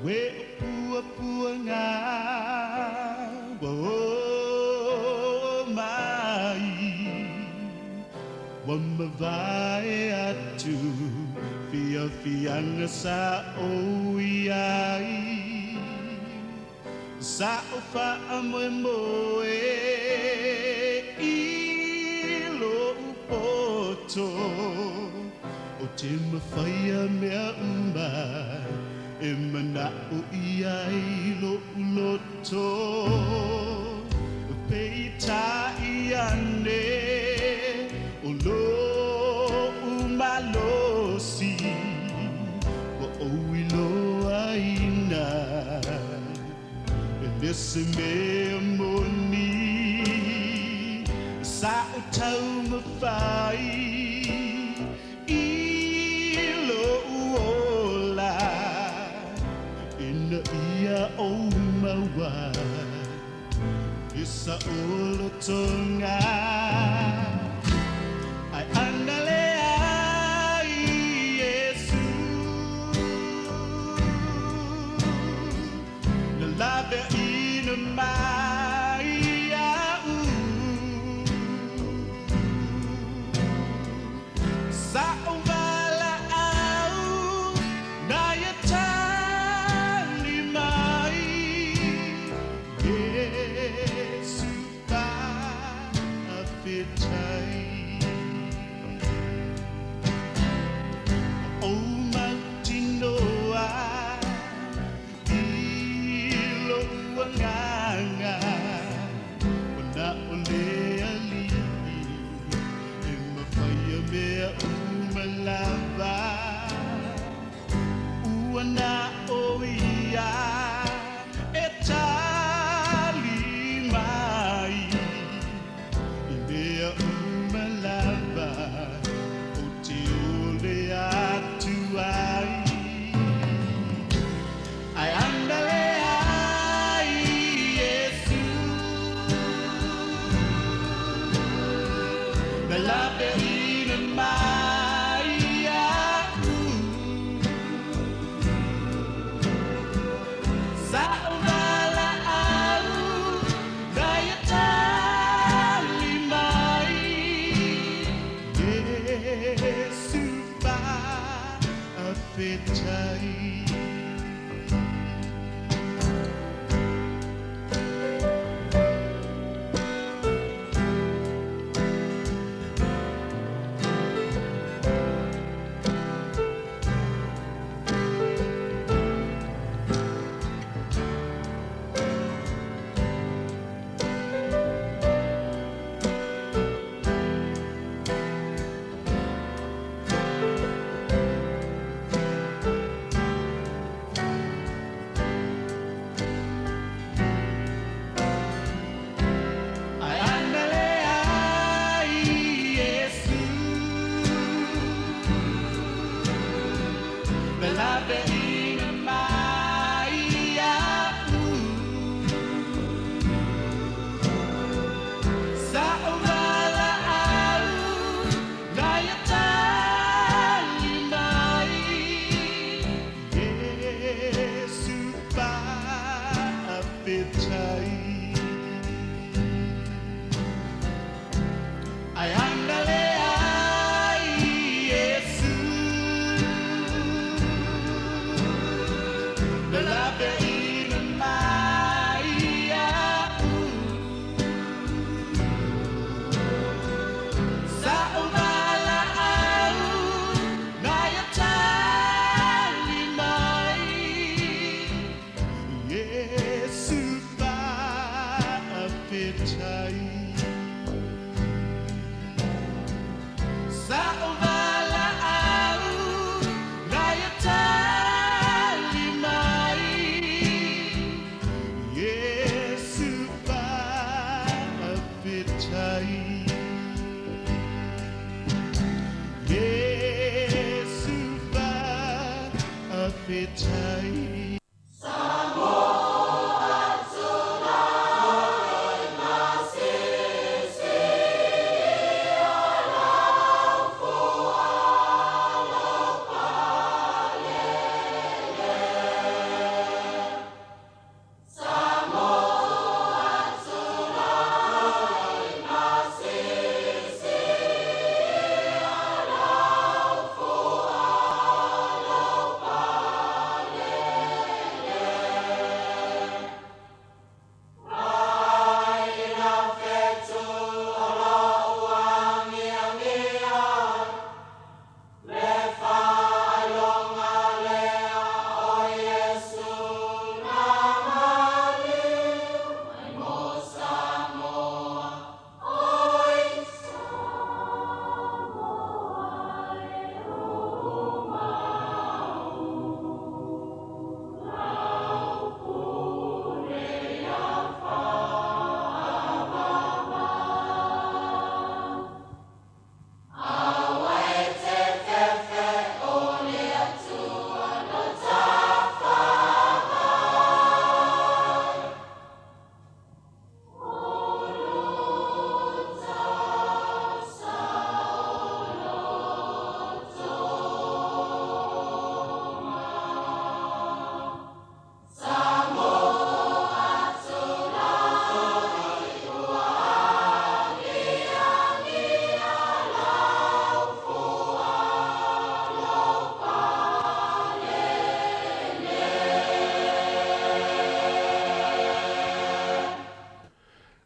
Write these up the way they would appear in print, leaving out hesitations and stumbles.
We pua pua ngā wa o mai Wa mavae atu Fia fianga sa o iai Sa o wha moe moe I lo upoto O te mawhaia mea uma E mana o iai lo uloto Peita iane O lo umalosi Wa o ilo aina E lese mea moni Sa o tau mawhai I lo uola Ina ia o maua Isa olo tonga Ai andale ai Yesu Na labe ina mai au Sa o vala au Na ia tali mai Yesu whawhitai O mautinoa I lo uanganga Ona o le ali'i E mawhaia mea umalava Ua na o ia E tali mai I mea umalava O te ole atu ai Ai andale ai Yesu Na lape ina mai au Sa o vala au Na ia tali mai Yesu whawhitai Ai andale ai Yesu Na lape ina mai au Sa o vala au Na ia tali mai Yesu whawhitai Ai andale ai Yesu Na lape ina mai au Sa o vala au Na ia tali mai Yesu whawhitai Sa o vala au Na ia tali mai Yesu whawhitai Yesu whawhitai Samoa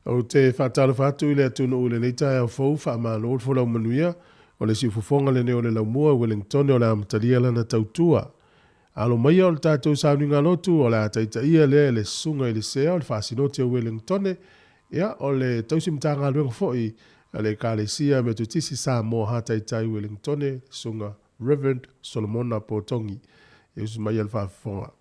Ou te faatalofa atu i le atunuu i lenei taeao fou, faamalo le folau manuia. O le siufofoga lenei o le laumua Wellington o le amatalia lana tautua. Alo maia o le tatou sauniga lotu o le a taitaia lea e le Susuga i le Sea o le Faasinoti o Wellington, ia o le tausi Matagaluega foi a le Ekalesia Metotisi Samoa Hataitai Wellington, le Susuga Reverend Solomona Potogi. E usu mai le faafofoga.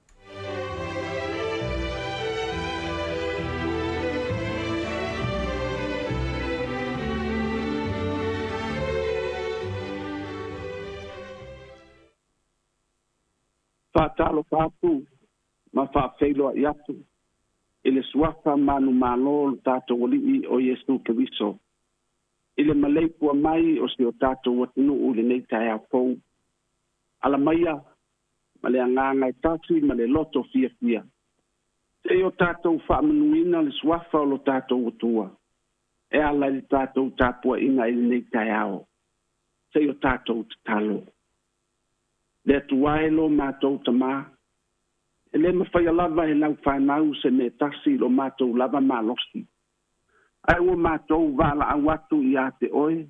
Faatalofa atu ma faafeiloai atu i le suafa manumalo o le tatou Alii o Iesu Keriso i le maleifua mai o si o tatou atunuu i lenei taeao fou. Ala maia ma le agaga e tasi ma le loto fiafia, seia o tatou faamanuina le suafa o lo tatou Atua e ala i le tatou tapuaiga i lenei taeao, seia o tatou tatalo. Le Atua e lo matou tamā, e le mafaia lava e lau fanau se mea tasi i lo matou lava malosi. Ae ua matou valaau atu ia te oe,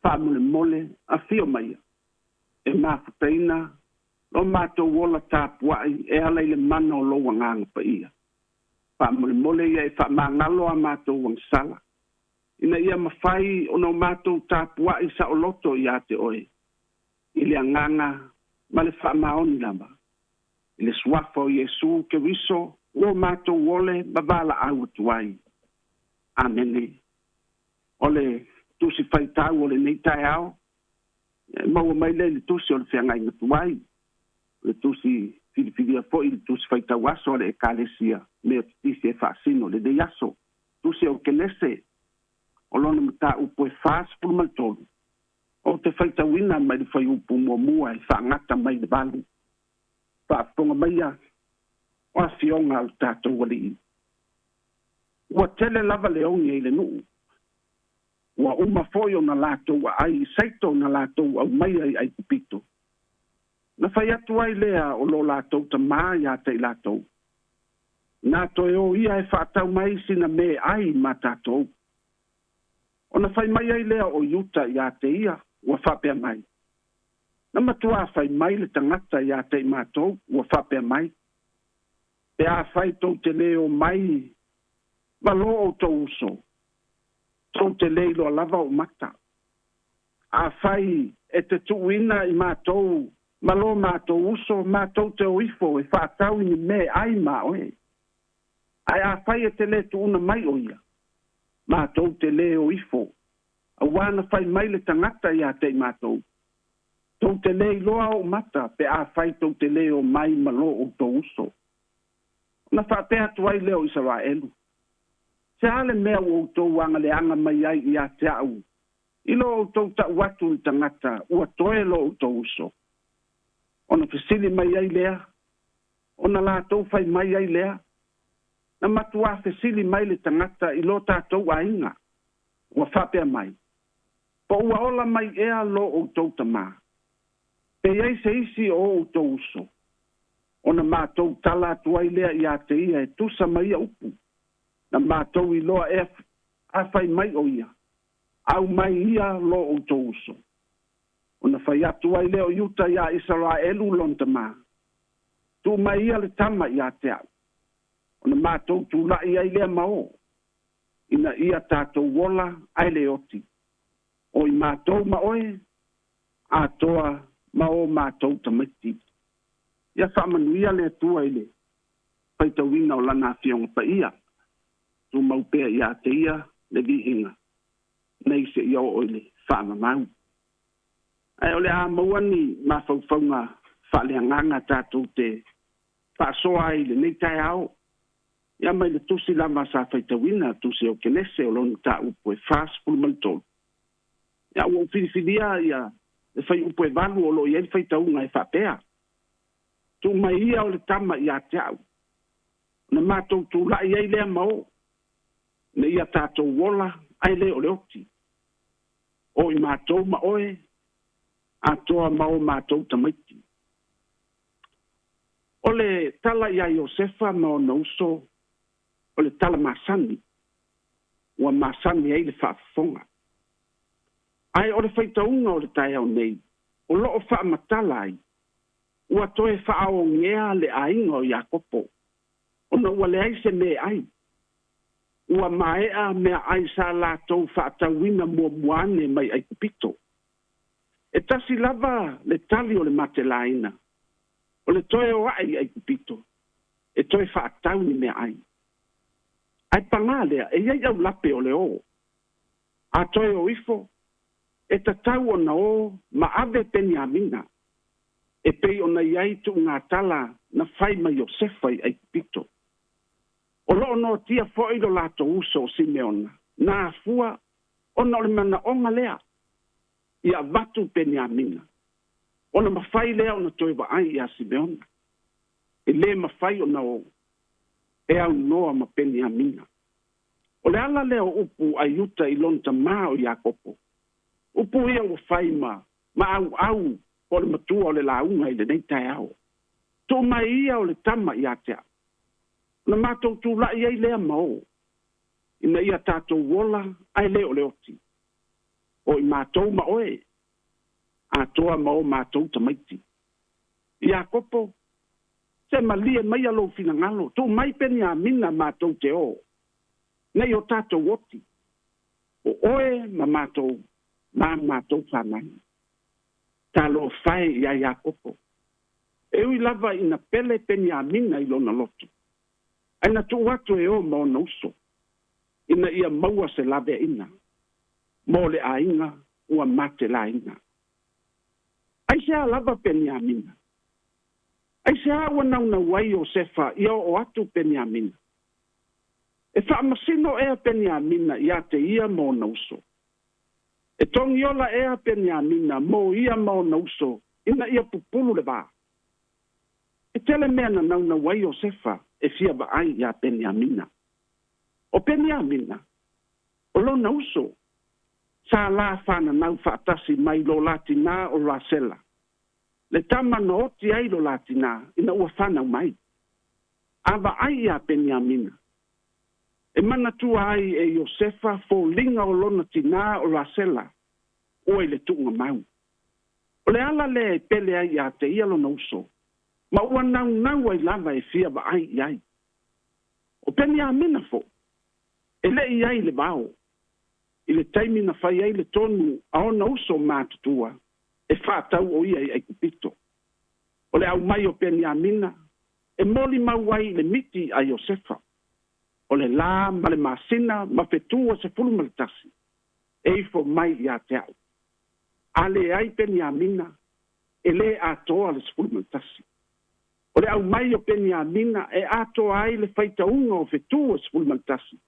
faamolemole, afio maia, e mafutaina lo matou ola tapuai e ala i le mana o lou agaga paia. Faamolemole ia e faamagalo a matou agasala, ina ia mafai ona o matou tapuai saoloto ia te oe, i le agaga ma le faamaoni lava. I le suafa o Iesu Keriso, ua matou ole ma valaau atu ai. Amene. O le tusi faitau o lenei taeao, e maua mai lea i le tusi o le feagaiga tuai, le tusi filifilia foi le tusi faitau aso a le Ekalesia Metotisi e faasino lenei aso. Tusi o Kenese, o lona mataupu e 43, o te faitauina mai le fuaiupu muamua e faagata mai le 8. Faafofoga maia o afioga o le tatou Alii. Ua tele lava le oge i le nuu. Ua uma foi ona latou aai i saito na latou aumaia i Aikupito. Na fai atu ai lea o lo latou tamā ia te i latou. Na toe o ia e faatau mai sina me ai ma tatou. Ona fai mai ai lea o Iuta ia te ia, ua faapea mai. Na matua fai mai le tagata ia te i matou, ua faapea mai. Pe a fai tou te le o mai, ma lo outou uso, tou te le iloa lava o mata. A fai e te tuuina i matou, ma lo matou uso, matou te o ifo e faatau i ni me ai ma oe. Ae a fai e te le tuuna mai o ia, matou te le o ifo, auā na fai mai le tagata ia te i matou. Tou te le iloa o mata, pe a fai tou te le o mai ma lo outou uso. Na faapea atu ai lea o Isaraelu. Se a le mea ua outou agaleaga mai ai ia te au, i lo outou tau atu i le tagata ua toe lo outou uso. Ona fesili mai ai lea, ona latou fai mai ai lea, na matuā fesili mai le tagata i lo tatou aiga, ua faapea mai, po ua ola mai ea lo outou tamā, pe i ai se isi o outou uso. Ona matou tala atu ai lea ia te ia e tusa ma ia upu, na matou iloa ea a fai mai o ia, au mai ia lo outou uso. Ona fai atu ai lea o Iuta ia Isaraelu lona tamā, tuu mai ia le tama ia te au. Ona matou tula'i ai lea ma o, ina ia tatou ola ae le oti. O i matou ma oe, atoa ma o matou tamaiti. Ia faamanuia le Atua i le faitauina o lana afioga paia. Tumau pea ia te ia le viiga, nei seia oo i le faamamau. Ae o le a maua ni mafaufauga faaleagaga tatou te faasoa ai i lenei taeao. Ia mai le tusi lava sa faitauina, tusi o Kenese o lona mataupu e 43. Ia ua ou filifilia ia le fuaiupu e 8 o lo o i ai le faitauga e faapea. Tuu mai ia o le tama ia te au. Na matou tula'i ai lea ma o, ina ia tatou ola ae le o le oti. O i matou ma oe, atoa ma o matou tamaiti. O le tala ia Iosefa ma ona uso, o le tala masani. ua masani ai le faafofoga. Ae o le faitauga o le taeao nei, o loo faamatala ai, ua toe faaogea le aiga o Iakopo, ona ua leai se meaai. Ua maea meaai sa latou faatauina muamua ane mai Aikupito. E tasi lava le tali o le matelaina, o le toe o ae i Aikupito, e toe faatau ni meaai. Ae pagā lea, e i ai aulape o le o. A toe o ifo, e tatau ona o ma ave Peniamina, e pei ona i ai tuugatala na fai ma Iosefa i Aikupito. O loo noatia foi lo latou uso o Simeona, na afua ona o le manaoga lea, ia avatu Peniamina, ona mafai lea ona toe vaai ia Simeona. E lē mafai ona o e aunoa ma Peniamina. O le ala lea o upu a Iuta i lona tamā o Iakopo. Upu ia ua fai ma maauau po o le matua o le lauga i lenei taeao. Tuu mai ia o le tama ia te au. Na matou tula'i ai lea ma o, ina ia tatou ola ae lē o le oti. O i matou ma oe, atoa ma o matou tamaiti. Iakopo, se malie maia lou finagalo, tuu mai Peniamina matou te o, nei o tatou oti, o oe ma matou, ma matou fanau. Talofa e ia Iakopo. E ui lava ina pele Peniamina i lona loto, ae na tuu atu e o ma ona uso, ina ia maua se laveaina, mo le aiga ua matelaina. Aisea lava Peniamina? Aisea ua naunau ai Iosefa ia oo atu Peniamina? E faamasino ea Peniamina ia te ia ma ona uso? E togiola ea Peniamina mo ia ma ona uso ina ia pupulu le va? E tele mea na naunau ai Iosefa e fia vaai ia Peniamina. O Peniamina, o lona uso, sa la fananau faatasi mai lo la tinā o Rasela, le tama na oti ai lo la tinā ina ua fanau mai. A vaai ia Peniamina, e manatua ai e Iosefa foliga o lona tinā o Rasela, ua i le tuuga mau. O le ala lea e pele ai ia te ia lona uso, ma ua naunau ai lava e fia vaai i ai. O Peniamina fo'i, e le i ai le vao, i le taimi na fai ai le tonu a ona uso matutua, e faatau o ia i Aikupito. O le aumai o Peniamina, e molimau ai i le miti a Iosefa. O le lā ma le masina ma fetu o 11, e ifo mai ia te au. A leai Peniamina, e lē atoa le 11. O le aumai o Peniamina e atoa ai le faitauga o fetu o 11,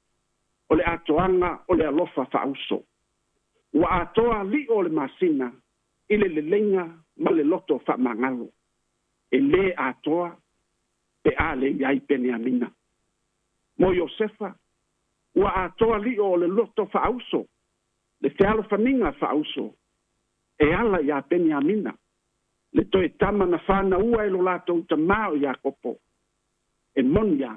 o le atoaga o le alofa faauso. Ua atoa li'o o le masina i le leleiga ma le loto faamagalo. E lē atoa pe a le i ai Peniamina. Mo Iosefa, ua atoa li'o o le loto faauso, le fealofaniga faauso, e ala iā Peniamina, le toe tama na fanaua e lo latou tamā o Iakopo. E moni a,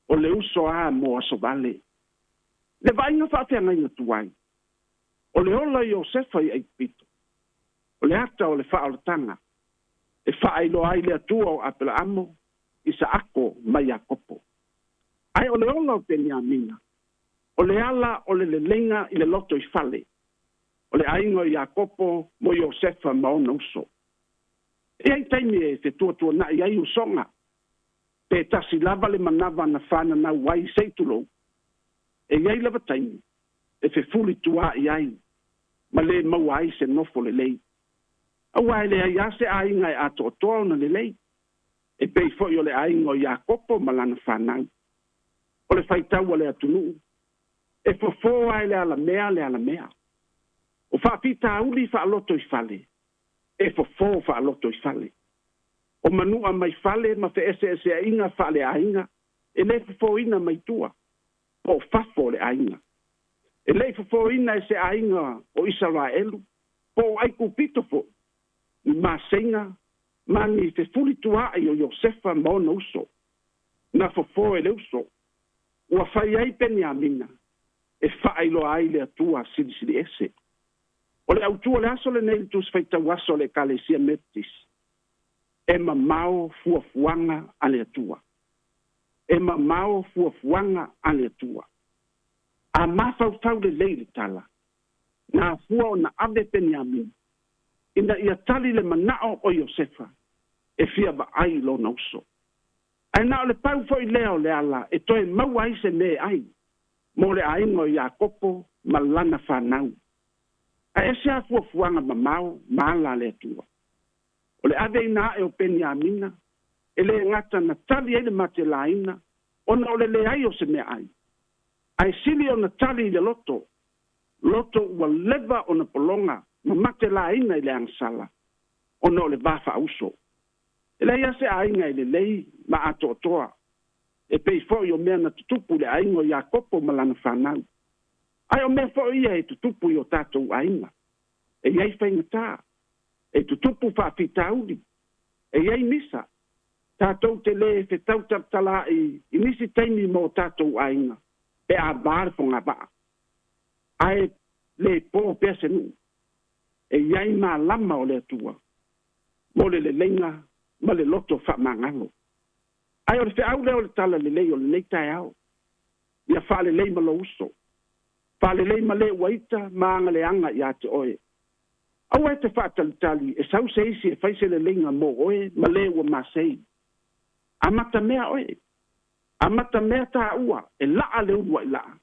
o le uso a mo aso vale. Le vaaiga faafeagaiga tuai, o le ola Iosefa i Aikupito, o le ata o le faaolataga, e faailoa ai le Atua o Apelaamo, Isaako ma Iakopo. Ae o le ola o Peniamina, o le ala o le leleiga i le loto i fale, o le aiga o Iakopo mo Iosefa ma ona uso. E ai taimi e fetuatuanai ai usoga, pe tasi lava le manava na fananau ai sei tulou, e i ai lava taimi e fefuli tua'i ai ma lē maua ai se nofo lelei. Auā e leai a se aiga e atoatoa ona lelei, e pei fo'i o le aiga o Iakopo ma lana fanau. O le faitau a le atunuu, e fofō a e le alamea le alamea. O faafitauli faaloto i fale, e fofō faaloto i fale. O manu'a mai fale ma fe'ese'esea'iga faaleaiga, e lē fofōina mai tua, po o fafo o le aiga. E lē i fofōina e se aiga o Isaraelu, po o Aikupito fo'i, ni maseiga ma ni fefulitua'i o Iosefa ma ona uso. Na fofō e le uso, ua fai ai Peniamina, E faailoa ai le Atua Silisili Ese. O le autu o le aso lenei i le Tusi Faitau Aso a le Ekalesia Metotisi, e mamao fuafuaga a le Atua. E mamao fuafuaga a le Atua. A mafaufau lelei le tala, na afua ona ave Peniamina, ina ia tali le manao o Iosefa e fia vaai i lona uso. Ae na o le pau foi lea o le ala e toe maua ai se meaai mo le aiga o Iakopo ma lana fanau. Ae ese lava fuafuaga mamao ma ala a le Atua. O le aveina ae o Peniamina, e le gata na tali ai le matelaina ona o le leai o se meaai, ae sili ona tali i le loto, loto ua leva ona pologa ma matelaina i le agasala ona o le va faauso. E leai lava se aiga e lelei ma atoatoa, e pei foi o mea na tutupu i le aiga o Iakopo ma lana fanau. Ae o mea foi ia e tutupu i o tatou aiga. E i ai faigata, e tutupu faafitauli, e i ai misa. Tatou te le fetau talatalaai i nisi taimi mo o tatou aiga pe a va le fogavaa. Ae le po pea se nuu. E i ai malama o le Atua mo le leleiga ma le loto faamagalo. Ae o le feau lea o le talalelei o lenei taeao, ia faalelei ma lou uso, faalelei ma le ua ita ma agaleaga ia te oe. Aua e te faatalitali e sau se isi e fai se leleiga mo oe ma le ua masei. Amatamea oe, amatamea taua e laa le uluai laa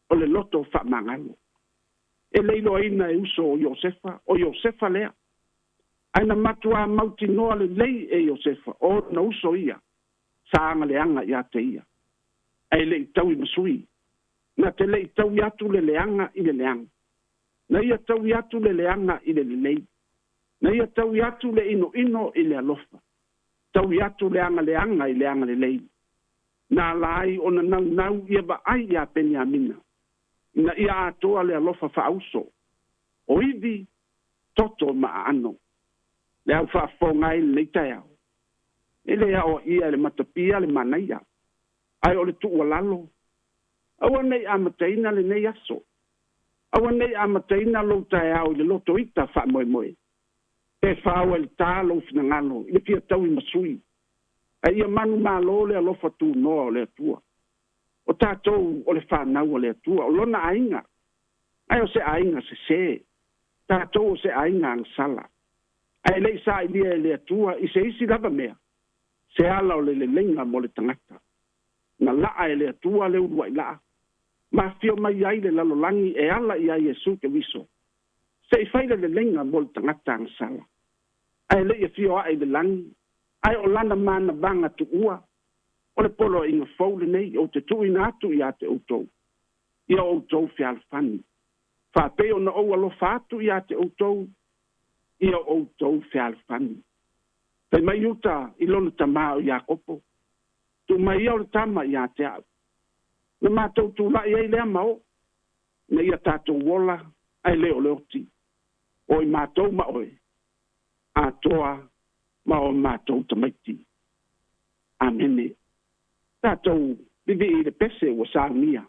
o le loto faamagalo. E le iloaina e uso o Iosefa, o Iosefa lea. Ae na matuā mautinoa lelei e Iosefa o ona uso ia sa agaleaga ia te ia, ae le i taui ma sui. Na te le i taui atu le leaga i le leaga. Na ia taui atu le leaga i le lelei. Na ia taui atu le inoino i le alofa. Taui atu le agaleaga i le agalelei. Na ala ai ona naunau ia vaai iā Peniamina, ina ia atoa le alofa faauso, o ivi, toto ma aano. Le au faafofoga ai i lenei taeao, e le aoaia e le matapia le manaia, ae o le tuualalo, aua ne i amataina lenei aso. Aua ne i amataina lou taeao i le loto ita faamoemoe, pe fao ai le ta lou finagalo i le fia taui ma sui, ae ia manumalo le alofa tunoa o le Atua. O tatou o le fanau a le Atua, o Lona aiga, ae o se aiga sese, tatou o se aiga agasala. Ae le i sailia e le Atua i se isi lava mea, se ala o le leleiga mo le tagata. Na laa e le Atua le uluai laa, ma afio mai ai le lalolagi e ala iā Iesu Keriso, se i fai le leleiga mo le tagata agasala. Ae le i afio ae i le lagi, ae o lana manavaga tuua, o le poloaiga fou lenei ou te tuuina atu ia te outou, ia outou fealofani. Faapei ona ou alofa atu ia te outou, ia outou fealofani. Fai mai Iuta i lona tama o Iakopo, Tuu mai ia o le tama ia te au. Na matou tulai ai lea ma oo, ina ia tatou ola ae le o le oti, o i matou ma oe, atoa ma o matou tamaiti. Amene. Tatou vivii i le pese ua saunia.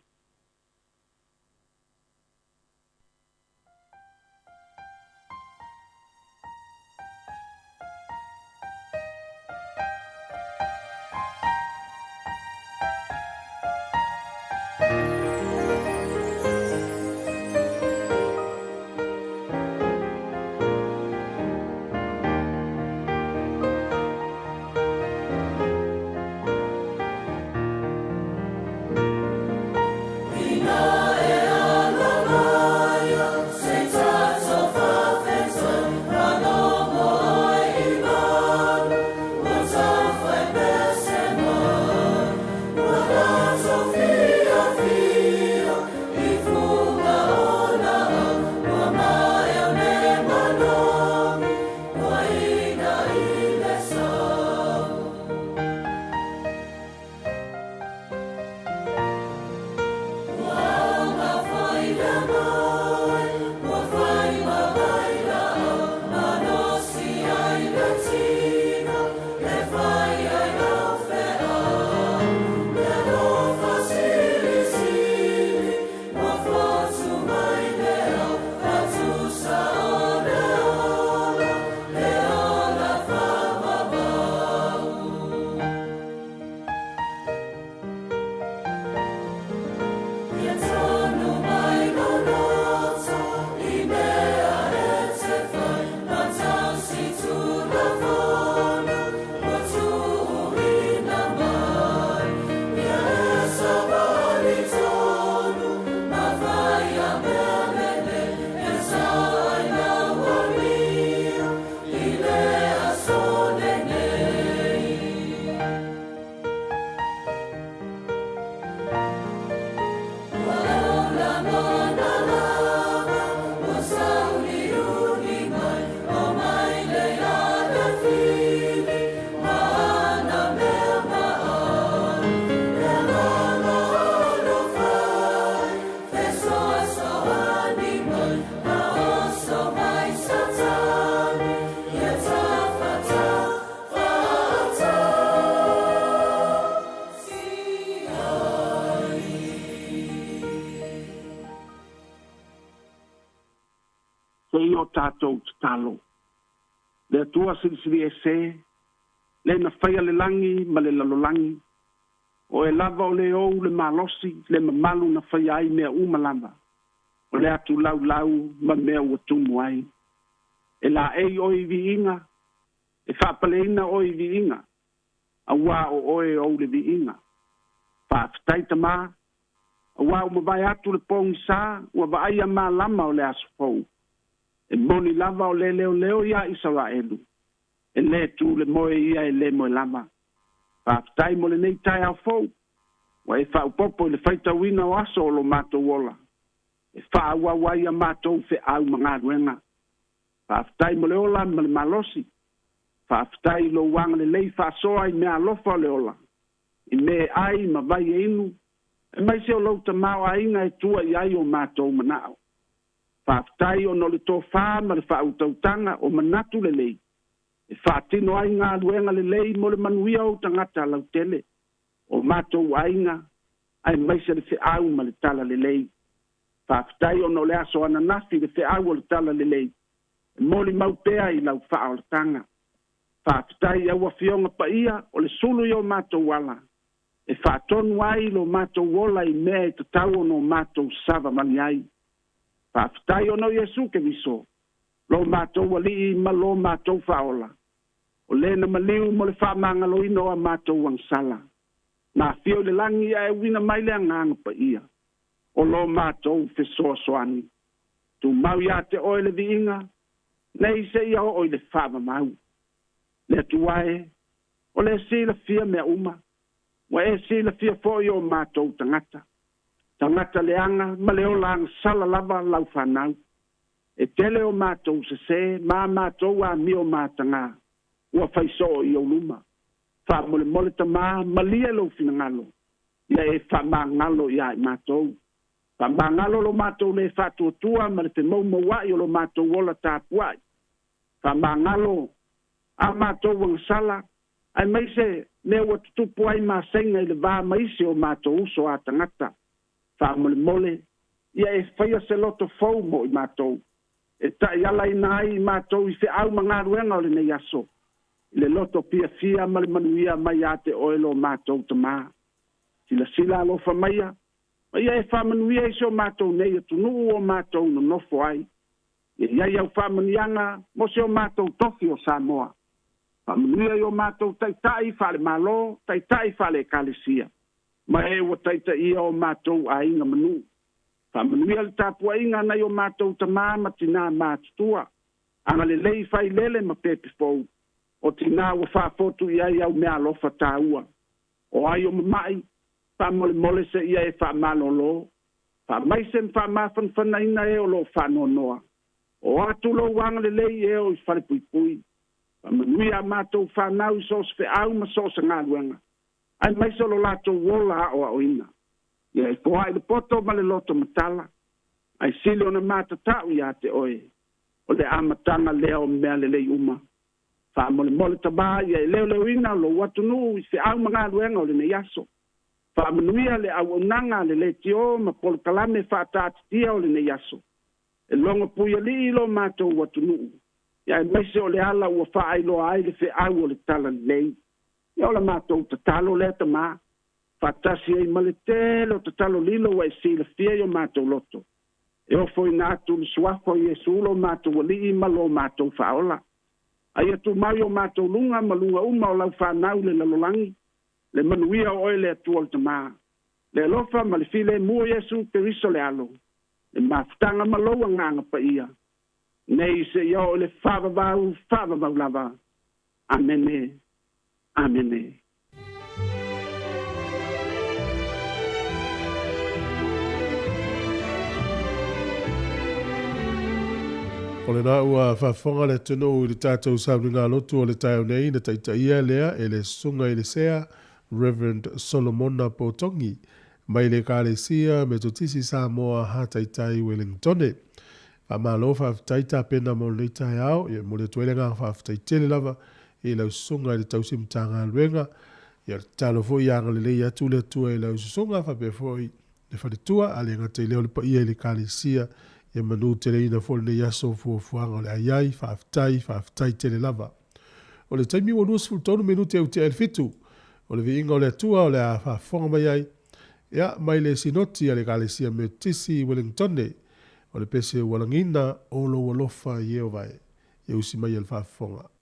Seia o tatou tatalo. Le Atua silisili ese, le na faia le lagi ma le lalolagi. O e lava o le ou le malosi, le mamalu na faia ai mea uma lava. O le atu laulau ma mea ua tumu ai. E laei oe i viiga, e faapaleina oe i viiga, auā o oe ou le viiga. Faafetai Tamā, auā ua mavae atu le pogisā, ua vaaia malama o le aso fou. E moni lava o le leoleo iā Isaraelu, e lē tu le moe ia e lē moe lava. Faafetai mo lenei taeao fou, ua e faaopoopo i le faitauina o aso o lo matou ola, e faaauau ai a matou feau ma galuega. Faafetai mo le ola ma le malosi. Faafetai i lou agalelei faasoa i meaalofa o le ola, i me ai ma vai e inu, aemaise o lou tamaoaiga e tua i ai o matou manao. Faafetai ona o le tofā ma le faautautaga o manatu lelei, e faatino ai galuega lelei mo le manuia o ou tagata lautele, o matou aiga, aemaise le feau ma le talalelei. Faafetai ona o le aso ananafi le feau o le talalelei, e molimau pea i lau faaolataga. Faafetai i au Afioga Paia o le sulu i o matou ala, e faatonu ai lo matou ola i mea e tatau ona o matou savavali ai. Faafetai ona o Iesu Keriso, lo matou Alii ma lo matou Faaola, o le na maliu mo le faamagaloina o a matou agasala. Na afio i le lagi ae uina mai le Agaga Paia, o lo matou fesoasoani. Tumau ia te oe le viiga, nei seia oo i le faavavau. Le Atua e, o le silafia mea uma, ua e silafia foi o matou tagata. Tagata leaga ma le ola agasala lava lau fanau. E tele o matou sesē ma a matou amio matagā ua faisoo i ou luma. Faamolemole Tamā, malie lou finagalo, ia e faamagalo iā i matou. Faamagalo lo matou lē faatuatua ma le femoumoua'i o lo matou ola tapua'i. Faamagalo a matou agasala, aemaise mea ua tutupu ai maseiga i le va ma isi o matou uso a tagata. Faamolemole, ia e faia se loto fou mo i matou, e taialaina ai i matou i feau ma galuega o lenei aso, i le loto fiafia ma le manuia mai ia te oe lo matou Tamā. Silasila alofa maia, ma ia e faamanuia i si o matou nei atunuu o matou nonofo ai. Ia i ai au faamanuiaga mo si o matou tofi o Samoa. Faamanuia i o matou taitai faale-Malo, taitai faale-Ekalesia, ma e ua taitaia o matou aiga ma nuu. Faamanuia le tapuaiga a nai o matou tamā ma tinā matutua, agalelei failele ma pepe fou, o tinā ua faafotu i ai au meaalofa taua. O ai o mama'i, faamolemole seia e faamalōlō. Faamaise ma faamafanafanaina e o lo o faanoanoa. O atu lou agalelei e o i falepuipui. Faamanuia a matou fanau i so o se feau ma so o se galuega, aemaise o lo latou ola aoaoina. Ia e foai le poto ma le loto matala, ae sili ona matatau ia te oe, o le amataga lea o mea lelei uma. Faamolemole Tamā ia e leoleoina lou atunuu i feau ma galuega o lenei aso. Faamanuia le auaunaga a le leitio ma polokalame faataatitia o lenei aso. E logo puialii lo matou atunuu, ia aemaise o le ala ua faailoa ai le feau o le talalelei. Ia o la matou tatalo lea Tamā, faatasi ai ma le tele o tatalo lilo ua e silafia i o matou loto. E ofoina atu le suafa o Iesu lo matou Alii ma lo matou Faaola. A ia tumau i o matou luga ma luga uma o lau fanau i le lalolagi, le manuia o oe le Atua o le Tamā, le alofa ma le filemu o Iesu Keriso le Alo, le mafutaga ma lou Agaga Paia, nei seia oo i le faavavau, faavavau lava. Amene. Amene. O lena ua faafofoga le atunuu i le tatou sauniga lotu o le taeao nei na taitaia lea e le Susuga i le Sea Rev. Solomona Potogi mai le Ekalesia Metotisi Samoa Hataitai Wellingtone. Faamalo faafetai tapena mo lenei taeao. Ia e momoli atu ai le agaga faafetai tele lava i lau susuga i le tausi Matagaluega. Ia o le tatalo foi ia agalelei atu le Atua i lau susuga faapea foi le faletua, a le gata i lea o le paia i le Ekalesia Ia manuteleina foi lenei aso fuafuaga o le a i ai. Faafetai, faafetai tele lava. O le taimi ua 23 minute e tea i le 7, o le viiga o le Atua o le a faafofoga mai ai, ia, mai le Sinoti a le Ekalesia Metotisi i Wellingtone, o le pese ua lagiina o lou alofa Ieova e. Ia usi maia le faafofoga.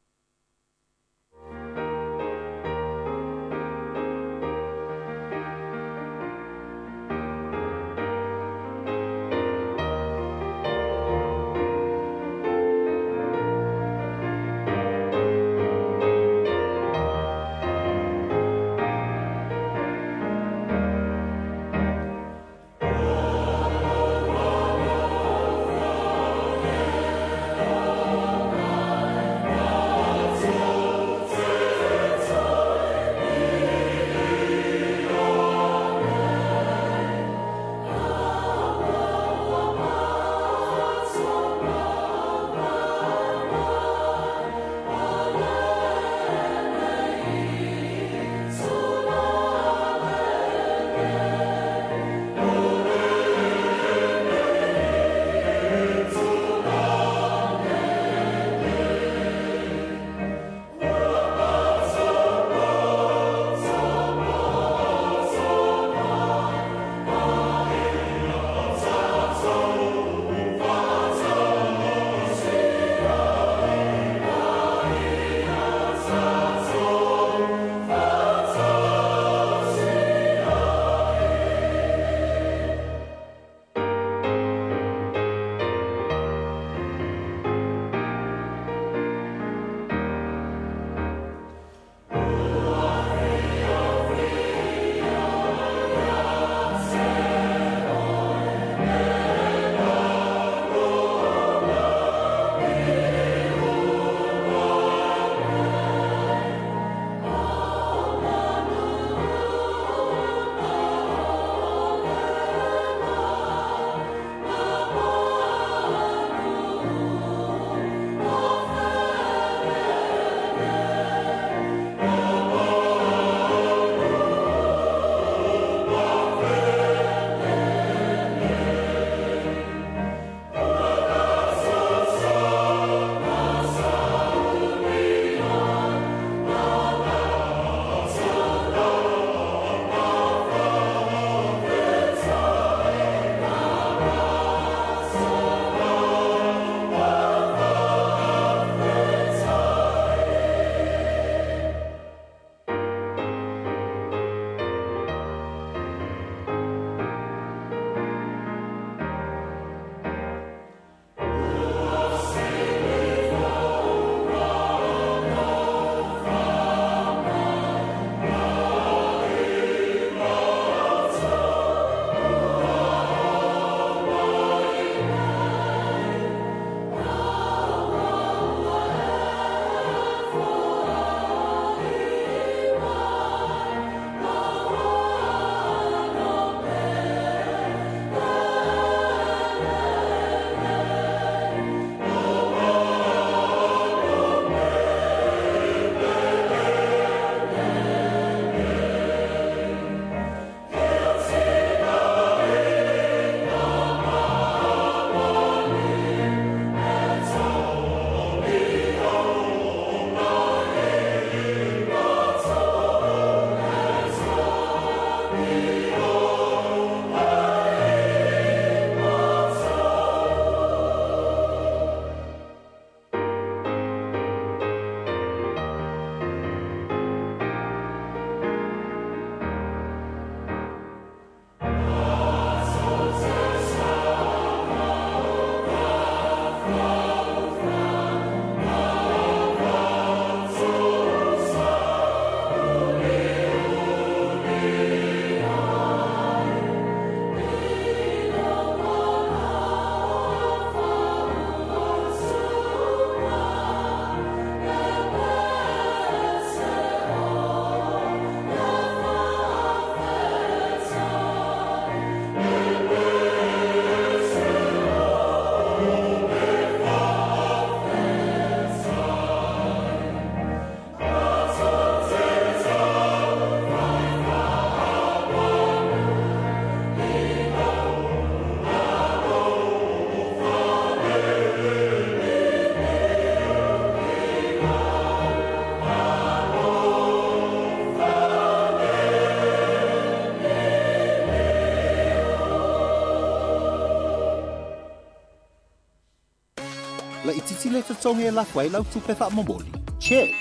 Laitiiti le totogi e lafo ai lau tupe faamomoli? Check!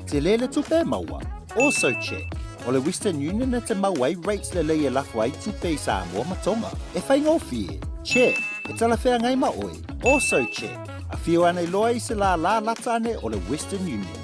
Tele le tupe e maua? Also check! O le Western Union e te maua ai rates lelei e lafo ai tupe i Samoa ma Tonga. E faigofie? Check! E talafeagai ma oe? Also check! Afio ane loa i se lālā lata ane o le Western Union.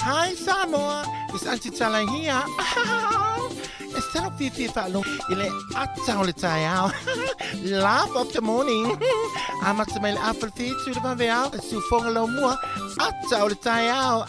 Hi Samoa, it's Auntie Tala here. E talo fiafia faalogo i le ata o le taeao. Laugh of the morning. Amata mai le afa le fitu le vaveao, e siufoga lau mua, ata o le taeao.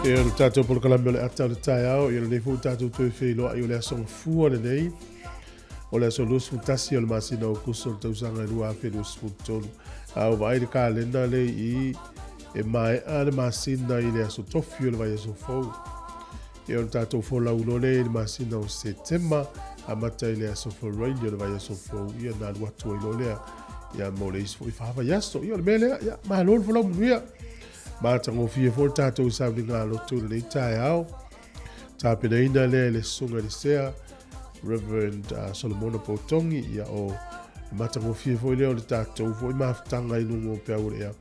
Ia o le tatou polokalame o le ata o le taeao, ia lenei foi ua tatou toe feiloai o le aso Gafua lenei, o le aso 21 o le masina o Okuso o le tausaga e 2023. A ua vaai le kalena le i e maea le masina i le aso tofi o le vaiaso fou. Ia o le tatou folau loa lea i le masina o Setema, amata i le aso Faraini o le vaiaso fou, ia na alu atu ai loa lea ia mo le isi foi fa vaiaso. Ia o le mea lea, ia malo le folau manuia. Matagofie foi le tatou sauniga lotu i lenei taeao. Tapenaina lea e le Susuga i le Sea, Reverend Solomona Potongi, ia o E matagofie foi lea o le tatou foi mafutaga i luga o peau o le ea.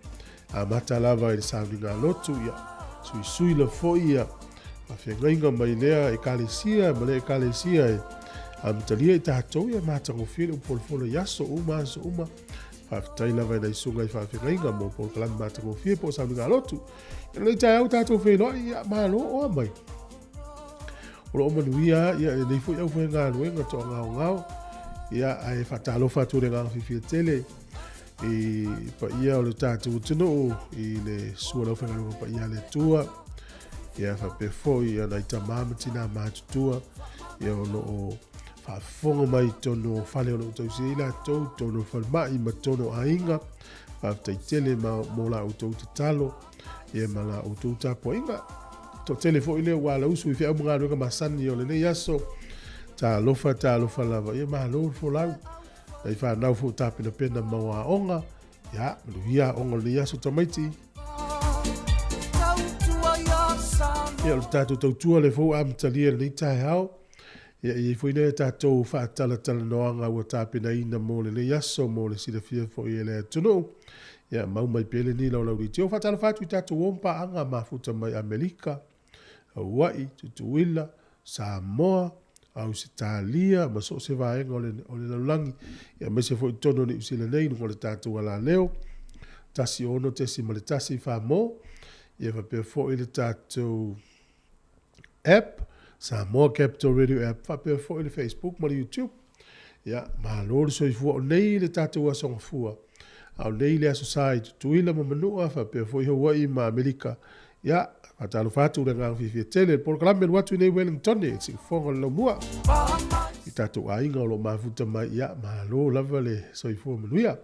Amata lava i le sauniga lotu, ia, suisui la foi ia faafeagaiga mai lea ekalesia ma lea ekalesia e amatalia i tatou, ia matagofie le upufolafola i aso uma aso uma. Faafetai lava i nai susuga i faafeagaiga mo polokalame matagofie po o sauniga lotu. Ia lenei taeao tatou feiloai, ia malo oa mai. O lo o manuia ia lenei foi aufaigaluega toagaogao. Ia ae faatalofa atu le agaga fiafia tele i paia o le tatou atunuu i le sua o le aufaigaluega paia a le Atua. Ia faapea foi ia nai tama ma tina matutua ia o lo o faafofoga mai i totonu o fale o lo o tausi ai latou, totonu o falemai ma totonu o aiga. Faafetai tele ma mo la outou tatalo ia ma la outou tapuaiga. Toatele foi lea ua alausu i feau ma galuega masani o lenei aso. Talofa, talofa lava. Ia malo le folau. Nai whanau fo tapenapena mau aoga. Ia, manuia aoga o lenei aso tamaiti. Ia, o le tatou tautua le fou amatalia lenei taeao. Ia, e i ai foi nai a tatou faatalatalanoaga ua tapenaina mo lenei aso mo le silafia foi e le atunuu. Ia, mau mai pea lenei laulau leitio. Faatalofa atu i tatou o ma paaga mafuta mai Amerika, Hawaii, Tutuila, Samoa, Ausetalia ma so o se vaega o le, o le lalolagi, ia aemaise foi i totonu o Niu Sila nei i luga o le tatou alaleo, 16.1 Samoa, ia faapea foi le tatou app, Samoa Capital Radio app, faapea foi le Facebook ma le YouTube. Ia, malo le soifua. O nei le tatou Aso Gafua, a o nei le Aso Sa i Tutuila ma Manua, faapea foi Hawaii ma Amerika. Ia, faatalofa atu le agaga fiafia tele. Le polokalame alu atu i nei Wellington, e siufofoga o le laumua. I tatou aiga o lo o mafuta mai, ia, malo lava le soifua manuia.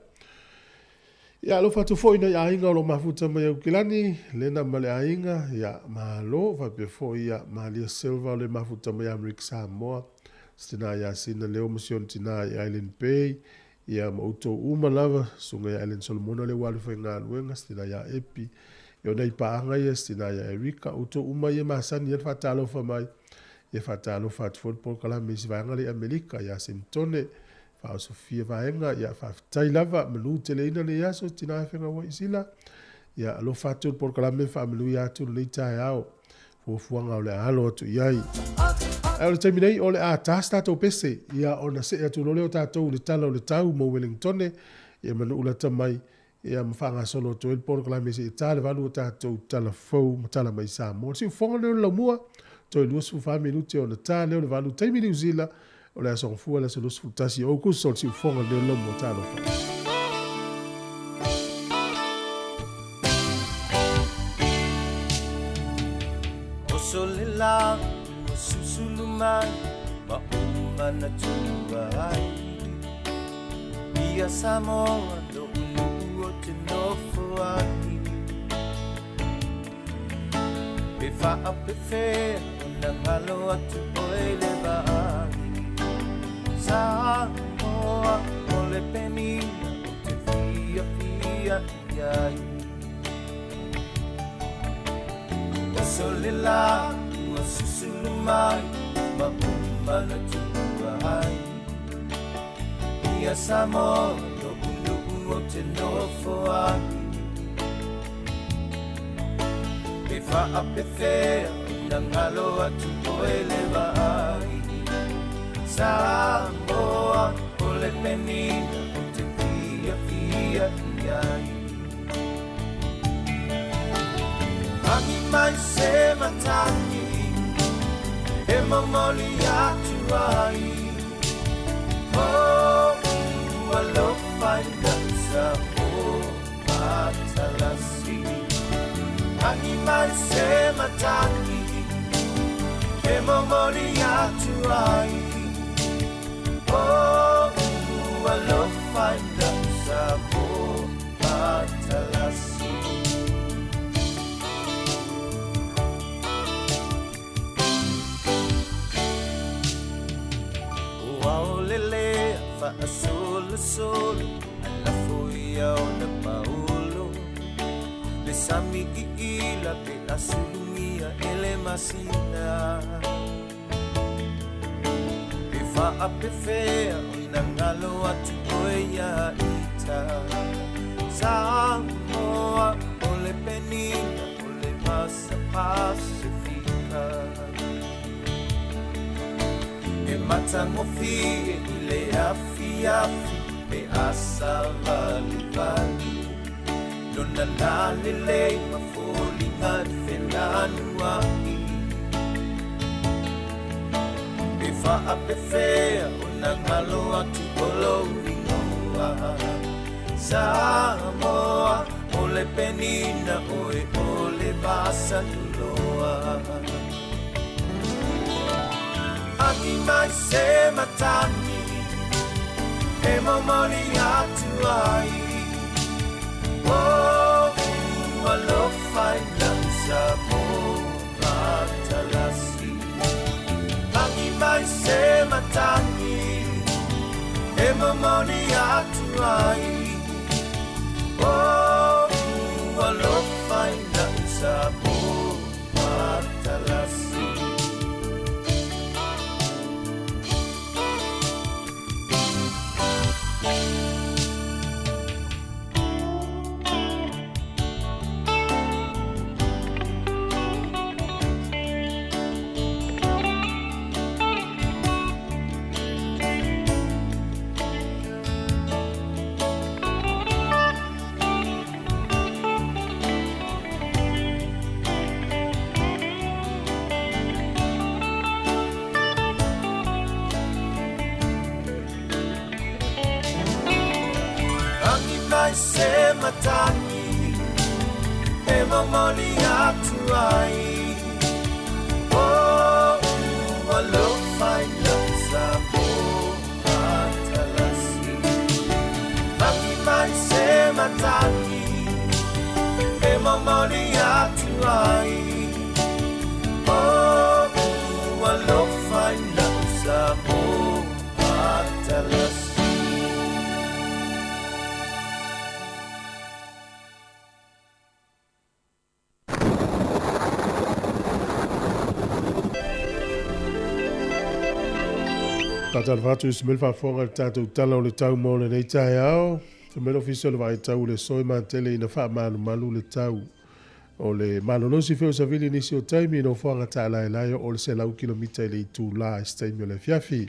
Ia, alofa atu foi i nai aiga o lo o mafuta mai Aukilani, Lena ma le aiga, ia, malo, faapea foi, ia, Malia Silva o le mafuta mai Amerika Samoa, si tina ia Sina Leo ma si ona tina i Island Bay, ia, ma outou uma lava, susuga ia Ellen Solomona lea ua alu i faigaluega, si tina ia Epi, ia, o nai paaga ia, si tina ia Erika, outou uma ia masani ai le faatalofa mai, ia faatalofa atu foi le polokalame i si vaega lea i Amerika, ia Senetone, Faaosofia vaega, ia faafetai lava, manu teleina lenei aso, tina e fegauai sila. Ia alofa atu le polokalame faamanuia atu lenei taeao. Fuafuaga o le a alo atu i ai. Ae o le taimi nei, o le a ta se tatou pese, ia ona see atu loa lea o tatou i le tala o le tau mo Wellingtone, ia ma nuu lata mai, ia ma faagasolo atu ai le polokalame seia ta le 8 o tatou tala fou ma tala mai Samoa. O le siufofoga lenei o le laumua, toe 24 minute ona ta lea o le 8 taimi Niu Sila, o le Aso Gafua le aso 21 o Aokuso, o le siufofoga lenei o le laumua. Talofa. Oso le la ua susulu mai ma ou manatua ai Ia Samoa lo'u nuu o te nofo ai Pe faapefea ona galo atu oe le vaai Samoa o le penina o te fiafia i ai Oso le la ua susulu mai ma ou manatua ai Ia Samoa lo'u nuu o te nofo ai Pe faapefea ona galo atu oe le vaai Samoa o le penina o te fiafia i ai Agi mai se matagi e momoli atu ai Oh, alofa i na Samoa matalasi Agi mai se matagi e momoli atu ai Oh, alofa i na Samoa matalasi Ua olele faasolosolo ae lafo ia ona paolo Le sami iila pe a sulugia e le masina Pe faapefea. nagalo atu oe iā ita. Samoa o le penina o le vasa Pasifika. E matagofie i le afiafi pe a savalivali. Lona lalelei ma foliga e felanua'i. Pe faapefea ona galo atu o lou igoa. Samoa o le penina oe o le vasa tuloa. Aki mai se matagi e momoli atu ai. Oh, alofa i lau Samoa matalasi. Aki mai se matagi e momoli atu ai. Oh, alofa i lau Samoa matalasi. Agi mai se matagi e momoli atu ai. Oh, alofa i lau Samoa matalasi. Agi mai se matagi e momoli atu ai. Oh, alofa i lau Samoa matalasi. Faatalofa atu i se mea faafofoga i le tatou Tala o le Tau mo lenei taeao. Fai mai le Ofisa o le Vaai Tau i le Soe Matele ina faamalumalu le tau o le malolosi feu savili i nisi o taimi i nofoaga taalaelae o le 100 kilomita i le itula i se taimi o le afiafi.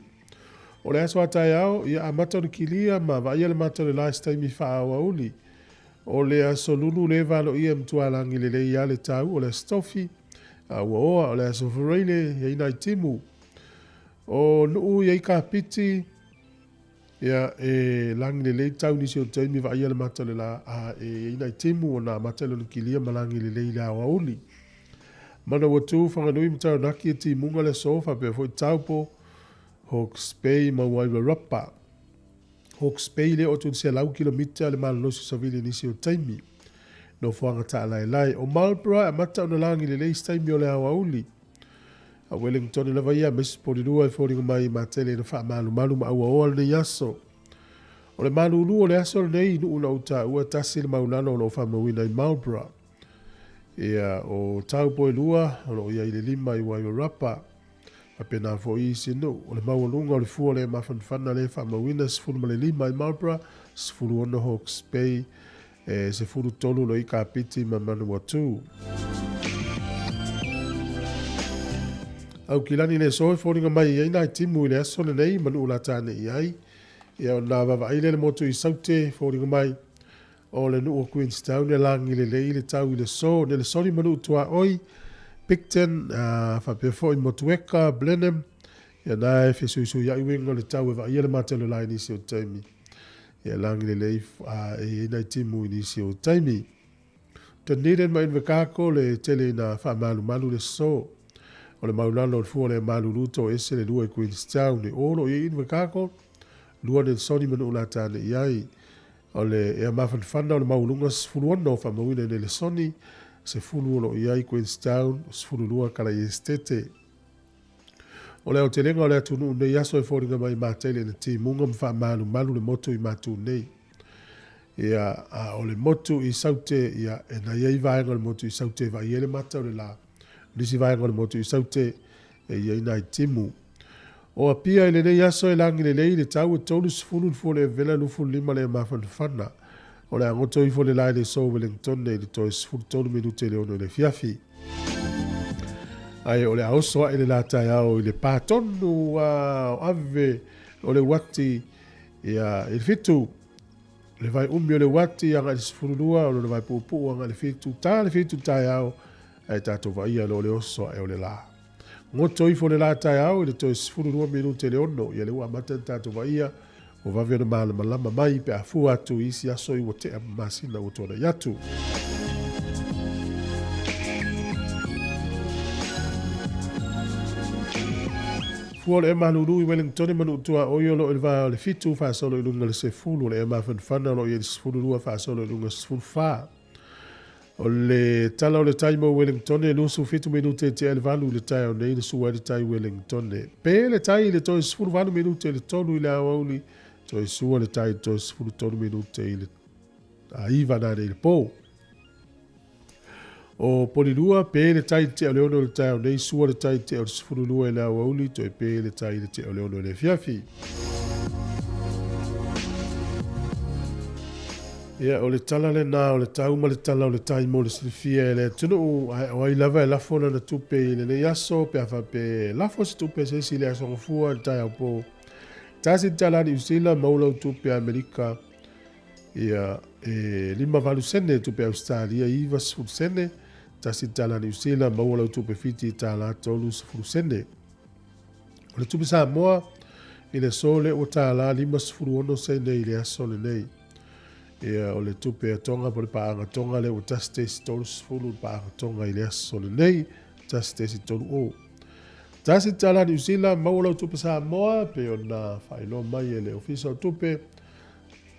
O le aso a taeao, ia amata ona kilia ma vaaia le mata o le la i se taimi faaauauli. O le aso Lulu le valoia e matua lagi lelei lava le tau, o le aso Tofi, a ua oa, o le aso Faraile, i ai nai timu. O Nuu i ai Kapiti, ia, e lagi lelei tau nisi o taimi vaaia le mata o le la, a e i ai nai timu ona amata lea ona kilia ma lagi lelei i le aoauli. Manawatu, Whanganui ma Taranaki e timuga le aso, faapea foi Taupo, Hawke's Bay ma Wairarapa. Hawke's Bay le oo atu i le 100 kilomita le malolosi savili i nisi o taimi. Nofoaga taalaelae. O Marlborough e amata ona lagi lelei i se taimi o le aoauli. A Wellington lava ia, aemaise Porirua e foliga mai i Matele ina faamalumalu ma auaoa lenei aso. O le malulu o le aso lenei i nuu na ou taua, tasi le maulalo o lo o faamauina i Marlborough. Ia, o Taupo e lua, o lo o i ai le lima i Wairarapa. Faapena foi i isi nuu. O le maualuga o le fua le mafanafana lea e faamauina, 15 i Marlborough, 16 Hawke's Bay, e 13 lo i Kapiti ma Manawatu. Aukilani le aso e foliga mai ai nai timu i le aso lenei ma nuu la tāne i ai. Ia ona vaavaai lea le motu i Saute, foliga mai o le nuu o Queenstown e lagi lelei le tau i le aso. Nelesoni ma nuu tuaoi, Picton, faapea foi Motueka, Blenheim, ia na e fesuisuiai uiga o le tau e vaaia le matelo la i nisi o taimi. Ia lagi lelei e i ai nai timu i nisi o taimi. Dunedin ma Invercargill e tele ina faamalumalu le aso. O le maulalo o le fua o le malulu to ese le lua i Queenstown. E olo i Invercargill, lua Nelsoni ma nuu la tāne i ai. O le ea mafanafana o le maualuga 16 o faamauina i Nelesoni, 10 o lo o i ai Queenstown, 12 Kalaiestete. O le aotelega o le atunuu nei aso e foliga mai Matele ina timuga ma faamalumalu le motu i Matu nei. Ia, a o le motu i Saute, ia, e na i ai vaega o le motu i Saute e vaai ai le mata o le la. O nisi vaega o le motu i Saute, e i ai nai timu. O Apia i lenei aso e lagi lelei le tau e 30 le fua o le evela 25 le mafanafana. O le a goto ifo le la i le aso Wellington i le toe 13 minute i le 6 i le afiafi. Ae o le a oso ae le la taeao i le pa tonu a o ave o le uati ia i le 7. Le vai umi o le uati agai i le 12, o lona vai puupuu agai i le 7, ta le 7 taeao ae tatou vaaia loa le oso ae o le la. Goto ifo le la taeao i le toe 12 minute i le 6, ia lea ua amata ona tatou vaaia ua vave ona malamalama mai pe a fua atu i isi aso i ua tea ma masina ua tuanai atu. Fua o le ea malulu i Wellington ma Nuu-tuaoi o lo o i le va o le 7 faasolo i luga le 10, o le ea mafanafana o lo o i ai le 12 faasolo i luga le 14. O le tala o le tai mo Wellington e 27 minute e tea i le 8 i le taeao nei na sua ai le tai Wellington. Pe le tai i le toe 18 minute i le 3 i le aoauli, toe sua le tai i le toe 13 minute i le 9 nanei i le po. O Polilua, pe le tai i le tea o le 6 i le taeao nei, sua le tai i le tea o le 12 i le aoauli, toe pe le tai i le tea o le 6 i le afiafi. Ia, o le tala lena o le tau ma le tala o le tai mo le silafia e le atunuu, ae o ai lava e lafo lana tupe i lenei aso, pe a faapea e lafo se tupe a se isi i le aso Gafua i le taeao po. Tasi le tala a Niu Sila, maua lau tupe Amerika, ia, e 58 sene, tupe Ausetalia, 90 sene, tasi le tala a Niu Sila, maua lau tupe Fiti, tala 30 sene. O le tupe Samoa i le aso lea ua tala 56 sene i le aso lenei. Ia, o le tupe a Tonga po o le paaga Tonga lea ua 1.30 le paaga Tonga i le aso lenei, 1.30. Tasi le tala Niu Sila, maua lau tupe Samoa, pei ona faailoa mai e le Ofisa o Tupe,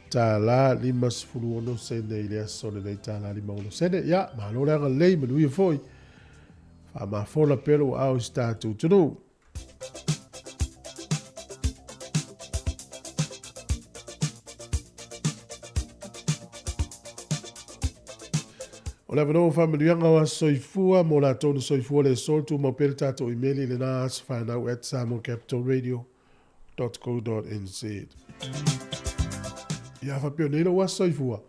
tala 56 sene i le aso lenei, tala 56 sene. Ia, malo le agalelei, manuia foi. Faamafola pea lou aao i si tatou atunuu. O le avanoa ua faamanuiaga o Aso Soifua mo latou na soifua le aso, tumau pea le tatou imeli i lena asofanau at samoacapitalradio.co.nz. Ia faapea nei lou aso soifua,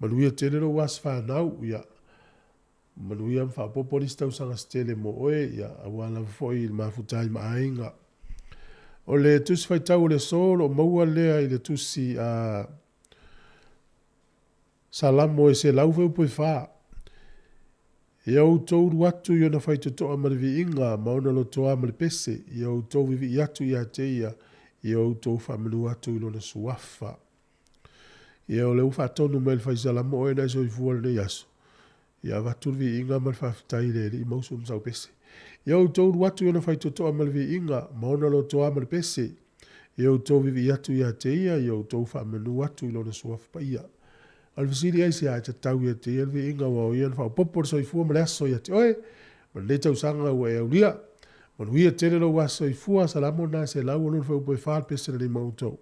manuia tele lou aso fanau, ia Manuia ma faaopoopo nisi tausaga se tele mo oe, ia, aua lava foi i le mafuta ai ma aiga. O le Tusi Faitau o le aso o lo o maua lea i le Tusi a Salamo e 104. Ia outou ulu atu i ona faitotoa ma le viiga, ma ona lotoa ma le pese, ia outou vivii atu ia te ia, ia outou faamanu atu i lona suafa. Ia o lea ua faatonu mai e le Fai Salamo oe na e soifua i lenei aso, ia avatu le viiga ma le faafetai i le Alii ma usu ma sau pese. Ia outou ulu atu i ona faitotoa ma le viiga, ma ona lotoa ma le pese. Ia outou vivii atu ia te ia, ia outou faamanu atu i lona suafa paia. A o le fesili aisea e tatau ia te ia le viiga aua o ia na faaopoopo le soifua ma le aso ia te oe, ma lenei tausaga ua e aulia. Manuia tele lou aso soifua, Salamo na 164 le pese lenei ma outou.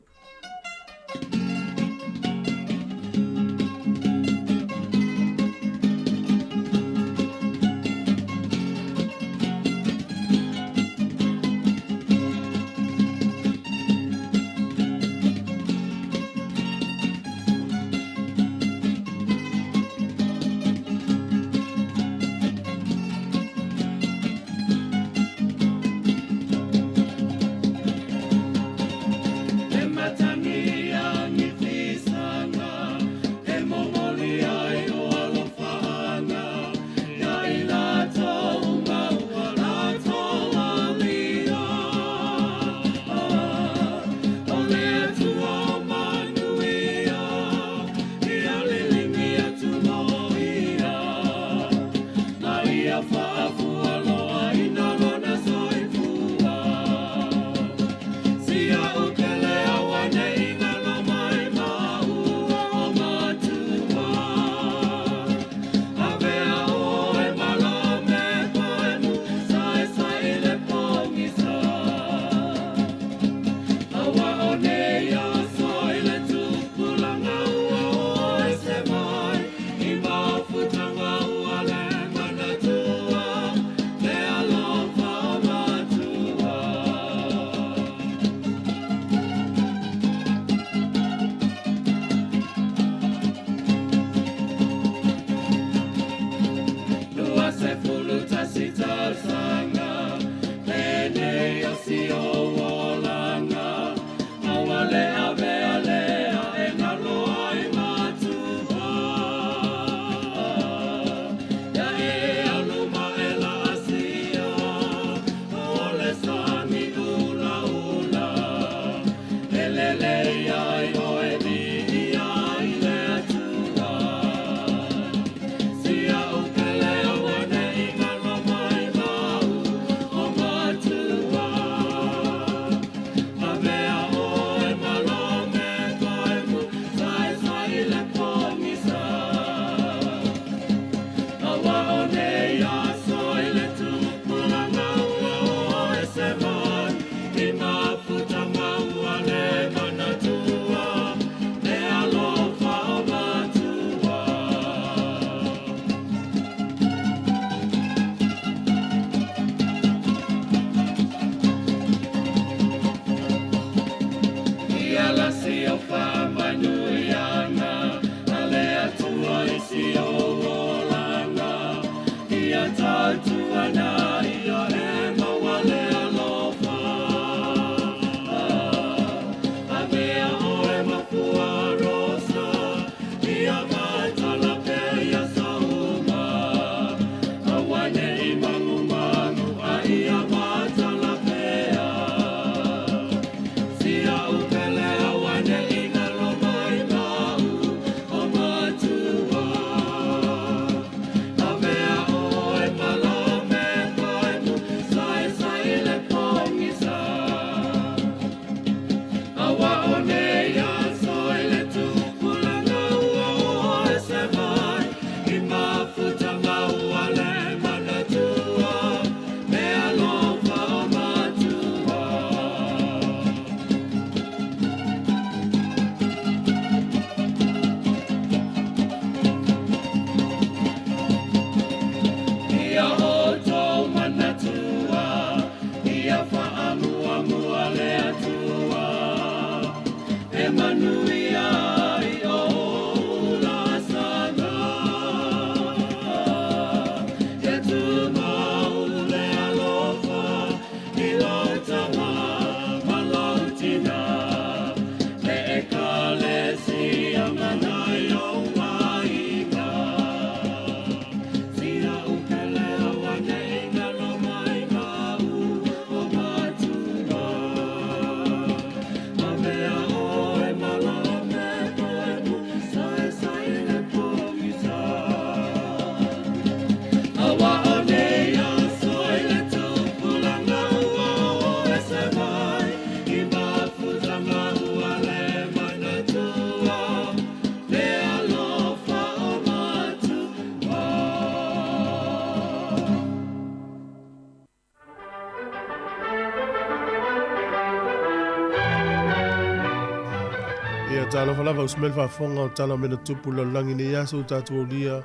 Ia talofa lava usi mai le faafofoga o tala o mea na tupu i le lalolagi nei aso ua tatou aulia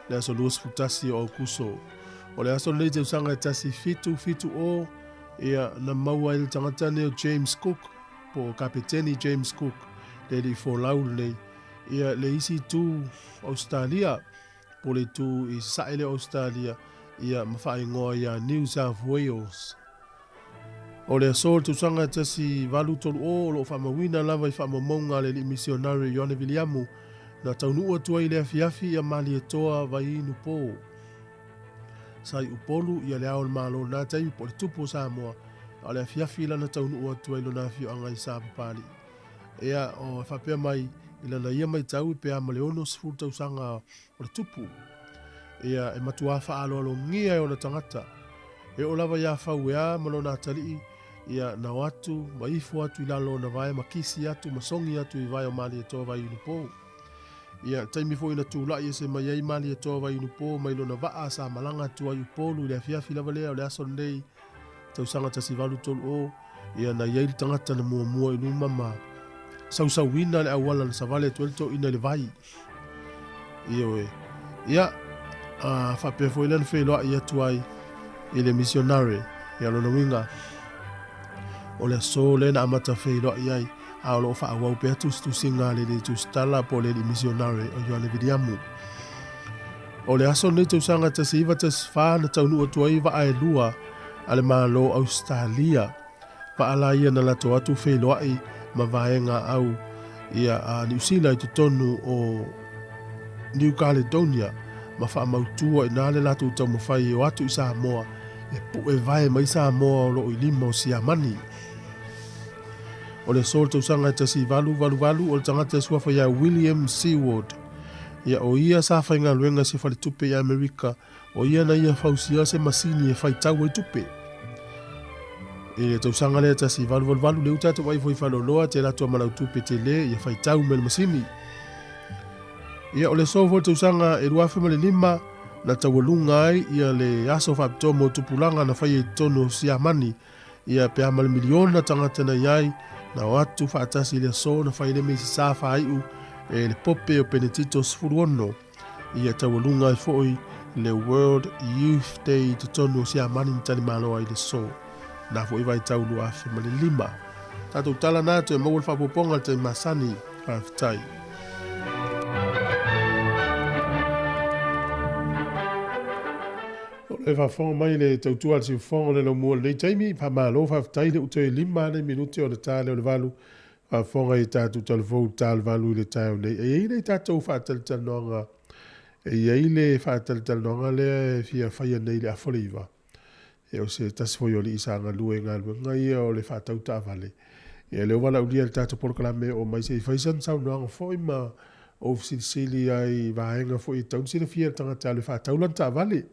le aso 21 o Aokuso. O le aso lenei tausaga e 1770 ia na maua ai le tagata nei o James Cook po o Kapeteni James Cook le alii folau lenei ia le isi itu Ausetalia po o le itu i sasae lea o Ausetalia ia ma faaigoa ia New South Wales. O le aso o le tausaga e 1830 o lo o faamauina lava i faamaumauga a le alii misionare Ioane Viliamu na taunuu atu ai i le afiafi ia Malietoa Vaiinupo. Sa i Upolu ia Le Ao o le Malo i lena taimi po o le Tupu o Samoa, a o le afiafi lana taunuu atu ai i lona afioaga i Sapapalii. Ia, o e faapea mai i lana ia maitau i pe a ma le 60 tausaga o le Tupu. Ia, e matuā faaaloalogia e ona tagata. E oo lava iā Fauea ma lona atalii, ia, na o atu ma ifo atu i lalo o ona vae ma kisi atu ma sogi atu i vae o Malietoa Vaiinupō. Ia, taimi foi na tulai ese mai ai Malietoa Vaiinupō mai lona vaa sa malaga atu ai Upolu i le afiafi lava lea o le aso lenei tausaga 1830, ia, na i ai le tagata na muamua i luma ma sausauina le auala na savali atu ai le toeaina i le vai. Ioe. Ia, a faapea foi lea na feiloai atu ai i le misionare, ia lona uiga, o le aso lea na amata feiloai ai, a o lo o faaauau pea tusitusiga a le alii tusitala po o le alii misionare o Ioane Viliamu. O le aso lenei tausaga 1914 na taunuu atu ai vaa e lua a le Malo o Ausetalia. Vaa la ia na latou atu feiloai ma vaega au ia a Niu Sila i totonu o New Caledonia ma faamautua i na le latou taumafai e o atu i Samoa e pu'e vae mai Samoa o lo o i lima o Siamani. O le aso o le tausaga e 1888 o le tagata e suafa ia William Seward. Ia o ia sa faigaluega i se faletupe i Amerika O ia na ia fausia se masini e faitau ai tupe. I le tausaga lea 1888, le uta atu ai foi Faleoloa te latou ma lau tupe tele ia faitau me le masini. Ia o le aso foi tausaga e 2005 na taualuga ai ia le aso faapitoa mo tupulaga na faia i totonu o Siamani ia pe a ma le miliona tagata na i ai na o atu faatasi i le aso na fai le mea i sasā faaiu e le Pope o Penetito 16. Ia taualuga ai foi le World Youth Day i totonu o Siamani na talimalo ai le so. Na foi vaitau 2005. Tatou tala na toe maua le faaopoopoga i le taimi masani. Faafetai. O le faafofoga mai le tautua a le siufofoga o le laumua i lenei taimi, faamalo faafetai le u toe 5 nei minute o le ta lea o le 8. Faafofoga i tatou talafou talvalu i le taeao nei. E i ai le tatou faatalatalanoaga, e i ai le faatalatalanoaga lea e fia faia nei i le afa o le 9. E o se tasi foi o alii sa galue i galuega ia o le faatau taavale. Ia lea ua valaaulia i le tatou polokalame e oo mai se i fai sana saunoaga foi ma ou fesilisili ai i vaega foi e tatau ona silafia e le tagata e alu e faatau lana taavale.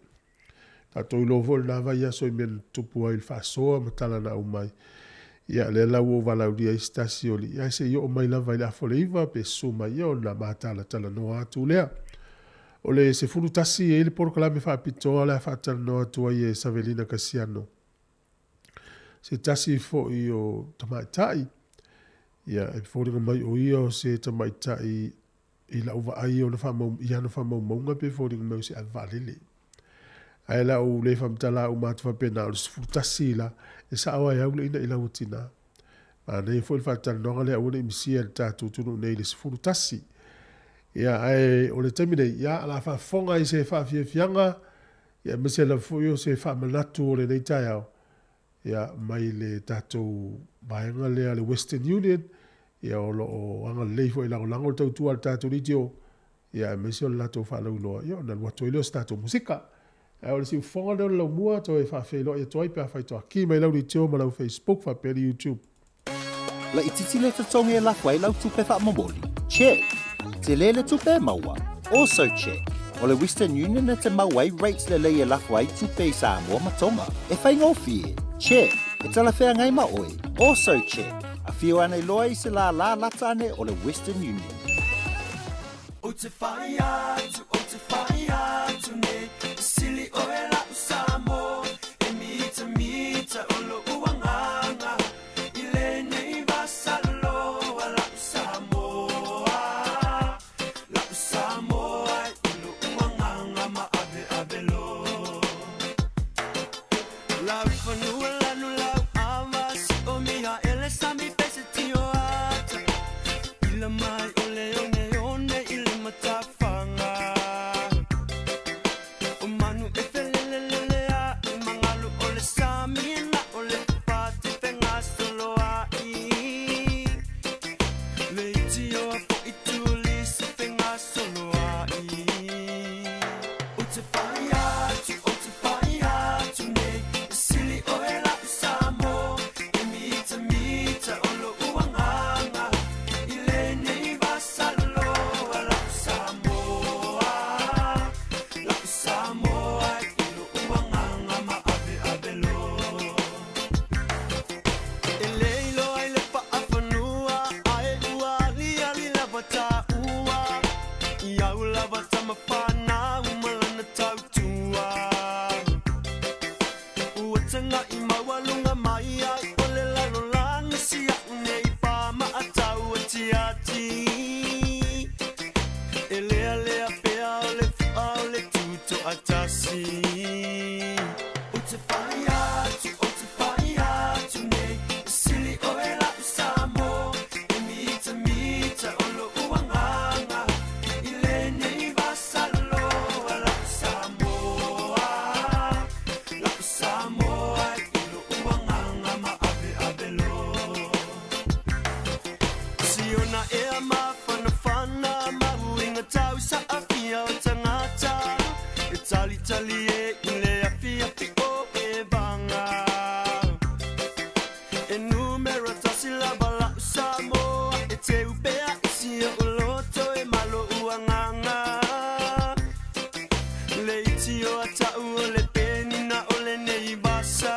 Tatou iloa foi lena vaiaso i mea na tutupu ai i le faasoa ma tala na aumai. Ia, lea la ua ou valaaulia ai se tasi o alii, ae se i oo mai lava i le afa o le 9 pe susu mai ia ona matalatalanoa atu lea. O le 11 e i ai le polokalame faapitoa o le a faatalanoa atu ai e Savelina Kasiano, se tasi foi o tamaitai, ia, e foliga mai o ia o se tamaitai I lau vaai ona faamau, i ana faamaumauga pe foliga mai o se ave vaalele. Ae la ou le faamatala uma atu faapena o le 11 la, e sao ai au le ina i lau tina. Manaia foi le faatalanoaga lea aua ne i misia e le tatou atunuu nei i le 11. Ia, ae o le taimi nei, ia, o le a faafofoga i se faafiafiaga, ia, aemaise lava foi o se faamanatu o lenei taeao, ia, mai le tatou vaega lea a le Western Union, ia, o lo o agalelei foi e lagolago le tautua a le tatou leitio, ia, aemaise o le latou faalauiloa, ia, ona alu atu ai lea o se tatou musika. Ae o le siufofoga lea o le laumua, toe faafeiloai atu ai pe afai toa ki mai lau leitio ma lau Facebook faapea le YouTube. Laitiiti le totogi e lafo ai lau tupe faamomoli? Check! Tele le tupe e maua? Also check! O le Western Union e te maua ai rates lelei e lafo ai tupe i Samoa ma Tonga. E faigofie? Check! E talafeagai ma oe? Also check! Afio ane loa i se lālā lata ane o le Western Union. Ou te whai atu, ou te whai atu nei E sili oe lau Samoa E mita mita o lo'u agaga I lenei vasaloa lau Samoa Lau Samoa i lo'u agaga maaveave loa Lau fanua lanu lau ava Si o Mihaele sami pese tio ata Pila mai o le one one i le matafaga O manu e felelelele ai Mangalu o le sami na o le pati fegasolo ai Le itioa fo'i tulisi fegasolo ai Ou te whai atu, ou te whai atu nei E sili oe lau Samoa E mita mita o lo'u agaga I lenei vasaloa lau Samoa Lau Samoa i lo'u agaga maaveave loa E le iloa i le faafanua Ae ua aliali lava taua I au lava tama fanau ma lana tautua Ua tagai maualuga mai ai o le lalolagi si a'u nei pa maatau atiati E lealea pea o le fua o le tutoatasi Ou te whai atu, ou te whai atu nei E sili oe lau Samoa E mita mita o lo'u agaga I lenei vasaloa lau Samoa Lau Samoa i lo'u agaga maaveave loa Siona ea mafanafana Mahuiga tau saafia o tagata E talitali e i le afiafi o Evaga E numera tasi lava la'u Samoa E teu pea i si o'u loto e ma lo'u agaga Le itioa ta'u o le penina o lenei vasa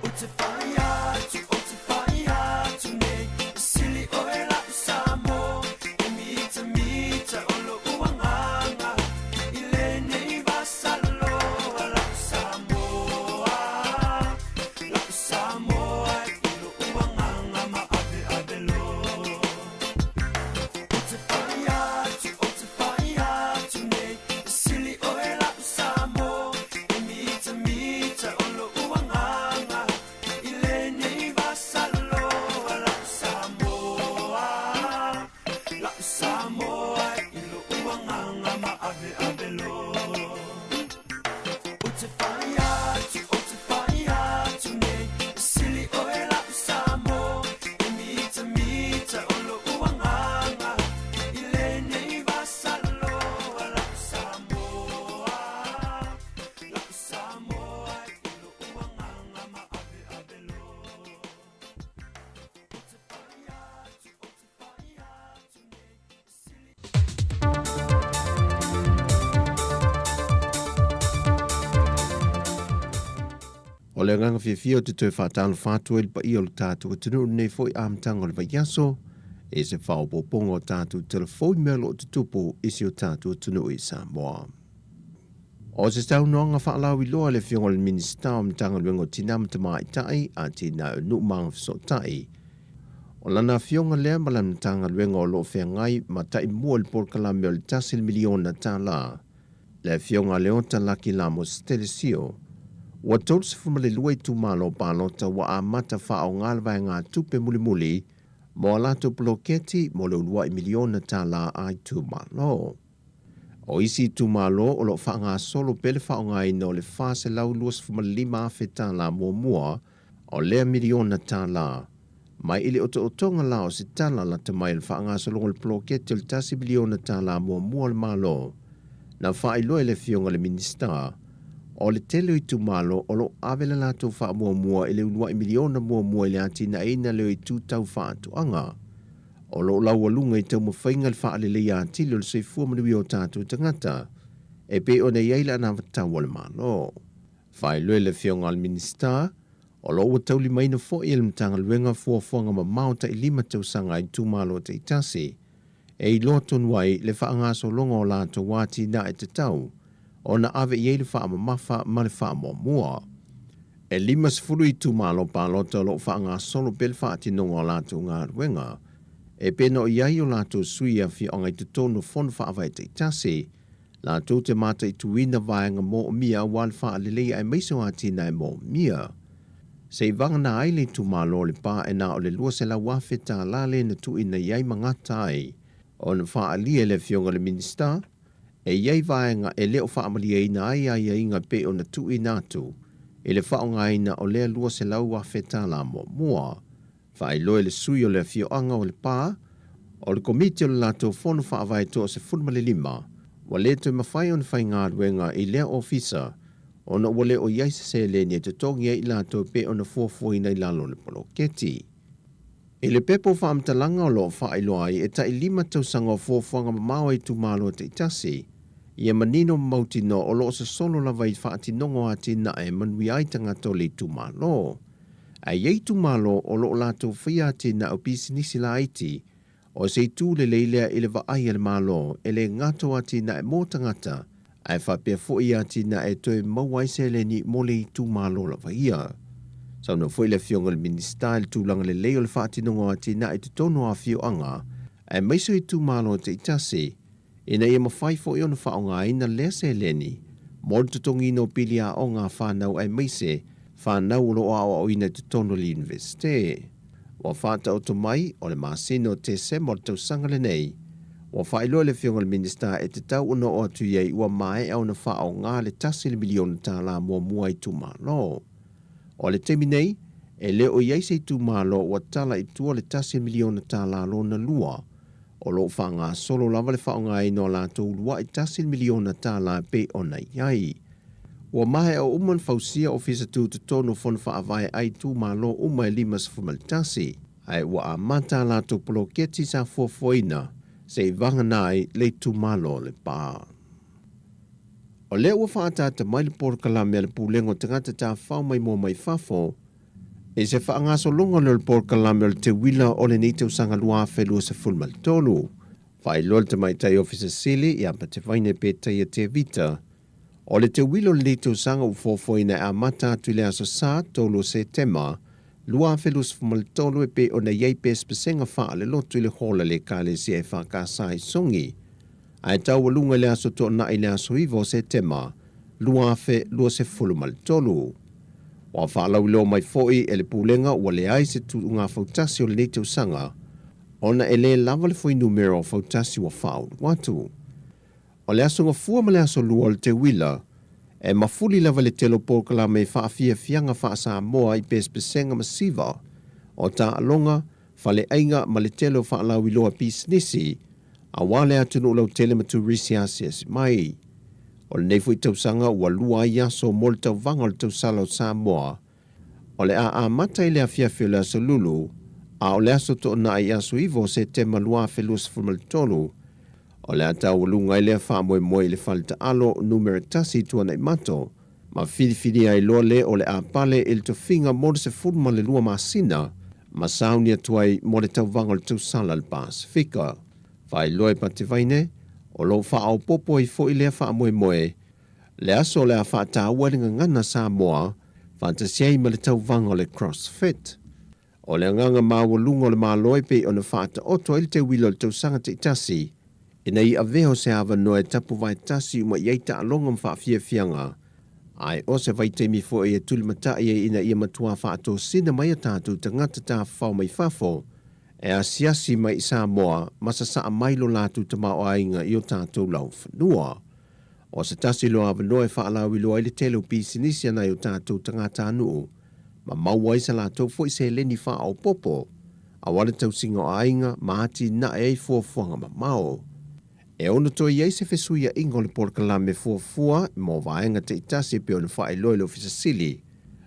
Ou te whai atu, ou te whai atu nei E sili oe lau Samoa E mita mita o lo'u agaga I lenei vasaloa lau Samoa Lau Samoa i lo'u agaga maaveave loa Ou te whai atu, ou te whai atu nei E sili oe lau Samoa E mita mita o lo'u agaga I lenei vasaloa lau Samoa Lau Samoa i lo'u agaga maaveave loa Ou te whai atu, ou te whai atu nei E sili oe lau Samoa E mita mita o lo'u agaga I lenei vasaloa lau Samoa Lau Samoa i lo'u agaga maaveave loa Ou te whai atu, ou te whai atu nei E sili O le agaga fiafia ou te toe faatalofa atu ai i le paia o le tatou atunuu i lenei foi amataga o le vaiaso, i se faaopoopoga o tatou telefoni mea o lo o tutupu i si o tatou atunuu i Samoa. O se saunoaga faalauiloa a le Afioga i le Minisita o Matagaluega o Tina ma Tamaitai, Atinae o Nuu ma Agafesootai, o lana afioga lea ma lana Matagaluega o lo o feagai ma taimua i le polokalame o le $1 miliona, le Afioga a Leota Laki Lamos Telesio. Ua 32 itumalo palota ua amata faaaoga le vaegatupe mulimuli mo a latou poloketi mo le uluai miliona tala a itumalo. O isi itumalo o lo o faagasolo pea le faaaogaina o le $425,000 tala muamua o lea miliona tala mai i le otootoga la o se tala lata mai o le faagasologa o le poloketi o le $1 miliona tala muamua o le Malo. Na faailoa e le Afioga i le Minisita, o le tele o itumalo o lo o ave le latou faamuamua i le uluai miliona muamua i le atinaeina lea o itu tau faatoaga. O lo o laualuga i taumafaiga le faaleleia atili o le soifua manuia o tatou tagata e pei ona i ai le anavatau a le Malo. Faailoa e le Afioga i le Minisita, o lo o ua taulimaina foi e le Matagaluega fuafuaga mamao tai 5 tausaga a itumalo taitasi e iloa tonu ai le faagasologa o latou atinae tatau ona ave i ai le faamamafa ma le faamuamua. E 50 itumalo palota o lo o faagasolo pea le faatinoga o latou galuega e pei ona i ai o latou sui i afioaga i totonu o fono faavae taitasi, latou te mataituina vaega moomia aua le faaleleia aemaise o atinae moomia. Se i vagana ai le itumalo o Lepa e na o le $200,000 tala lea na tuuina i ai ma gata ai ona faaalia e le Afioga i le Minisita e i ai vaega e le o faamalieina ai aiaiga pei ona tuuina atu i le faaaogaina o lea $200,000 tala muamua. Faailoa e le sui o le afioaga o Lepa, o le Komiti o le latou Fono Faavae 15, ua le toe mafai ona faigaluega i lea ofisa ona ua le o i ai se seleni e totogi ai i latou pei ona fuafuaina i lalo o le poloketi. I le pepa o faamatalaga o lo o faailoa ai e tai 5 tausaga o fuafuaga mamao a itumalo taitasi, ia manino ma mautinoa o lo o sosolo lava i faatinoga o atinae e manuia ai tagata o le itumalo. Ae i ai itumalo o lo o latou faia atinae o pisinisi laiti, o se itu lelei lea i le vaai a le Malo e le gata o atinae mo tagata, ae faapea foi i atinae e toe maua ai seleni mo le itumalo lava ia. Saunoa foi le Afioga i le Minisita i le tulaga lelei o le faatinoga o atinae i totonu o afioaga, aemaise o itumalo taitasi, ina ia mafai foi ona faaaogaina lea seleni mo le totogiina o pili aoga a fanau aemaise fanau o lo o aoaoina i totonu o le Iunivesite. Ua faataoto mai, o le masina o Tesema o le tausaga lenei, ua faailoa e le Afioga i le Minisita e tatau ona oo atu i ai ua maea ona faaaoga le $1 miliona muamua a itumalo. O le taimi nei, e le o i ai se itumalo ua tala i tua le $1 miliona lona lua. O lo o faagasolo lava le faaaogaina o latou uluai $1 miliona e pei ona i ai. Ua maea uma ona fausia ofisa tutotonu o fono faavae a itumalo uma e 51, ae ua amata a latou poloketi sa fuafuaina se i vagana ai le itumalo o Lepa. O lea ua faaataata mai le polokalame a le Pulega o Tagata Tafafao Maimoa Mai Fafo i se faagasologa lea o le polokalame o le teuila o lenei tausaga 2023. Faailoa le Tamaitai Ofisa Sili ia Patevaine Petaia Tevita, o le teuila o lenei tausaga ua fuafuaina e amata atu i le aso Sa 3 o Setema 2023 e pei ona i ai pesepesega faalelotu i le hola le Ekalesia e EFKS i Sogi, ae taualuga i le aso Toonai i le aso 9 o Setema 2023. Ua faalauiloa mai foi e le Pulega ua leai se tuuga fautasi o lenei tausaga ona e le lava le fuainumera o fautasi ua faaulu atu. O le aso Gafua ma le aso Lua o le teuila, e mafuli lava le tele o polokalame i faafiafiaga faa-Samoa i pesepesega ma siva o taaloga, faleaiga ma le tele o faalauiloa pisinisi aua le atunuu lautele ma turisi asiasi mai. O lenei foi tausaga ua lua ai aso mo le tauvaga o le tausala o Samoa. O le a amata i le afiafi o le aso Lulu, a o le aso Toonai i aso 9 o Setema 2023, o le a taualuga ai lea faamoemoe i le fale taalo numera 1 i Tuanaimato, ma filifilia ai loa le o le a pale i le tofiga mo le 12 masina ma sauni atu ai mo le tauvaga o le tausala i le Pasefika. Faailoa e Patevaine, o lo o faaopoopo ai foi lea faamoemoe, le aso o le a faataua i le gagana Samoa faatasi ai ma le tauvaga o le CrossFit. O le agaga maualuga o le Malo e pei ona faataoto ai le teuila o le tausaga taitasi, ina ia avea o se avanoa e tapuvae tasi uma i ai taaloga ma faafiafiaga, Ae o se vaitaimi foi e tulimataʻi ai ina ia matuā faatosina mai o tatou tagata tafafao mai fafo e asiasi mai i Samoa ma sasaa mai lo latou tamaoaiga i o tatou laufanua. O se tasi loa avanoa e faalauiloa ai le tele o pisinisi a nai o tatou tagatanuu ma maua ai sa latou foi seleni faaopoopo auā le tausiga o aiga ma atinae ai fuafuaga mamao. E ono toe i ai se fesuiaiga o le polokalame fuafua mo vaega taitasi e pei ona faailoa i le Ofisa Sili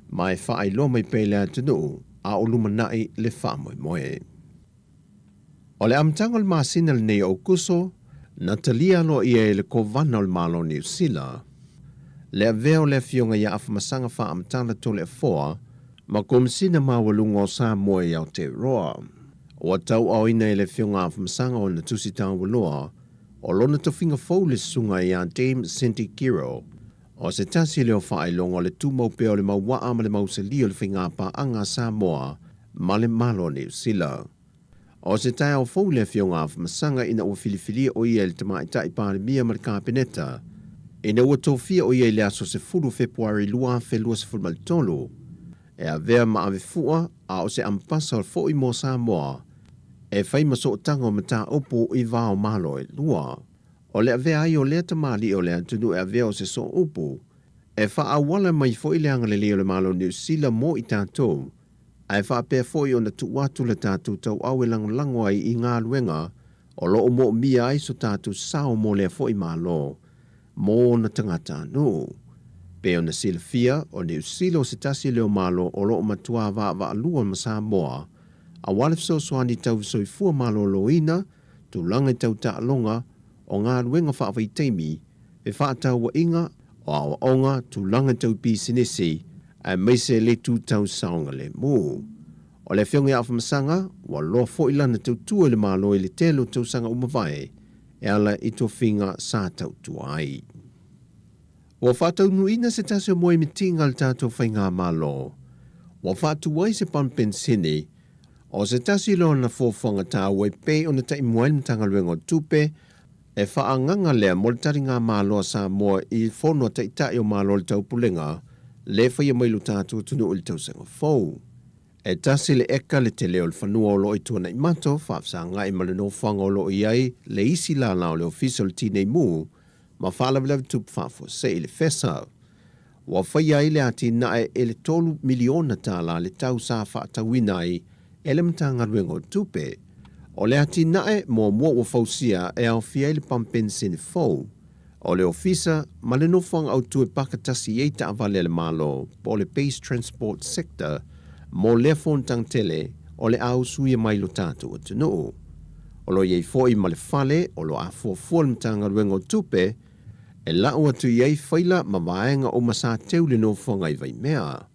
ma e faailoa mai pea i le atunuu a o lumanai le faamoemoe. O le amataga o le masina lenei o Aokuso, na talia aloaia e le Kovana o le Malo o Niu Sila le avea o le Afioga ia Afamasaga Faamatala Toleafoa ma Komesina Maualuga o Samoa i Aotearoa. Ua tauaaoina e le Afioga Afamasaga ona tusi taualoa o lona tofiga fou le susuga ia Dame Cindy Giro, o se tasi lea o faailoga o le tumau pea o le mau waa ma le mausali o le faigapaaga a Samoa ma le Malo o Niu Sila. O se taeao fou le Afioga Afamasaga ina ua filifilia o ia e le Tamaitai Palemia ma le Kapeneta, ina ua tofia o ia i le aso 10 o Fepuari 2023, e avea ma avefua a o se ambassador foi mo Samoa e fai ma sootaga o mataupu i va o Malo e lua. O le avea ai o lea tamalii o le atunuu e avea o se sooupu, e faaauala mai foi le agalelei o le Malo o Niu Sila mo i tatou, ae faapea foi ona tuu atu le tatou tauau e lagolago ai i galuega o lo o moomia ai so tatou sao mo lea foi Malo mo ona tagatanuu. Pei ona silafia, o Niu Sila o se tasi lea o Malo o lo o matuā vaavaalua ma Samoa, auā le fesoasoani tau soifua malōlōina, tulaga i tau taaloga, o galuega faavaitaimi, fefaatauaiga, o aoaoga, tulaga tau pisinisi, aemaise le itu tau saogalemu. O le Afioga ia Afamasaga, ua loa foi lana tautua i le Malo i le tele o tausaga ua mavae, e ala i tofiga sa tautua ai. Ua faataunuuina se tasi o moemitiga a le tatou faigamalo, ua faatu ai se pamu penisini, o se tasi loa ona fuafuaga taua e pei ona taimua ai le Matagaluega o Tupe, e faaagaga lea mo le taligamalo a Samoa i Fono a Taitai o Malo o le Taupulega le faia mai lo tatou atunuu i le tausaga fou. E tasi le eka le tele o le fanua o lo o i Tuanaimato, faafesagai ma le nofoaga o lo o i ai le isi lālā o le Ofisa o le Tinei Mu ma Faalavelave Tupu Faafuasei i le FESA. Ua faia ai le atinae e le $3 miliona le tau sa faatauina ai e le Matagaluega o Tupe. O le atinae muamua ua fausia e aofia ai le pamu penisini fou, o le ofisa ma le nofoaga autu e paka tasi i ai taavale a le Malo po o le Base Transport Sector mo lea fonotaga tele o le a usuia mai lo tatou atunuu. O lo o i ai foi ma le fale o lo o afuafua le Matagaluega o Tupe e lau atu i ai faila ma vaega uma sa teu le nofoaga i Vaimea.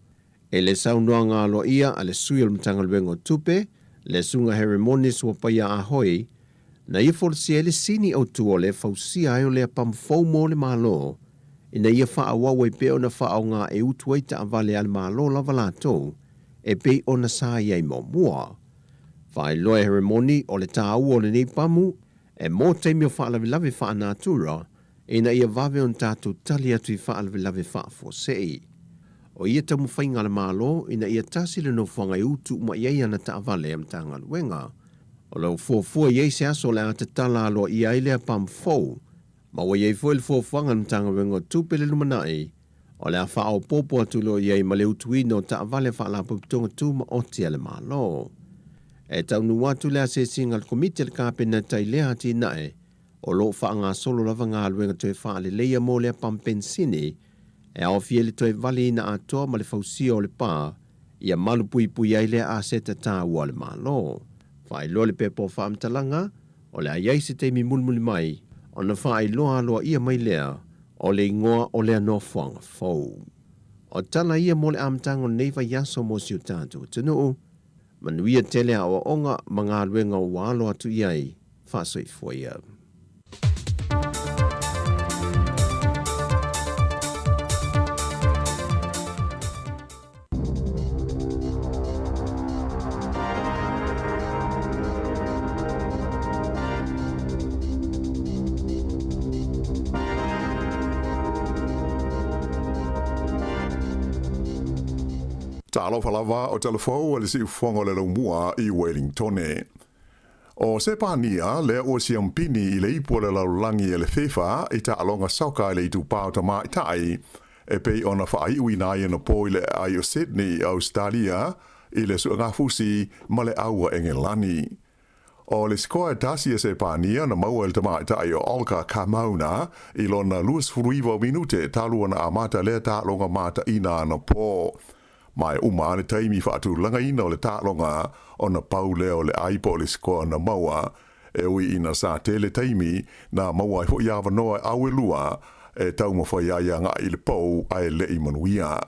E le saunoaga aloaia a le sui o le Matagaluega o Tupe, le Susuga Heremoni Suapaia Ah Hoi, na ia folasia ai le sini autu o le fausia ai o lea pamu fou mo le Malo, ina ia faaauau ai pea ona faaaoga e utu ai taavale a le Malo lava latou e pei ona sa i ai muamua. Faailoa e Heremoni o le taua o lenei pamu e mo taimi o faalavelave faanatura ina ia vave ona tatou tali atu i faalavelave faafuasei. O ia taumafaiga a le Malo ina ia tasi le nofoaga e utu uma i ai ana taavale a Matagaluega. O lo o fuafua i ai se aso o le a tatala aloaia ai lea pamu fou, ma ua i ai foi le fuafuaga a le Matagaluega o Tupe le lumanai, o le a faaopoopo atu loa i ai ma le utuina o taavale a Faalapotopotoga Tumaoti a le Malo. E taunuu atu le asiasiga a le Komiti a le Kapeneta i lea atinae, o lo o faagasolo lava galuega toe faaleleia mo lea pamu penisini, e aofia i le toe valiina atoa ma le fausia o le pa, ia malupuipui ai lea aseta taua a le Malo. Faailoa le pepa o faamatalaga, o le a i ai se taimi mulimuli mai ona faailoa aloaia mai lea o le igoa o lea nofoaga fou. O tala ia mo le amataga o lenei vaiaso mo si o tatou atunuu, manuia tele aoaoga ma galuega ua alo atu i ai, faasoifua ia. Talofa lava o talafou a le siufofoga o le laumua i Welingtone. O Sepania lea ua siampini i le ipu o le lalolagi e le FIFA i taaloga soka i le itupa o tamaitai e pei ona faaiuina ai anapo i le aai o Sydney i Ausetalia i le suegafusi ma le au a Engelani. O le sikoa e tasi a Sepania na maua e le tamaitai o Olga Carmona i lona 29 o minute talu ona amata lea taaloga mataina anapo. Ma e uma lava le taimi faatulagaina o le taaloga ona pau lea o le ai po o le sikoa na maua, e ui ina sa tele taimi na maua ai foi avanoa e au e lua e taumafai ai agai i le pou ae le i manuia.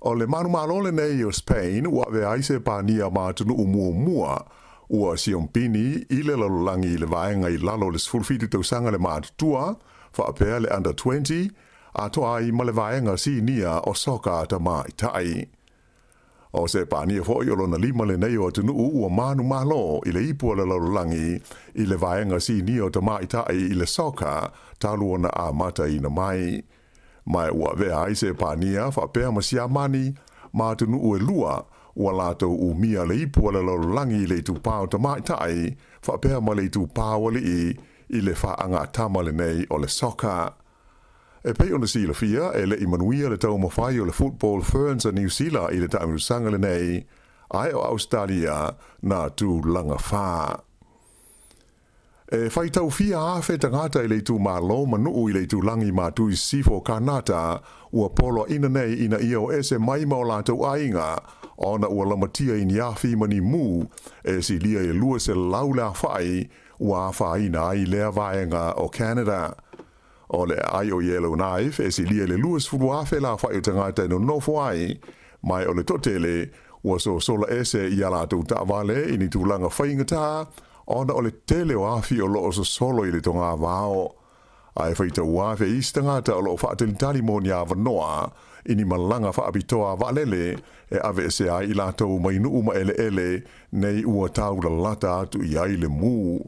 O le manumalo lenei o Spain ua avea ai Sepania ma atunuu muamua ua siompini i le lalolagi i le vaega i lalo o le 17 tausaga le matutua, faapea le Under 20, atoa ai ma le vaega sinia o soka tamaitai. O Sepania foi o lona lima lenei o atunuu ua manumalo i le ipu a le lalolagi i le vaega sinia o tamaitai i le soka talu ona amataina mai. Ma ua avea ai Sepania faapea ma Siamani ma atunuu e lua ua latou umia le ipu a le lalolagi i le itupa o tamaitai faapea ma le itupa o alii i le faagatama lenei o le soka. E pei ona silafia, e le i manuia le taumafai o le Football Ferns a Niu Sila i le taamilosaga lenei, ae o Ausetalia na tulaga fa. E faitau fia afe tagata i le itumalo ma nuu i le itulagi ma i sisifo o Kanata ua poloaiina nei ina ia o ese mai ma o latou aiga ona ua lamatia i ni afi ma ni mu e silia i le 200 le aofai ua afaina ai lea vaega o Canada. O le aai o Yellowknife e silia i le 20,000 le aofai o tagata e nonofo ai, ma o le toatele ua sosola ese i a latou taavale i ni tulaga faigata ona o le tele o afi o loo sosolo i le togavao. Ae faitau afe isi tagata o loo faatalitali mo ni avanoa i ni malaga faapitoa a vaalele e aveesea ai i latou mai nuu ma eleele nei ua taulalata atu i ai le mu.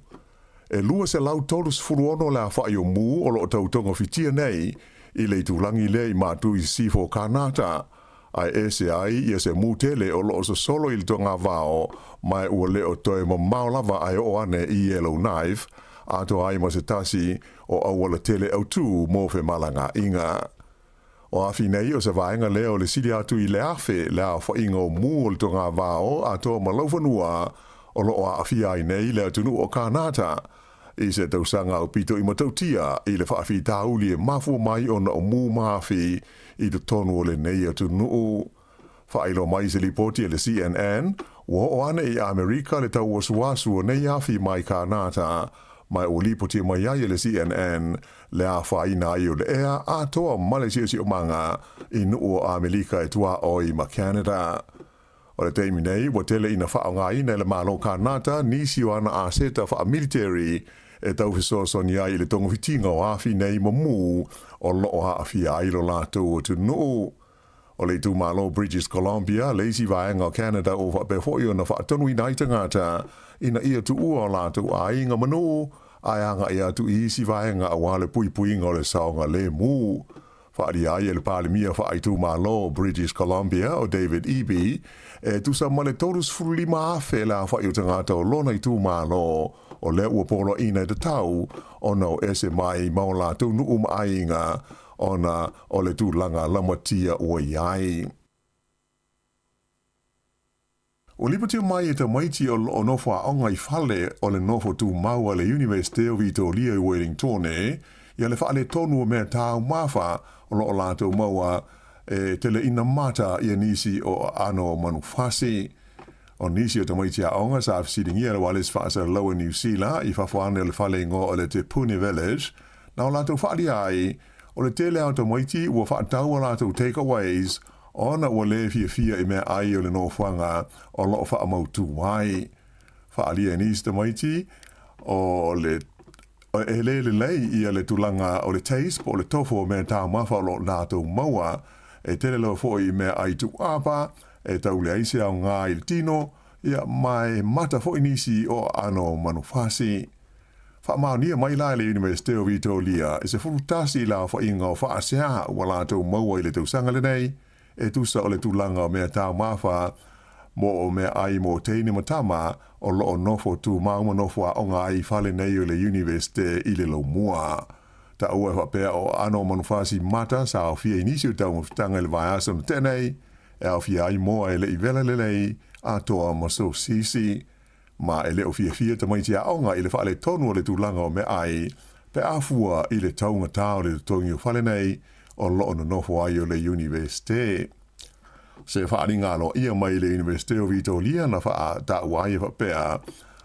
E 236 le aofai o mu o loo tau togafitia nei i le itulagi lea i matu i sisifo o Kanata, ae ese ai ia se mu tele o loo sosolo i le togavao ma ua le o toe mamao lava ae oo ane i Yellowknife, atoa ai ma se tasi o auala tele autū mo femalagaaiga. O afi nei o se vaega lea o le sili atu i le 1,000 le aofaiga o mu o le togavao atoa ma laufanua o loo aafia ai nei le atunuu o Kanata i se tausaga aupito i matautia i le faafitauli e mafua mai ona o mu ma afi i totonu o lenei atunuu. Faailoa mai se lipoti a le CNN, ua oo ane i Amerika le tauasuasu o nei afi mai Kanata, ma ua lipotia mai ai e le CNN le afaina ai o le ea atoa ma le siosiomaga i nuu o Amerika e tuaoi ma Canada. O le taimi nei, ua tele ina faaaogaina e le Malo Kanata nisi o ana aseta faamiliteri e tau fesoasoani ai i le togafitiga o afi nei ma mu o loo aafia ai lo latou atunuu. O le itumalo British Columbia le isi vaega o Canada ua faapea foi ona faatonuina ai tagata ina ia tuua o latou aiga ma nuu ae agai atu i isi vaega aua le puipuiga o le saogalemu. Faaalia ai e le Palemia faaitumalo o British Columbia o David Eby e tusa ma le 35,000 le aofai o tagata o lona itumalo o lea ua poloaiina e tatau ona o ese mai ma o latou nuu ma aiga ona o le tulaga lamatia ua i ai. Ua lipotia mai e tamaiti o loo nofo aoga i fale o le nofo tumau a le Iunivesite o Vitoria i Wellingtone ia le faaletonu o mea taumafa o loo latou maua e teleina mata ia nisi o aano manufasi. O nisi o tamaiti aoga sa fesiligia e le ualesi faasalalau a Niu Sila i fafo ane o le fale igoa o le Te Puni Village na o latou faaalia ai o le tele lava o tamaiti ua faatau a latou takeaways ona ua le fiafia i meaai o le nofoaga o loo faamautū ai. Faaalia e nisi tamaiti o le e le lelei ia le tulaga o le taste po o le tofo o mea taumafa o loo latou maua. E tele lava foi i meaai tuuapa e tau leai se aoga i le tino, ia ma e mata foi nisi o aano manufasi. Faamaonia mai la e le Iunivesite o Vitoria e 11 le aofaiga o faasea ua latou maua i le tausaga lenei. e tusa o le tulaga o mea taumafa mo o meaai mo teine ma tama o lo o nofo tumau ma nofo aoga ai i fale nei o le Iunivesite i le laumua. Taua e faapea o aano o manufasi mata sa aofia i nisi o taumafataga i le vaiaso na tea nei, e aofia ai moa e le i vela lelei, atoa ma sosisi. Ma e le o fiafia tamaiti aoga i le faaletonu o le tulaga o meaai pe a fua i le taugatā o le totogi o fale nei o lo o nonofo ai o le Iunivesite. Se faaaliga aloaia mai le Iunivesite o Vitolia na faataua ai e faapea,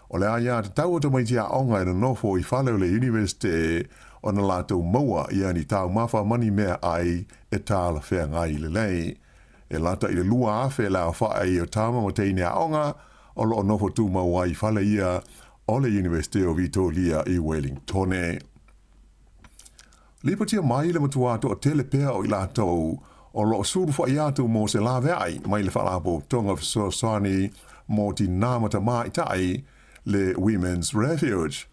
o le aiatatau o tamaiti aoga e nonofo i fale o le Iunivesite ona latou maua ia ni taumafa ma ni meaai e talafeagai lelei. E lata i le 2,000 le aofai o tama ma teine aoga o lo o nofo tumau ai i fale ia o le Iunivesite o Vitolia i Wellingtone. Lipotia mai le matua toatele pea o i latou o lo o sulufai atu mo se laveai mai le Faalapotopotoga Fesoasoani mo Tinā ma Tamaitai, le Women's Refuge.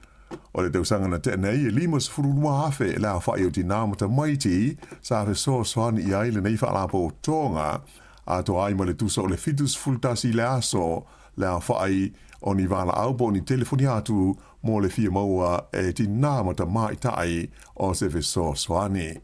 O le tausaga na tea nei, e 52,000 le aofai o tinā ma tamaiti sa fesoasoani i ai lenei faalapotopotoga, atoa ai ma le tusa o le 71 le aso le aofai o ni valaau po o ni telefoni atu mo le fia maua e tinā ma tamaitai o se fesoasoani.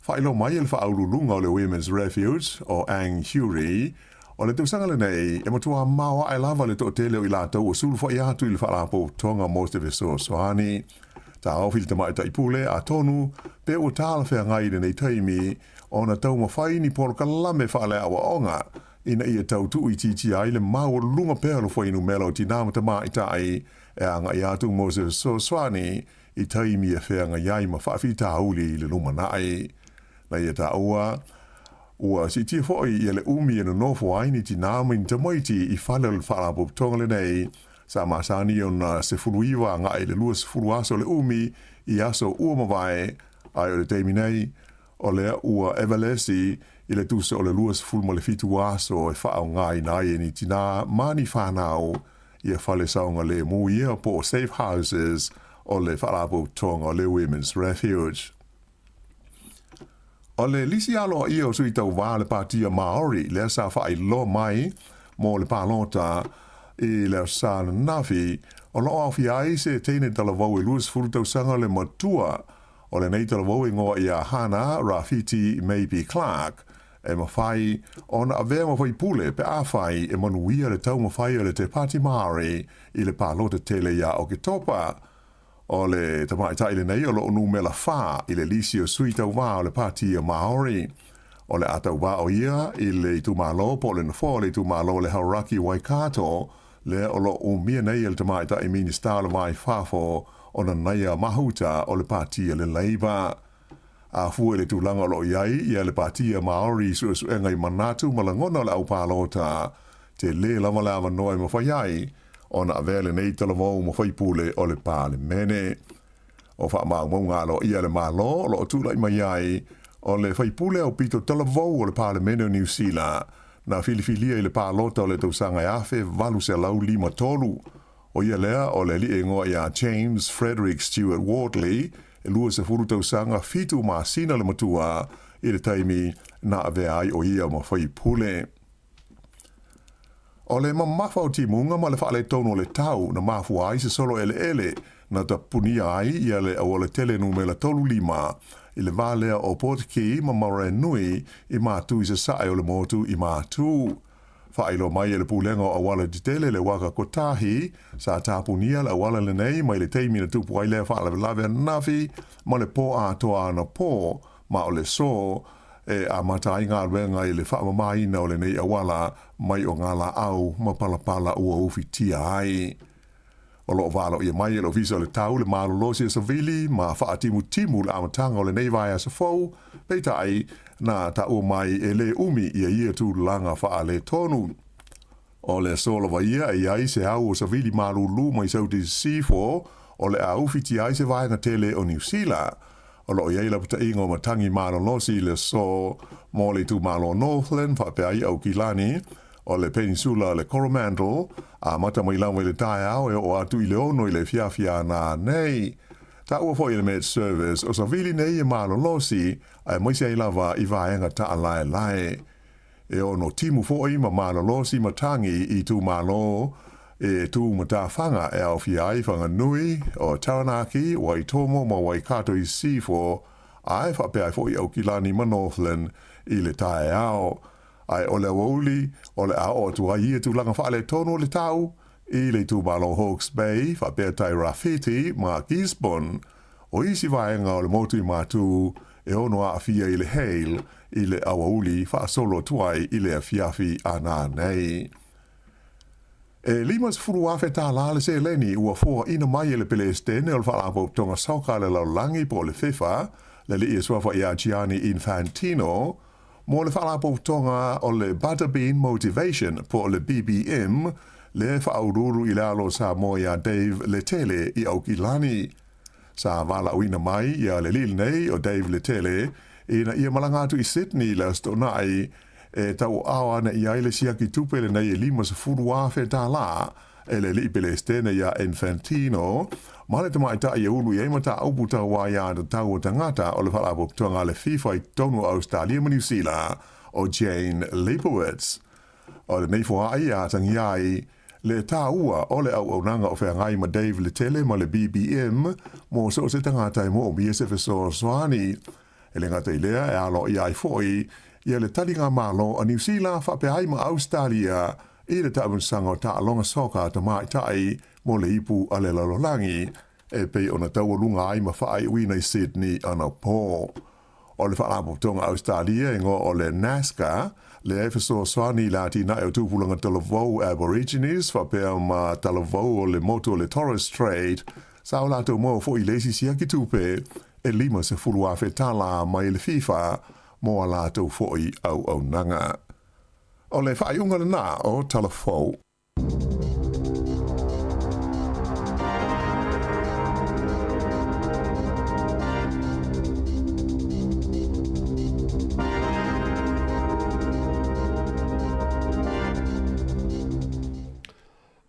Faailoa mai e le faauluuluga o le Women's Refuge, o Ang Hury, o le tausaga lenei, e matua maoae lava le toatele o i latou ua sulufai atu i le Faalapotopotoga mo se Fesoasoani. Taofi le tamaitai pule, atonu, pe ua talafeagai i lenei taimi ona taumafai ni polokalame faaleaoaoga ina ia tau tuuitiitia ai le maualuluga pea o le fuainumera o tinā ma tamaitai e agai atu mo se fesoasoani i taimi e feagai ai ma faafitauli i le lumanai. Na ia taua, ua siitia foi ia le umi e nonofo ai ni tinā ma ni tamaiti i fale o le Faalapotopotoga lenei, sa masani ona 19 agai i le 20 aso le umi i aso ua mavae, ae o le taimi nei, o lea ua evalesi i le tusa o le 27 aso e faaaogaina ai e ni tinā ma ni fanau ia fale saogalemu ia po o safe houses o le Faalapotopotoga o le Women's Refuge. O le lisi aloaia o sui tauva o le Patia Maori lea sa faailoa mai mo le palota i le aso Sa ananafi, o lo o aofia ai se teine talavou e 20 tausaga le matua o lenei talavou e igoa ia Hana Rawhiti Maipi Clark, e mafai ona avea ma faipule pe afai e manuia le taumafai o le Te Pāti Māori i le palota tele iā Oketopa. O le tamaitai lenei o lo o numera 4 i le lisi o sui tauva o le Pāti Māori. O le a tauva o ia i le itumalo po o le nofoa o le itumalo o le Hauraki Waikato, lea o lo o umia nei e le tamaitai Minista o le Va i Fafo o Nanaia Mahuta o le Pāti a le Labour. A fua i le tulaga o lo o i ai ia le Patia Māori i suesuega i manatu ma lagona o le aupalota, tele lava le avanoa e mafai ai ona avea lenei talavou ma faipule o le Palemene. O faamaumauga aloaia a le Malo o lo o tulai mai ai o le faipule aupito talavou o le Palemene o Niu Sila na filifilia i le palota o le tausaga e 1853, O ia lea o le alii e igoa ia James Frederick Stewart Wardley, e 20 tausaga 7 masina le matua i le taimi na avea ai o ia ma faipule. O le mamafa o timuga ma le faaletonu o le tau na mafua ai se solo eleele na tapunia ai ia le auala tele numera 35 i le va lea o Port Key ma Maraenui i Matu i sasae o le motu i Matu. Faailoa mai e le Pulega o Auala Tetele le waka kotahi, sa tapunia le auala lenei mai le taimi na tupu ai lea faalavelave ananafi ma le pō atoa anapō, ma o le aso e amata ai galuega i le faamamaina o lenei auala mai o ngā laau ma palapala ua ufitia ai. O lo o valoia mai e le Ofisa o le Tau le malolosi o Savili ma faatimutimu le amataga o lenei vaiaso fou, peitai, na taua mai e lē umi ia ia tulaga faaletonu. O le aso lava ia e i ai se au o Savili malūlū mai Sauti Sisifo o le a ufitia ai se vaega tele o Niu Sila. O lo o i ai lapataiga o matagi malolosi i le aso mo le itumalo o Northland faapea ai Aukilani, O le Peninsula o le Coromandel, amata mai lava i le taeao e oo atu i le 6 i le afiafi ana nei. Taua foi e le Met Service, o savili nei e malolosi, aemaise ai lava i vaega taalaelae. E ono timu foʻi ma malolosi matagi i itumalo e tu matafaga e aofia ai Whanganui, o Taranaki, Waitomo ma Waikato i Sisifo, ae faapea ai foʻi Aukilani ma Northland i le taeao. Ae o le aoauli o le a oo atu ai ia tulaga faaletonu o le tau i le itumalo Hawke's Bay faapea Tairāwhiti ma Gisborne. O isi vaega o le motu i Matū e ono aafia i le hail i le aoauli faasolo atu ai i le afiafi a nanei. E $50,000 tālā le seleni ua foaina mai e le Pelesitene o le Faalapotopotoga Soka a le Lalolagi po o le FIFA, le alii e suafa ia Gianni Infantino, mo le Faalapotopotoga o le Buttabean Motivation po o le BBM, lea e faauluulu i le alo o Samoa ia Dave Letele i Aukilani. Sa valaauina mai ia le alii lenei o Dave Letele ina ia malaga atu i Sydney i le Aso Toonai e tauaao ana i ai le siaki tupe lenei e $50,000 tālā e le alii Pelesitene iā Infantino ma le tamaitai e ulu i ai mataupu tau aiā tatau a tagata o le Faalapotopotoga a le FIFA i totonu o Ausetalia ma Niu Sila o Jane Leipowitz. O lenei foaʻi e atagia ai le tāua o le auaunaga o feagai ma Dave Letele ma le BBM mo so o se tagata e moomia se fesoasoani. E le gata i lea, e aloaia ai foʻi ia le taliga Malo a Niu Sila faapea ai ma Ausetalia i le taamilosaga o taaloga soka a tamaitai mo le ipu a le lalolagi e pei ona taualuga ai ma faaiuina i Sydney anapo. O le Faalapotopotoga Ausetalia e igoa o le NASCA, lea e fesoasoani i le atinae o tupulaga talavou Aborigines faapea ma talavou o le motu o le Torres Strait, sa o latou maua foi i le isi siaki tupe e $50,000 tālā mai le FIFA mo a latou foi auaunaga. O le faaiuga lena o Tala Fou.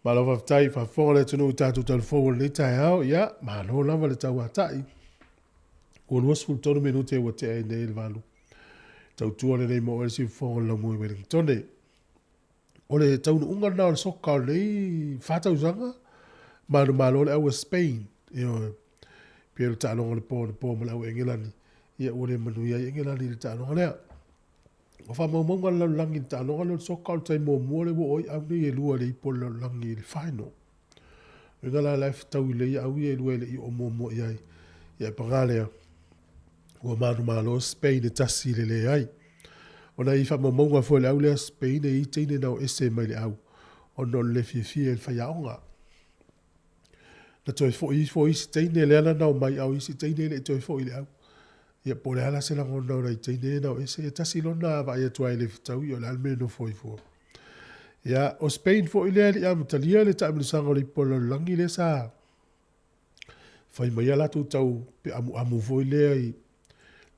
Malo faafetai, faafofoga le atunuu i tatou talafou o lenei taeao. Ia, malo lava le tauatai. Ua 23 minute ua tea ai nei le valu. Tautua lenei mo oe le siufofoga o le laumua i Wellingtone. O le taunuuga lena o le soka o lenei 4 tausaga, manumalo le au a Spain. Ioe. Pei o le taaloga o le po anapo ma le au Engelani. Ia ua le manuia ai Engelani i le taaloga lea. O faamaumauga a le lalolagi i le taaloga lea o le soka o le taimi muamua lea ua oo ai au nei e lua i le ipu o le lalolagi i le final. O uiga la la e fetaui lelei au ia e lua e le i oo muamua i ai. Ia paga lea, ua manumalo Spain e tasi i le leai. O nai faamaumauga foi a le au lea Spain e i ai teine na o ese mai le au ona o le le fiafia i le faiaoga. Na toe foi ifo isi teine lea la na omai a o isi teine e le i toe foi i le au. Ia po o le a la se lagona o nai teine na o ese, e tasi lona vaai atu ai e le fetaui o le a le mea e nofo ai fua. Ia, o Spain foi lea e le i amatalia le taamilosaga o le ipu o le lalolagi lea sa fai mai a latou tau pe amuamu foi lea i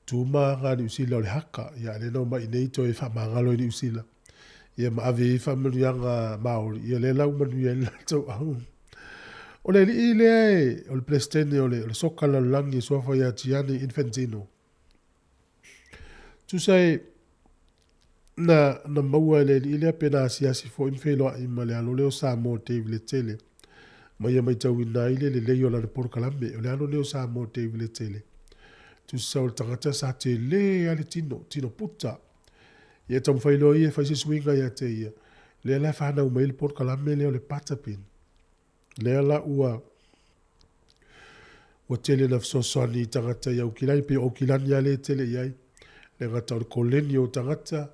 tu ma aga a Niu Sila o le haka. Ia, lea na omai i nei toe faamagalo i Niu Sila. Ia ma ave i faamanuiaga Maori. Ia lea la ua manuia ai le latou au. O le alii lea e, o le Peresetene o le, o le soka lalolagi e suafa ia Gianni Infantino. Tusa e, na, na maua e le alii lea pe na asiasi foi ma feiloai ma le alo lea o Samoa Dave Letele. Ma ia matauina ai le lelei o lana polokalame. O le alo lea o Samoa Dave Letele. Tusa o le tagata sa tele lava le tino, tino puta. Ia taumafai loa ia e fai se suiga ia te ia. Lea la e fanau mai ai le polokalame lea o le Buttabean. Lea la ua ua tele na fesoasoani i tagata i Aukilani, pei o Aukilani lava lea e tele i ai. Le gata o le koleni o tagata,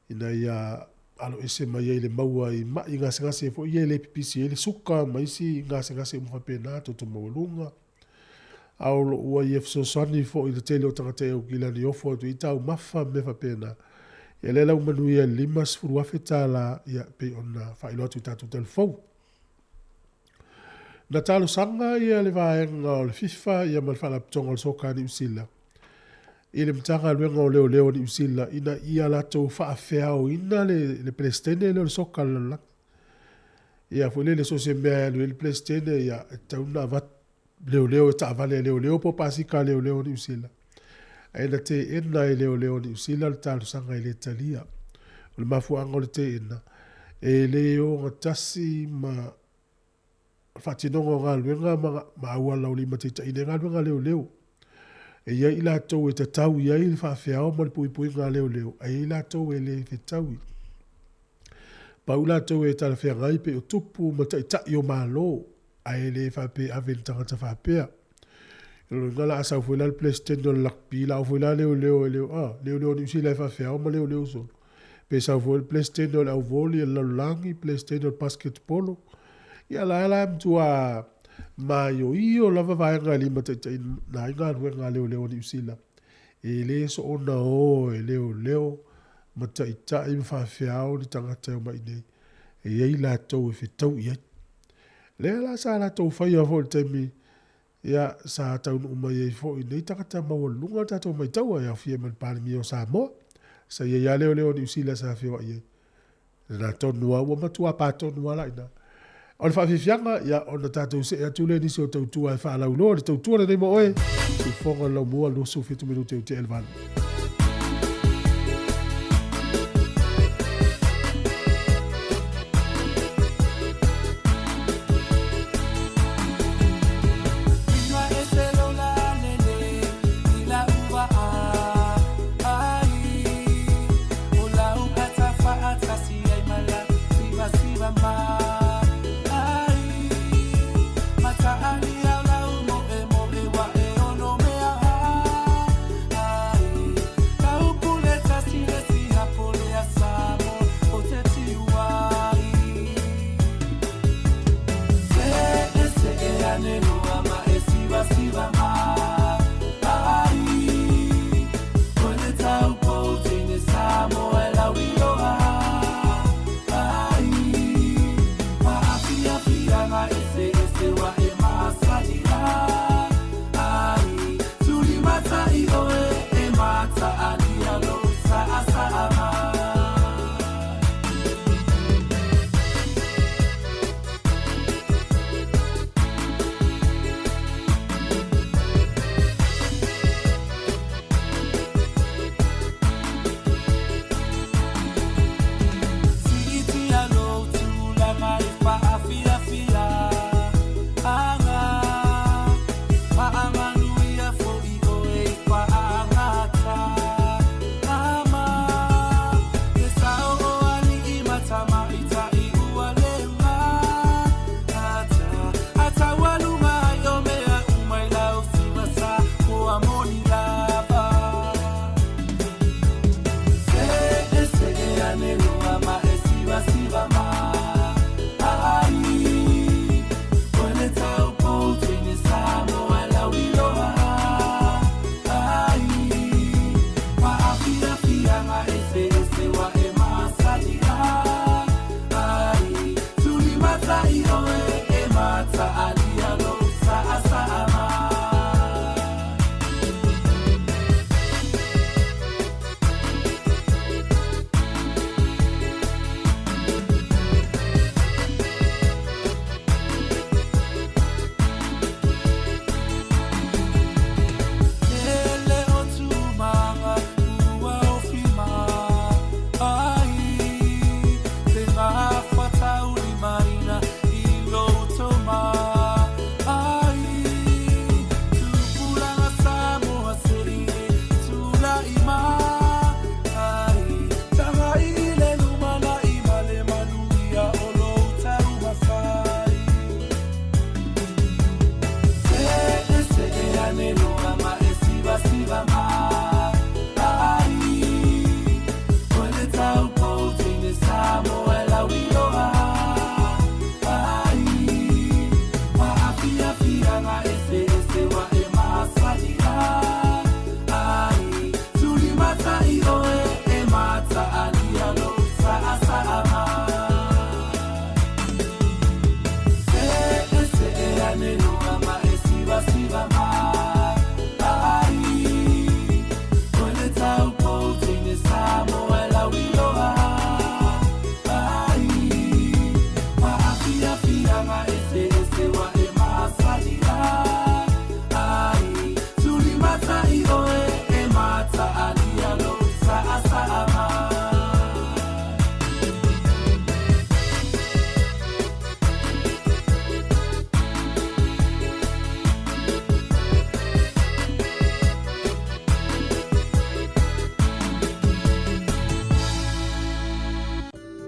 ina ia aloese mai ai le maua i maʻi gasegase foi ia e le pipisi ai le suka ma isi gasegase uma faapena, toto maualuga. A o lo ua ia fesoasoani foi i le tele o tagata i Aukilani e ofo atu i ai taumafa ma mea faapena. Ia lea la ua manuia i le $50,000 ia pei ona faailoa atu i tatou talafou. Na talosaga ia le vaega o le FIFA ia ma le Faalapotopotoga o le Soka a Niu Sila i le Matagaluega o Leoleo a Niu Sila ina ia latou faafeaoina le, le Peresetene lea o le Soka a le Lalolagi. Ia foi lele so o se mea e alu i ai le Peresetene ia e tatau ona avatu leoleo e taavale a leoleo po o pasika a leoleo a Niu Sila. Ae na teena e leoleo a Niu Sila le talosaga e le talia. O le mafuaaga o le teena, e le ogatasi ma le faatinoga o galuega ma, ma auala o limataitaiina ai galuega a leoleo. E i ai i latou e tatau i ai le faafeao ma le puipuiga a leoleo, ae i ai latou e le fetaui. Pau latou e talafeagai pei o tupu ma taitai o Malo, ae le faapea e ave i ni tagata faapea. O lona uiga o le a sau foi la le Peresetene o le Rugby, o le a oo foi la leoleo e leo, a, leoleo a Niu Sila e faafeao ma leoleo solo. Pe sau foi le Peresetene o le auvoli a le lalolagi, Peresetene o le basketball. Ia la la e matua maioio lava vaega e limataitaiina ai galuega a leoleo a Niu Sila. E le soona o e leoleo ma taitai ma faafeao ni tagata e omai i inei. E i ai latou e fetau i ai. Lea la sa latou faia foi i le taimi ia, sa taunuu mai ai foi nei tagata maualuluga le tatou maitaua e aofia ma le Palemia o Samoa. Sa i ai lava leoleo a Niu Sila sa feoai ai. Lena tonu lava, ua matua pa tonu lava la i ina. O le faafiafiaga, ia, ona tatou see atu lea i nisi o tautua e faalauiloa le tautua lenei mo oe. Siufofoga o le laumua, 27 minute ua tea i le 8.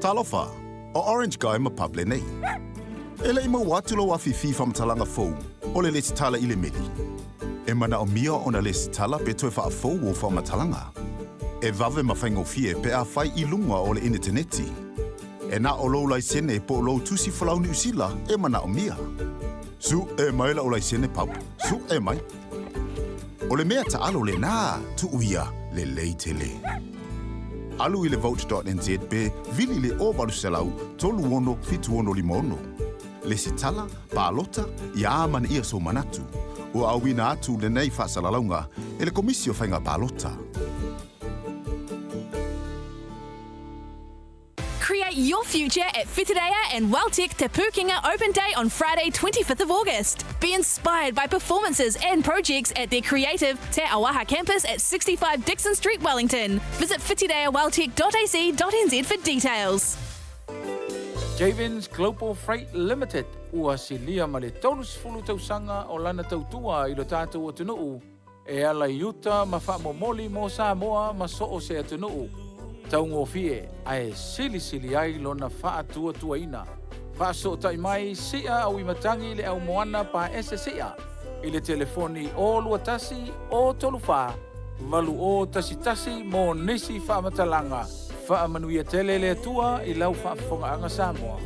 Talofa, o Orange Guy ma Pub lenei. E le i maua atu lou afifi faamatalaga fou o le lesitala i le meli. E manaomia ona lesitala pe toe faafou ou faamatalaga. E vave ma faigofie pe a fai i luga o le initaneti. E na o lou laisene po o lou tusi folau Niu Sila e manaomia. Suʻe mai la'u laisene Pub, suʻe mai. O le mea taalo lenā, tuu ia, lelei tele. Alu i le vote.nz pe vili i le 0800 36 7656. Lesitala, palota, ia amanaia sou manatu. Ua auina atu lenei faasalalauga e le Komisi o Faiga Palota. Create your future at Whitireia and WelTec Te Pūkenga Open Day on Friday 25th of August. Be inspired by performances and projects at their creative Te Auaha campus at 65 Dixon Street, Wellington. Visit whitireaweltec.ac.nz for details. Javens Global Freight Limited ua silia ma le 30 tausaga o lana tautua i lo tatou atunuu E ala i uta ma faamomoli mo Samoa ma so o se atunuu, taugofie ae silisili ai lona faatuatuaina. Faasootai mai sia Auimatagi le au moana paese sia i le telefoni 0 21 0 3 4 8 0 1 1 mo nisi faamatalaga. Faamanuia tele le Atua i lau faafofogaaga Samoa.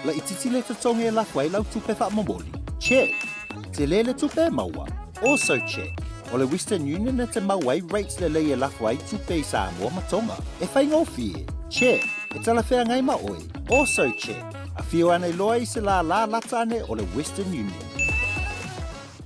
Laitiiti le totogi e lafo ai lau tupe faamomoli? Check! Tele le tupe e maua? Also check! O le Western Union e te maua ai rates lelei e lafo ai tupe i Samoa ma Tonga. E faigofie? Check! E talafeagai ma oe? Also check! Afio ane loa i se lālā lata ane o le Western Union.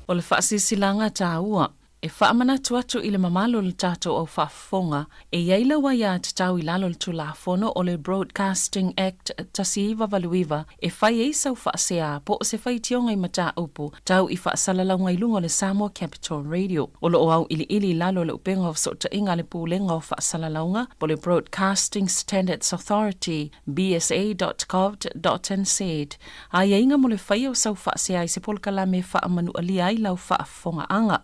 O le faasilasilaga taua E faamanatu atu i le mamalu o le tatou au faafofoga, e i ai lau aiatatau i lalo o le Tulafono o le Broadcasting Act 1989 e fai ai sau faasea po o se faitioga i mataupu tau i faasalalauga i luga o le Samoa Capital Radio. O lo o auiliili i lalo o le upega o fesootaiga a le Pulega o Faasalalauga po o le Broadcasting Standards Authority, bsa.govt.nz, aiaiga mo le faia o sau faasea i se polokalame e faamanualia ai lau faafofogaaga.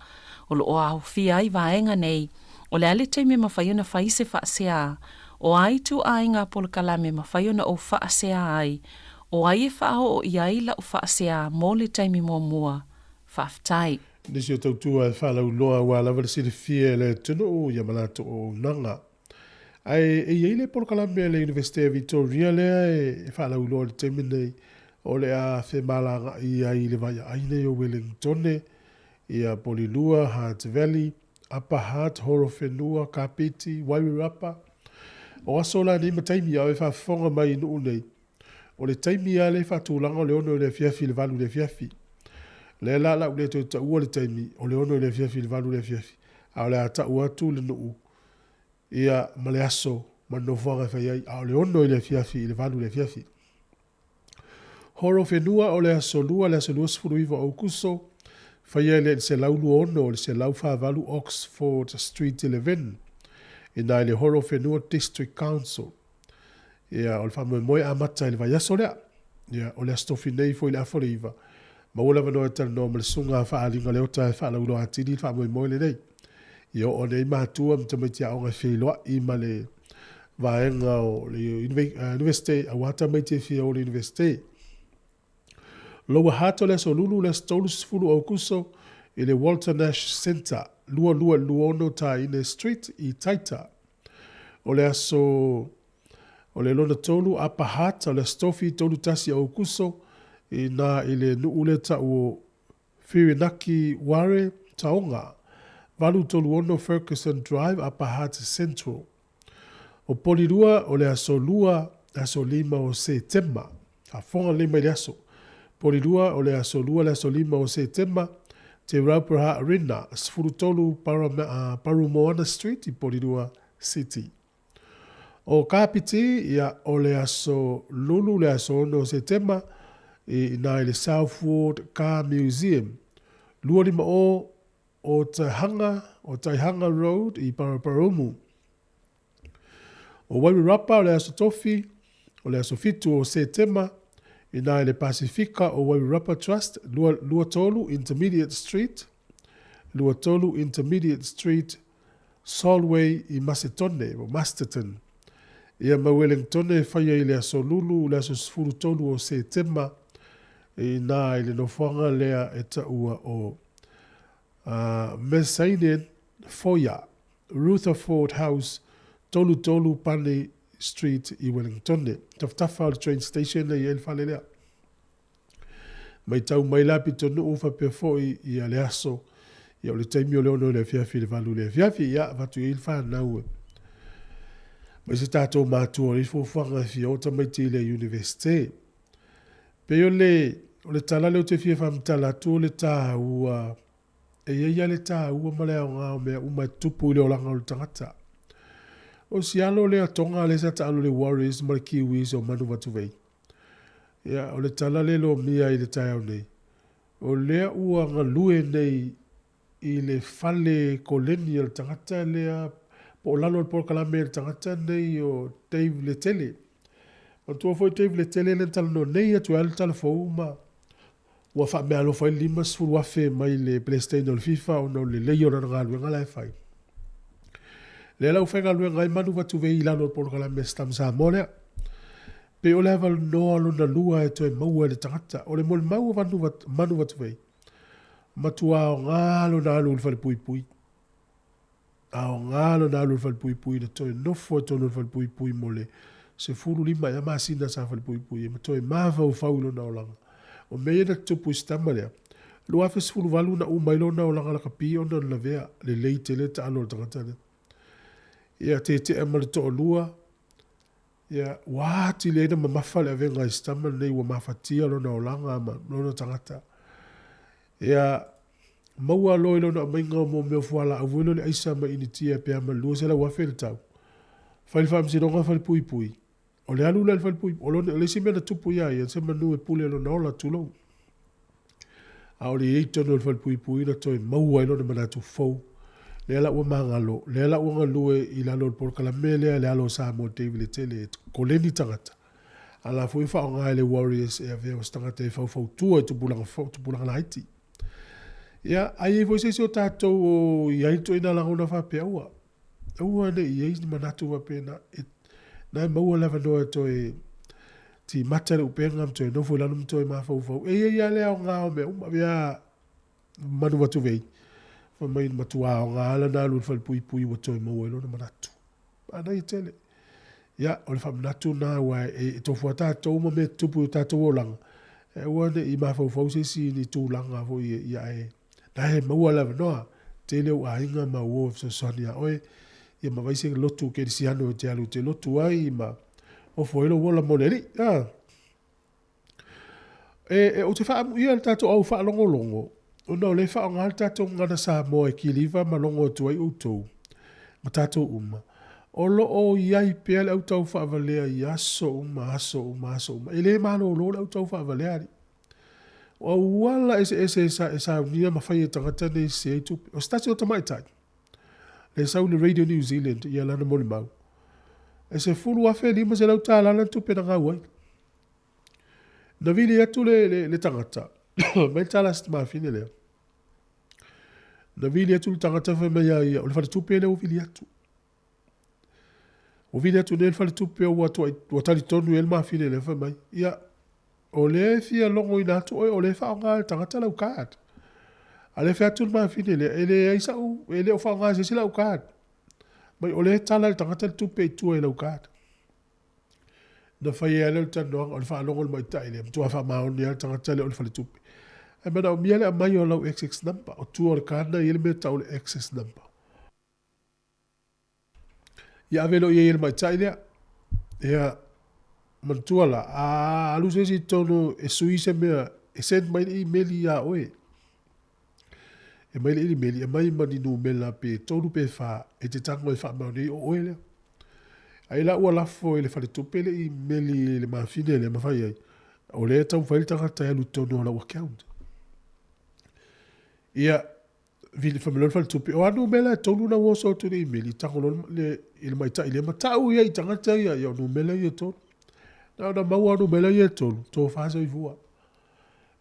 O lo o aofia ai vaega nei, o le a le taimi e mafai ona fai se faasea, o a ituaiga polokalame e mafai ona ou faasea ai, o ai e faaoo i ai lau faasea mo le taimi muamua. Faafetai. Nisi o tautua e faalauiloa aua lava le silafia e le atunuu ia ma latou auaunaga. Ae e i ai le polokalame a le Iunivesite a Victoria lea e faalauiloa i le taimi lenei, o le a femalagaai ai i le vaiaai nei o Wellingtone, ia Polilua, Hutt Valley, Upper Hutt, Horowhenua, Kapiti, Wairarapa. O aso la nei ma taimi a o e faafofoga mai i nuu nei, o le taimi lava lea e faatulaga o le 6 i le afiafi i le 8 i le afiafi. Lea la la u le toe taua le taimi o le 6 i le afiafi i le 8 i le afiafi, a o le a tau atu le nuu ia ma le aso ma le nofoaga e fai ai, a o le 6 i le afiafi i le 8 i le afiafi. Horowhenua o le aso Lua le aso 29 o Aukuso, faia i le 126 o le 148 Oxford Street i Levin, ina i le Horowhenua District Council. Ia, o le faamoemoe amata i le vaiaso lea. Ia, o le Aso Tofi nei foi i le afa o le 9, maua le avanoa e talanoa ma le susuga a Faaaliga Leota e faalauiloa atili le faamoemoe lenei. Ia oo ane ai matua ma tamaiti aoga e feiloai ma le vaega o le Universite, aua tamaiti e fia o le Universite. Lower Hutt o le aso Lulu le aso 30 o Aukuso i le Walter Nash Centre, 2226 Taine Street i Taita. O le aso o le lona tolu, Upper Hutt, o le aso Tofi 31 o Aukuso i nā i le nuu le tau o Whirinaki Ware, Taonga, 836 Fergusson Drive, Upper Hutt Central. O Polirua, o le aso Lua, aso 5 o Setema. Faafofoga lelei mai le aso. Polirua, o le aso Lua, le aso 5 o Setema, Te Rauparaha Arena, 13 Parumoana Street i Polirua City. O Kapiti, ia, o le aso Lulu, le aso 6 o Setema, i ina i le South Ward Car Museum, 250 o Taihanga, o Taihanga Road i Paraparaumu. O Wairarapa o le aso Tofi, o le aso 7 o Setema, ina i le Pasifika o Wairarapa Trust, 23 Intermediate Street, 23 Intermediate Street, Solway i Masetone, po Masterton. Ia ma Wellingtone e faia i le aso Lulu, le aso 13 o Setema, i inā i le nofoaga lea e taua o Mezzanine Foyer, Rutherford House, 33 Pane Street i Wellingtone. Tafatafa o le train station lea e i ai le fale lea. Matau mai la pitonuu faapea foi ia le aso, ia o le taimi o le 6 i le afiafi i le 8 i le afiafi, ia avatu i ai le fanau e mai se tatou matua o le fuafuaga e fia o tamaiti i le Universite. Pei o le, o le tala lea ou te fia faamatala atu o le tāua, e i ai lava le tāua ma le aoga o mea uma e tutupu i le olaga o le tagata. O si alo lea Tonga lea sa taalo i le Warriors ma le Kiwis o Manu Vatuvei. Ia, o le tala le lomia i le taeao nei, o lea ua galue nei i le fale koleni a le tagata lea, po o lalo o le polokalame a le tagata nei o Dave Letele. Manatua foi Dave Letele lea na talanoa nei atu ai le tala fou ma ua faameaalofa ai le 50,000 mai le Peresetene o le FIFA ona o le lelei o lana galuega la e fai. Lea la ua faigaluega ai Manu Vatuvei i lalo o le polokalame a Stam Samoa lea. Pei o le avanoa lona lua e toe maua e le tagata. O le molimau o Manu Vatuvei, matua aoga lona alu i le falepuipui. Aoga lona alu i le falepuipui na toe nofo i totonu o le falepuipui mo le 15 ea masina sa falepuipui ai ma toe mafaufau i lona olaga. O mea ia na tutupu i si tama lea, 2018 na uma ai lona olaga lakapi ona o le lavea lelei tele le taalo a le tagata lea. Ia tetea ma le toalua, ia ua atili ai na mamafa le avega i si tama lenei ua mafatia lona olaga ma lona tagata. Ia maua loa i lona aumaiga o mea o fualaau foi lea o le aisa mai Initia pe a ma le $200,000 le tau. Fai le faamasinoga falepuipui. O le alu lea i le falepuipui, o lona, o le isi mea na tupu ia ia, se manu e pule lona ola, tulou. A o le i ai i totonu o le falepuipui na toe maua ai lona manatu fou. Lea la ua magalo, lea la ua galue i lalo o le polokalame lea le alo o Samoa David Letele e koleni tagata. A la foi e faaaoga e le Warriors e avea o se tagata e faufautua i tupulaga fou, tupulaga laiti. Ia, a i ai foi se isi o tatou o i ai le ituaiga lagona faapea, aua, aua ne i i ai ni manatu faapena, e, na e maua le avanoa e toe timata le upega ma toe nofo i lalo ma toe mafaufau. E i ai lava le aoga o mea uma, ia manu atu vei, fai mai matua aoga lana alu i le falepuipui ua toe maua ai lona manatu. Manaia tele. Ia, o le faamanatu lena aua e, e tofu lava tatou ma mea tutupu i o tatou olaga, e aua ne i mafaufau se isi i ni tulaga foi ia ae na e maua le avanoa. Tele ou aiga ma uo e fesoasoani ia oe, ia ma vaise lotu kerisiano e te alu e te lotu ai ma ofo ai lou ola mo le Alii. A. E, e, ou te faaamuia le tatou au faalogologo, ona o lea e faaaoga le tatou gagana Samoa e kiliva ma logo atu ai outou ma tatou uma. O lo o i ai pea le autau faavalea i aso uma, aso uma, aso uma. E le malolo le autau faavalea, alii. O auala eseese e, sa, e saunia ma fai e tagata nei e sese ai tupe. O se tasi o tamaitai, le sau i le Radio New Zealand ia lana molimau, e $10,500 tala le tupe na gau ai. Na vili atu le, le, le tagata, mai le tala a si tamafine lea. Na vili atu le tagata fai mai ia ia, o le faletupe lea ua vili atu. Ua vili atu nei le faletupe ua tuai, ua talitonu i ai le mafine lea fai mai. Ia, o lea e fia logoina atu oe, o lea e faaaoga e le tagata lau card. A lea e fai atu le mafine lea, e leai sau, e le o faaaoga e se isi lau card. Mai o lea e tala e le tagata le tupe i tua i lau card. Na fai ai lea o le talanoaga, o le faalogo i le maita'i lea, matua faamaoni lava le tagata lea o le faletupe. Ae manaomia le aumai o lau access number, o tua o le card na e i ai le mea e tau o le access number. Ia ave loa i ai e le maita'i lea. Ia, manatua la, a alu se isi i totonu e sui se mea, e send mai le email ia oe. E mai le ilimeli, aumai ma ni numera pe tolu pe fa e te tago e faamaoni ai o oe lea. Ai la ua lafo i le faletupe le imeli i le mafine lea ma fai ai, o lea e taumafai le tagata e alu i totonu o lau account. Ia, vili fai mai loa le faletupe, o a numera e tolu na ua oso atu i le imeli, tago loa le, i le maita'i lea ma tau ia i tagata ia, ia o numera ia e tolu. Na ona maua o numera ia e tolu, tofa soifua.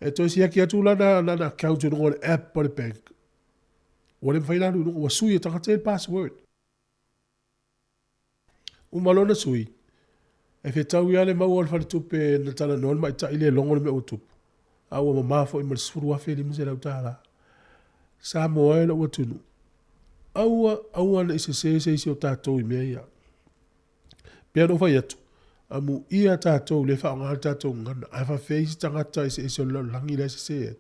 E toe siaki atu lana, lana account i luga o le app a le bank. Ua le mafai ona alu i luga, ua sui e tagata ia le password. Uma loa ona sui, e fetaui lava le maua o le faletupe na talanoa le maita'i lea e logo le mea ua tupu, a ua mama foi ma le $10,500. Samoa e lou atunuu, aua, aua ne i sese se isi o tatou i mea ia. E pei ona ou fai atu, amuia tatou lea e faaaoga le tatou gagana, ae faapefea isi tagata eseese o le lalolagi la e sese ai.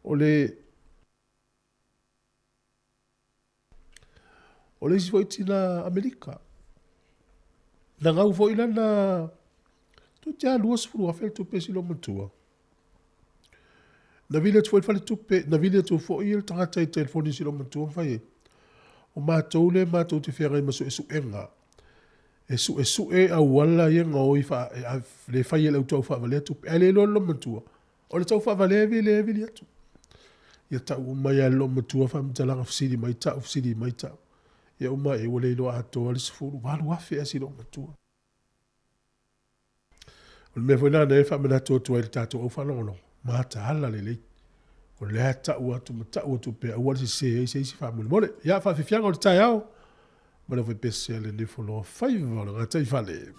O le O le isi foi tina Amerika, na gau foi lana, toeitiiti lava $20,000 le tupe si loomatua. Na vili atu foi le faletupe, na vili atu foi le tagata i telefoni i si loomatua ma fai ai, o matou lea matou te feagai ma suesuega, e suesue auala ia e gaoi le fai e le au tau faavalea tupe, ae le iloa e le loomatua, o le tau faavalea lea e vili atu. Ia tau uma ai lava e le loomatua faamatalaga fesili mai tau, fesili mai tau. Ia uma ai ua le iloa atoa le $18,000 ea si loomatua. O le mea foi lena e faamanatu atu ai i le tatou au faalogologo, mataala lelei. O lea e tau atu ma tau atu pea, aua le sese ai se isi faamolemole. Ia, faafiafiaga o le taeao, ma le aufaipese a le Nifoloa faiva o le gataifale.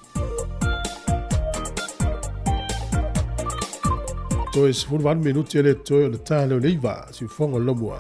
Toe 18 minuti e le toe ona ta lea o le 9, siufofoga o le Lomua.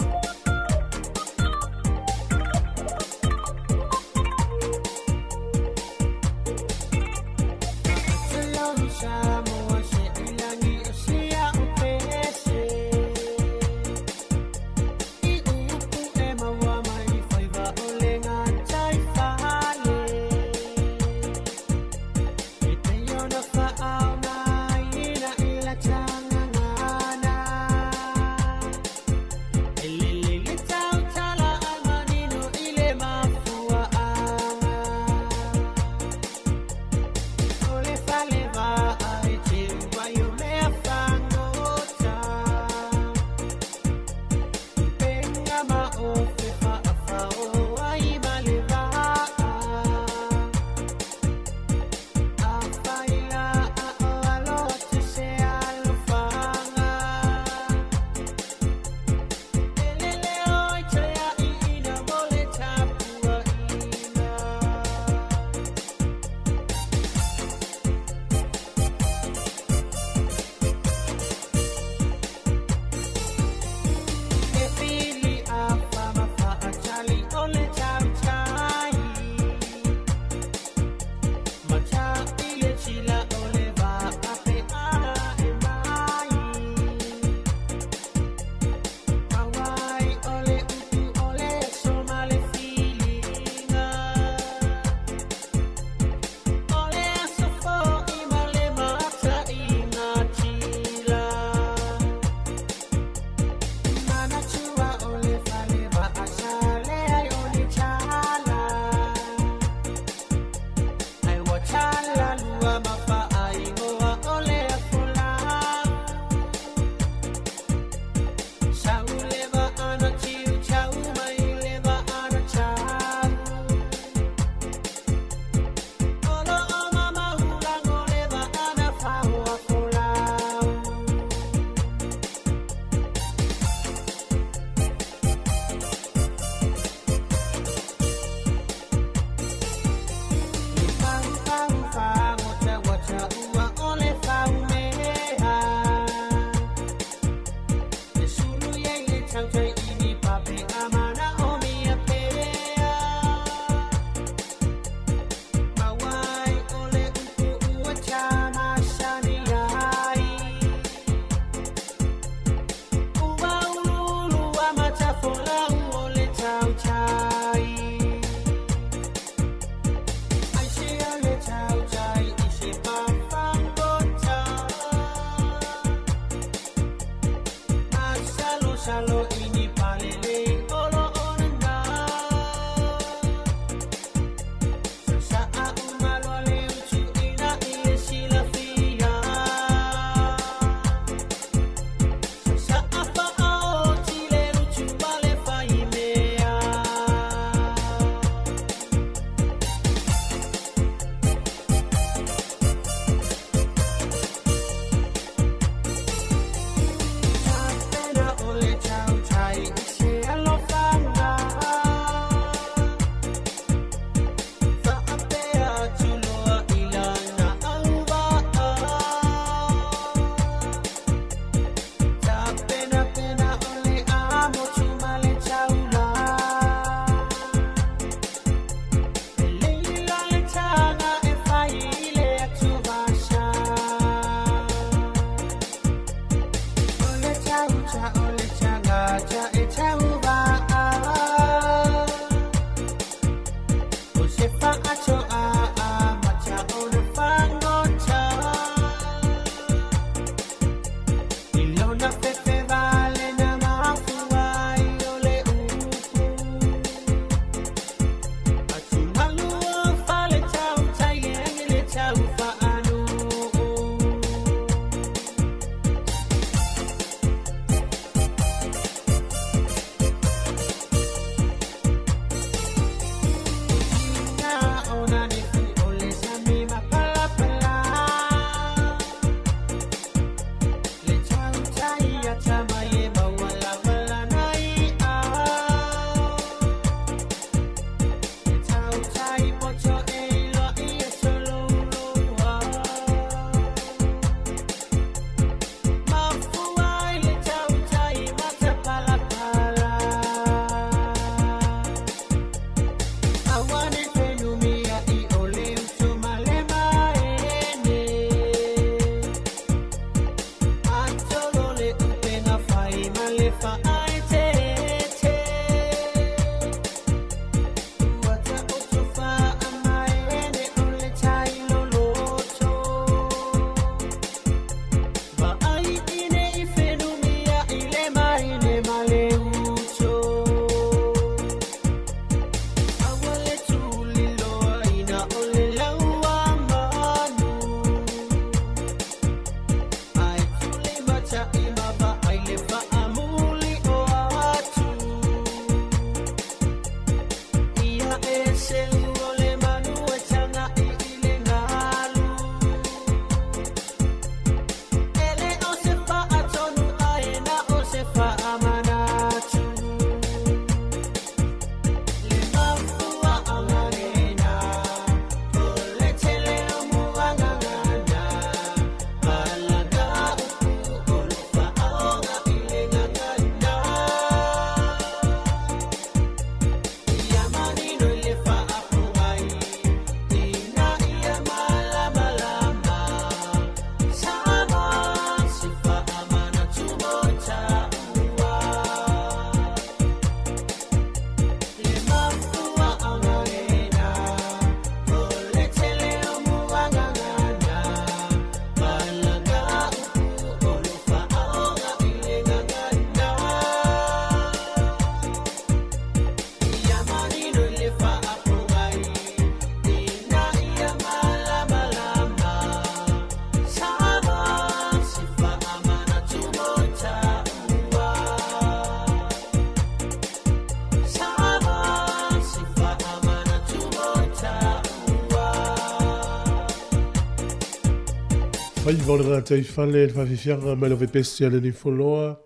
Faiva o le gataifale i le faafiafiaga mai lau vepesi a le Nifoloa,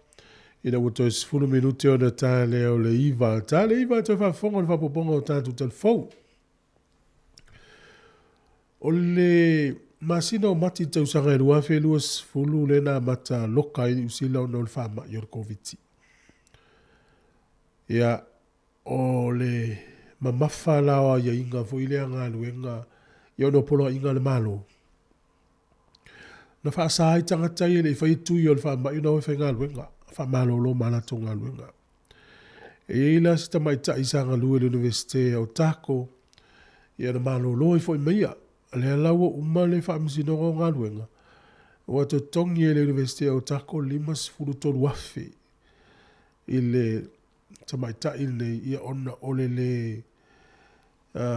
ina ua toe 10 minute ona ta lea o le 9. Ta le 9 toe faafofoga o le faaopoopoga o tatou talafou. O le masina o Mati i le tausaga e 2020 lea na amata loka ai Niu Sila ona o le faamai o le Koviti. Ia, o le mamafa la o aiaiga foi lea galuega ia ona o poloaiga a le Malo. Na faasa ai tagata ia e le i faia tui o le faamai ona o e faigaluega, faamalolo ma latou galuega. E i ai la si tamaitai sa galue i le Iunivesite o Otago, ia na malolo ai foi ma ia. Lea la ua uma le faamasinoga o galuega, ua totogi e le Iunivesite o Otago $53,000 i le tamaitai lenei ia ona o le le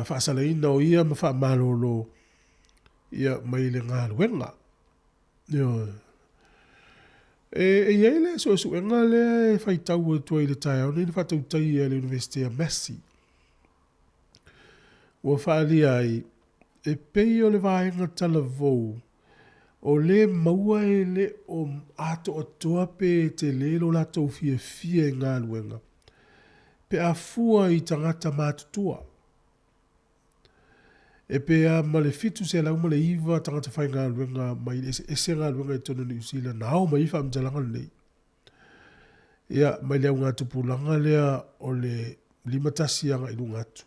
faasalaina o ia ma faamalolo ia mai le galuega. Ioe. E, e i ai le suesuega lea e faitau atu ai i le taeao nei na faatautaia e le Iunivesite a Massey. Ua faaalia ai, e pei o le vaega talavou o lē maua e le o atoatoa pe tele lo latou fiafia i galuega pe a fua i tagata matutua. E pe a ma le 709 tagata faigaluega mai le eseese galuega i totonu o Niu Sila na ao mai ai faamatalaga lenei. Ia, mai le augatupulaga lea o le 51 agai i luga atu.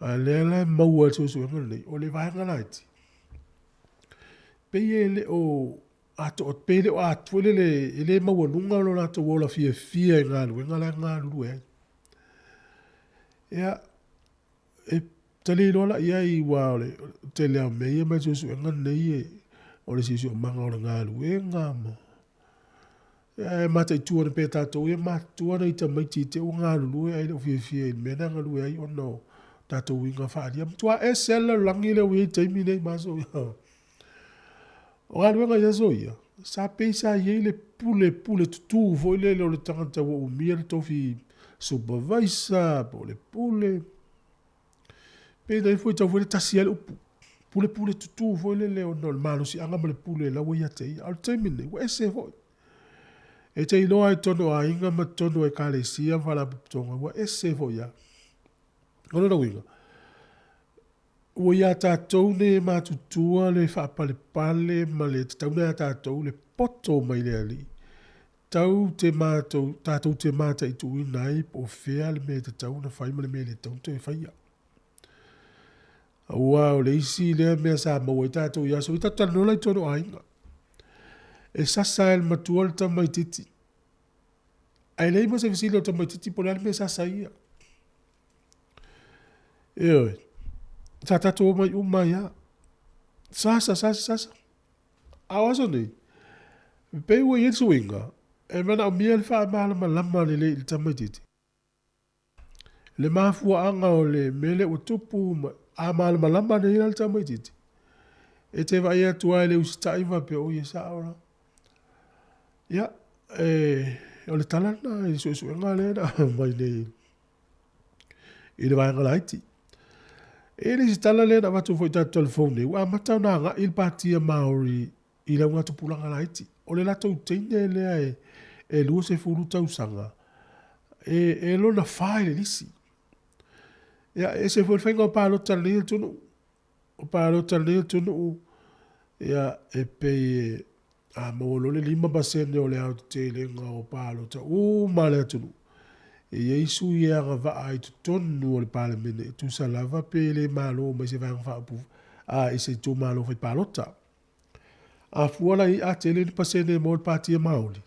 A lea la e maua e le suesuega lenei, o le vaega laiti, pei e le o atoa, pei e le o atoa foi lele, e le maualuga lo latou ola fiafia i galuega la e galulue ai. Ia, e tali loa la i ai, aua o le tele lava o mea ia mai le suesuega lenei, o le siosiomaga o le galuega ma e mataitu ana pea tatou ia matutua nai tamaiti i te ua galulue ae le o fiafia i le mea na galue ai ona o tatou uiga faaalia. Matua ese lava le lalolagi lea ua i ai i le taimi nei ma aso ia. O galuega i aso ia, sa pei sa i ai le pule pule tutū foi lele o le tagata ua umia le tofi supervisor po o le pule. Pei na ifo i tau foi le tasi lava le upu. Pule pule tutū foi lele ona o le malosiaga ma le pule la ua ia te ia. A o le taimi lenei, ua ese foi. E te iloa ai totonu o aiga ma totonu o ekalesia ma faalapotopotoga, ua ese foi lava. O lona uiga, Ua iā tatou nei e matutua le faapalepale ma le tatau ona iā tatou le poto mai le Alii, tau te matou, tatou te mataituina ai po o fea le mea e tatau ona fai ma le mea e le tatau ona toe faia. Aua o le isi lea mea sa maua ai tatou i aso ia, tatou talanoa la i totonu o aiga. E sasa e le matua le tamaitiiti. Ae leai ma se fesili o le tamaitiiti po o le a le mea e sasa ai ia. Ioe. Sa tatou omai uma ai lava. Sasa, sasa, sasa. A o aso nei, pei ua i ai le suiga, e manaomia le faamalamalama lelei i le tamaitiiti. Le mafuaaga o le mea lea ua tupu ma, a malamalama nei la le tamaitiiti, e te vaai atu lava e le usitai ma faapea, oi e sao la. Ia, e, o le tala lena i le suesuega lea na aumai nei i le vaega laiti. E le isi tala lea na avatu foi i tatou telefoni nei, ua amata ona agai le Patia Māori i le augatupulaga laiti. O le latou teine lea e, e 20 tausaga, e, e lona fa i le lisi. Ia, e ese foi le faiga o palota i lenei atunuu. O palota i lenei atunuu, ia, e pei e, a maua loa le 5% o le aotetelega o palota uma a le atunuu, e i ai sui e agavaa i totonu o le Palemene e tusa lava pe le malo mai se Vaega Faaopoopo a i se itumalo fai palota. A fua la i ai a tele ni pasene e maua e le Patia Māori,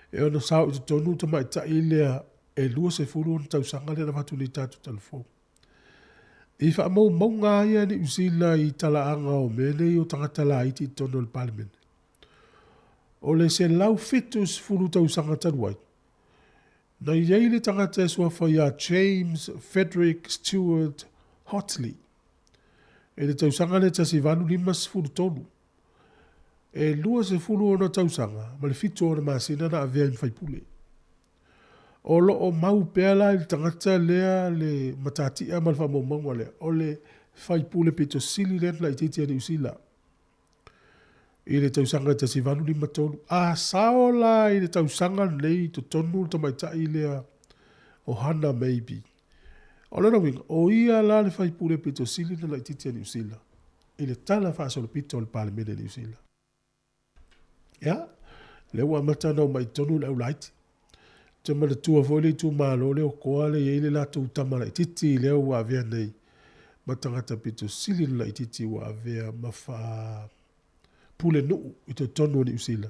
e ono sao i totonu le tamaitai lea e 20 ona tausaga lea na avatu nei i tatou talafou. I faamaumauga lava ia a Niu Sila i talaaga o mea nei o tagata laiti i totonu o le Palemene. O le 170 tausaga talu ai, na i ai le tagata e suafa ia James Frederick Stewart Hotley i le tausaga lea 1853. E 26 tausaga ma le 7 ona masina na avea ai ma faipule. O lo o mau pea la i le tagata lea le matatia ma le faamaumauga lea, o le faipule pito sili lea na laitiiti a Niu Sila i le tausaga e 1853. A sao la i le tausaga lenei i totonu le tamaitai lea o Hannah Mabey. O lona uiga, o ia la le faipule pito sili na laitiiti a Niu Sila i le tala faasolopito o le Palemene a Niu Sila. Ia, lea ua amata ona omai i totonu le au laiti. Ou te manatua foi le itumalo lea o Koa lea e i ai le latou tama laitiiti lea ua avea nei ma tagata pito sili ona laitiiti ua avea ma faa pulenuu i totonu o Niu Sila.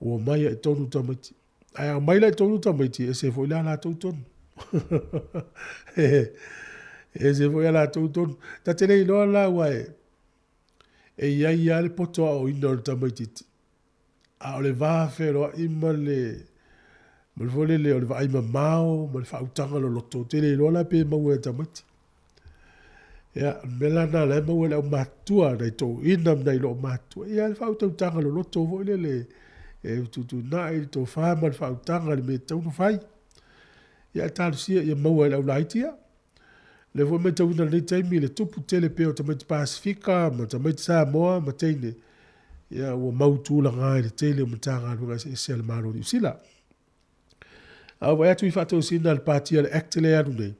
Ua omai lava i totonu tamaiti. Ae a omai la i totonu tamaiti, e ese foi la latou tonu. E ese foi a latou tonu. Ta te le iloa la aua e E i ai lava le poto aoaoina o le tamaitiiti, a o le va feloai ma le ma le foi lele o le vaai mamao ma le faautaga loloto, ou te le iloa la pe maua e tamaiti. Ia, o le mea la lena o la e maua e le aumatutua, nai toeaiina ma nai loomatutua, ia le faautautaga loloto foi lele e fetuutuunai le tofa ma le faautaga i le mea e tatau ona fai. Ia ae talosia ia maua e le aulaiti ia. O lea foi e matauina i lenei taimi le tupu tele pea o tamaiti Pasefika ma tamaiti Samoa ma teine, ia ua mau tulaga i le tele o Matagaluega eseese a le Malo o Niu Sila. A ou vaai atu i faatosina a le Pati a le Act lea e alu nei,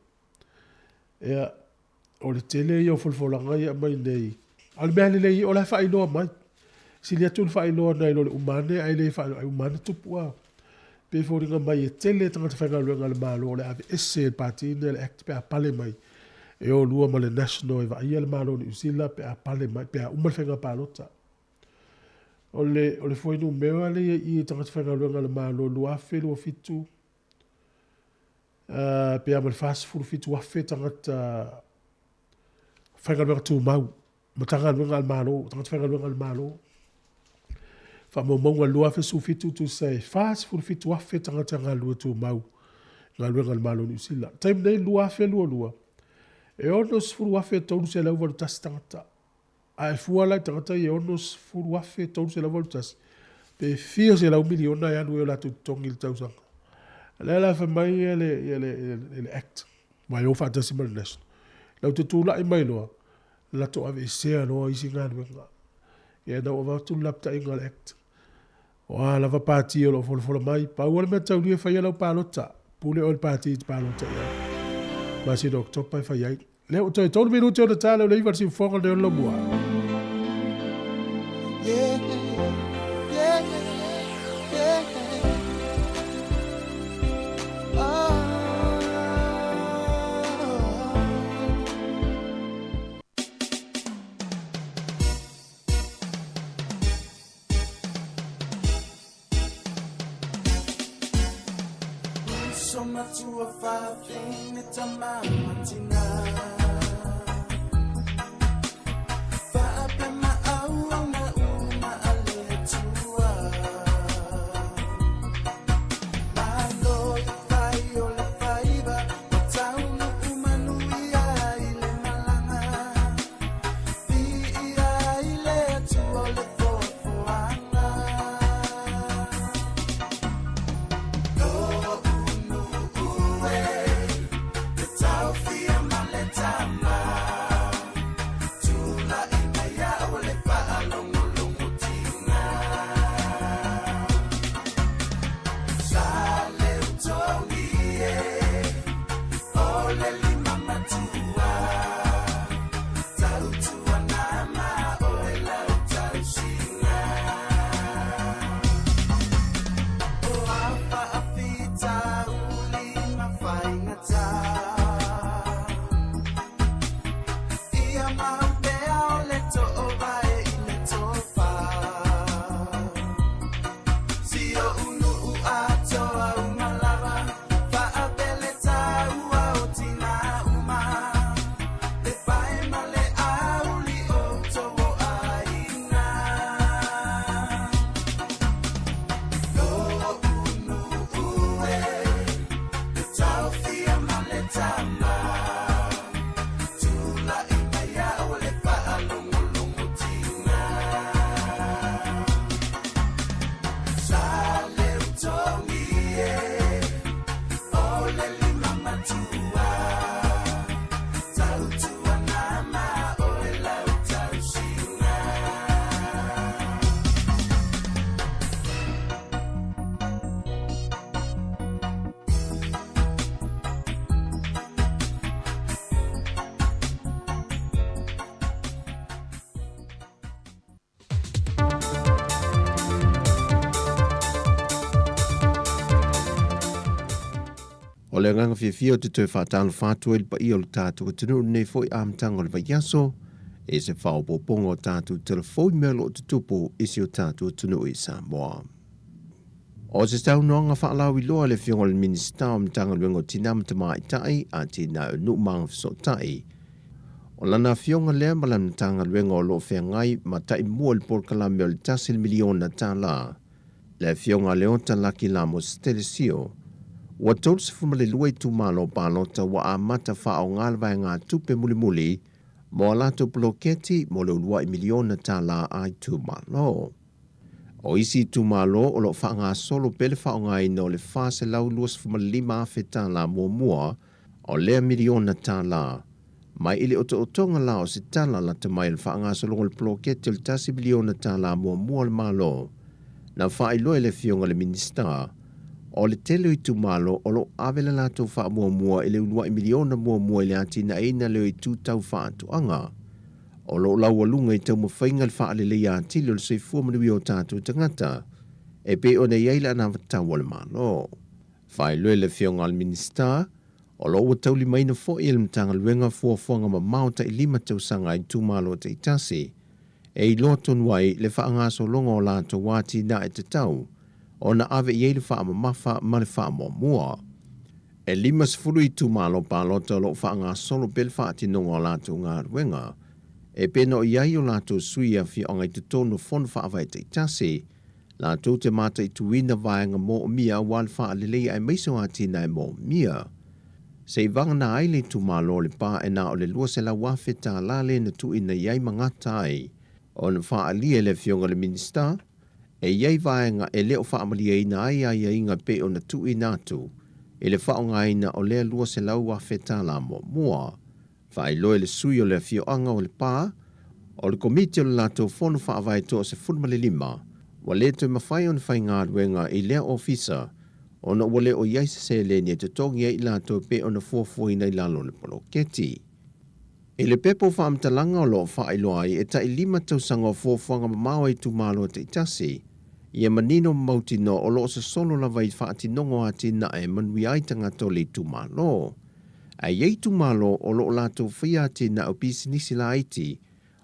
ia, o le tele ia o folafolaga ia e aumai nei, a o le mea lelei o la e faailoa mai. Sili atu le faailoa nai lo le uma ane ae le faailoa, ai uma ane tupu a. Pei e foliga mai e tele tagata faigaluega a le Malo o le a aveese e le Pati lenei a le Act pe a pale mai e o lua ma le National e vaaia le Malo o Niu Sila pe a pale mai, pe a uma le faiga palota. O le, o le fuainumera lea i i i tagata faigaluega a le Malo 2027, pe a ma le 47,000 tagata faigaluega tumau Matagaluega a le Malo, tagata faigaluega a le Malo. Faamaumauga 2017 tusa e 47,000 tagata galulue tumau galuega a le Malo o Niu Sila. Taimi nei 2022, e 60,381 tagata. A e fua la i tagata ia e 60,381, pe fia selau miliona e alu ai o latou totogi i le tausaga. O lea la fai mai le, le, le, le Act, ma e o faatasi ma le National. Lau te tulai mai loa, latou aveesea loa isi galuega. Ia ina ua avatu le lapataiga a le Act, o a lava pati o lo o folafola mai, pau lava le mea taulia e faia lau palota, pule oe i le pati e te palota i ai. Masina o Oketopa e fai ai. Lea ua toe 3 minute ona ta lea o le 9 le siufofoga o le Laumua. Yeah, yeah, yeah. Oh. Uso matua fa'afine tamā ma tinā Fa'apea ma'au auga uma a le Atua Malo le fai o le faiva Ua taunu'u manuia i le malaga Viia ai le Atua o le foafoaga Lo'u nu'u e Le taofia ma le tama Tula'i mai a'u le fa'alogologotiga Sa leutogi e O le limamatua Tautua nama oe lau tausiga O a fa'afitauli ma faigata Ia mau pea o le to'ovae i le tofa Si o'u nu'u atoa uma lava Fa'apele tāua o tinā uma Le pae ma le auli o outou o aiga Lo'u nu'u e Le taofia ma le tama Tula'i mai a'u le fa'alogologotiga Sa leutogi e O le limamatua Tautua nama oe lau tausiga. O le agaga fiafia ou te toe faatalofa atu ai i le paia o le tatou atunuu i lenei foi amataga o le vaiaso, i se faaopoopoga o tatou telefoni mea o lo o tutupu i si o tatou atunuu i Samoa. O se saunoaga faalauiloa a le Afioga i le Minisita o Matagaluega o Tina ma Tamaitai, Atinae o Nuu ma Agafesootai, o lana afioga lea ma lana Matagaluega o lo o feagai ma taimua i le polokalame o le $1 miliona, le Afioga a Leota Laki Lamos Telesio, ua 32 itumalo palota ua amata faaaoga le vaegatupe mulimuli mo a latou poloketi mo le uluai miliona tala a itumalo. O isi itumalo o lo o faagasolo pea le faaaogaina o le $425,000 muamua o lea miliona tala, mai i le otootoga la o se tala lata mai o le faagasologa o le poloketi o le $1 miliona muamua o le Malo. Na faailoa e le Afioga i le Minisita, o le tele o itumalo o lo o ave le latou faamuamua i le uluai miliona muamua i le atinaeina lea o itu tau faatoaga. O lo o laualuga i taumafaiga le faaleleia atili o le soifua manuia o tatou tagata e pei ona i ai le anavatau a le Malo. Faailoa e le Afioga i le Minisita, o lo o ua taulimaina foi e le Matagaluega fuafuaga mamao tai 5 tausaga a itumalo taitasi e iloa tonu ai le faagasologa o latou atinae tatau ona ave i ai le faamamafa ma le faamuamua. E 50 itumalo palota o lo o faagasolo pea le faatinoga o latou galuega e pei ona i ai o latou sui i afioaga i totonu o fono faavae taitasi latou te mataituina vaega moomia aua le faaleleia aemaise o atinae moomia. Se i vagana ai le itumalo o Lepa e na o le $200,000 lea na tuuina i ai ma gata ai ona faaalia e le Afioga i le Minisita e i ai vaega e le o faamalieina ai aiaiga pei ona tuuina atu i le faaaogaina o lea $200,000 muamua. Faailoa e le sui o le afioaga o Lepa, o le Komiti o le latou Fono Faavae 15, ua le toe mafai ona faigaluega i lea ofisa ona ua le o i ai se seleni e totogi ai i latou pei ona fuafuaina i lalo o le poloketi. I le pepa o faamatalaga o lo o faailoa ai e tai 5 tausaga o fuafuaga mamao a itumalo taitasi, ia manino ma mautinoa o lo o sosolo lava i faatinoga o atinae e manuia ai tagata o le itumalo. Ae i ai itumalo o lo o latou faia atinae o pisinisi laiti,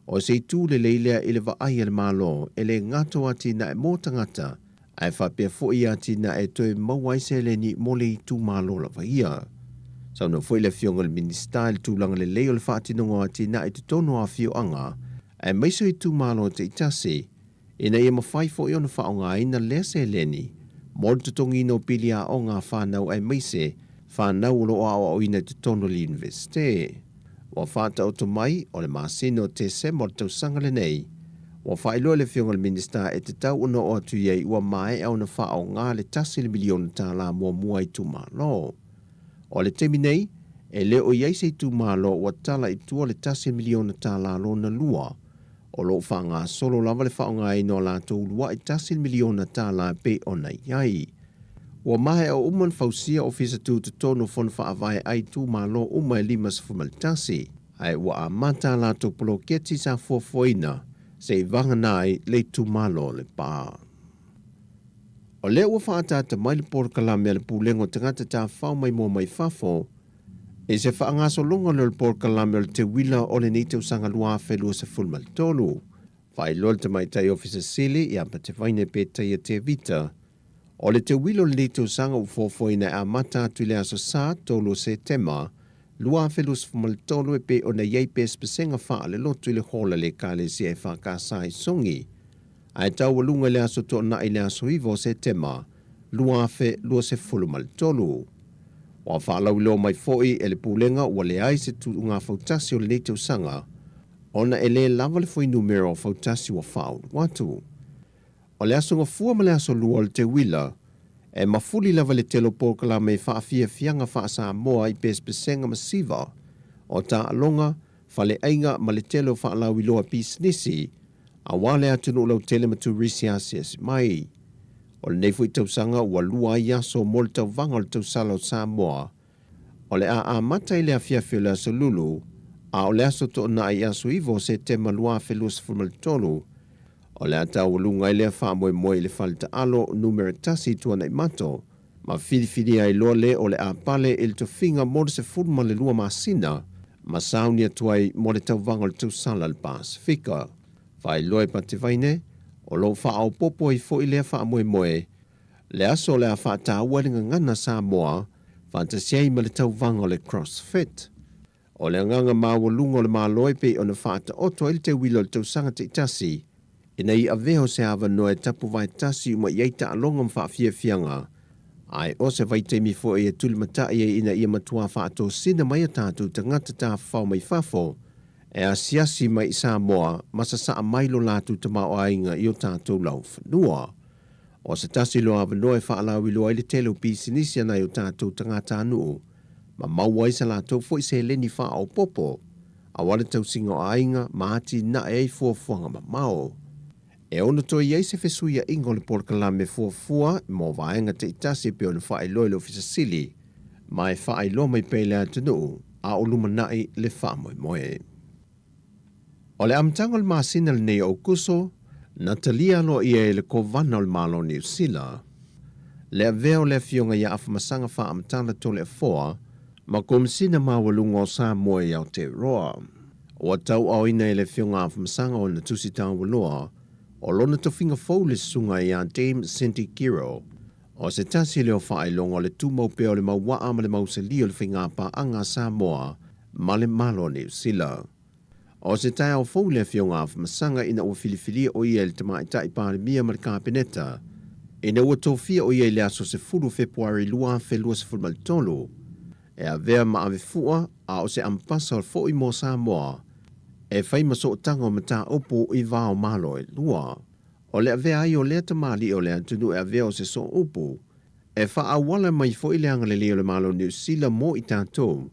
o se itu lelei lea i le vaai a le Malo e le gata o atinae mo tagata, ae faapea foi i atinae e toe maua ai seleni mo le itumalo lava ia. Saunoa foi le Afioga i le Minisita i le tulaga lelei o le faatinoga o atinae i totonu o afioaga aemaise o itumalo taitasi ina ia mafai foi ona faaaogaina lea seleni mo le totogiina o pili aoga a fanau aemaise fanau o lo o aoaoina i totonu o le Iunivesite. Ua faataoto mai, o le masina o Tesema o le tausaga lenei, ua faailoa e le Afioga i le Minisita e tatau ona oo atu i ai ua maea ona faaaoga le $1 miliona muamua a itumalo. O le taimi nei, e le o i ai se itumalo ua tala i tua le $1 miliona lona lua. O lo o faagasolo lava le faaaogaina o latou uluai $1 miliona e pei ona i ai. Ua maea uma ona fausia ofisa tutotonu o fono faavae a itumalo uma e 51, ae ua amata a latou poloketi sa fuafuaina seia vagana ai le itumalo o Lepa. O lea ua faaataata mai le polokalame a le Pulega o Tagata Tafafao Maimoa Mai Fafo i se faagasologa lea o le polokalame o le teuila o lenei tausaga 2023. Faailoa le Tamaitai Ofisa Sili ia Patevaine Petaia Tevita, o le teuila o lenei tausaga ua fuafuaina e amata atu i le aso Sa 3 o Setema 2023 e pei ona i ai pesepesega faalelotu i le hola le Ekalesia EFKS i Sogi, ae taualuga i le aso Toonai i le aso 9 o Setema 2023. Ua faalauiloa mai foi e le Pulega ua leai se tuuga fautasi o lenei tausaga ona e lē lava le fuainumera o fautasi ua faaulu atu. O le aso Gafua ma le aso Lua o le teuila, e mafuli lava le tele o polokalame i faafiafiaga faa-Samoa i pesepesega ma siva o taaloga, faleaiga ma le tele o faalauiloa pisinisi aua le atunuu lautele ma turisi asiasi mai. O lenei foi tausaga ua lua ai aso mo le tauvaga o le tausala o Samoa. O le a amata i le afiafi o le aso Lulu, a o le aso Toonai aso 9 o Setema 2023, o le a taualuga ai lea faamoemoe i le fale taalo numera 1 i Tuanaimato, ma filifilia ai loa le o le a pale i le tofiga mo le 12 masina ma sauni atu ai mo le tauvaga o le tausala le Pasefika. Faailoa e Patevaine, o lo o faaopoopo ai foi lea faamoemoe, le aso o le a faataua le gagana Samoa faatasi ai ma le tauvaga o le CrossFit. O le agaga maualuga o le Malo e pei ona faataoto ai le teuila o le tausaga taitasi, ina ia avea o se avanoa e tapuvaetasi uma i ai taaloga ma faafiafiaga, ae o se vaitaimi foi e tulimatai ai ina ia matua faatosina mai a tatou tagata tafafao mai fafo e asiasi mai i Samoa ma sasaa mai lo latou tamaoaiga i o tatou laufanua. O se tasi lea o avanoa e faalauiloa ai le tele o pisinisi a nai o tatou tagatanuu ma maua ai sa latou foi seleni faaopoopo aua le tausiga o aiga ma atinae ai fuafuaga mamao. E ono toe i ai se fesuiaiga o le polokalame fuafua mo vaega taitasi e pei ona faailoa e le Ofisa Sili ma e faailoa mai pea i le atunuu a o lumanai le faamoemoe. O le amataga o le masina lenei o Aokuso, na talia aloaia e le Kovana o le Malo o Niu Sila le avea o le Afioga ia Afamasaga Faamatala Toleafoa ma Komisina Maualuga o Samoa i Aotearoa. Ua tauaaoina e le Afioga Afamasaga ona tusi taualoa o lona tofiga fou le susuga ia Dame Cindy Kiro. O se tasi lea o faailoga o le tumau pea o le mauaa ma le mausali o le faigapaaga a Samoa ma le Malo o Niu Sila. O se taeao fou le Afioga Afamasaga ina ua filifilia o ia i le Tamaitai Palemia ma le Kapeneta, ina ua tofia o ia i le aso 10 o Fepuari 2023, e avea ma avefua a o se ambassador foi mo Samoa e fai ma sootaga o mataupu i va o Malo e lua. O le avea ai o lea tamalii o le atunuu e avea o se sooupu, e faaauala mai foi le agalelei o le Malo o Niu Sila mo i tatou,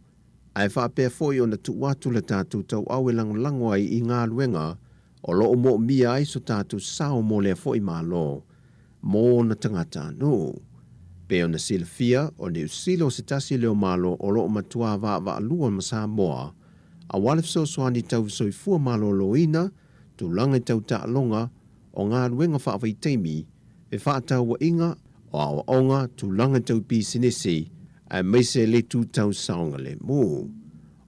ae faapea foi ona tuu atu le tatou tauau e lagolago ai i galuega o lo o moomia ai so tatou sao mo lea foi Malo mo ona tagatanuu. Pei ona silafia, o Niu Sila o se tasi lea o Malo o lo o matua vaavaalua ma Samoa aua le fesoasoani tau soifua maloloina, tulaga i tau taaloga, o galuega faavaitaimi, fefaatauaiga, o aoaoga, tulaga tau pisinisi, aemaise le itu tau saogalemu.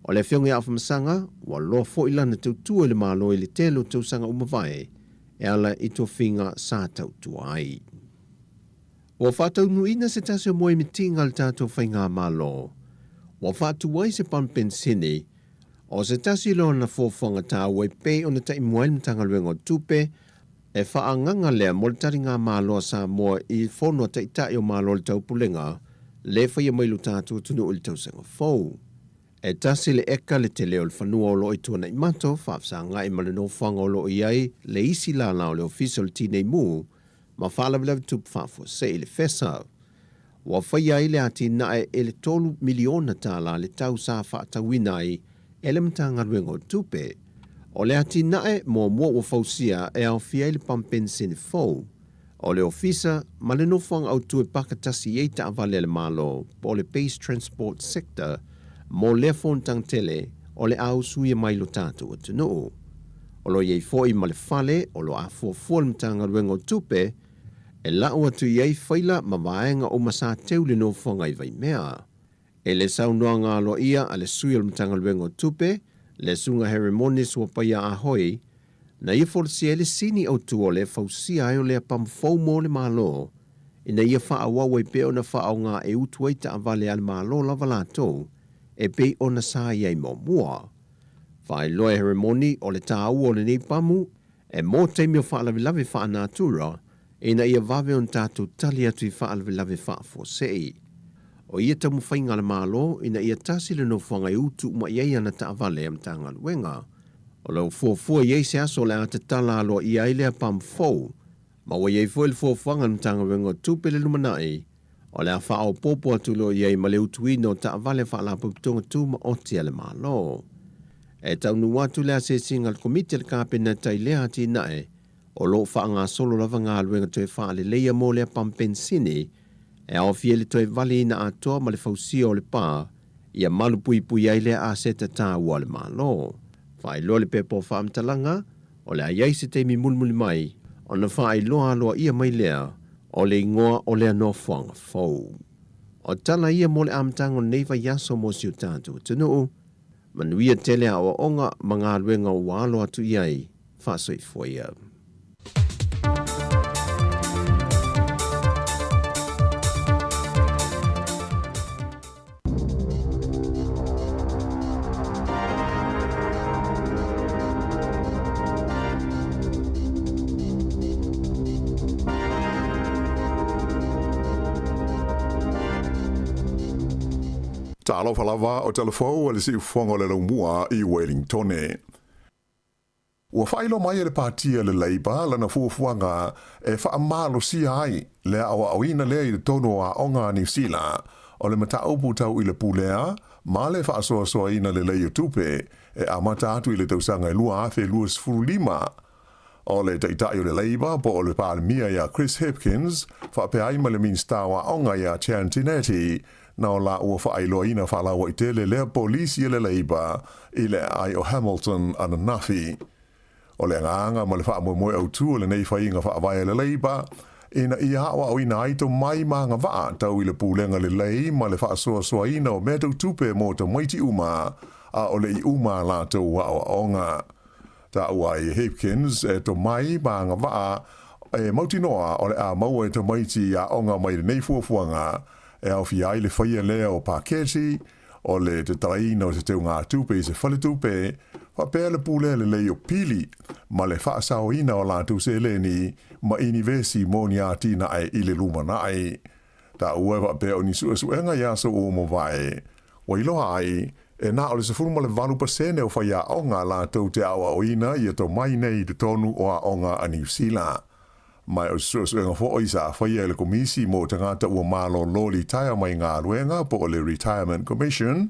O le Afioga ia Afamasaga, ua loa foi lana tautua i le Malo i le tele o tausaga ua mavae, e ala i tofiga sa tautua ai. Ua faataunuuina se tasi o moemitiga a le tatou Faigamalo, ua faatu ai se pamu penisini, o se tasi lea o ana fuafuaga taua e pei ona taimua ai le Matagaluega o Tupe, e faaagaga lea mo le taligamalo a Samoa i Fono a Taitai o Malo o le Taupulega le faia mai lo tatou atunuu i le tausaga fou. E tasi le eka le tele o le fanua o lo o i Tuanaimato, faafesagai ma le nofoaga o lo o i ai le isi lala o le Ofisa o le Tinei Mu ma Faalavelave Tupu Faafuasei i le FESA. Ua faia ai le atinae i le $3 miliona le tau sa faatauina ai e le Matagaluega o Tupe. O le atinae muamua ua fausia e aofia ai le pamu penisini fou, o le ofisa ma le nofoaga autu e paka tasi i ai taavale a le Malo po o le Base Transport Sector mo lea fonotaga tele o le a usuia mai lo tatou atunuu. O lo o i ai foi ma le fale o lo o afuafua le Matagaluega o Tupe e lau atu i ai faila ma vaega uma sa teu le nofoaga i Vaimea. I le saunoaga aloaia a le sui o le Matagaluega o Tupe, le Susuga Heremoni Suapaia Ah Hoi, na ia folasia ai le sini autu o le fausia ai o lea pamu fou mo le Malo, ina ia faaauau ai pea ona faaaoga e utu ai taavale a le Malo lava latou e pei ona sa i ai muamua. Faailoa e Heremoni o le taua o lenei pamu e mo taimi o faalavelave faanatura ina ia vave ona tatou tali atu i faalavelave faafuasei. O ia taumafaiga a le Malo ina ia tasi le nofoaga e utu uma i ai ana taavale a Matagaluega. O lo o fuafua i ai se aso o le a tatala aloaia ai lea pamu fou, ma ua i ai foi le fuafuaga a le Matagaluega o Tupe le lumanai, o le a faaopoopo atu loa i ai ma le utuina o taavale a Faalapotopotoga Tumaoti a le Malo. E taunuu atu le asiasiga a le Komiti a le Kapeneta i lea atinae, o lo o faagasolo lava galuega toe faaleleia mo lea pamu penisini, e aofia i le toe valiina atoa ma le fausia o le pa, ia malupuipui ai lea aseta taua a le Malo. Faailoa le pepa o faamatalaga, o le a i ai se taimi mulimuli mai ona faailoa aloaia mai lea o le igoa o lea nofoaga fou. O tala ia mo le amataga o lenei vaiaso mo si o tatou atunuu, manuia tele aoaoga ma galuega ua alo atu i ai, faasoifua ia. Talofa lava o talafou a le siufofoga o le laumua i Wellingtone. Ua faailoa mai e le Pāti a le Labour lana fuafuaga e faamalosia ai le aoaoina lea i totonu o aoga a Niu Sila o le mataupu tau i le pulea ma le faasoasoaina lelei o tupe e amata atu i le tausaga e 2025. O le Taitai o le Labour po o le Palemia ia Chris Hipkins faapea ai ma le Minisita o Aoga ia Chan Tinetti na o la ua faailoaina faalauaitele lea polisi a le Labour i le aai o Hamilton ananafi. O le agaga ma le faamoemoe autū o lenei faiga faavae a le Labour ina ia aoaoina ai tomai ma agavaa tau i le pulega lelei ma le faasoasoaina o mea tau tupe mo tamaiti uma a o le i uma a latou aoaoga. Taua ai e Hipkins e tomai ma agavaa e mautinoa o le a maua e tamaiti aoga mai lenei fuafuaga e aofia ai le faia lea o paketi, o le tatalaina o se teugatupe i se faletupe, faapea le pulea lelei o pili ma le faasaoina o latou seleni ma inivesi mo ni atinae i le lumanai. Taua e faapea o ni suesuega i aso ua mavae, ua iloa ai, e na o le 18% o faiaoga latou te aoaoina ia tomai nei i totonu o aoga a Niu Sila. Ma o se suesuega foi sa faia e le Komisi mo Tagata Ua Malolo Litaea Mai Galuega po o le Retirement Commission,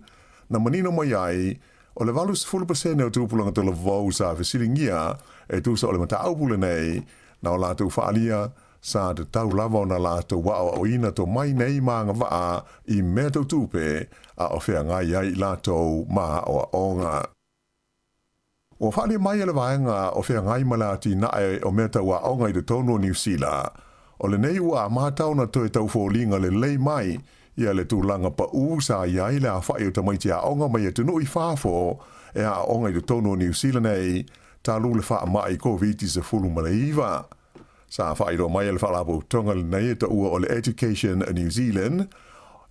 na manino mai ai, o le 80% o tupulaga talavou sa fesiligia e tusa o le mataupu lenei, na o latou faaalia sa tatau lava ona latou aoaoina tomai nei ma agavaa i mea tau tupe a o feagai ai i latou ma aoaoga. Ua faaalia mai e le vaega o feagai ma le atinae o mea tau aoga i totonu o Niu Sila, o lenei ua amata ona toe tau foliga lelei mai ia le tulaga paū sa i ai le afa'i o tamaiti aoga mai atunuu i fafo e aooga i totonu o Niu Sila nei talu le faama'i Koviti-19. Sa faailoa mai e le Faalapotopotoga lenei e taua o le Education New Zealand,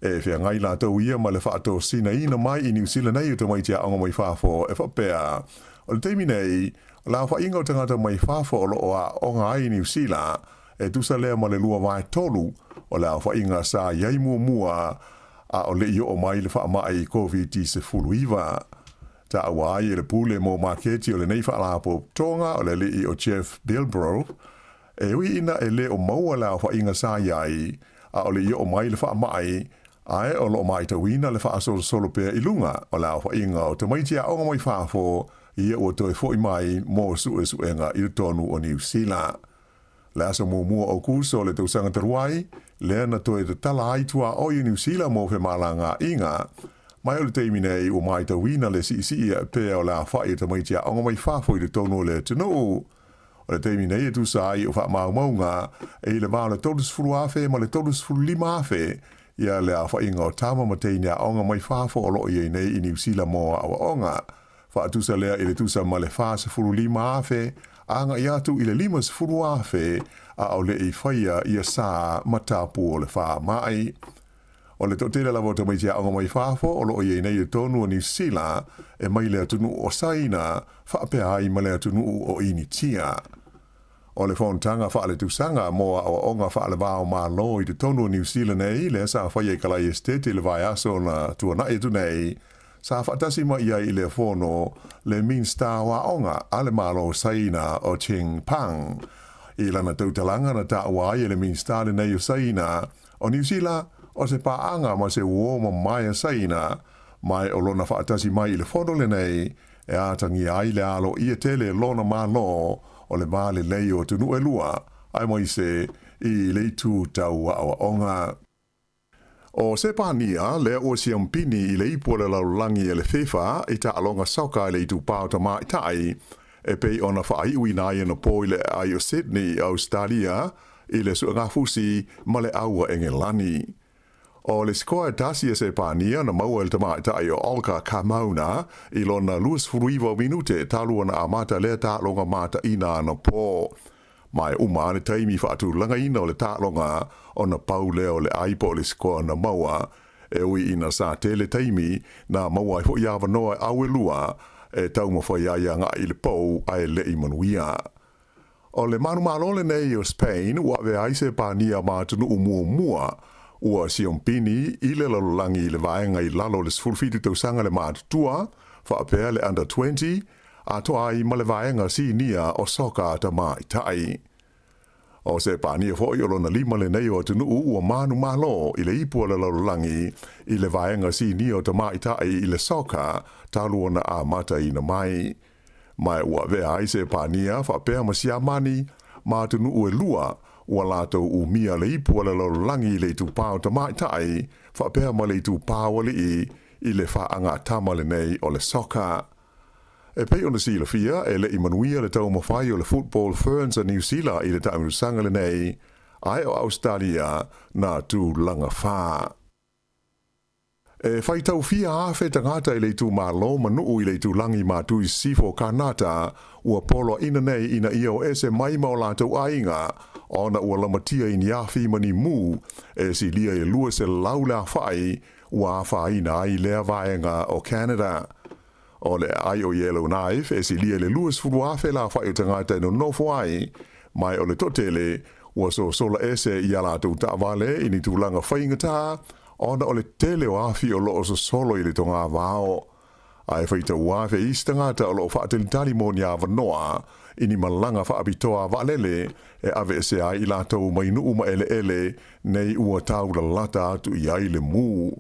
e feagai latou ia ma le faatosinaina mai i Niu Sila nei o tamaiti aoga mai fafo e faapea, o le taimi nei, o le aofaiga o tagata mai fafo o lo o aooga ai i Niu Sila e tusa lea ma le 2/3 o le aofaiga sa i ai muamua a o le i oo mai le faamai Koviti-19. Taua ai e le pule mo maketi o lenei faalapotopotoga o le alii o Jeff Bilbro, e ui ina e le o maua le aofaiga sa i ai, a o le i oo mai le faamai, ae o lo o matauina le faasolosolo pea i luga o le aofaiga o tamaiti aoga mai fafo ia ua toe foi mai mo suesuega i totonu o Niu Sila. Le aso muamua o Aokuso o le tausaga talu ai, lea na toe tatala ai tuaoi o Niu Sila mo femalagaaiga. Mai o le taimi nei ua matauina le siisii ae pea o le aofai o tamaiti aoga mai fafo i totonu o le atunuu. O le taimi nei e tusa ai o faamaumauga e i le va o le 30,000 ma le 35,000 ia le aofaiga o tama ma teine aoga mai fafo o lo o i ai nei i Niu Sila mo aoaoga. Faatusa lea i le tusa ma le 45,000 agai atu i le 50,000 a o le i faia ia sa ma tapu o le faamai. O le toatele lava o tamaiti aoga mai fafo o lo o i ai nei i totonu o Niu Sila e mai le atunuu o Saina faapea ai ma le atunuu o Initia. O le fonotaga faaletausaga mo aoaoga faale-va-o-Malo i totonu o Niu Sila nei, lea sa faia i Kalai Estate i le vaiaso na tuanai atu nei, sa faatasi mai i ai i lea fono le Minista o Aoga a le Malo o Saina o Cheng Pang. I lana tautalaga na taua ai e le Minista lenei o Saina o Niu Sila o se paaga ma se uō mamae a Saina, ma o lona faatasi mai i le fono lenei e atagia ai le aloaia tele lona Malo o le va lelei o atunuu e lua, aemaise i le itu tau aoaoga. O Sepania, lea ua siampini i le ipu o le lalolagi e le FIFA i taaloga soka i le itupa o tamaitai, e pei ona faaiuina ai anapo i le aai o Sydney i Ausetalia i le suegafusi ma le aua Engelani. O le sikoa e tasi e Sepania na maua e le tamaitai o Olga Carmona i lona 29 minute talu ona amata lea taaloga mataina anapo. Ma e uma lava le taimi faatulagaina o le taaloga ona pau lea o le ai po o le sikoa na maua, e ui ina sa tele taimi na maua ai foi avanoa e au e lua e taumafai ai agai i le pou ae le i manuia. O le manumalo lenei o Spain ua avea ai Sepania ma atunuu muamua ua siompini i le lalolagi i le vaega i lalo o le 17 tausaga le matutua, faapea le Under 20, atoa ai ma le vaega sinia o soka tamaitai. O Sepania foi o lona lima lenei o atunuu ua manumalo i le ipu o le lalolagi i le vaega sinia o tamaitai i le soka talu ona amataina mai. Ma ua avea ai Sepania faapea ma Siamani ma atunuu e lua ua latou umia le ipu o le lalolagi i le itupa o tamaitai faapea ma le itupa o alii i le faagatama lenei o le soka. E pei ona silafia, e le i manuia le taumafai o le Football Ferns a Niu Sila i le taamilosaga lenei, ae o Ausetalia na tulaga fa. E faitau fia afe tagata i le itumalo ma nuu i le itulagi ma Tui Sisifo Kanata ua poloaiina nei ina ia o ese mai ma o latou aiga ona ua lamatia i ni afi ma ni mu e silia i le 200 le aofai ua afaina ai lea vaega o Canada. O le aai o Yellowknife e silia i le 20,000 le aofai o tagata e nonofo ai, ma o le toatele ua sosola ese i a latou taavale i ni tulaga faigata ona o le tele o afi o lo o sosolo i le togavao. Ae faitau afe isi tagata o lo o faatalitali mo ni avanoa i ni malaga faapitoa a vaalele e aveesea ai i latou mai nuu ma eleele nei ua taulalata atu i ai le mu.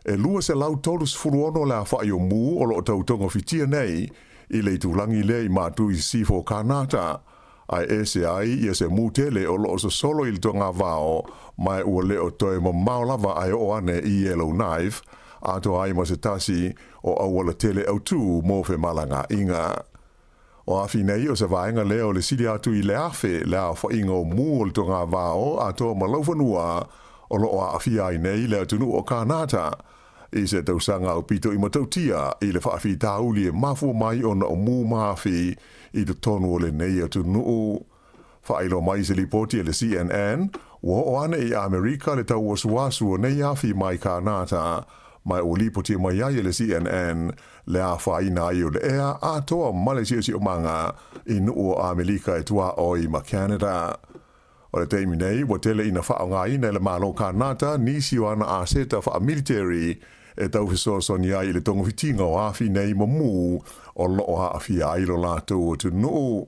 E 236 le aofai o mu o lo o tautogafitia nei i le itulagi lea i Matu i Sisifo o Kanata, ae ese ai ia se mu tele o lo o sosolo i le togavao ma ua le o toe mamao lava ae oo ane i Yellowknife, atoa ai ma se tasi o auala tele autū mo femalagaaiga. O afi nei o se vaega lea o le sili atu i le afe le aofaiga o mu o le togavao atoa ma laufanua o lo o aafia ai nei le atunuu o Kanata i se tausaga aupito i matautia i le faafitauli e mafua mai ona o mu ma afi i totonu o lenei atunuu. Faailoa mai i se lipoti a le CNN, ua oo ane i Amerika le tauasuasu o nei afi mai Kānata, ma ua lipotia mai ai e le CNN le afaina ai o le ea atoa ma le siosiomaga i nuu o Amelika e tuaoi ma Canada. O le taimi nei, ua tele ina faaaogaina e le Malo Kānata nisi o ana aseta faamiliteri e tau fesoasoani ai i le togafitiga o afi nei ma mū o lo o aafia ai lo latou atunuu.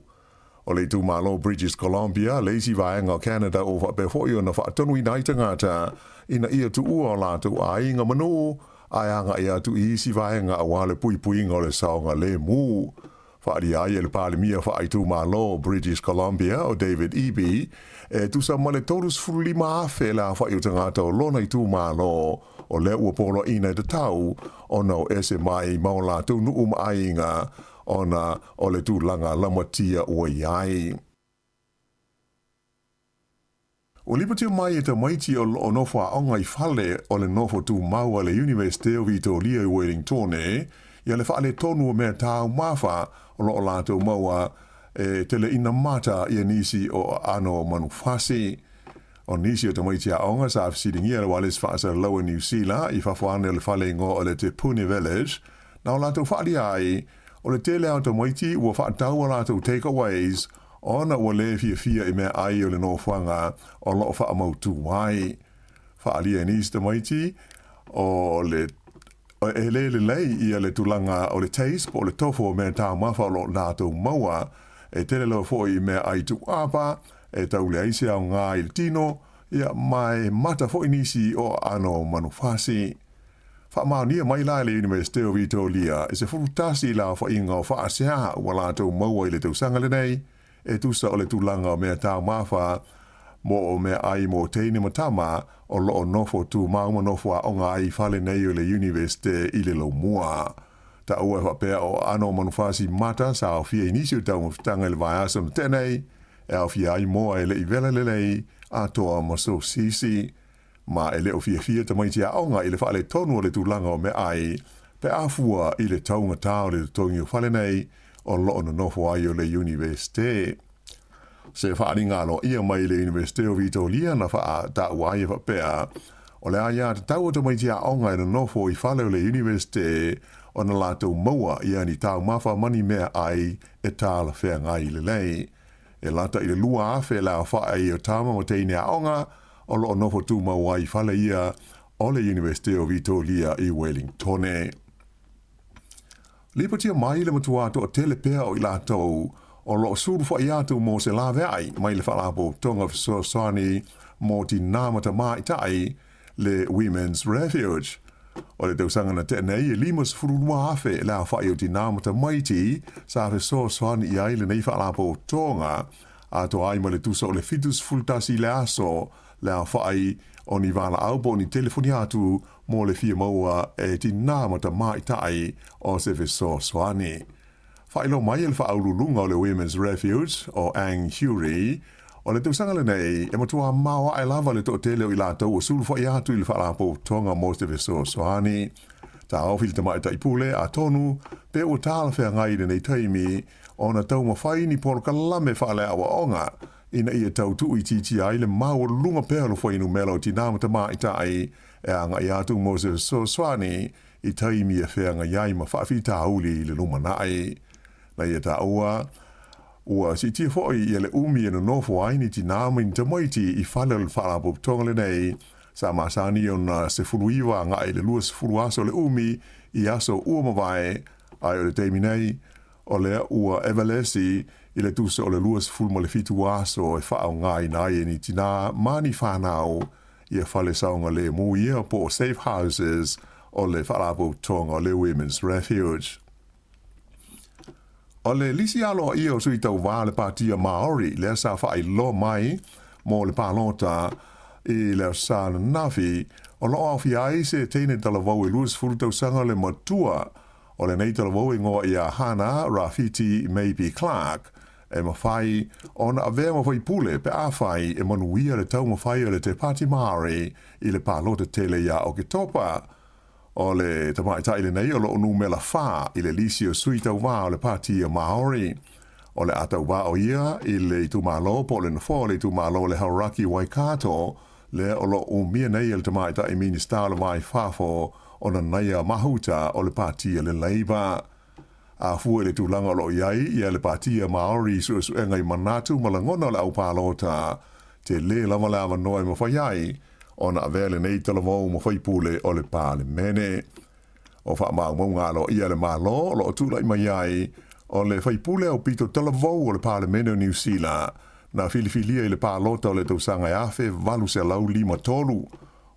O le itumalo British Columbia le isi vaega o Canada ua faapea foi ona faatonuina ai tagata ina ia tuua o latou aiga ma nuu ae agai atu i isi vaega aua le puipuiga o le saogalemu. Faaalia ai e le Palemia faaitumalo British Columbia o David Eby e tusa ma le 35,000 le aofai o tagata o lona itumalo o lea ua poloaiina e tatau ona o ese mai ma o latou nuu ma aiga ona o le tulaga lamatia ua i ai. Ua lipotia mai e tamaiti o lo o nofo aoga i fale o le nofo tumau a le Iunivesite o Vitoria i Uelingtone ia le faaletonu o mea taumafa o lo o latou maua e tele ina mata ia nisi o aano manufasi. O nisi o tamaiti aoga sa fesiligia e le ualesi faasalalau a Niu Sila i fafo ane o le fale igoa o le Te Puni Village na o latou faaalia ai o le tele lava o tamaiti ua faatau a latou takeaways ona ua lē fiafia i meaai o le nofoaga o lo o faamautū ai. Faaalia e nisi tamaiti o le e lē lelei ia le tulaga o le taste po o le tofo o mea taumafa o lo o latou maua, e tele lava foi i meaai tuuapa e tau leai se aoga i le tino, ia ma e mata foi nisi o aano manufasi. Faamaonia mai la e le Iunivesite o Vitoria e 11 le aofaiga o faasea ua latou maua i le tausaga lenei, e tusa o le tulaga o mea taumafa mo o meaai mo teine ma tama o lo o nofo tumau ma nofo aoga ai i fale nei o le Iunivesite i le Laumua. Taua e faapea o aano o manufasi mata sa aofia i nisi o taumafataga i le vaiaso na tea nei, e aofia ai moa e le i vela lelei atoa ma sosisi. Ma e le o fiafia tamaiti aoga i le faaletonu o le tulaga o meaai pe a fua i le taugatā o le totogi o fale nei o lo o nonofo ai o le Iunivesite. Se faaaliga aloaia mai le Iunivesite o Vitoria na faataua ai e faapea, o le aiatatau o tamaiti aoga e nonofo i fale o le Iunivesite ona latou maua ia ni taumafa ma ni meaai e talafeagai lelei. E lata i le 2,000 le aofai o tama ma teine aoga o lo o nofo tumau ai i fale ia o le Iunivesite o Vitoria i Wellingtone. Lipotia mai le matua toatele pea o i latou o lo o sulufai atu mo se laveai mai le Faalapotopotoga Fesoasoani mo Tinā ma Tamaitai, le Women's Refuge. O le tausaga na tea nei e 52,000 le aofai o tinā ma tamaiti sa fesoasoani i ai lenei faalapotopotoga, atoa ai ma le tusa o le 71 le aso le aofai o ni valaau po o ni telefoni atu mo le fia maua e tinā ma tamaitai o se fesoasoani. Faailoa mai e le faauluuluga o le Women's Refuge, o Ang Hury, o le tausaga lenei, e matua maoae lava le toatele o i latou ua sulufai atu i le Faalapotopotoga mo se Fesoasoani. Taofi le tamaitai pule, atonu, pe ua talafeagai i lenei taimi ona taumafai ni polokalame faaleaoaoga ina ia tau tuuitiitia ai le maualuluga pea o le fuainumera o tinā ma tamaitai e agai atu mo se fesoasoani i taimi e feagai ai ma faafitauli i le lumanai. Na ia taua, ua siitia foi ia le umi e nonofo ai ni tinā ma ni tamaiti i fale o le Faalapotopotoga lenei, sa masani ona 19 agai i le 20 aso le umi i aso ua mavae, ae o le taimi nei, o lea ua evalesi i le tusa o le 27 aso e faaaogaina ai e ni tinā ma ni fanau ia fale saogalemu ia po o safe houses o le Faalapotopotoga o le Women's Refuge. O le lisi aloaia o sui tauva o le Patia Māori lea sa faailoa mai mo le palota i le Aso Sa ananafi, o lo o aofia ai se teine talavou e 20 tausaga le matua o lenei talavou e igoa ia Hana Rawhiti Maipi Clark, E mafai ona avea ma faipule pe afai e manuia le taumafai o le Te Pāti Māori i le palota tele iā Oketopa. O le tamaitai lenei o lo o numera whā i le lisi o sui tauva o le Pāti Māori. O le a tauvā o ia i le itumalo po o le nofoa o le itumalo o le Hauraki Waikato, lea o lo o umia nei e le Tamaitai Minista o le Va i Fafo o Nanaia Mahuta o le Pati a le Labour. A fua i le tulaga o lo o i ai ia le Patia Maori i suesuega i manatu ma lagona o le aupalota, tele lava le avanoa e mafai ai ona avea lenei talavou ma faipule o le Palemene. O faamaumauga aloaia a le Malo o lo o tulai mai ai, o le faipule aupito talavou o le Palemene o Niu Sila, na filifilia i le palota o le tausaga e 1853,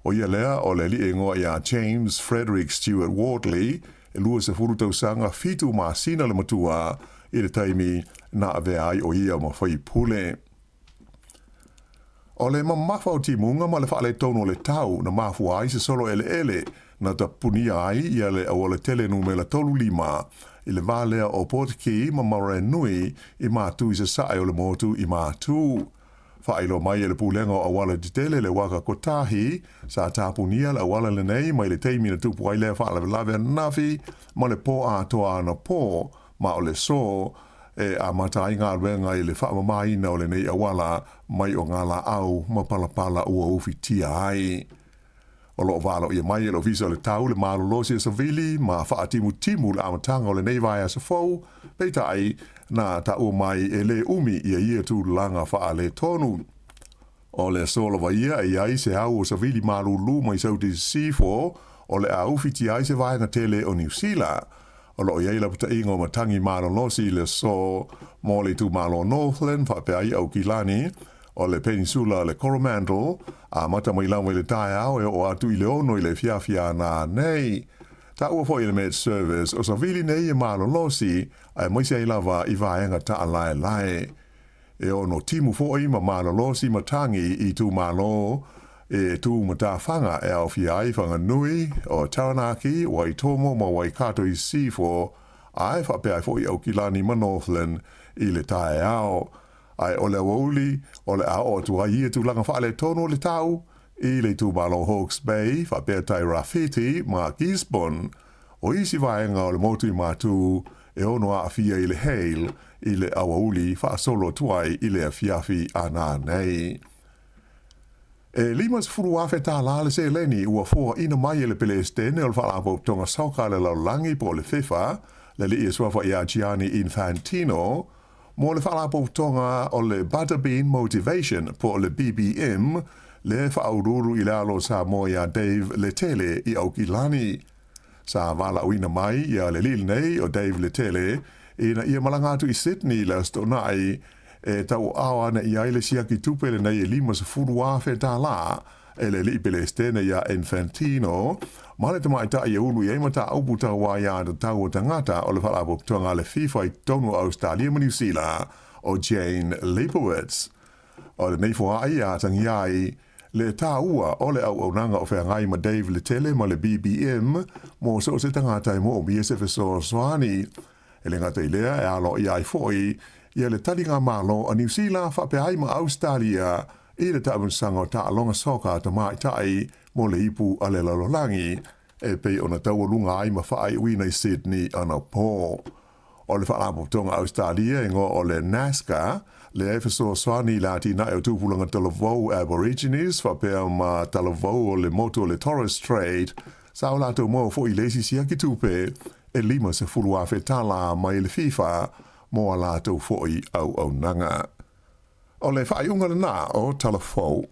ʻO ia lea o le alii e igoa iā James Frederick Stewart Wardley, e 20 tausaga fitu masina le matua i le taimi na avea ai ʻo ia ma faipule. O le mamafa o timuga ma le faaletonu o le tau na mafua ai se solo eleele na tapunia ai ia le auala tele numera 35 i le va lea o Port ma Maraenui i Matu i sasae o le motu i Matu. Faailoa mai e le Pulega o Auala Tetele le Waka Kotahi, sa tapunia le auala lenei mai le taimi na tupu ai lea faalavelave ananafi ma le pō atoa anapō, ma o le aso e amata ai galuega i le faamamaina o lenei auala mai o ngā laau ma palapala ua ufitia ai. O lo o valoia mai e le Ofisa o le Tau le malolosi o savili ma faatimutimu le amataga o lenei vaiaso fou, peitai, na taua mai e lē umi ia ia tulaga faaletonu. O le aso lava ia e i ai se au o savili malūlū mai Saute i Sisifo, o le a ufitia ai se vaega tele o Niu Sila. O lo o i ai lapataiga o matagi malolosi i le aso mo le itumalo o Northland faapea ai Aukilani, o le Peninsula o le Coromandel, amata mai lava i le taeao e oo atu i le 6 i le afiafi a nanei. Taua foi e le Met Service, o savili nei e malolosi, aemaise ai lava i vaega taalaelae. E ono timu foi ma malolosi matagi i itumalo e tu matafaga e aofia ai Whanganui, o Taranaki, Waitomo ma Waikato i Sisifo, ae faapea ai foi Aukilani ma Northland i le taeao. Ae o le aoauli, o le a oo atu ai ia tulaga faaletonu o le tau i le itumalo Hawke's Bay, faapea Tairāwhiti ma Gisborne. O isi vaega o le motu i Matu e ono aafia i le hail i le aoauli faasolo atu ai i le afiafi a nanei. E $50,000 tālā le seleni ua foaina mai e le Pelesitene o le Faalapotopotoga Soka a le Lalolagi po o le FIFA, le alii e suafa iā Gianni Infantino, mo le Faalapotopotoga o le Butterbean Motivation po o le BBM, lea e faauluulu i le alo o Samoa iā Dave Letele i Aukilani. Sa valaauina mai ia le alii lenei o Dave Letele ina ia malaga atu i Sydney i le Aso Toonai e tauaao ana i ai le siaki tupe lenei e $50,000 tālā e le alii Pelesitene iā Infantino ma le tamaitai e ulu i ai mataupu tau aiatatau a tagata o le Faalapotopotoga a le FIFA i totonu o Ausetalia ma Niu Sila o Jane Leibowitz. O lenei foai e atagia ai le tāua o le auaunaga o feagai ma Dave Letele ma le BBM mo so o se tagata e moomia se fesoasoani. E le gata i lea, e aloaia ai foi ia le taliga Malo a Niu Sila faapea ai ma Ausetalia i le taamilosaga o taaloga soka a tamaitai mo le ipu a le lalolagi e pei ona taualuga ai ma faaiuina i Sydney anapō. O le Faalapotopotoga Ausetalia e igoa o le NASCA, lea e fesoasoani i le atinae o tupulaga talavou Aborigines faapea ma talavou o le motu o le Torres Strait, sa o latou maua foi i le isi siaki tupe e $50,000 tālā mai le FIFA mo a latou foi auaunaga. O le faaiuga lenā o Tala Fou.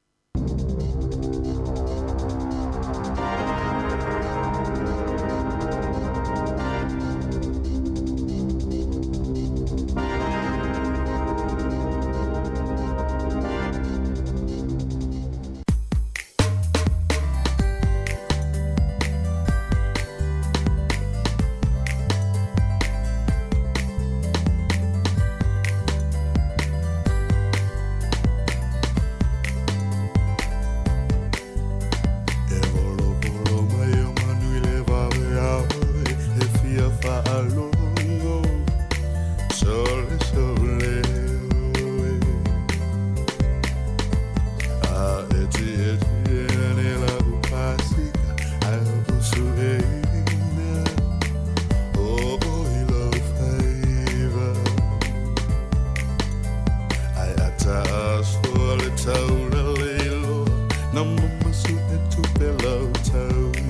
Na mamasu e tupe lau taui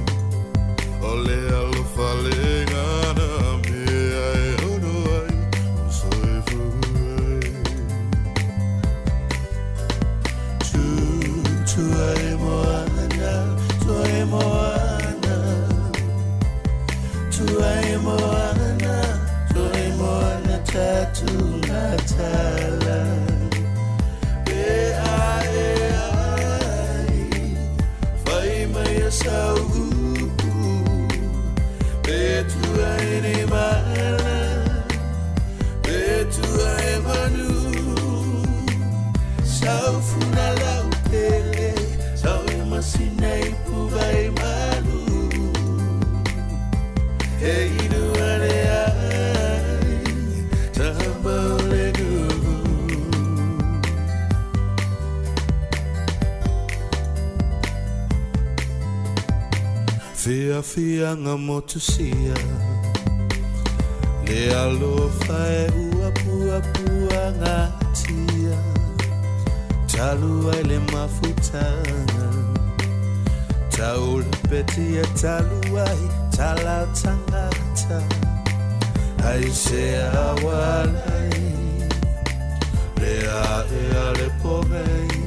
O le alofa le ngana mea e ono ai O soifu ai Tu, tu ai moana, tu ai moana Tu ai moana, tu ai moana tatu ngatala Pe ai ai, fai mai a sau upu Pe tu ai ni mala, pe tu ai manu Sau funa lau pele, sau e masina i puvai malu E inu ane ai, tamba o le nuu Fiafiaga motusia Le alofa e uapuapuagatia Talu ai le mafutaga Taulapetia talu ai talau tagata Ai se awalai Le ae a le pogei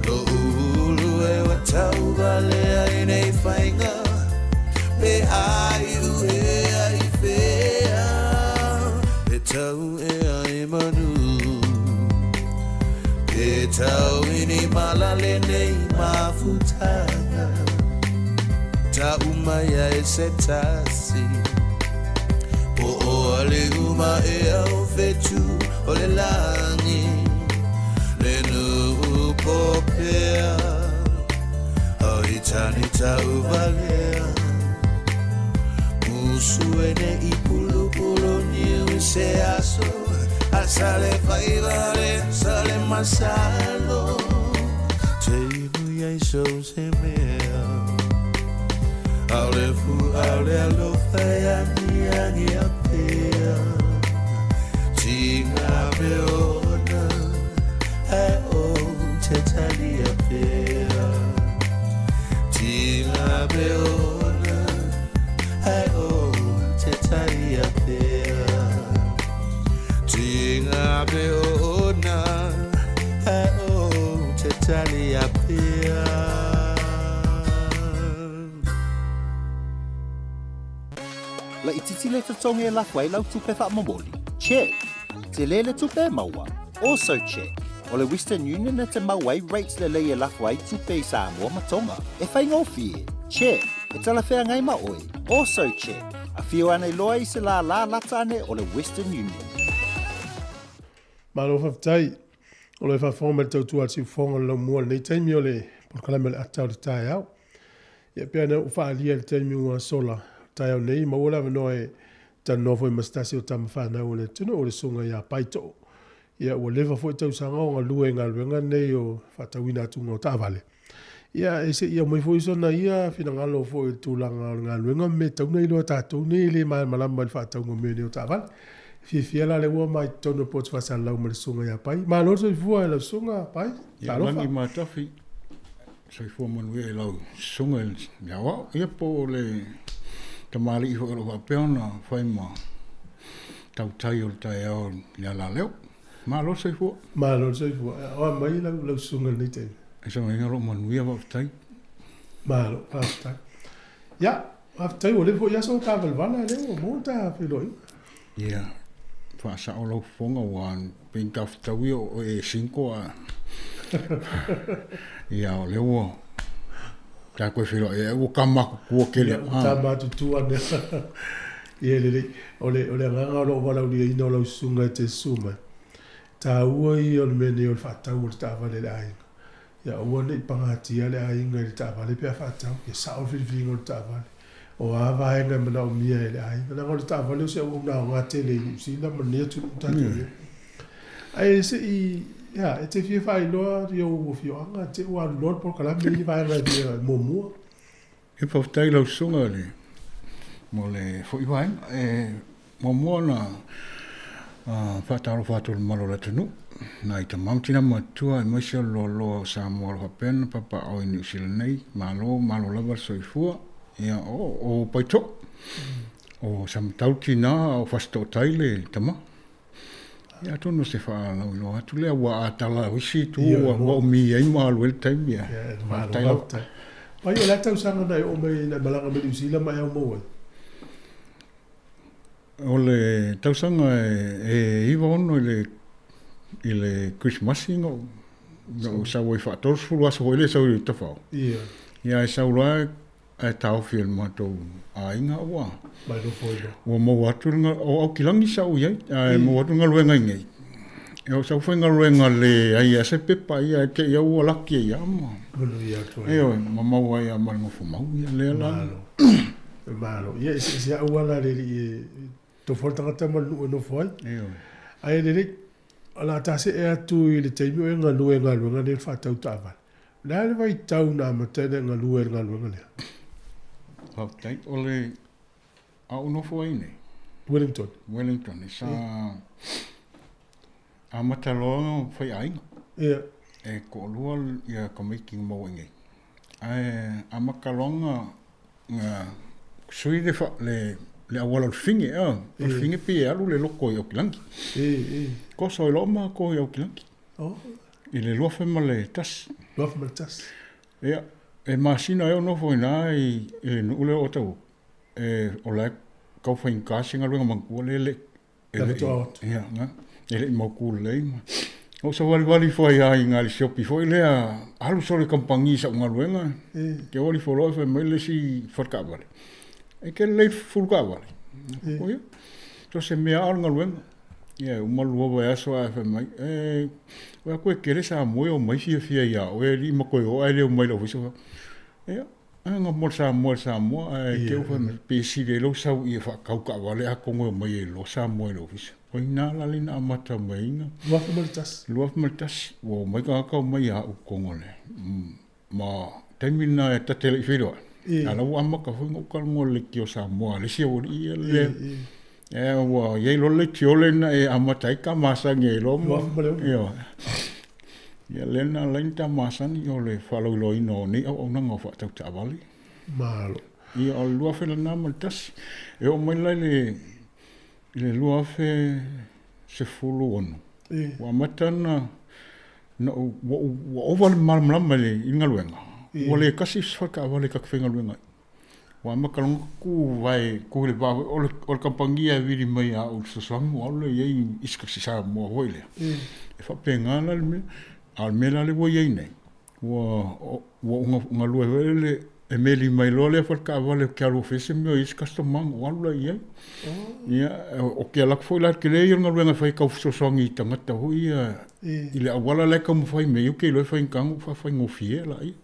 Lo ulu e wa tauvalea i nei faiga Pe ai u e ai fea Pe tau e ai manu Pe tau i ni mala lenei mafutaga Tau mai ai se tasi Po o ale uma e au fetu o le langi Le nuu popea O i tani tau valea Musu e ne i pulupulu niu i se aso A sale faivale, sale masalo Te inu iai sou se mea Au le fu, au le alofa e agiagi a pea Tinga me ona, e o te tali a pea Tinga me ona, e o te tali a pea Tinga me ona, e o te tali a pea Laitiiti le totogi e lafo ai lau tupe faamomoli? Check! Tele le tupe e maua? Also check! O le Western Union e te maua ai rates lelei e lafo ai tupe i Samoa ma Tonga. E faigofie? Check! E talafeagai ma oe? Also check! Afio ane loa i se lālā lata ane o le Western Union. Malo faafetai. O lo o faafofoga mai le tautua a le siufofoga o le laumua i lenei taimi o le polokalame o le ata o le taeao. Ia pei ona ou faaalia i le taimi ua sola, taeao nei, maua le avanoa e talanoa foi ma se tasi o tama fanau o le atunuu, o le susuga ia Paitoo. Ia ua leva foi tausaga o galue i galuega nei o faatauina atuga o taavale. Ia e se i aumai foi sona ia finagalo foi i le tulaga o le galuega ma mea e tatau ona iloa e tatou nei e le malamalama i le faatauga o mea nei o taavale. Fiafia la lea ua omai i totonu o le poto faasalalau ma le susuga ia Pai. Malo le soifua e lau susuga Pai. Ia Talofa. lagi matafi. Soifua manuia i lau susuga i le aoao, ia po o le tamalii foi o lo o faapea ona fai ma tautai o le taeao i le alaleo. Malo le soifua. Malo le soifua. O a mai lau, lau susuga i lenei taimi? E saunoaina o lo o manuia, faafetai. Malo, faafetai. Ia, faafetai ua leva foi aso o ta valavala lea ua maua ta feiloaiga. Ia, faasao lau fofoga ua pei ni tafetau ia o e single a ia o lea ua ta koe feiloai ai ua ka matutua tele. Ia, ua ta matutua ane. Ia lelei, o le, o le agaga o lou valaauliaina o lau susuga e te susu mai, taua ia o le mea nei o le faatau o le taavale i le aiga. Ia aua ne i pagatia le aiga i le taavale pe a faatau, ia sao le filifiliga o le taavale. O a vaega e manaomia e le aiga, leaga o le taavale o se auauna aoga tele i Niu Sila ma lenei atunuu tatou i ai. Ae se i, ia, e te fia faailoa i ou afioaga, te i ua alu loa le polokalame i vaega e fia muamua. E faafetai i lau susuga i le, mo le foi vaega. E muamua ona faatalofa atu i le mamalu o le atunuu. Nai tama ma tina matua aemaise o le loaloa o Samoa o lo o faapea ona papaaao i Niu Sila nei. Malo, malo lava le soifua. Ia, o, o Paito'u, o Samatau le tina a o Fasitootai le tama. Ia, atonu o se faalauiloa atu lea, ua a tala o isi itu ua, ua umi ai ma alu ai le taimi. Ia, faafetai lava. Pai, o le a tausaga na e oo mai, na e malaga mai Niu Sila ma e aumau ai? O le tausaga e 96 i le i le Kerisimasi na ou na ou sau ai faa-30 aso foi lea e sau i Tafao. Ia. Ia ae sau loa ae taofi e le matou aiga ua Mai nofo ai loa. Ua maua atu le o Aukilagi sa ou i ai, ae maua atu le galuega i inei. Ia o sau faigaluega leai lava se pepa ia ae te i lava ua laki ai lava ma Manuia atu ai. Ioe, ma maua ai lava ma le nofo mau ia lea la. Malo. Malo. Ia, eseese auala le alii e tofu ai le tagata ma le nuu e nofo ai. Ioe. Ae lelei, o le a ta see atu i le taimi o e galue i galuega nei o le faatau taavale. O le a le vaitau na amata ai ona e galue i le galuega lea? Faafetai. O le a ou nofo ai nei. Wellington. Wellington. Sa amata loa ona faiaiga. Ia. E toalua ia tamaiti na maua i inei. Ae amata loa ona na sui le fa, le le auala o le fine, a, o le fine pei e alu le loto i Aukilagi. Koso ai loa matou i Aukilagi. Oh. I le 2001. 2001. Ia, e masina ea o nofo i ina i le nuu lea o Otahuhu, e, o la e tau faigata se galuega manatua lea e le E le i, ia, na, e le i mautu lelei ma. Na ou savalivali ifo ai lava i ina i le sioki foi lea, alu solo i kamupani i sau galuega, ke o ifo loa fai mai le isi fale taavale, e te lelei fulu taavale. O ia, so se mea lava o le galuega. Ia, e uma le lua vaiaso ae fai mai, e, o atu e tele Samoa e omai fiafia ia oe alii ma toe o ae le omai i le ofisa. Ia, Aga mo le Samoa i le Samoa, ae te u fai mai, pe sili ai lou sau i e faatau taavale atonu e omai ai loa Samoa i le ofisa. O i ina la lea na amata mai ai na. 2001. 2001, ua omai tagata omai ia au i totonu o le, ma taimi lena e ta te le i feiloai, a o la ua amata foi ona ou talanoa i le leitio Samoa a le isi aualii ia le, e ua i ai loa le leitio lena e amata ai ta masani ai loa ma, 2006. ioe. Ia lea na ala ai ona ta masani o le faalauiloaina o nei auaunaga o faatau taavale. Malo. Ia o le 2001, e oo mai la i le i le 2016, ua amata ona na ou ua ou ua ova le malamalama i le i le galuega, ua le tasi se fale taavale ta te faigaluega ai. Ua amata loa ona tu vae tu i le va o le o le kamupani e vili mai ia au i le fesoasoani ona ou alu lea i ai i se taxi Samoa foi lea. E faapena la le mea. A o le mea la lea ua i ai nei, ua ua ou galue foi lele e meli mai loa lea fale taavale ou te alu e fai se mea o i ai se customer ona ou alu lea i ai. Ia, ou te alu atu foi la i le tele ia o le galuega e fai e tau fesoasoani i tagata foi ia i le auala la e taumafai mai ai, ou te iloa e faigata ona ou faafaigofie laia.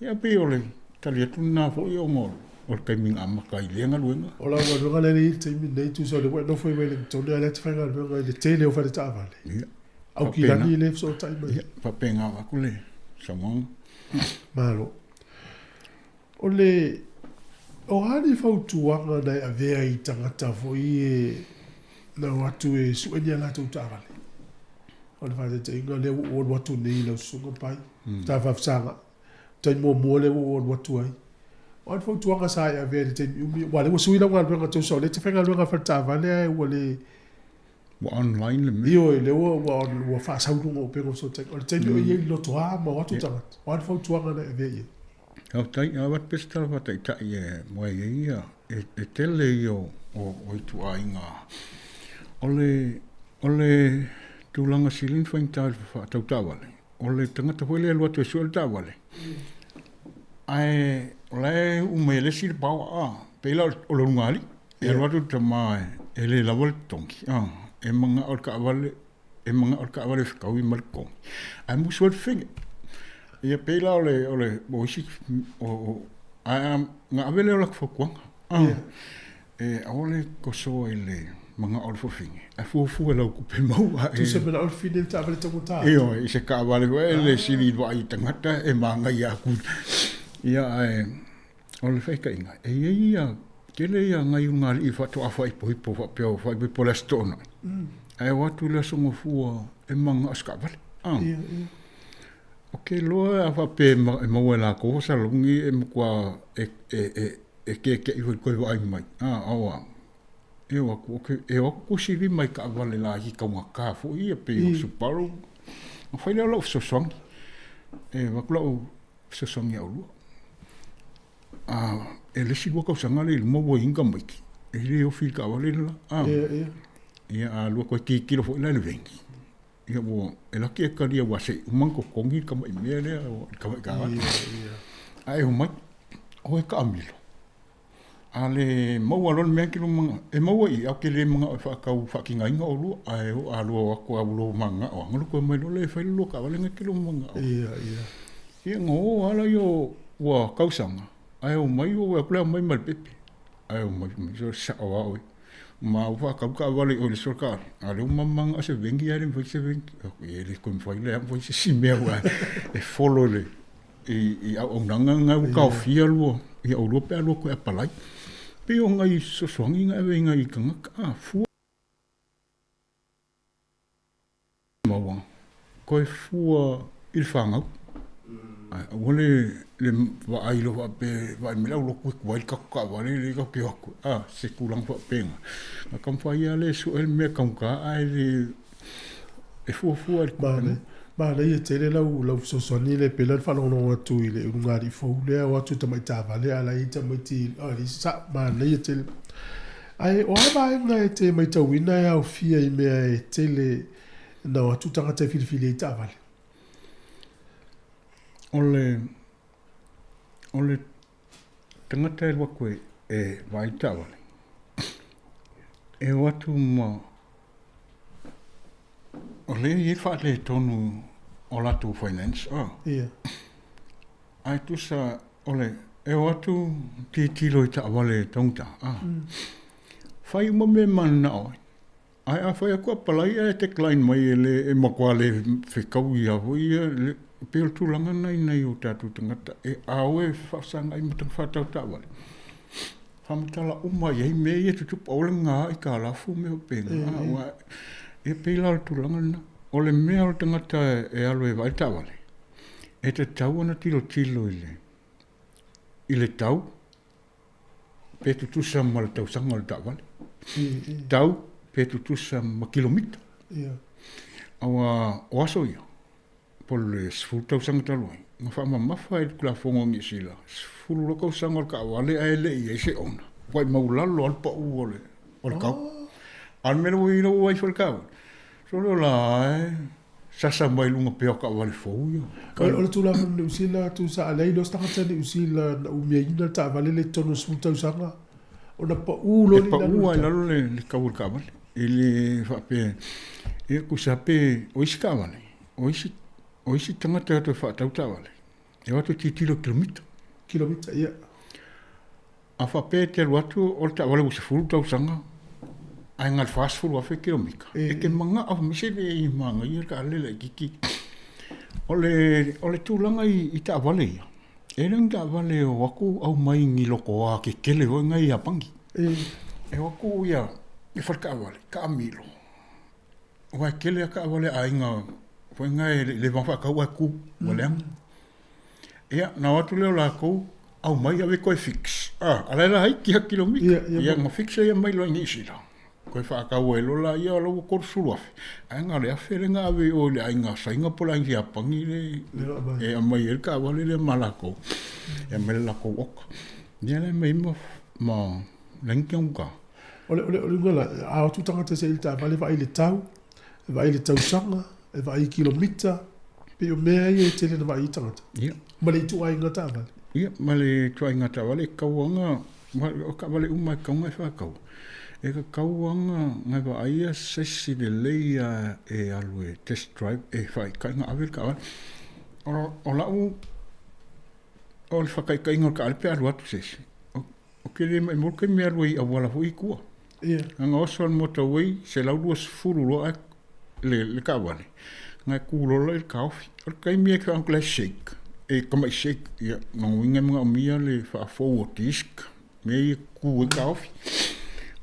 Ia pei o le tali atu lena foi ona o le taimi na amata ai i lea galuega. O lau galuega lea e i ai i le taimi lenei, tusa o lea ua e nofo i Wellington, a o lea e te faigaluega i le tele o fale taavale. Ia. Aukilagi lea e fesootai mai. Ia, faapena atu le saunoaga. Malo. O le, o a ni fautuaga na e avea i tagata foi e na o atu e sue ni a latou taavale? O le faataitaiga lea ua ou alu atu nei i lau susuga Pai, ta faafesaga, taimi muamua lea ua ou alu atu ai. O a ni fautuaga sa e avea i le taimi umi, aua o lea ua sui lau galuega tusa o lea e te faigaluega i fale taavale ae ua le Ua online le mea. Ioe, lea ua, ua, ua faasau i luga o upega o fesootaiga. O le taimi o i ai i le lotoa ma o atu tagata, o a ni fautuaga na e avea i ai? Faafetai, a avatu pea se tala faataitai e moe ai ia, e tele ia o ituaiga. O le, o le tulaga sili ona faigata i le faatau taavale, o le tagata foi lea e alu atu e sue le taavale, ae o la e uu mai e le isi le paoa, a, pei la o le ulugalii. E alu atu le tama e le lava le totogi, a, e manao le taavale, e manao le taavale e fetaui ma le totogi, ae musu ai le fefine. Ia pei la o le, o le, o isi, o, ae na ave lea o latou fautuaga, a, e aua le tosoa i le manao o le fafine, ae fuafua i lau tupe maua. Tusa manao le fafine i le taavale taugata. Ioe, i se taavale foi e le sili i le vaai i tagata e manaia atu. Ia ae o le faitaiga, e i ai ia, tele ia nai ulugalii faatoa faaipoipo faapea o faaipoipo o le Aso Toonai. Ae o atu i le Aso Gafua e mana'o i se taavale a. Ou te iloa a faapea e maua e latou faasalalugi e matua e e e keke'i foi i le toe vaai mai a aua e o atu e o atu tusi lima i taavale laiti taugata foi ia pei o Subaru. Ona fai lea o lau fesoasoani, e avatu lau fesoasoani ia oulua. A e le isi 2 tausaga lea i luma ua i ai ni tamaiti, e le ofi i le taavale le la. A, ia a alu atu e tilotilo foi la i le veni, ia ua e laki e talia aua se i uma ona totogi le tamai mea lea, le tamai taavale. Ae omai, o e taamilo. A le maua loa le mea e te lua manao, e maua i i, ae ou te le manao e faatau faatinaina oulua, ae oo a lua o atu lava ua lua mananao lava, ona lua toe omai loa lea e fai le lua taavale lena e te lua mananao ai. Ia ona o lava lea o ua tausaga, ae omai ua ou vaai atu la e omai ma le pepe. Ae omai fai mai, sole sao lava oe. Ma ua faatau le taavale i o i le aso le taavale, a o lea ua ma mananao se veni ae le mafai se veni. Ou fai atu, ia e le toe mafai la ona fai se isi mea aua e follow i le i auaunaga na ua taofia lua, ia oulua pe a lua toe apalai. Pei o nai fesoasoani na e ave i nai tagata, a fua maua, toe fua i le fanau. Ae aua le le vaai loa faapea, vaai mai le aulotu e tuai le tatou taavale lea tatou te o atu ai, a, se tulaga faapena. Na taumafai lava lea e sue le mea taugata ae le E fuafua i le Manaia, manaia tele lau, lau fesoasoani lea pei la le faalogologo atu i le ulugalii fou lea o atu i tamai taavale a la e i ai tamaiti a le sao, manaia tele. Ae o a vaega e te maitauina e aofia i mea e tele na o atu tagata e filifili ai taavale? O le, o le tagata e alu atu e vaai le taavale, e o atu ma O lea e i ai le faaletonu o latou finance a. Ia. Ae tusa o le e o atu tilotilo i taavale taugata a. Fai uma mea e mananao ai. Ae a fai atu apalai ae decline mai e le e matua le fetaui lava foi ia le pei o le tulaga lena i nai o tatou tagata e a o e faafesagai ma faatau taavale. Faamatala uma i ai mea ia e tutupu, aua le gā aitalafu ma mea faapena. Aua e pei la o le tulaga lena. O le mea o le tagata e alu e vaai le taavale, e tatau ona tilotilo i le, i le tau, pe tutusa ma le tausaga o le taavale. Tau pe tutusa ma kilomita. Aua o aso ia, po o le 10 tausaga talu ai, na faamamafa e le Tulafono a Niu Sila, 12 tausaga o le taavale ae le i i ai se owner. Ua maulalo lava le pau o le, o le tau. A o le mea lea ua i ai lau vaai foi i le taavale, sole o la e sasa mai luga pea o taavale fou ia. O le Tulafono Niu Sila tusa a leai loa se tagata Niu Sila na umiaina le taavale lea i totonu o le 10 tausaga, ona pau loa lea i lalo. E pau lava i lalo le tau o le taavale. E le faapea, ia tusa pe o isi taavale, o isi, o isi tagata e o atu e faatau taavale, e o atu e tilotilo i kilomita. Kilomita, ia. A faapea e te alu atu o le taavale ua 10 tausaga ae na o le 40,000 kilomita, e te manao fai mai se le i manaia le taavale laitiiti. O le, o le tulaga i taavale ia, e le o ni taavale e o atu aumai ni lotoa tetele foi na e i Iapani. E o atu ia le fale taavale, taamilo, Aua e tele lava taavale a aiga foi na e le i leva ona faatau ae tu, ua leaga. Ia, ona o atu lea o latou aumai ave toe fix, a o la e laiti lava kilomita. Ia, ona fix lea mai loa i Niu Sila, toe faatau ai loa lea, o la ua $30,000, ae na o le $1,000 lea na ave i o i le aiga Saina po o le aiga Iapani lea e aumai ai le taavale lea ma latou, e aumai le latou oka. Ia la e aumai ai ma laiti taugata. O le, o le, o le uiga la, a o atu tagata se i le taavale, vaai i le tau, vaai i le tausaga, e vaai i kilomita, pei o mea ia e tele na vaai ai tagata. Ia. Ma le ituaiga taavale. Ia, ma le ituaiga taavale, e tatau lava ona, o taavale uma e tatau ona e faatau, e tatau lava ona e vaaia se isi lelei lava e alu e test drive, e faaitai ona ave le taavale. O lau, o le faataitaiga o le taavale pe a alu atu se isi, Ou te le maimau le taimi e alu ai i auala foi i tua. Ia. Na oso i le motorway, 120 loa ae le taavale, na e tu loa la i le taofi. O le taimi e faalogo la e shake, e tamai shake, ia, lona uiga e manaomia le faafou o disc, mea ia e tu ai le taofi.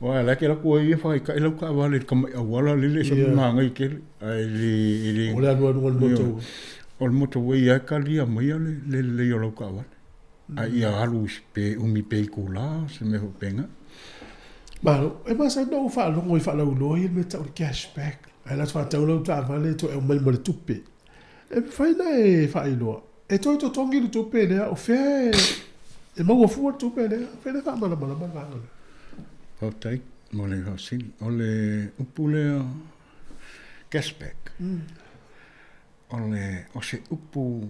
Aua la ke laku ai ia whakaika'i lau taavale i le tama'i auala lele e sa manaia tele ae le e le O le alualuga o le motorway. O le motorway lava e talia maia le le lelei o lau taavale. Ae ia alu i pe umi pe itula se mea faapena. Malo, e masani ona ou faalogo i faalauiloa ia le mea e tau o le cash back. Ae alu atu faatau lau taavale toe aumai ma le tupe. E mafai ona e faailoa, e toe totogi le tupe lea, o fea e maua fua le tupe lea? O fea le faamalamalama le vaega lea? Faafetai mo le faafesili. O le upu lea cash back, o le, o se upu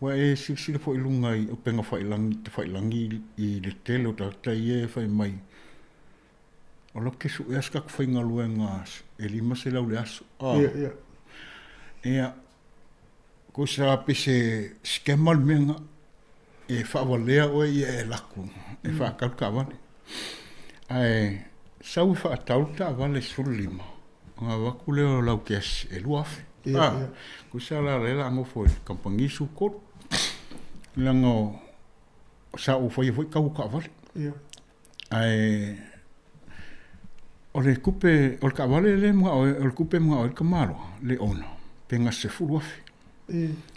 ua e silasila foi i luga i upega failangi, tafailagi i le tele o tagata ia e fai mai, O lau kesu ea se tatou faigaluega e 500 le aso. Ah. Ia, ia. Ia, ko sa pe se scammer le mea nga e faavalea oe ia e alu atu e faatau le taavale. Ae sau e faatau le taavale 15, ona avatu lea o lau cash e 2000. Ia, Ah, ia. Tusa la lea o le a nofo i le kamupani 13. Leaga sa ou faia foi tau o taavale. Ia. Ae o le tupe, o le taavale lea e manao ai, o le tupe e manao ai le tamaloa, le owner, pe gase $10,000.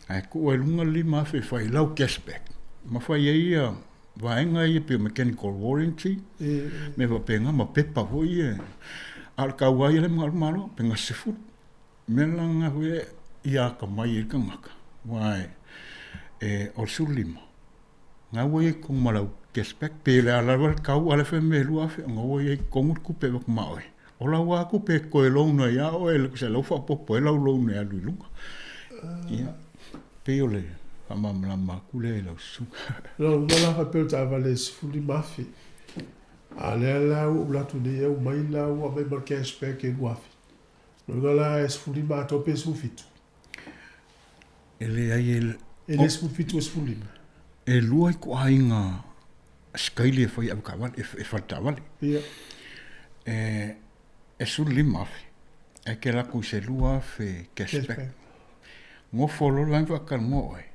Ae tuu ai i luga le $5,000 e fai lau cash back ma fai ai ia vaega ia pei o mechanical warranty, mea faapena ma pepa foi ia. A o le tau lava ia lea e manao ai le Malo, pe gase 10. O le mea la lena foi ia atamai ai le tagata, aua e o le 15, Na ua i ai i totonu ma lau cash back pe le a lava le tau a le fai mai e 2000 ona ua i ai i totonu le tupe e avatu ma oe. O lau lava tupe e toe loan ai lava oe se lau faaopoopo ai lau loan e alu i luga. Ia, pei o le faamalamalama atu lea i lau susuga. Lona uiga la faapea o le taavale e 15,000, a o lea la ua ou alu atu nei aumai la ua aumai ma le cash back e 2,000. Lona uiga la e 15 atoa pe 17? E leai e. E le 17 e 15. E lua ituaiga sikaili e fai avetaavale, e fale taavale. Ia. E 15,000, ae kela atu i se 2,000 cash back. Nofo loa le vaega faatalanoa oe,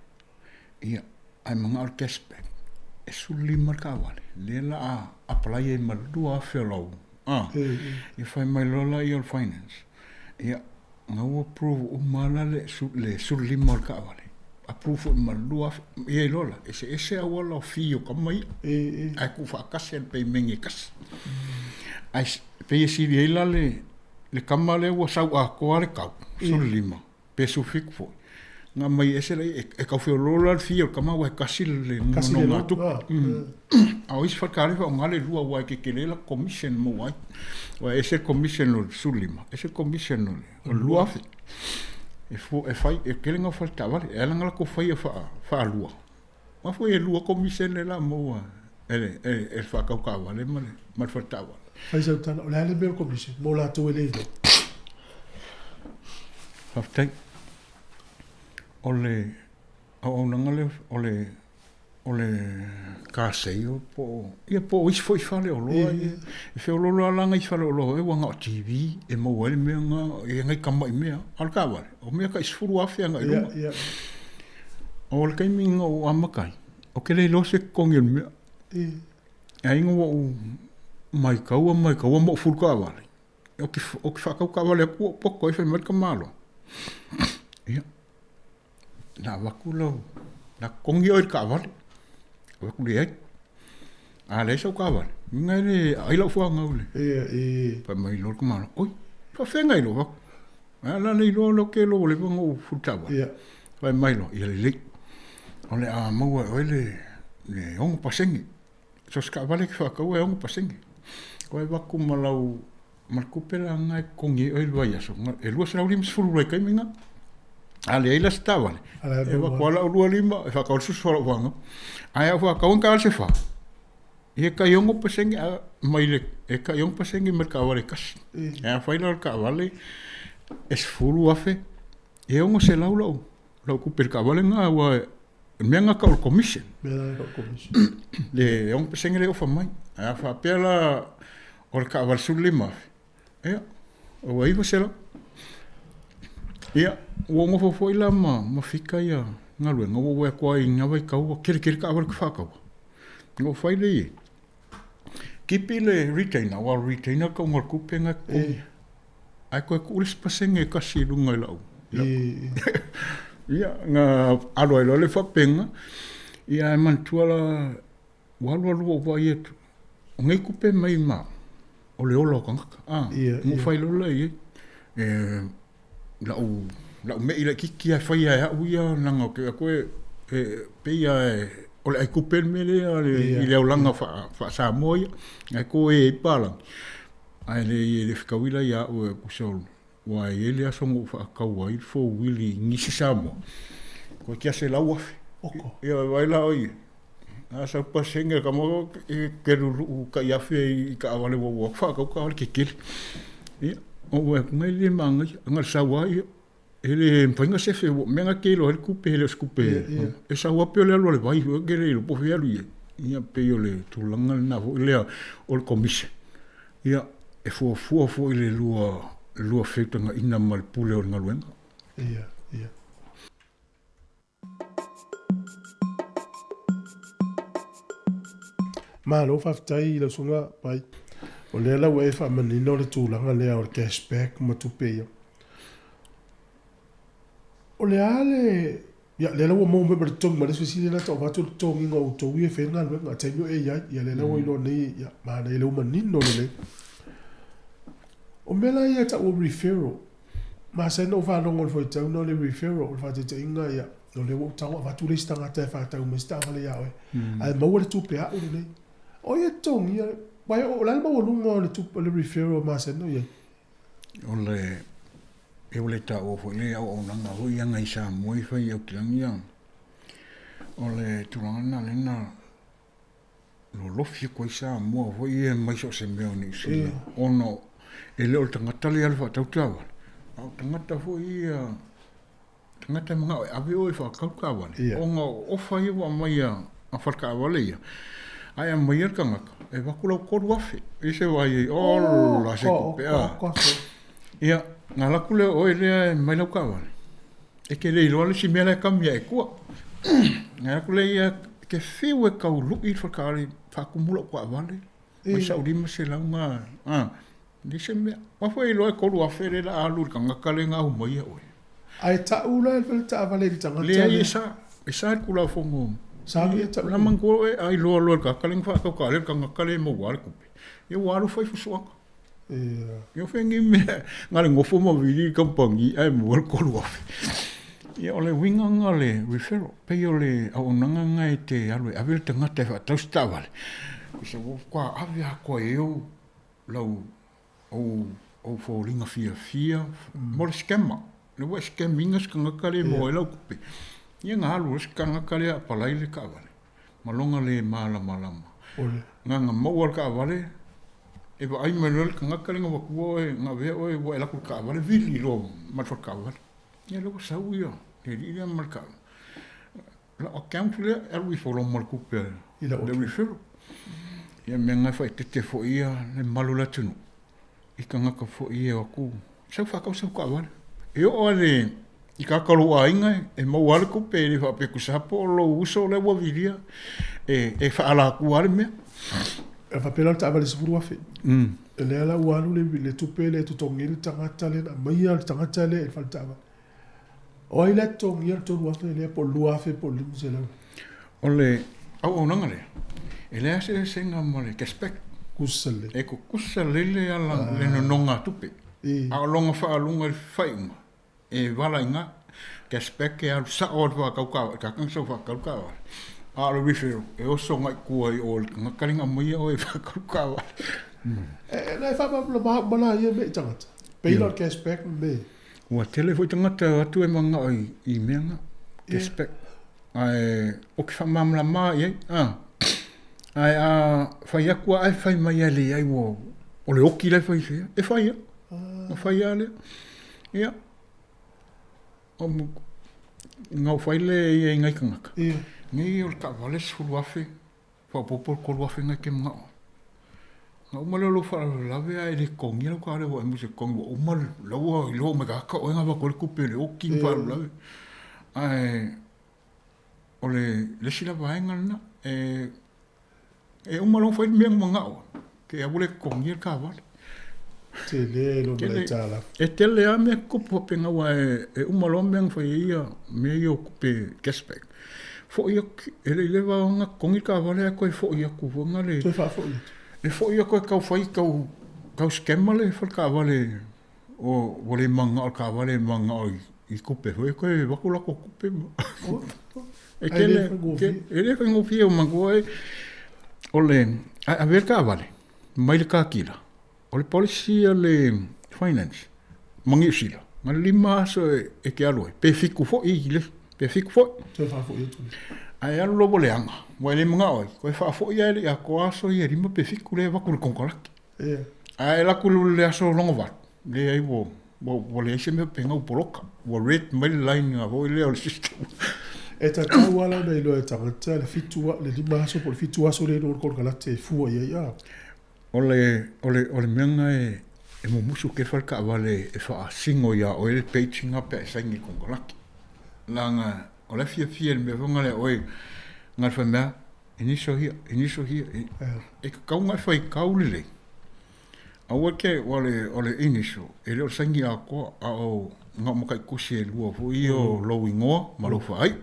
ia, ae manao le cash back, e 15 le taavale, lea o le a apply ai ma le 2,000 o lau, ia fai mai loa laia o le finance, ia, Na ua approve uma la le 15 o le taavale, approve foi ma le 2000. Ia iloa la, eseese auala o fee o tama ia, ae tuufaatasi lava i le peimene e tasi. Ae pei e sili ai la le tama lea ua sau atoa le tau, 15 pe 17 foi, na aumai ese laia, e tau feoloolo la le fee o le tama aua e tasi le nonogatupe. A o isi faletalia e faaaoga le lua aua e tetele la commission e maua ai. Aua e ese le commission o le 15, ese le commission o le 2000. E fu, e fai, e tele na o fale taavale. E ala ona latou faia faalua, aua foi e lua commission lea o le a maua e le faatau taavale ma le fale taavale. Fai sau tala, o le a le mea o le commission mo latou e le iloa? Faafetai. O le auaunaga lea, o le O le car sale po o, ia po o isi foi faleoloa ia. E feoloolo lava la nai faleoloa ua na o TV e maua ai le mea lena, e i ai nai tamai mea. A o le taavale, o mea tai $10,000 agai i luga. O le taimi na ou amata ai, ou te le iloa se totogi o le mea. Ae ina ua ou maitaua maitaua ma ou fulu taavale, ou te faatau taavale atu ou poto ai fai mai le tamaloa, ia, Na avatu lau, na totogi oe i le taavale. Avatu leai. A leai sau taavale, uiga e le ai lau fuagau le. Ia, e. Fai mai loa le tamaloa, oi, faafeaga iloa avatu. A la le iloa lea ou te iloa ua leva ona ou fulu taavale. Ia. Fai mai loa, ia lelei. O le a maua e oe le 6%. So o se taavale e te faataua e 6%. Ua avatu ma lau ma le tupe la lena e totogi ai oe i le vaiaso, e 250 i le taimi lena. A leai la se taavale, e avatu lava lau 25 e faatau ai le susu a lau fanau. Ae a ou faatau ni taavale se fa, ia e tai 6% mai le, e tai 6% mai le taavale e tasi. Ae afai la o le taavale e $10,000, e 600 lau tupe i le taavale lena aua O le mea lena e tau o le commission. Mea lena e tau o le commission. Le 6% lea e ofa mai. Ae a faapea la o le taavale 15,000, ia, ua 900. Ia, ua ou nofo foi la ma fika ia galuega, ua ou vaai atu lava i na vaitau ua kelikeli taavale ou te faataua. Ona ou fai lea i ai. Kipi le retainer, aua o le retainer le tauga o le tupe na e totogi. Ae toe tuu le isi pasene e tasi i luga i lau. Ia, na alu ai loa le faapena, ia ae manatua la, ua alu alu ou vaai atu, o nei tupe mai ma o le ola o tagata, a, na ou fai loa lea i ai, e, lau, lau me'i laitiiti lava e faia e au ia, leaga ou te vaai atu e, e pei lava e, o le aitupe le mea lea i le olaga faa-Samoa ia, ae toe ai palagi. Ae le, e le fetaui la ia au e tusa o, aua e i ai le aso na ou faatau ai le four wheel i nisi Samoa, toeitiiti lava $100,000. Ia vaai la oe ia, a sau pasene le tama e te luluu tai afe i taavale ua ua faatau taavale tetele. Ia, ou vaai atu, e le manaia, na o le sau lava ia, e le mafai ona sefe, o mea na te iloa ai le tupe, e le o se tupe, e sau lava pei o le alu a le vai, e te le iloa po o fea e alu i ai. Ia, pei o le tulaga lena foi lea o le commission. Ia, e fuafua foi le lua, lua feutagaina ma le pule o le galuega. Ia, ia. Malo faafetai i lau susuga Pai. O lea la ua e faamanino le tulaga lea o le cash back ma tupe ia. O le a le Ia, lea la ua maua mai ma le totogi ma le isi fesili lea tau avatu le totogiga o outou ia e fai ai le galuega, taimi o AI, ia lea la ua iloa nei, ia, manaia lea ua manino lelei. O mea la ia e tau o referral, masani ona ou faalogo i le fuaitau o le referral, o le faataitaiga, ia, o lea ua ou tago avatu le isi tagata e faatau mai se taavale ia oe, ae maua le tupe a'u lenei. O ai e totogia, aua o le a le maualuga o le tupe, o le referral masani ona i ai? O le, e ua le taua foi le auaunaga foi ia nai Samoa i fai i Aukilani ia. O le tulaga lena lea na lolofi atu ai Samoa foi ia mai so o se mea o Niu Sila ona e le o le tagata lea e alu faatau taavale, a o tagata foi ia, tagata e manao e ave oe e faatau taavale ona o ofa ia ua aumai a faletaavale ia, ae aumai le tagata e avatu lau $3,000 i se vaai ai, ola se tupe a. Ia, na alu atu lea o oe lea e mai lau taavale, e te le iloa le isi mea la e kami ae i tua. Na alu atu lea ia, e te fiu e tau lui le faletaavale, faatumu lau taavale, mai sau $500 na, a, leai se mea. Aua foi e iloa e $3,000 lea o le a alu i le tagata lea na aumaia oe. Ae tau la le faletaavale i le tagata lea? Leai, e sa, e sa i le Tulafono. Sa ia tau. O le a manatua oe, a iloa loa e le tagata lea na faatau taavale le tagata lea e maua le tupe, ia ua alu fai fusuaga. Ia fai ni mea, na o le nofo ma vili le kamupani ae maua le $3,000. Ia o le uiga lena o le referral, pei o le auaunaga lena e te alu e ave le tagata e faatau se taavale, ua matua ave atoa i ai ou, lau, ou, ou foliga fiafia mo le scammer. Lea ua e scam ina se tagata lea e maua ai lau tupe. Ia na alu loa se tagata lea apalai le taavale ma lona le malamalama. Na na maua le taavale, e vaai mai loa le tagata lea na avatua oe, na avea oe ua e alu atu i le taavale, vili loa ma le faletaavale. Ia lea ua sau ia le alii lea ma le taavale. Lau account lea e alu ifo loa ma le tupe i le referral. Ia mea na e faaeteete foi ia le mamalu o le atunuu i tagata foi ia e o atu sau faatau sau taavale. E oo lava i tagata o lou aiga e maua lava le tupe e le faapea tusa po o lou uso lea ua vilia e faaalatua lava le mea. E faapea la o le taavale $10,000. O lea la ua alu le tupe lea e totogi ai le tagata lea na aumaia le tagata lea i le fale taavale. O ai la e totogia le $3,000 lea po o le $2,000 po o le $500? O le auaunaga lea, e leai se eseesega ma le cash back. Kusa lelei. E kukusa lelei le ala le nonogatupe, a o lona faaaluga i le faaiuga, e vala i ina. Cash back e alu sao lava i le faatau taavale, e taka sau faatau taavale. A o le referral, e oso agai i tua i o i le tagata lea na aumaia oe e faatau taavale. E na e faamalamalama uma la ia mea i tagata? Pei la o le cash back ma mea ia. Ua tele foi tagata e o atu e manao i mea na, cash back. Ae ou te faamalamalama i ai, a. Ae a fai atu lava ae fai mai lava e leai ua, o le oki la e fai i E fai lava. Na fai lava lea. Ia, na ou fai lea i ai nai tagata. Nei o le taavale $10,000. Faaopoopo le $3,000 na e te manao ai. Ona uma lea o lou faalavelave ae le totogia lau taavale ua e musu e totogi ua uma la ua iloa uma e tagata o oe na avatu ai le tupe i le oki ma faalavelave. Ae o le isi la vaega lena, e uma loa ona fai le mea na manao ai. Ke aua le totogia le taavale. Tele lo ma le aitalafu. E tele lava mea tutupu faapena aua e uma loa mea na fai ai ia mea ia o tupe cash back. Foi atu, e le i leva ona totogi le taavale ae toe foi atu foi na le. Toe faafoi atu. E foi atu e tau fai tau tau scammer le fale taavale o ua le mananao i le taavale e mananao i tupe foi toe avatu latou tupe ma. E tele, e le faigofie ua manatua ai o le ae ave le taavale mai le car dealer. O le policy a le finance ma Niu Sila, na o le 5 aso e te alu ai, pe 7 foi i le, pe 7 foi. Toe faafoi atu. Ae alu loa ua leaga, ua e le manao ai, toe faafoi lava e le i atoa aso ia e 5 pe 7 lea e avatu i le konekarate. Ae alu atu i le aso lona 8, leai ua ua leai se mea pena ua poloka, ua red mai le line na foi lea o le system. E tatau lava la ona iloa e tagata le 7 le 5 aso po o le 7 aso lea i luga o le konekarate e fua i ai a. O le, o le, o le mea lena e, e mumusu tele fale taavale e faasino ia oe le page lena pe a e saini i le konekarate. Leaga o la e fiafia i le mea foi lena ia oe, na o le fai mea, initial here, initial here, e tatau ona e faitau lelei. Aua te, o le, o le initial, e le o le saini atoa, a o na o mataitusi e lua foi ia o lou igoa ma lou faaiu.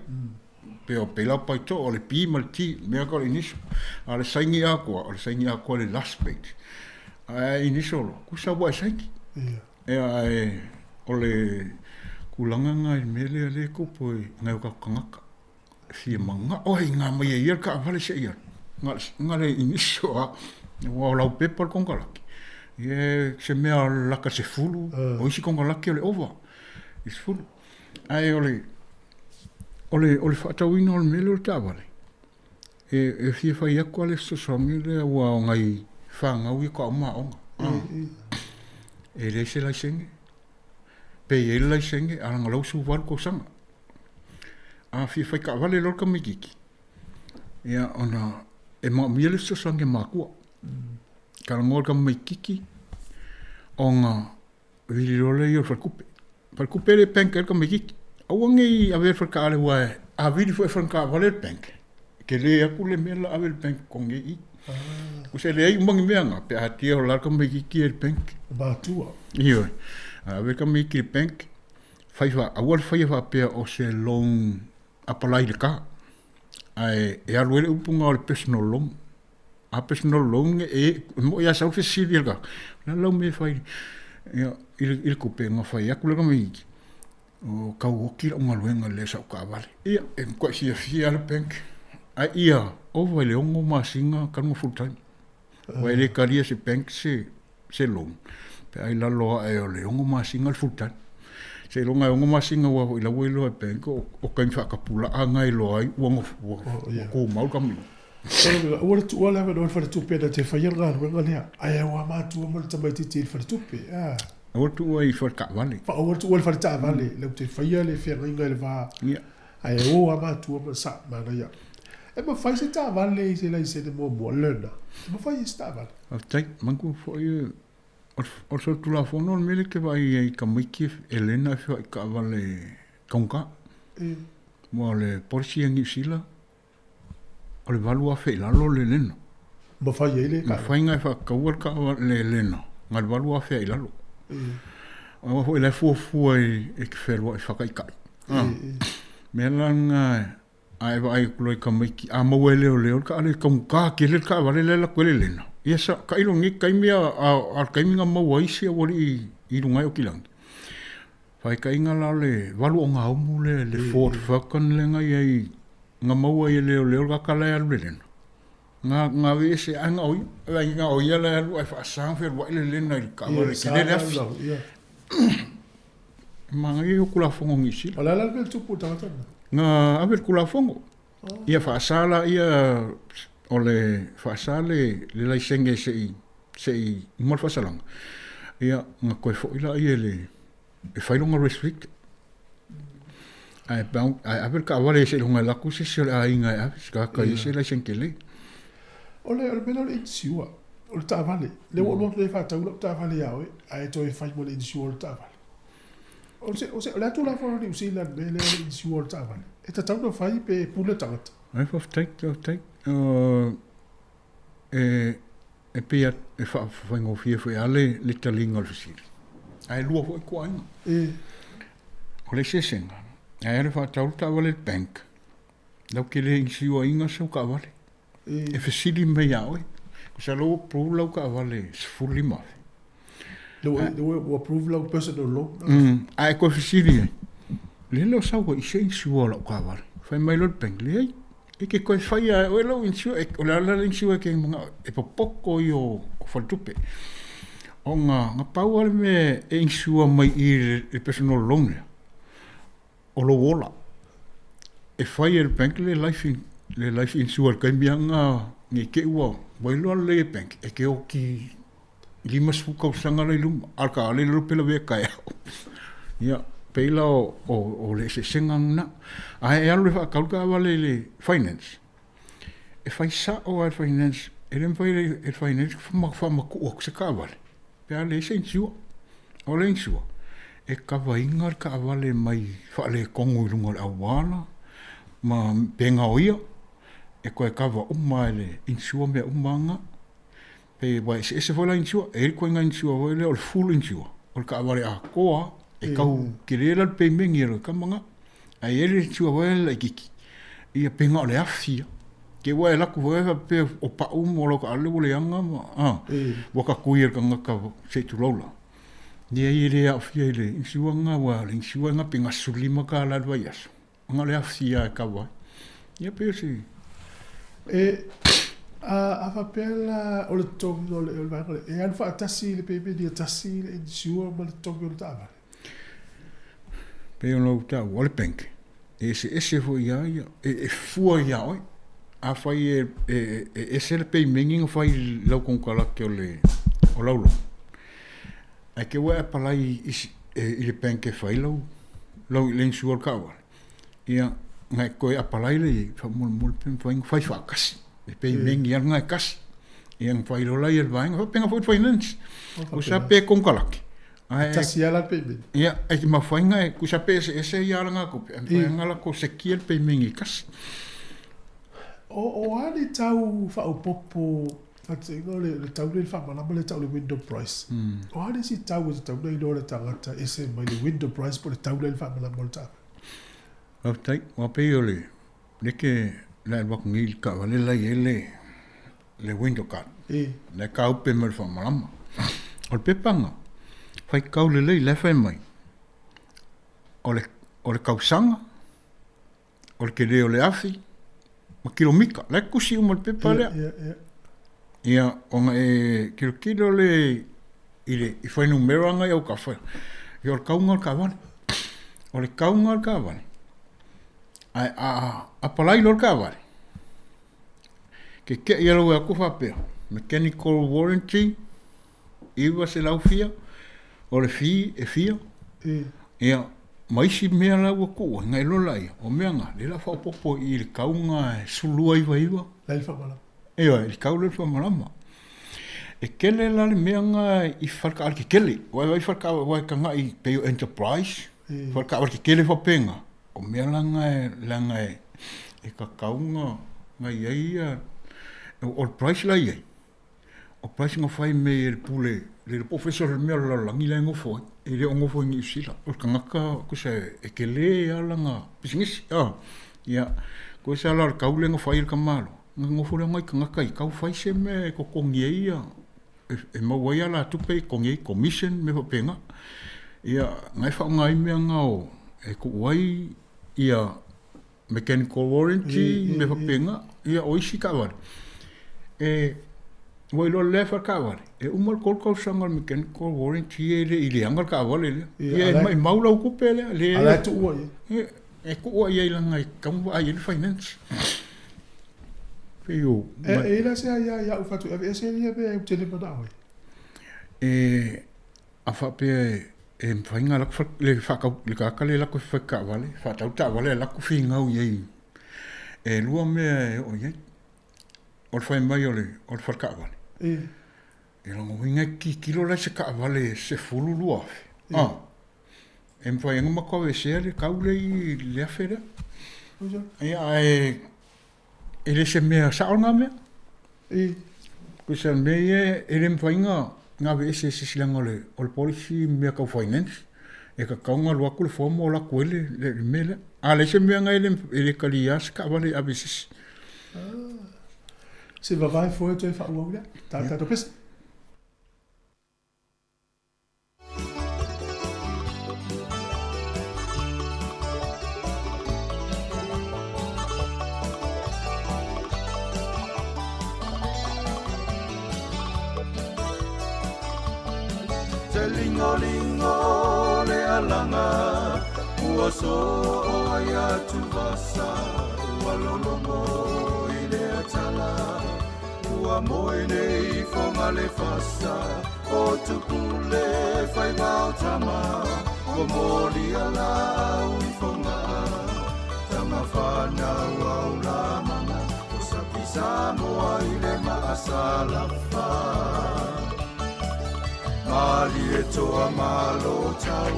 Pei o pei la o paitoo, o le P ma le T, mea ka o le initial. A o le saini atoa, o le saini atoa le last page. Ae initial loa, tusa ua e saini. Ea, ae o le tulaga lena i le mea lea, lea e tupu i nai o tatou tagata. Fia manao ai ngā mai e ia le taavale se i alu. Na le initial lava, aua o laupepa le konekarate. Ia se mea laka 10, o isi konekarate o le ova i le 10. Ae o le, o le, o le faatauina o le mea lea o le taavale, e, e fia fai atu lava le fesoasoani lea aua o nai fanau ia faatoa uma aoga. E leai se laisene, pe i ai le laisene, a leaga o la ua 18 tausaga. A fia fai taavale loa le tamaitiiti, ia ona e manaomia le fesoasoani a matua. Talanoa le tamaitiiti ona vili loa lea o le faletupe. Faletupe le bank ai le tamaitiiti. Aua ne i avea le fale taavale aua a vili foi e fale taavale le bank, e tele atu le mea la ave i le bank totogi ai i. Tusa e leai uma ni mea na pe a tia o la le tamaitiiti i le bank. Matua. Ioe. A ave le tamaitiiti i le bank, Fai fa, aua le faia faapea o se loan apalai i le ka. Ae e alu ai le upu na o le personal loan. A personal loan e, e mo'i a sau fesili a le ka, o le a lau mea e fai ia, i le, i le tupe na fai atu le tamaitiiti, o tau oti lau galuega i le sau taavale. Ia, e matuai fiafia lava le bank. Ae ia ova i le 6 masina talu ona full time. Aua e le talia e se bank se, se loan pe a i lalo ae o le 6 masina le full time. Seiloga e 6 masina aua foi la ua iloa e bank o, o taimi faatapulaa na e iloa ai ua nofo, ua, oh, yeah. ua tumau le kamupani. Ua le tuua le avanoa i le faletupe na te faia le galuega lea, ae aua matua ma le tamaitiiti i le faletupe. Ah. Aua le tuua i fale taavale. Aua le tuua i le fale taavale, lau te faia le feagaiga i le va. Yeah. Ae o a matua ma sa, manaia. E mafai se taavale i se laisene muamua, learner. E mafai e se taavale. Faafetai. Manatua foi o le solitulafono o le mea lea e te vaai ai i tamaiti e lena e feoai taavale taugata. Aua o le policy a Niu Sila, o le 8,000 i lalo le lena. Mafai ai le taavale. Mafai ona e faataua le taavale le lena nai le 8,000 i lalo. Aua foi o la e fuafua e te fealuai faataitai. Mea la lena A e vaai atu loa i tamaiti, a maua e leoleo le taavale, e taugata tele le taavale la e alu atu ai le Lena. Ia sa, tailo i lenei taimi a, a, a le taimi na maua ai isi aualii i luga ae o Kilani. Faitaina la o le 8 ogaomu le, le Ford Falcon lea na i ai, na maua ai e leoleo le tagata la e alu i le Lena. Na, na aveese, ae na o ia, like na o ia la e alu ae faasa ona fealuai le Lena i le taavale, tele le afi. E manaia ia o Tulafono o Niu Sila. O le a la le mea na tupu i le tagata lena? Na ave le Tulafono. Ia faasa la ia o le faasa le le laisene se i se i uma le faasalaga. Ia na toe foi laia i le e fai lona restrict. Ae ae ave le taavale seiloga e alu atu se isi o le aiga e ave se tagata i se laisene tele. O le o le mea lea o le insure o le taavale. Lea ua ou alu atu nei e faatau lau taavale ia oe ae toe fai ma le insure o le taavale. O se, o se, o le a Tulafono a Niu Sila i le mea lea o le insure o le taavale? E tatau ona fai pe pule tagata? Ai, faafetai, faafetai. E, E pei e faafaigofie foi lava le le taliga o le fesili, ae lua foi ituaiga. O le eseesega, ae alu e faatau le taavale i le bank, lau te le insure ina sau taavale. E fesili mai ia oe, tusa la ua approve lau taavale $15,000. Ua approve lau personal loan. Ae toe fesili ai, lele o sau ai i se insure o lau taavale. Fai mai loa le bank, leai, e te toe faia e oe lau insure, o le a la le insure e te manao e popoto ia o faletupe. Ona na pau lava le mea e insure mai i i le personal loan lea, o lou ola. E fai e le bank le life, le life insure i le taimi lava lena ne i te i ua iloa lelei e le bank e te oti 50 tausaga la i luma, a o le taavale i lalo pe lavea taeao. Ia, pei la o le eseesega lena. Ae e alu e faatau le taavale i le finance, e fai sao lava e le finance, e le mafai e le finance ona faamatuu atu se taavale pe a leai se insure. O le insure, e cover ina le taavale mai faaletonu i luga o le auala ma pe gaoia, e toe cover uma lava e le insure mea uma lava na. Pe ua eseese foi la insure, e i ai le ituaiga insure foi lea o le full insure, o le taavale atoa lava, e tau tele la le pemeni a le tama lena. Ae i ai le insure foi lea laitiiti, ia pe na o le afi lava. Te i ua e alu atu foi faapea o pau mo lau taavale ua leaga ma ua tatui e le tagata se i tulou la. Leai e le aofia i le insure lena aua o le insure lena pe na $15 i le vaiaso. Ona o le afi lava e kava ai. Ia pei o se... E, a, a faapea la o le totogi o le, o le vaega lea, e alu faatasi i le pemeni e tasi le insure ma le totogi o le taavale? Pei ona ou taua, o le bank, e eseese foi lava ia, e fua ia oe. Afai e, e, e ese le pemeni na fai i lau konekarate o le, o lau loan, Ae te ua e apalai i, i le bank e fai lau, lau i le insure o le taavale, ia, na e toe apalai lea i ai, faamolemole pe mafai ona fai faatasi. E payment lava lena e tasi. Ia ona fai loa lea i le vaega, faapena foi le finance. O sa pe konekarate. Ae tasi lava la le payment. Ia, e mafai ona e, tusa pe eseese ia alagatupe, ae mafai ona latou sekia le payment e tasi. O a ni tau faaopoopo Faataitaiga o le tau lea i le faamalama lea e tau o le window price. O a nisi tau e tatau ona iloa e le tagata e ese mai le window price po o le tau lea i le faamalama o le taavale? Faafetai. Aua pei o le leke le alu atu nei i le taavale la e i ai le le window card. La e taupe mai le faamalama. O le pepa lena, faitau lelei la e fai mai, o le o le tausaga, o le tele o le afi, ma kilomita. La e tusi uma i le pepa lea. Ia, ona e tilotilo le i le i fuainumera na i autafa, ia o le tauga o le taavale. O le tauga o le taavale, ae a apalai loa le taavale, keke'i lau e atu faapea, mechanical warranty, 900 fia, o le fee e fia, ia, ma isi mea la ua tuu ai, na iloa laia, o mea na, lea o le a faaopoopo i le tau na e 1299. La i le faamalama. Ioe, i le tau lea i le faamalama. E tele la le mea na i faletaavale tetele, aua e vaai faletaavale, aua e tagai pei o enterprise, faletaavale tetele faapena, o mea la na leaga e tatau ona i ai ia, o le price la e i ai, O price na fai mei e le pule, le professor o le mea o le lalolagi la e nofo ai, e le o nofo i Niu Sila. O le tagata, tusa e tele lava lana pisinisi. Ia, tusa la o le tau lea na fai e le tamaloa, na nofo lea nai tagata i tau fai se mea e totogi ai ia, e maua ai alatupe e totogi ai commission mea faapena. Ia, na e faaaoga ai mea na o, e tuu ai ia mechanical warranty, mea faapena, ia o isi taavale, e, ua iloa lelei lava le taavale, e uma le 3 tausaga o le mechanical warranty e le i leaga le taavale lea. Ia, e maimau lau tupe lea. A o la e tuua i ai. E tuua i ai leaga e tatau ona vaai i ai le finance. Pei o... E i ai la se aia i au fatu e aveese ia mea ou te le manao ai? E, A faapea e mafai ona alu atu le faatau, le tagata lea e alu atu e fai taavale, faatau taavale ae alu atu finau i ai. E lua mea e oo i ai. O le fai mai o le o le fale taavale. E lona uiga e tilotilo la i se taavale 12,000. A, e mafai ai ona matou aveesea le tau lea i le 1,000 lea. Ia ae e le se mea sao lena mea. Tusa o le mea ia e le mafai ona aveese e se isi leaga o le policy ma mea tau finance e tatau ona alu atu le form o alu atu ai le mea lea. A leai se mea na e le talia se taavale e ave e se isi. Se vavae foe toe faaauau lea. Tatou pese. Te lingolingo le alaga ua soo ai atuvasa ua lologo i le atala ua moe nei i foga le fasa o tupule faiva o tama ua molia laau i fogaa tama fanau au lamana o sapi Samoa i le maasalafa malie toa malo tau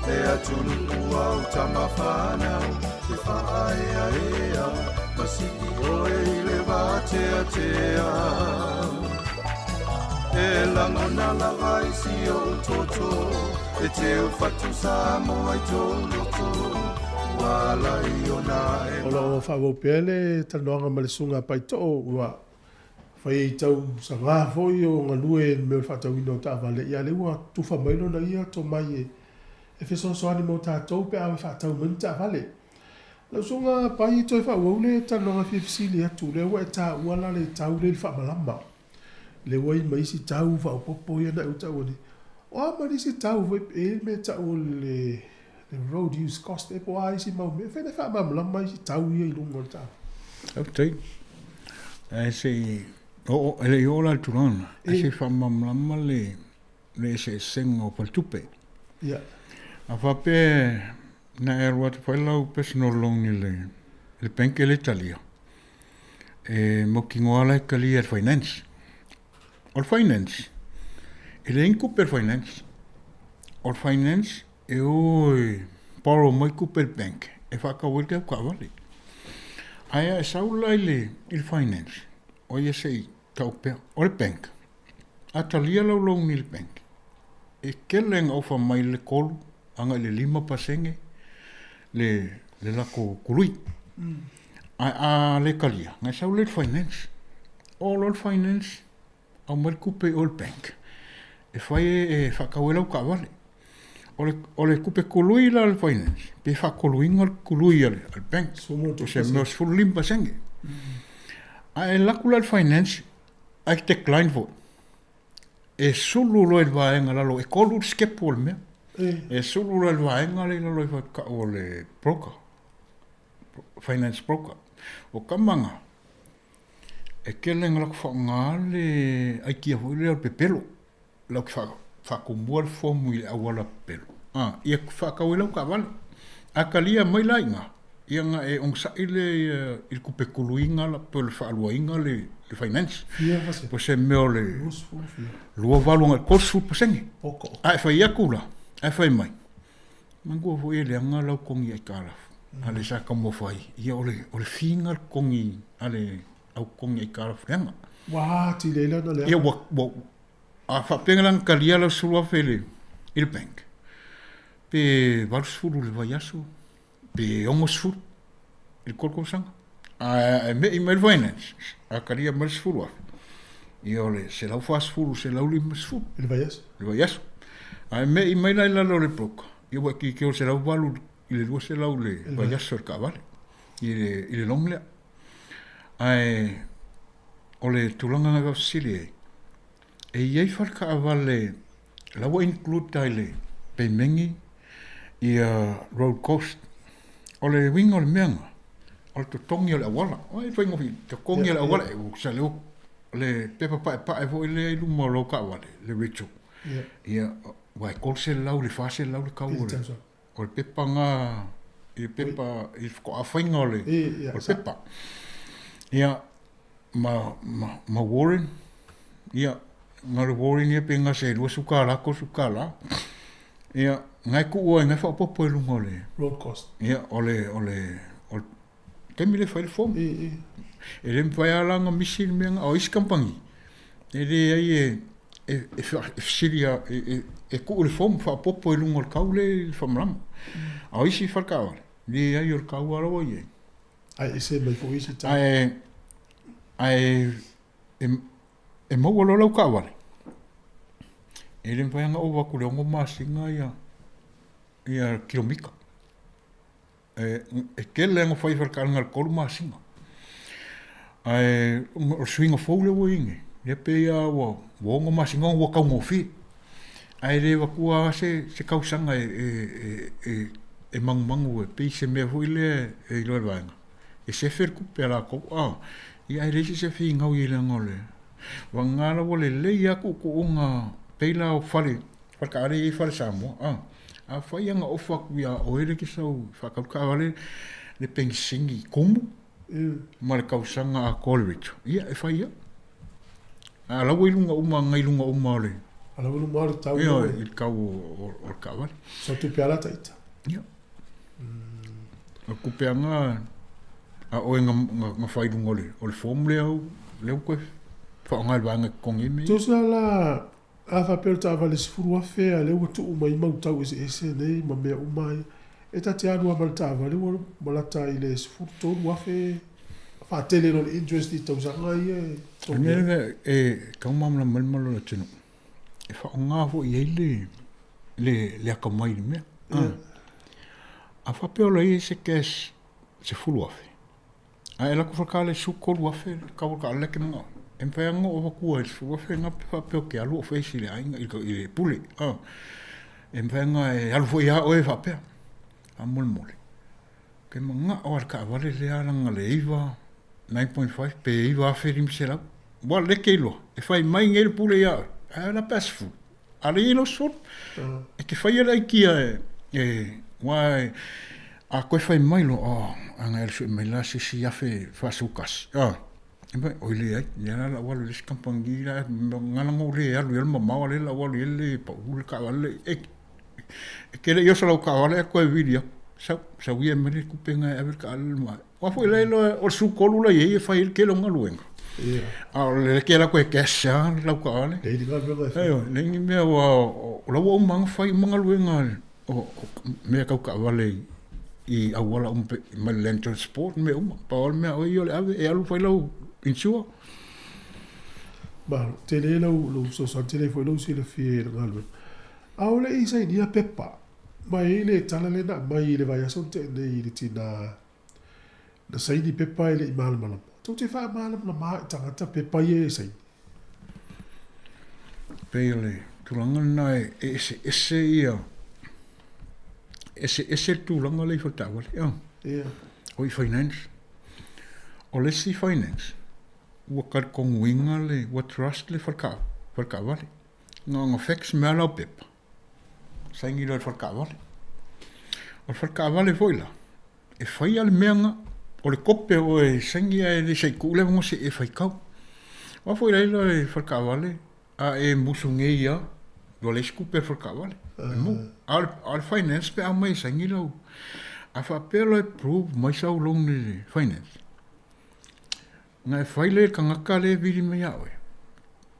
le atunuu au tama fanau e faaeaea ma sii oe i le vateatea e lagona lava i si ou toto e teu fatu Samoa i tou loto ua ala i ona e O lo o faaauau pea le talanoaga ma le susuga a Paitoo ua fai ai tau saga foi o galue i le mea o le faatauina o taavale, ia lea ua tufa mai lona ia tomai e fesoasoani mo tatou pe a faatau mai ni taavale. Lau susuga Pai toe faaauau le talanoaga fia fesili atu, lea ua e taua la le tau lea i le faamalama. Lea ua i ma isi tau faaopoopo ia na e taua nei. O a ma nisi tau foi e i ai le mea e tau o le road use cost e po o a isi mau mea. E fai na faamalamalama isi tau ia i luga o le taavale. Faafetai. Ae se i oo, e le i oo la i le tulaga lena, ae se i faamalamalama le eseesega o faletupe. Ia. A faapea na e alu atu fai lau personal loan i le bank e le talia, e mautinoa la e talia e le finance. O le finance, e leai ni tupe a le finance. O le finance e o e borrow mai tupe i le bank e faatau ai le tatou taavale. Ae a e sau la i le finance, o ia se i tau pea, o le bank, a talia lau loan i le bank, e tele ina ofa mai le 3 agai i le 5% le latou tului. Ae a le talia, na e sau lea i le finance. O loa le finance, aumai le tupe i o i le bank, e fai e faatau ai lau taavale. O le tupe tului la a le finance, pe faatoluina le tului a le bank, o se mea o 15%. Ae alu atu la le finance, ae decline foi. E sulu loa i le vaega lalo, e 3 le sitepu o le mea. E sulu loa i le vaega lea i lalo ifo e tau o le broker, finance broker. O tama na, e tele ina latou faaaoga le aikia foi lea o le pepelo, latou te faatumua le form i le auala pepelo, ia faatau ai lau taavale. A talia mai la i ina, Ia ona e onosai lea i le tupe tuluina la po o le faaluaina le finance. Po o se mea o le 28 agai i le 30%. A e fai atu la, ae fai mai, manatua foi e leaga lau totogi aitalafu a le sa taumafai, ia o le fee lena le totogi a le au totogi aitalafu leaga. Ua atili ai la ona leaga. Ia ua, a faapea la na talia lau $10,000 i le bank, pe 80 i le vaiaso, pe 60 i le 3 tausaga. Ae me'i mai le finance, a talia mai le $10,000, ia o le 140, 150. I le vaiaso. I le vaiaso. Ae me'i mai la i lalo o le broker, ia ua e kikio le 108 i le 200 i le vaiaso i le taavale, i le loan lea. Ae o le tulaga na faafesili ai, e i ai fale taavale la ua include ai le pemegi ia road cost. O le uiga o le mea lena, o le totogi o le auala. O e faigofie, totogi o le auala, e sa le pepa paepae foi lea i luma o lau taavale, le ritual. Ia, ua e 300 i le 400 le tau o le pepa lena, i le pepa, i le faatoa faiga o le pepa. Ia, ma Warren, ia, na o le Warren ia pe gase e $20, $30. Ia, na e tuu ai, na e faaopoopo i luga o le... Road cost. Ia, o le, o le, o le taimi lea e fai le form. E le mafai lava la ona misi le mea lena. O isi kamupani, E leai e e e fesili a e e tuu le form faaopoopo i luga o le kau lea i le faamalama. A o isi fale taavale, leai o le kau lava la ua i ai. Ae ese mai foi isi tau. Ae ae e e maua loa lau taavale, e le mafai ona ova atu i le 6 masina ia ia kilomita. E, e tele lava ina fai i faletaaliga i le 3 masina. Ae o le suiga fou lea ua i ai nei, lea pei lava ua 6 masina ona ua taugofie. Ae le avatua lava se, se tausaga e, e, e, e manumanu e pei se mea foi lea e iloa e le vaega, e sefe le tupe a latou, a, ia ae leai se isi e finau i ai leaga o le vagana la ua lelei lava tuutuuga pei la o fale Faletaavale e i ai fale Samoa a. Afai lava na ofa atu ia oe le sau faatau taavale le penisini tumu ma le tausaga atoa o le rate, ia e fai lava. A o la ua i luga uma, na i luga uma o le. A la ua i luga o le tau. Ioe, i le tau o le taavale. So tupe ala ta ita. Ia. O le tupe aga a oe na fai i luga o le form lea lea ua toe faaaoga e le vaega e totogi ai mea ia. Tusa la A faapea o le taavale 10,000 a lea ua tuu mai mau tau eseese nei ma mea uma ai, e ta te alu lava ma le taavale ua lata i le 13,000 faatele loa le interest i tausaga ia e totogi ai. O le mea lea e tatau ona malamalama ai le mamalu o le atunuu, e faaaoga foi i ai le atamai i le mea. A faapea o la e i ai se cash 10,000, A e alu atu faletaale 13,000 le tau o le taavale lea e te manao ai, e mafai lava ona ou avatua i le 10,000 lena pe faapea ou te alu o face i le aiga, i le pule. E mafai ona e alu foi lava oe faapea. Faamolemole, ou te manao lava i le taavale lea leaga le 9, 9.5 pe 9,500. Ua leke iloa, e fai mai nei le pule ia oe, ae la pe a 10. A lea e i ai lau 10. E te faia le aikia e, aua e, a toe fai mai loa, oh, a na e alu sue mai la se isi 1041. Ah, e fai, oi leai, lea la lau alu i le isi kamupani la, gala na ou le alu i ai le mamao, a o lea la ua alu i ai le pau le taavale, e, e te le i oso lau taavale ae toe vili atu. Sau, sau ia e aumai le tupe lena e ave le taavale ma Aua foi la iloa o le 13 la i ai e fai ai le tele o galuega. A o le leke la koe cash lava lau taavale. Leai ni galuega e fai. Ioe, leai ni mea aua o la ua uma ona fai uma galuega o mea tau taavale i auala uma mai le land transport ma mea uma. Pau lava le mea o ia o le ave e alu fai lau insure. Malo, tele lau fesoasoani, tele foi lou silafia i le galuega. A o le i sainia pepa, ma e i ai le tala lea na aumai i le vaiaso na tea nei i le tina Na saini pepa e le i malamalama. Tou te faamalamalama i tagata pepa ia e saini. Pei o le tulaga lena e eseese ia, eseese le tulaga lea i faletaavale. Ia. O i finance. O le isi finance, ua talitonuina le, ua trust le faletaavale. Na ona fax mai lava lau pepa, saini loa i le faletaavale. O le faletaavale foi la, E faia le mea na, o le kope o e saini ae le sai tuu le avanoa se i e faitau. Aua foi laila le fale taavale, a e musu nei a, ua leai se tupe a le fale taavale. E mo. A o le finance pe a omai e saini lau, a faapea loa e prove mai sau loan i le finance, Na e fai lea i le tagata lea e vili mai ia oe,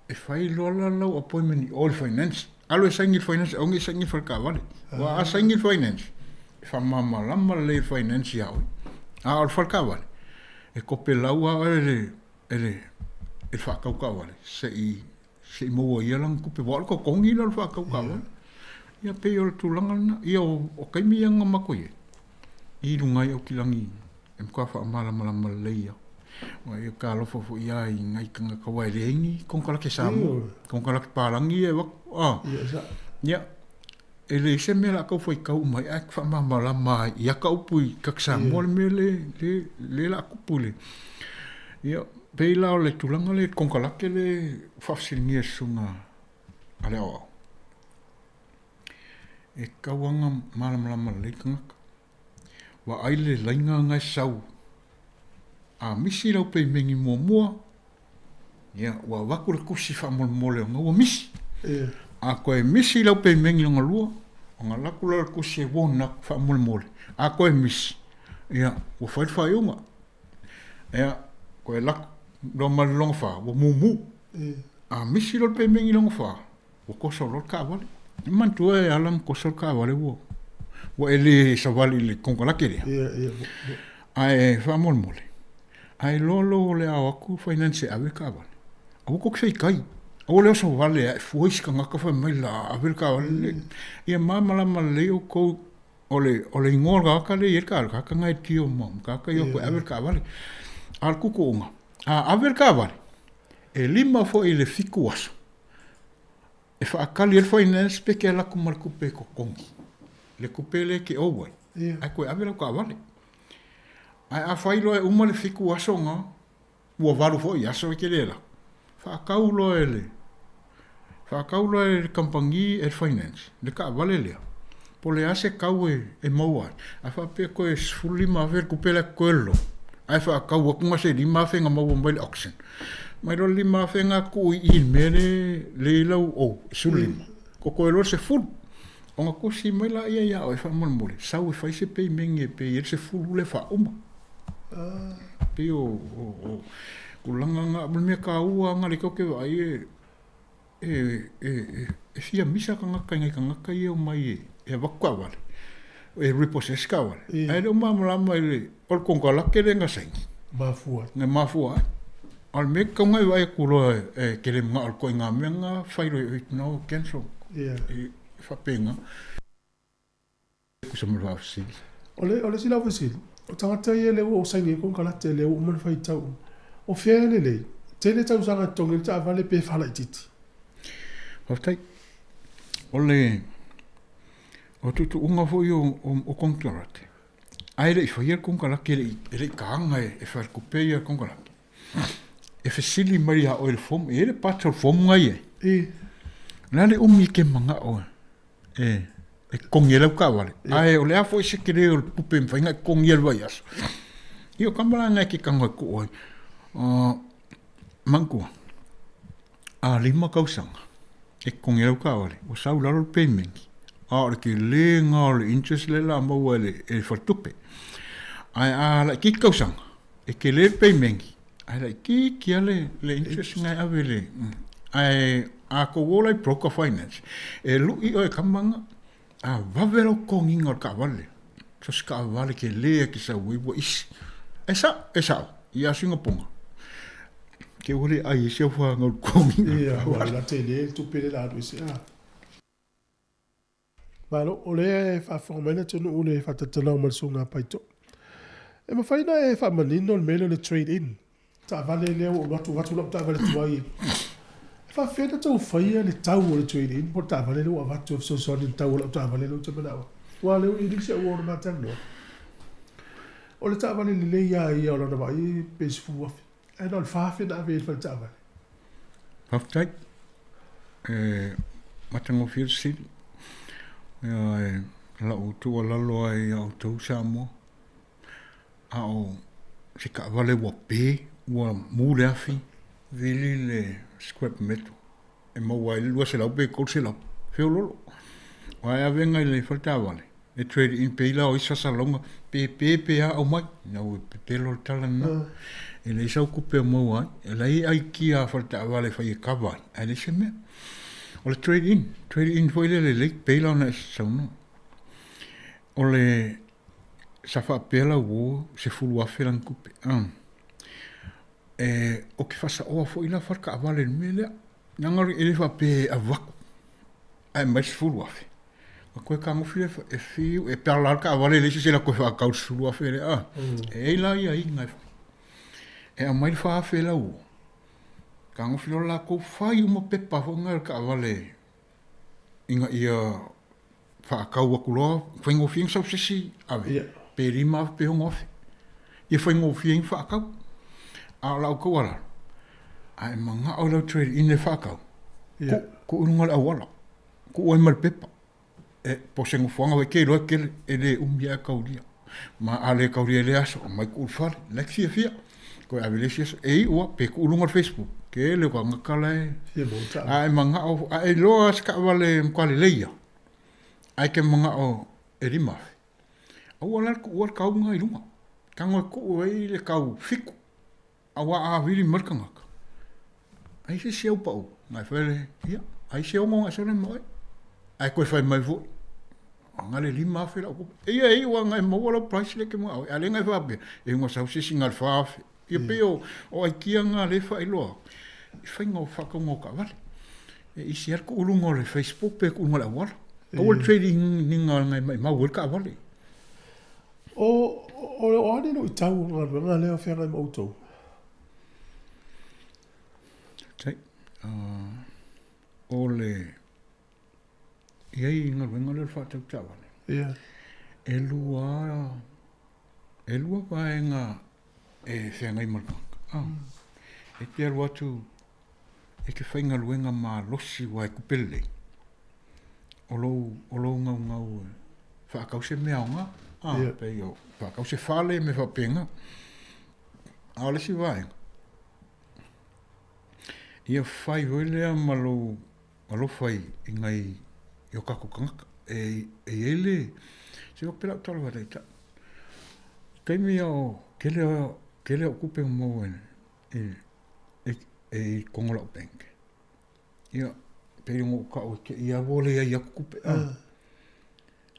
e fai loa la lau appointment i o i le finance. Alu e saini i le finance, aua ne i saini i le fale taavale. Aua a saini i le finance, e faamalamalama lelei e le finance ia oe. A o le fale taavale, e topelau lava oe e le, e le, e le faatau taavale se i, se i maua e ia lana tupe, aua o le totogi lea o le faatau taavale. Ia pei o le tulaga lena. Ia o taimi ia na matou i ai, i luga ai Aukilagi E matua faamalamalama lelei lava. Aua ia talofa foi lava i nai tagata aua e leai ni konekarate Samoa, konekarate palagi ia e avatu. Ia, e leai se mea o le a tau faitau uma ai ae faamalamalama i ata upu i kaka Samoa le mea lea o le a tupu i le... Ia, pei la o le tulaga lea i le konekarate lea e faafesiligia e le susuga a le aoao, e tatau lava ona malamalama lelei le tagata. Vaai le laina na e sau. A misi lau peimeni muamua, ia, ua avatu le tusi faamolemole ona ua misi. A toe misi lau peimeni lona lua, ona alu atu lea o le tusi e warn atu faamolemole. A toe misi, ia, ua fai le faaiuga. Ia, toe alu atu loa ma le lona fa, ua mumu. A misi loa le pemegi i le agofa, ua koso loa le taavale. E manatua e ala ona koso le taavale ua ua e le savali i le konekarate lea. Ae faamolemole, a iloa lou o le a o atu finance e ave le taavale, aua tou te feitai. Aua le oso vale ae fua isi tagata fai mai la ave le taavale le. Ia malamalama lelei outou o le o le igoa o le tagata lea e i ai le taavale, tagata na e tio ma tagata ia o atu e ave le taavale. A o le tuutuuga, a ave le taavale, e 5 foi i le 7 aso e faatali ai le finance pe te alu atu ma le tupe e totogi, le tupe lea e te ou ai, ae toe ave lau taavale. Ae afai loa e uma le 7 aso na, ua 8 foi aso e te le alu atu, faatau loa e le faatau loa e le kamupani e le finance le taavale lea, po o le a se tau e maua ai, a faapea toe $15,000 le tupe la e totoe le loan, ae faatau atu na se $5,000 na maua mai le auction, mai loa le $5,000 na tuu i i le mea lea i lau ou, 15, totoe loa le 10. Ona tusi mai laia ia oe faamolemole, sau e fai se peimeni e pay ai le 10 lea faauma. Pei o tulaga na, o le mea taua lava na lea tatou te vaai e e fia misa tagata i nai tagata ia e omai e avatu taavale, e repossess taavale, ae le o malamalama i le, o le konekarate lea na saini. Mafua. Na mafua ai. A o le mea e tatau ona e vaai atu loa e te le manao i le ituaiga mea lena, fai loa i no, cancel. E faapena. Tusa ma le faafesili. O le, o le isi lau fesili, o tagata ia lea ua saini ai konekarate lea ua uma ona faitau uma, o fea e lelei? Tele tausaga e totogi ai le taavale pe faalaitiiti? Faafetai. O le o tuutuuga foi o, o, o konekarate, ae le i faia le konekarate, e le i, e le i taga e, e faletupe ia konekarate, e fesili mai ia oe i le form, e i ai le part o le form na i ai. O le a le umi e te manao e, e totogi ai lau taavale, ae o le a foi se tele o le tupe e mafai ona e totogia i le vaiaso. Ia o tama la na e te tago e tuu ai. Manatua, a 5 tausaga e totogi ai lau taavale, ua sau i lalo le payment, a o le tele lena o le interest lea o le a maua e le faletupe. Ae a laitiiti tausaga, e tele le payment, ae laitiiti lava le interest lena e ave i le... Ae a tou o la i broker finance, e lui oe e tama na, a vave lau totogiga o le taavale lea. So se taavale tele e te sau ai ua isi. E sao, e sao, ia Singapoga. Ke ua le ai e si au whanau le totogiga. Ia, ua la tele le tupe le la alu ese. Ah. Malo, o lea e faafofoga mai le atunuu i le faatatalao ma le susuga a Paitoa. E mafai ona e faamanino le mea lea o le trade in, taavale lea ua ou alu atu avatu lau taavale tuai e faapefea ona tou faia le tau o le trade in po o le taavale lea ua avatu e fesoasoani i le tau o lau taavale lea ou te manao ai. Aua o lea ua i ai si au uo na ma talanoa. O le taavale lelei lava ia o lana vaai pe $10,000 ae na o le $4,000 na ave ai i le fale taavale. Faafetai. E matagofie le fesili. Ia, e lau tuualalo ai ia outou Samoa, a o se taavale ua pe, ua mu le afi, vili le scrap metal e maua ai le 200 pe 300, feololo. Aua e avega i le fale taavale, e trade in pei la o isi faasalasalauga, pe pe pe a aumai, ina ua pepelo le tala lena. E leai sau tupe o maua ai, e leai aikia a fale taavale e fai e cover ai, ae leai se mea. O le trade in, trade in foi lea lelei, pei la ona e saunoa. O le, sa faapea lau uo, $10,000 lana tupe. E, ou te faasaoa foi la fale taavale i le mea lea. Leaga e le faapea e avatu ae aumai le $10,000. Ona toe tagofi lea e fiu, e pala lava le taavale e leai se isi e alu atu e faatau i le $10,000 lea. E i ai la aiaiga e fai. E aumai le $4,000 lau uo, tagofi loa latou fai uma pepa foi na o le taavale ina ia faatau atu loa, faigofie ona sau se isi ave, pe $5,000 pe $6,000. Ia faigofie ai ona faatau. A o lau tuualalo, a e manao i lau trade in e faatau, tuu i luga o le auala, tuu ai ma le pepa. E, po o se nofoaga foi e te iloa e tele, e le umi ae taulia. Ma a le taulia i lea aso, aumai tuu i le fale, la e te fiafia. Toe ave i le isi aso, e iu lava, pe tuu i luga o le Facebook, tele o tagata la e... A e manao, a e iloa lava se taavale e matua lelei lava, ae e te manao e $5,000, aua la le tuua le tau lena i luga. Tago e tuu ai le tau 7, aua a vili mai le tagata, Ai se isi au pa'u, na e fai le, ia, ai se ono na sole ma oe. Ae toe fai mai foi, na le 5,000 la'u tupe. Ia e iu lava na e maua lau price lea e te mana'o ai, a o lea na e faapea, e iu na sau se isi na le 4,000. Ia pei o aikia na lea e faailoa i faiga o faatauga o taavale. E isi lava le tuu i luga o le Facebook pe tuu i luga o le auala. Aua le trading ina na e maimau ai le taavale. O, o a ni luitau o le galuega lea o feagai ma outou? Tai, o le i ai i galuega lea o le faatau taavale. Ia. E lua, e lua vaega e feagai ma le tagata. Ah. E te alu atu e te faigaluega malosi aua e tupe lelei, o lou, o lou gaugau e faatau se mea aoga, ah, yeah. pei o faatau se fale me faapena. A o le isi vaega, ia fai foi lea ma lou alofa i, i ngai i o tatou tagata. E, e i ai le, se o pela o tala whataita. Taimi o kele kele o kupe mo e, e, e, e i kongo lau bank. Ia, pe ngo ka o ke ia wo le ia aku kupe. Ah.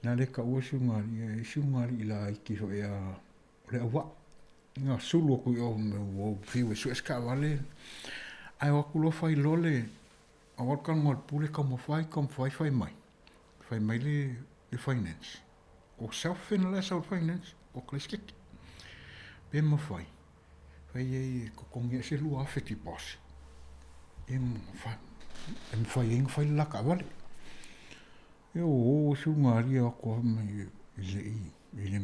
Na le ka ua siu ngari, e siu ngari i la iki ho e a, o le awa. Nga sulu aku i o me ua fiu e sue se taavale. Ae o atu loa fai loa le, au alu talanoa i le pule taumafai, taumafai fai mai. Fai mai le, le finance. O self fena la e sau i le finance, o Kalaesikete. Pe mafai, fai ai e totogi ai se 2000 deposit. E mafai, e mafai ai ona fai le la taavale. Ia ua o si ugalia atu lava mai e le i, e le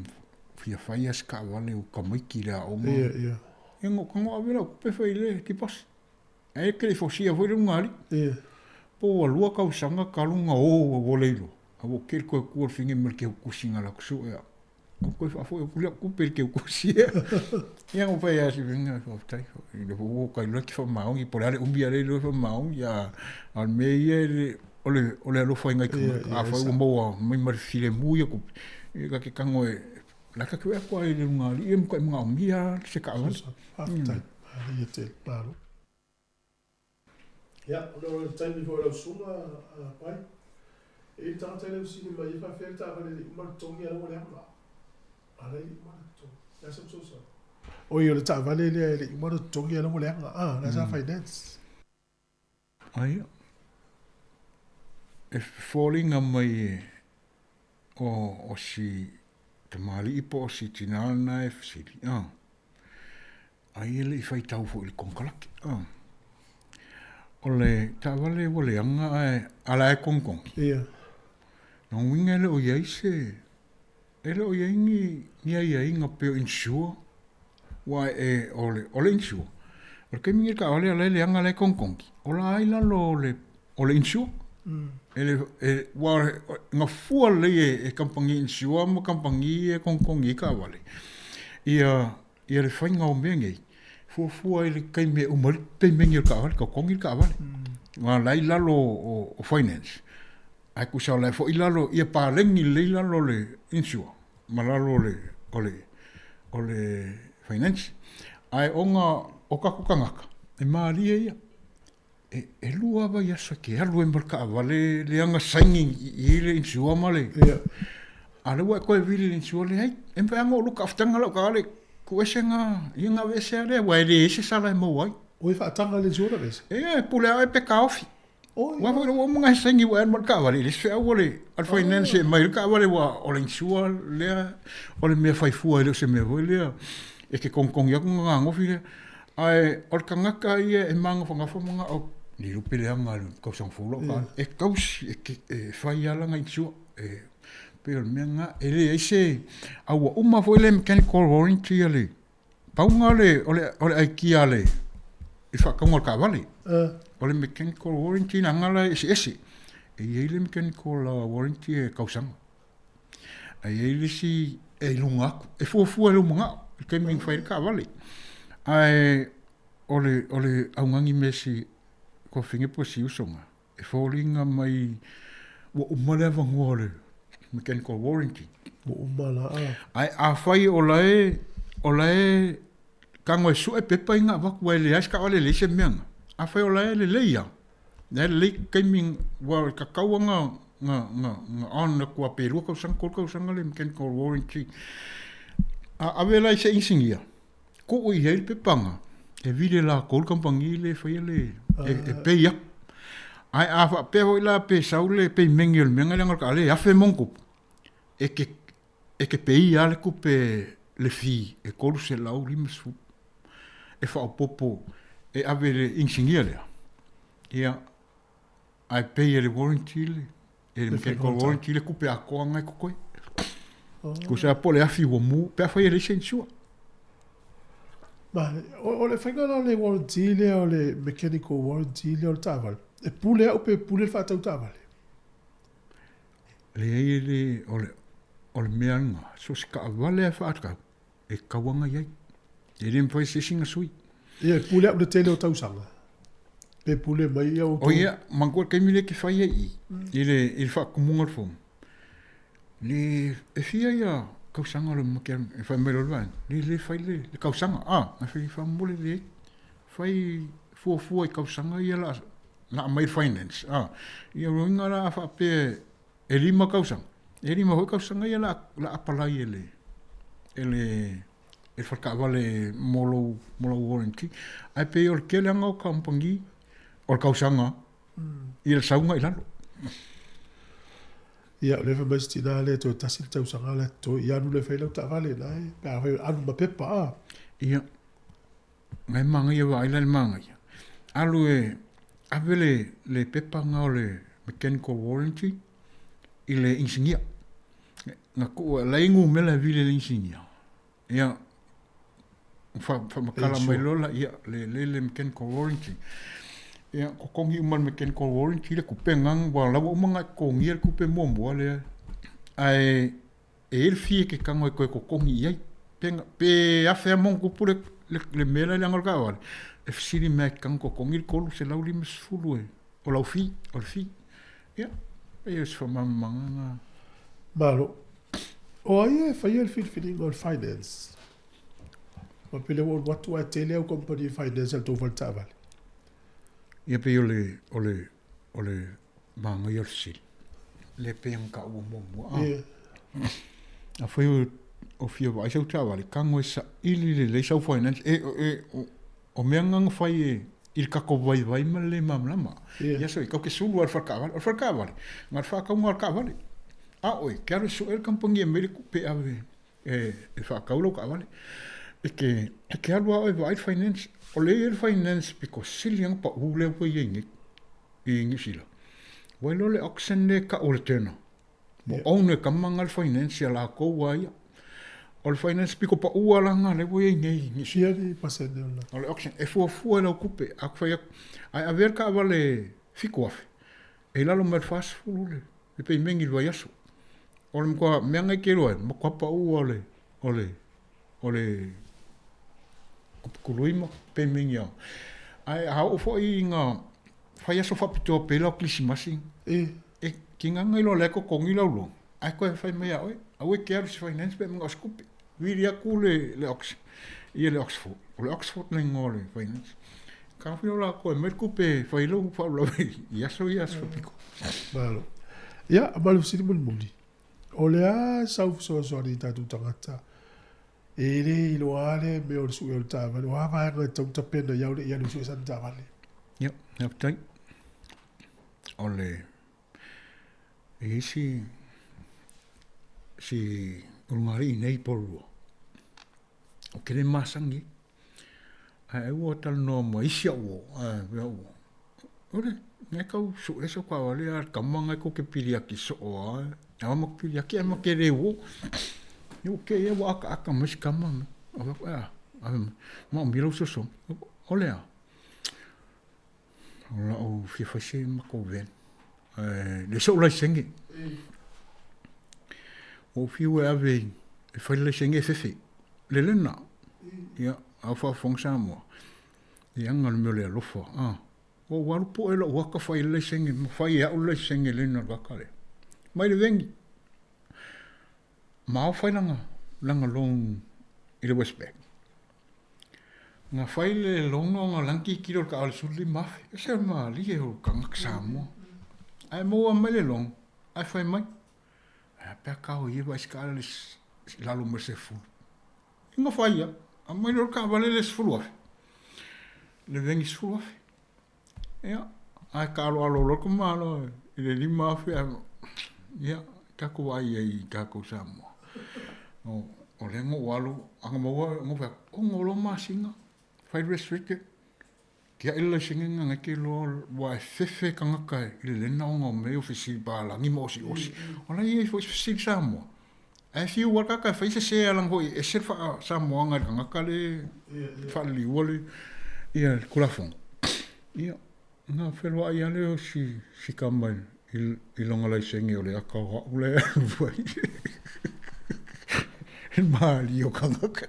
fia fai lava se taavale o tamaiti i le aoga. Ia, ia. Ia na ou ave lau tupe fai le deposit. Ae e te le i fosia foi le ugalii. Ia. Po ua lua tausaga talu ona o ua le iloa, a ua keli toe tu o le fine ma le keukusi na alu atu sue au. Ou toe faafoi atu lau tupe i le keukusi ia. Ia na ou fai lava si mea, faafetai. O lea foi ua ou tailo e te faamaoni, po o le a le umi a le iloa e faamaoni, a o le mea ia e le, o le, o le alofa i nai tagata. Afai ua maua mai ma le filemu ia tupe, ia ta te tago e, la ta te atu lava i le ulugalii e matuai manaomia se taavale. Faafetai. Manaia tele. Malo. Ia, ona o le taimi foi o lau susuga a Pai, e i ai le tagata lea ua sili mai ai faafefea le taavale e le i uma le totogi a la ua leaga. A la e le i uma le totogi. O le a se fesoasoani? Oi, o le taavale lea e le i uma le totogi a la ua leaga. A, la sa finance. Aia. E foliga mai o, o si tamalii po o si tinā lena e fesili, a. Ai e le i faitau foi i le konekarate. O le taavale ua leaga ae a la e kogikogi. Ia. Lona uiga e le o i ai se, e le o i ai ni, ni aiaiga pei o insure, aua e, o le, o le insure, o le taimi lenei le taavale a la e leaga a la e kogikogi, o la a i lalo o le, o le insure. E le, e, aua na fua lelei e, e kamupani insure ma kamupani ia e kogikogi ai taavale, ia Ia le faiga o mea nei, fuafua i le taimi e uma ai le pemeni o le taavale, totogi le taavale. Aua o la e i lalo o finance, ae tusa o la e foi i lalo, ia paleni lelei lalo o le insure ma lalo o le, o le, o le finance. Ae ona o tatou tagata, e malie ia. E, e lua lava vaiaso e te alu ai ma le taavale leaga saini i le insure ma le... Ia. A o lea ua e toe vili i le insure, leai, e mafai lava ona ou luka afutaga lau taavale, tuu ese ga, ia ona aveese lava lea, aua e leai se sala e maua ai. Ua e faataga le insure aveese? Ia, e pule lava oe pe taofi. Oi. Aua foi ua uma ona e saini ua e alu ma le taavale, e leai se feau a le, a le finance e aumai ai le taavale aua o le insure lea o le mea fai fua e le o se mea foi lea e te togitogi atu ona ganofi lea. Ae o le tagata ia e magafagafa manao, le iloa pe leaga i le tausaga fou lau taavale, e tausi, e fai lava lana insure. E pei o le mea lena, e leai se, a ua uma foi le mechanical warranty a le, pau lena o le, o le, o le aikia a le, i le faatauga o le taavale. O le mechanical warranty leaga la e eseese. E i ai le mechanical warranty e tausaga. Ae i ai le isi e i luga atu, e fuafua i lou manao i le taimi e fai ai le taavale. Ae o le, o le augani mea si tuafafine po o si usoga, e foliga mai ua uma le avanoa o le mechanical warranty. Ua uma la. Ae afai o la e, o la e tago e sue pepa ia na avatu aua e leai se taavale e leai se mea na. Afai o la e lelei lava, la e lelei taimi ua tatau lava na na na on atu lava pe lua tausaga tolu tausaga le mechanical warranty. A ave la i se inisinia, tuu i ai le pepaga, e vili e latou le kamupani lea e faia le, e pay atu. Ae a faapea foi la pe sau le peimeni o le mea lena leaga o le taavale e $1,000+, e te e te peia lava le tupe le fee e $350 e faaopoopo e ave i le inisinia lea, ia, ae pay e le warranty le, e le mechanical warranty le tupe atoa lena e totoe. Tusa lava po o le afi ua mu, pe afai e leai se insure. Ma, o le faiga la o le warranty lea o le mechanical warranty lea o le taavale, e pule au pe pule le faatau taavale? Leai e le, o le, o le mea lena, so o se taavale lava e faatau, e tatau lava ona i ai. E le mafai e se isi ona sui. Ia, e pule au i le tele o tausaga, pe pule mai ia outou. O ia, manatua le taimi lea e te fai ai i, i le, i le faatumuga o le fono, le, e fia ia tausaga o le e fai mai loa le vaega, le, le fai le, le tausaga, a, na fai faamolemole leai, fai fuafua i tausaga ia la, na aumai le finance, a, ia lona uiga la a faapea e 5 tausaga, e 5 foi tausaga ia la la apalai e le e le e le fale taavale mo lou mo lau warranty. Ae pei o le tele lava o kamupani o le tausaga ia le sauga i lalo. Ia, o lea fai mai si tina lea toe tasi le tausaga la totoe, ia alu loa e fai lau taavale na e, pe a fai alu ma pepa a. Ia, Ngai manaia vaai la i le manaia. Alu e ave le, le pepa na o le mechanical warranty i le inisinia. Na tuu e la e numera e vili e le inisinia. Ia, fa, faamatala mai loa la, ia, le, le, le mechanical warranty. Ia, totogi uma le mechanical warranty le tupe na, ua la ua uma ona e totogia le tupe muamua lea. Ae E i ai le fee e ke tago e toe totogi i ai. Pe, pe afe lava ma ona tupu le, le, le mea la i le aga o le taavale, e fesili mai e te tago totogi le $350 e, o lau fee, o le fee. Ia, pei o se faamalamalamaga lena. Malo. O ai e faia le filifiliga o le finance? Aua pei o lea ua ou alu atu ae tele au kamupani e finance i le tou fale taavale. Ia pei o le, o le, o le manaia o le fesili. Le pei ona taua muamua. Ah. Yeah. Afai o, o fia vaai sau taavale, tago e saili lelei sau finance. E, e, o, o mea na na fai e, i le tatou vaivai ma le le malamalama. Yeah. Ia soi, kau ke sulu lava i le fale taavale. O le fale taavale, na o le faatauga o le taavale. A oe, ke alu e sue le kamupani e aumai le tupe e ave e, e faatau lau taavale. E ke, e ke alu lava oe e vaai le finance. O lea e i ai le finance pito sili lava ona pau lea ua i ai nei i Niu Sila. Ua iloa le auction lea e tau o le Turner. Ua own e tama na le finance ia latou lava ia. O le finance pito pau lava la na lea ua i ai nei i Niu Sila. Fia ni pasene o la? O le auction, e fuafua i lau tupe. A fai atu, ae avea le taavale $7,000, e i lalo mai le 40 le, le peimeni i le vaiaso. O le matua mea na e te iloa ai, matua pau lava o le, o le, o le kupukului ma peimeni a. Ae a oo foi ina fai aso faapitoa pei la o Kerisimasi, e tigaga iloa o la e totogi lau loan, ae toe fai mai ia oe, aua e te alu i se finance pe a manao o se tupe. Vili atu le, le Ox, ia le Oxford. O le Oxford le igoa o le finance. Taofia o latou e aumai le tupe e fai ai lou faalavelave i aso ia, aso faapitoa. Malo. Ia, ma le fesili mulimuli, o le a sau fesoasoani i tatou tagata e le iloa lava le mea o le sue o le taavale, o a vaega e tatau ona tapena i au le i alu e sue sana taavale? Ia, faafetai. O le, e i ai si, si ulugalii nei Porirua, ou te le masani ai. Ae ai ua talanoa ma isi au uo, ae au uo, ole, ngai kau sue sau taavale a le tama ngai kou te pili ake soo lava, a ma pili ake ae ma te le uo. Ia ua kei ua akaaka mai si tama ma, ou fai atu, e a, ave mai, maomia lou fesoasoani. O le a? O lau fia fai se matou van, ae leai sou laisene. Ua ou fiu e ave e fai le laisene e fefe, le lena. Ia, a o faafofoga Samoa, e aga le mea o le alofa. A, ua ou alu poe lou aka fai le laisene, ma fai e au le laisene lena o le aka lea. Mai le veni. Ma ao fai lana, lana loan i le Westpac. Na fai le logo ona o la na tilotilo i le taavale 15,000. Ese o le malie o tagata Samoa. Ae maua mai le logo, ae fai mai, ae a pe a tao ia vaai se taavale i lalo ma le 10. Ia na fai lava, aumai loa le taavale le 10,000, le veni 10,000. Ia, ae taaloalo loa le tamaloa i le 5,000 ae, ia, tatou vaai i ai i tatou Samoa. O lea na ou alu, ana maua, na ou fai atu, ono loa masina, fai restricted, tiai le laisene lena e te iloa aua e fefe tagata i le lena ona o mea ia o fesili palagi ma osiosi. O la e i ai foi se fesili Samoa. Ae fiu lava le tagata e fai sese lava leaga foi e ese le faa-Samoaga i le tagata lea e faaliliua le ia le Tulafono. Ia, ona feloai lava lea o si si tama i lona laisene o le ata o au la e alu ai. I le malie o tagata.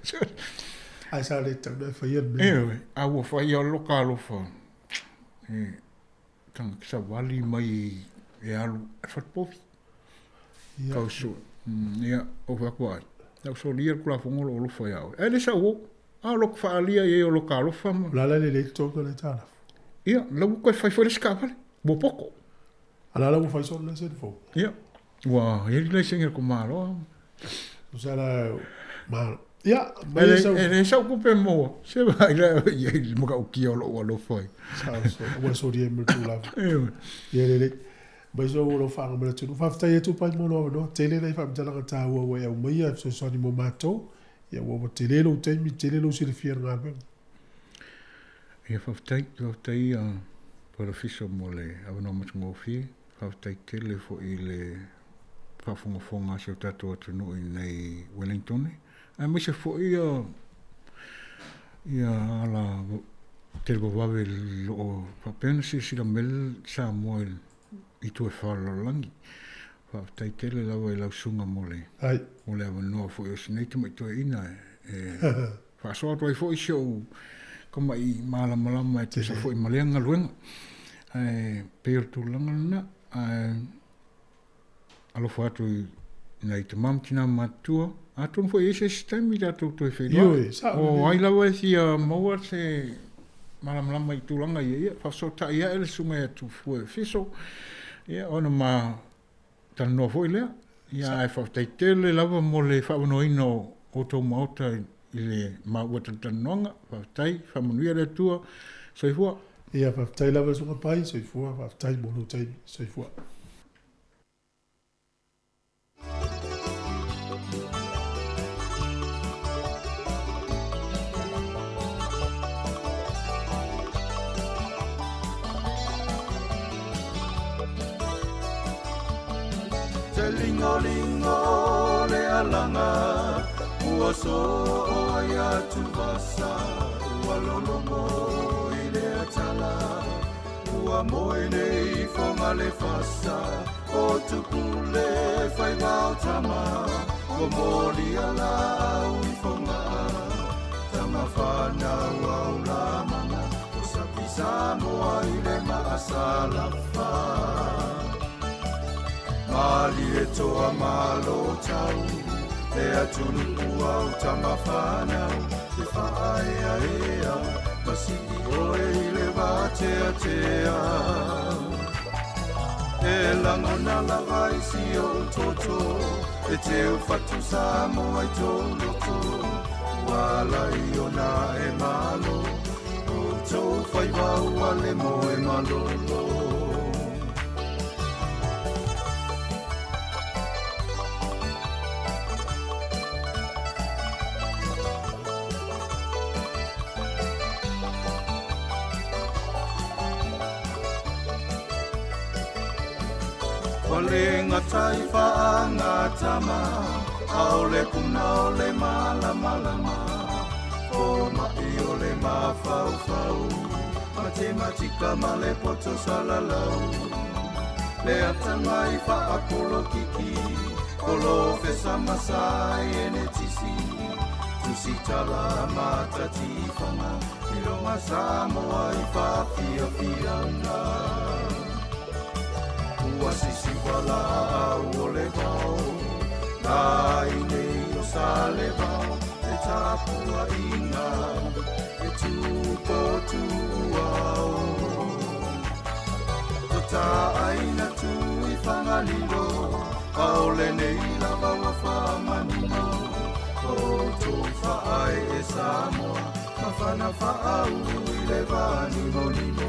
Ae sa le tatau ona e faia le mea. Ioe, a ua fai lava lo ta alofa e tagata savali mai e alu i le falepovi. Kau sue. Ia, ou fai atu ai, lau solia le Tulafono o lo o alofa ia oe. Ae le sau o, a o lota faaalia i ai o lota alofa ma. O le a la le lelei tonu o le aitalafu? Ia, la ua toe fai foi le isi taavale, ua poto. A la la ua fai solo le laisene fou? Ia, ua i ai le laisene a le Malo. Tusa la, ma, ia, mai e sau. E le sau tupe maua, se vaai la i ai le matautia o lou alofa ai. Sa, ua solia ma le Tulafono. Ioe. Ia lelei. Mai sou alofaga ma le atunuu. Faafetai atu Pai mo lou avanoa. Tele nai faamatalaga taua ua e aumaia e fesoasoani mo matou. Ia ua tele lou taimi, tele lou silafia i le galuega. Ia faafetai, faafetai Brother Fiso mo le avanoa matagofie. Faafetai tele foi i le faafogafoga a si o tatou atunuu i inei Wellington, aemaise foi ia ala televavave o lo o faapea ona silasila mai Samoa i itu e fa o le lalolagi. Faafetai tele lava i lau susuga mo le mo le avanoa foi o si nei tamai toeaina e faasoa atu ai foi si ou tamai malamalama e tusa foi ma lea galuega. Ae pei o le tulaga lena, ae alofa atu i nai tama ma tina matutua, atonu foi e i ai se isi taimi tatou toe feiloai. O ai lava e fia maua se malamalama i tulaga ia, ia faafesootai ae le susuga ia Tufue Fiso, ia ona ma talanoa foi lea. Ia ae faafetai tele lava mo le faavanoaina o outou maota i le maua talatalanoaga. Faafetai, faamanuia le Atua. Soifua. Ia faafetai lava le susuga Pai, soifua, faafetai mo lou taimi. Soifua. Te lingolingo le alaga ua soo ai atuvasa ua lologo i le atala ua moe nei i foga le fasa o tupule faiva o tama ua molia laau i fogaa tama fanau au lamana o sapi Samoa i le maasalafa malie toa malo tau le atunuu au tama fanau te faaeaea ma sii oe i le vateatea e lagona lava i si ou toto e teu fatu Samoa i tou loto ua ala i ona e malo o tou faiva ua le moe malolo. Ua le gata i faagatama, a o le puna o le malamalama, fomai o le mafaufau, matematika ma le poto salalau. Le atamai faapolokiki, polofesa ma saienetisi, tusitala matatifaga, iloga Samoa i faafiafiaga. Ua sisiva laau o le vao, la i nei o Salevao, te tapuaʻiga e tupotuao Totāʻaina tui fagalilo Aole nei lava ua faamanino Outou faae e Samoa Mafana faaulu i le vanimonimo.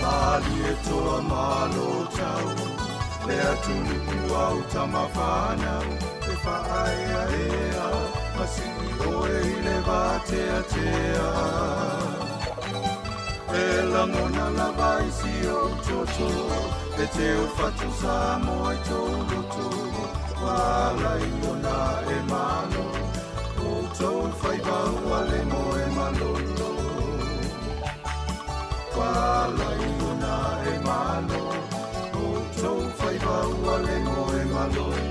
Malie toa malo tau Le atunuku au tamafanau E faaea ea Masili oe i le vateatea E lagona lava i si ou toto E te o fatu Samoa i tou loto Ualai ona e malo Outou faiva ua le moe malolo Ualai ona e malo Outou faiva ua le moe malolo.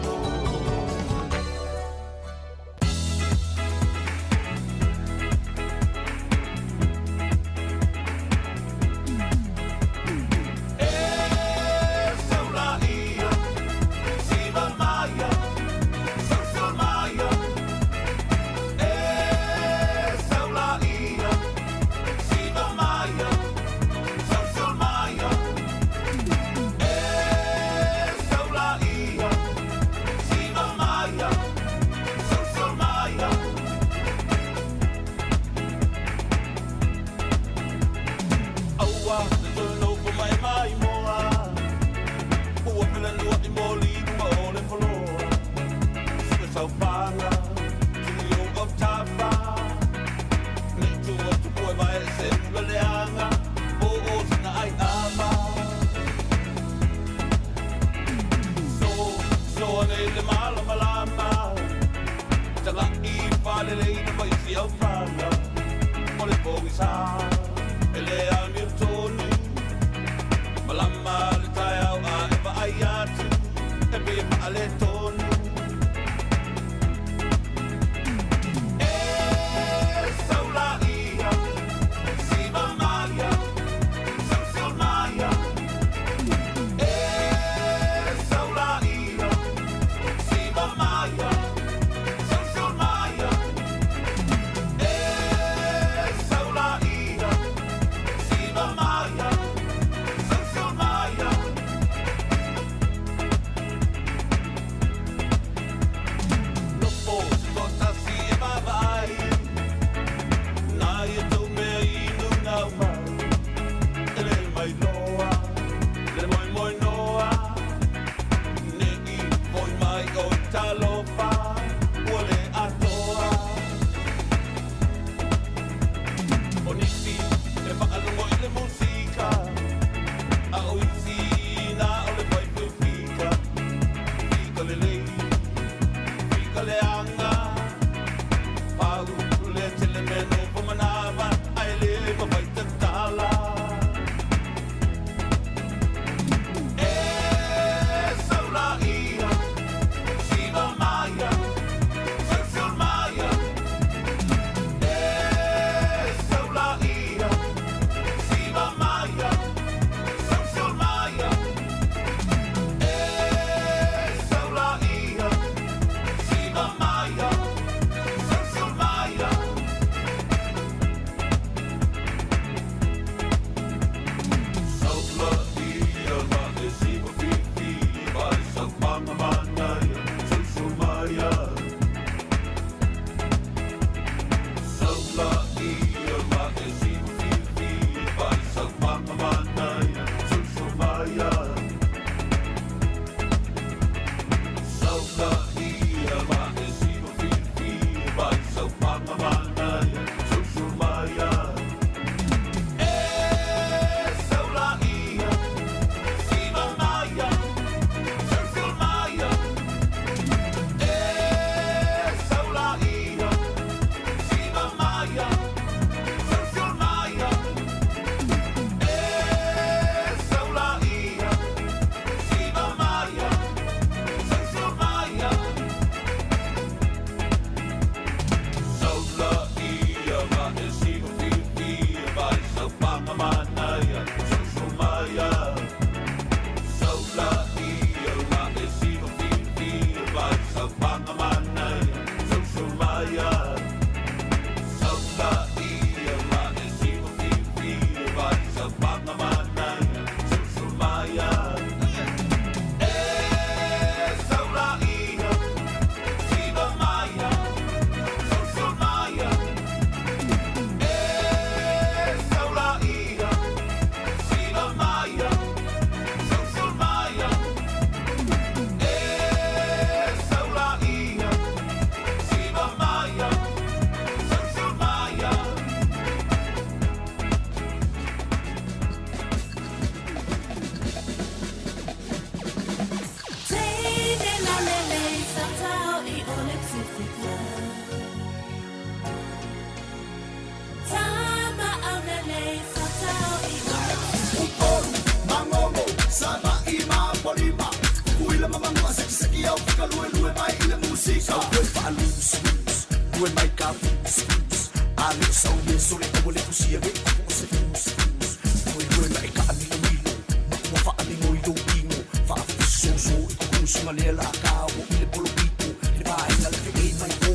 Lue mai ka fus fus. A le o sau le sole ua le fusia le kupu o se fus fus. Lue lue ma e ka amilo milo. Ma ua faaligo i lou tino. Faafifisoso i kukunusuga lea la ka o i le polopito. Le vaega le feʻē mai o.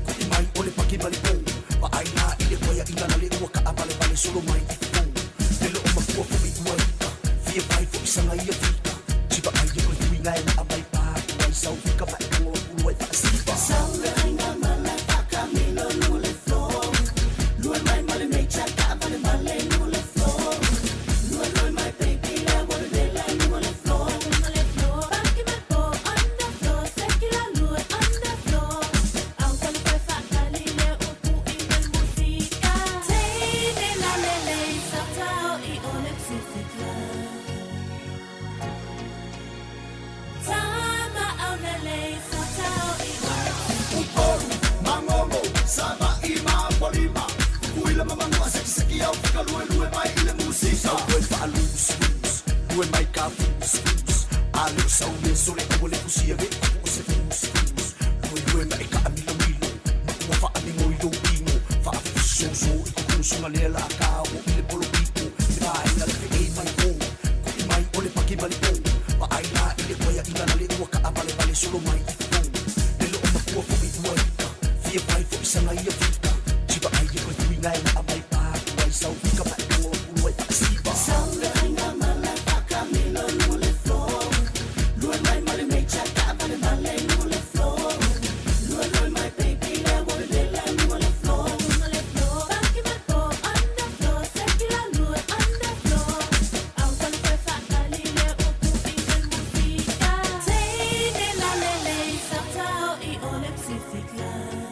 Kuʻi mai o le paki ma le po. Vaai la i le paeaʻiga na le ua kaʻavalevale solo mai i fofo. Le loo makua foʻi ua ika. Fia vai foʻi saga ia fika. Sivaʻai e koe tuiga e naa mai pā. Ai sau fika ma e tago aku lua e faasiva. Sau le aiga ma le whakamilo lunga le floor. Lue mai ma le nature ka vale vale lunga le floor. Lue lue mai baby le wale vela lunga le floor. Lunga le floor. Baki mai po on the floor. Sekila lue on the floor. Au kala koe whakali le upu i le musika. Teine la lele sa tau i o le Pacific Love. Tama au lele sa tau i o le Upolu, Mangolo, Savaʻi ma Apolima, Tutuila ma Manua, sekiseki au fika lue lue mai i le musika. Sau koe faalusulus, lue mai ka fusulus. A le o sau le sole ua le fusia le kupu o se fusulus. Lue lue ma e kaamilomilo, ma ua faaligo i lou tino. Faafifisoso i kukunusuga lea la ka o i le polopito. Le vaega le feʻē mai o. Kuʻi mai o le paki ma le po. Vaai la i le paeaʻiga na le ua kaʻavalevale solo mai i fofo. Le loo makua foʻi ua ika. Fia vai foʻi saga ia fika. Sivaʻai e koe tuiga e naa mai pā. Ai sau fika ma e tago aku lua e faasiva. Sau le aiga ma le whakamilo lunga le floor. Lue mai ma le nature ka vale vale lunga le floor. Lue lue mai baby le wale vela lunga le floor. Lunga le floor. Baki mai po on the floor. Sekila lue on the floor. Au kala koe whakali le upu i le musika. Teine la lele sa tau i o le Pacific Love.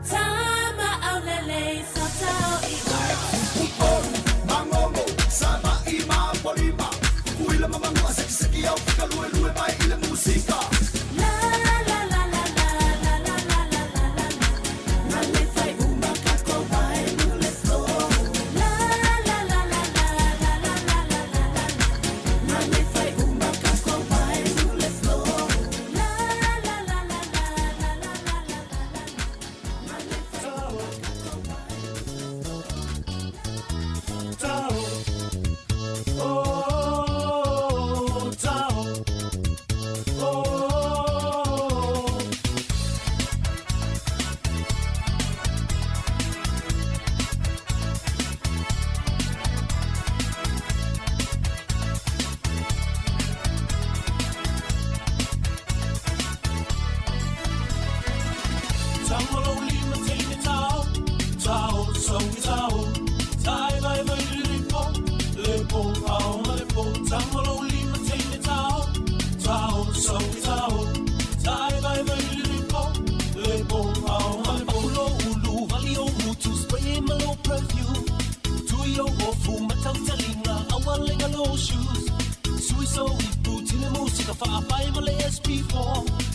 Tama au lele sa tau i o le Upolu, Mangolo, Savaʻi ma Apolima, Tutuila ma Manua, sekiseki au fika lue lue mai i le musika. La la la la la la la la la la la la. Na le fai uma kako vai lunga le floor. La la la la la la la la la la la la. Na le fai uma kako vai lunga le floor. La la la la la la la la la la la. Na le fai uma kako vai. Tao. Oh, tao. Oh. Tangolo lima teine tao, tao, so tao. Tai vai vai le po, le po, ao ma le po. Tangolo lima teine tao, tao, so tao. Tai vai vai le po, le po, ao ma le po. Lo ulu vali o mutu spray ma lo perfume. Tui o ofu matau talinga awalenga lo shoes. Sui so ipu tile musika fa'apai ma le SP4.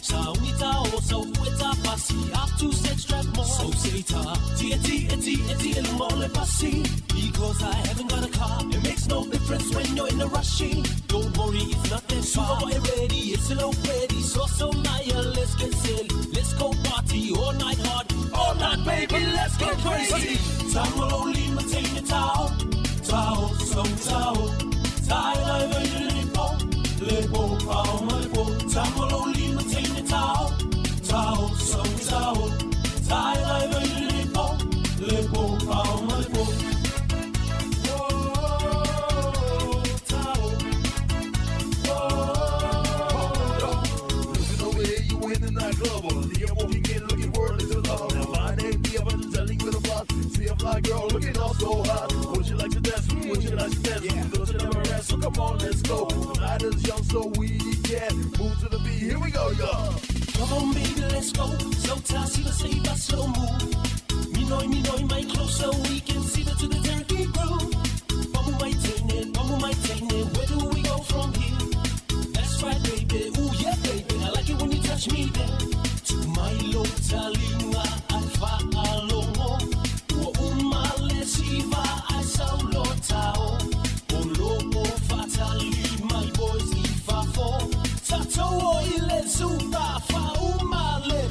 Sauni tao sau fueta pasi up to sex track more. So say ta tia tia tia tia lunga o le pasi. Because I haven't got a car, it makes no difference when you're in a rushing. Don't worry, it's not that far. Super ready, it's a low ready. So so Maya, let's get silly. Let's go party all night hard, all night baby, let's get crazy. Tangolo lima teine tao, tao so tao. Tai lai vai le po, le po ao ma le po. Tangolo lima teine tao, tao so tao. Tai lai vai le po, le po ao ma le po. Oh, tao. Oh. Listen over here, you in the nightclub. All the walking in looking for a little love. Now my name be up and telling with a block. See a fly girl looking all so hot. Would you like to dance? Would you like to dance? Don't you never rest? So come on, let's go. The night is young, so we can move to the beat. Here we go, y'all. Come on, baby, let's go. So see the save us slow move. Minoi, minoi, my closer we can see the to the turkey groove. Bamu mai teine, bamu mai teine, where do we go from here? That's right, baby. Ooh, yeah, baby. I like it when you touch me there. To my low talinga, I fa'alogo. Ua uma le siva, I saulo tao. O lopo fatali, my boys i fafo. Tato o ile supa, fa uma le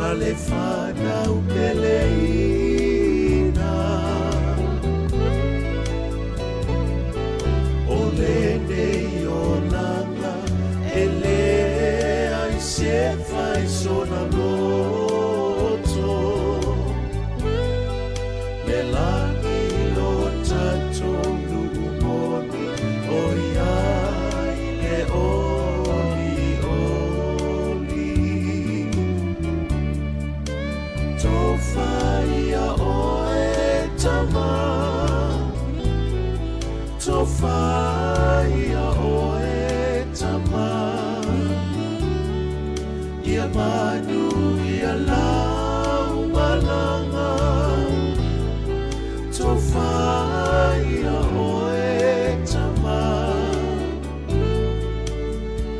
Ma le fanau peleina. O lenei olaga e leai se fai sona loto. Le lagi lo tatou nu'u moni o iai le olioli. Tofa ia oe tama, tofa ia oe tama, ia manu ia lau malaga. Tofa ia oe tama,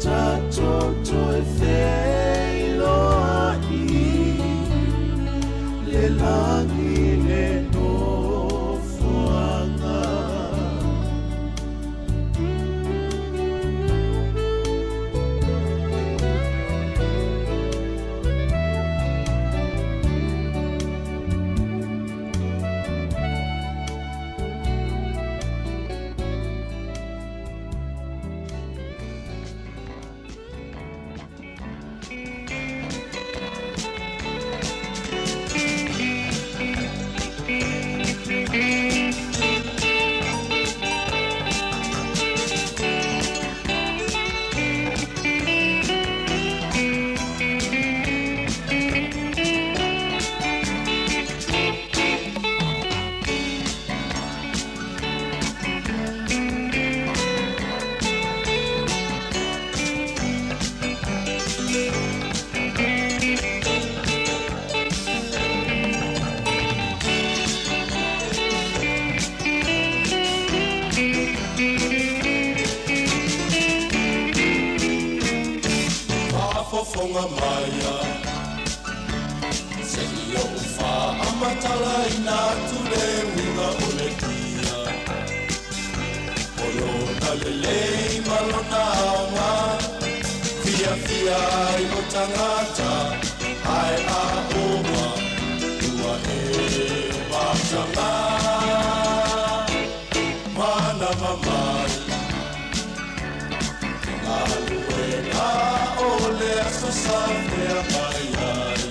tatou toe feiloai le lagi le nofoaga. Faafofoga maia seia ou faamatalaina atu le uiga o le tia o lona lelei ma lona aoga fiafia ai o tagata ae aoga ua e mataga manava mai galuega o le aso sa feagai ai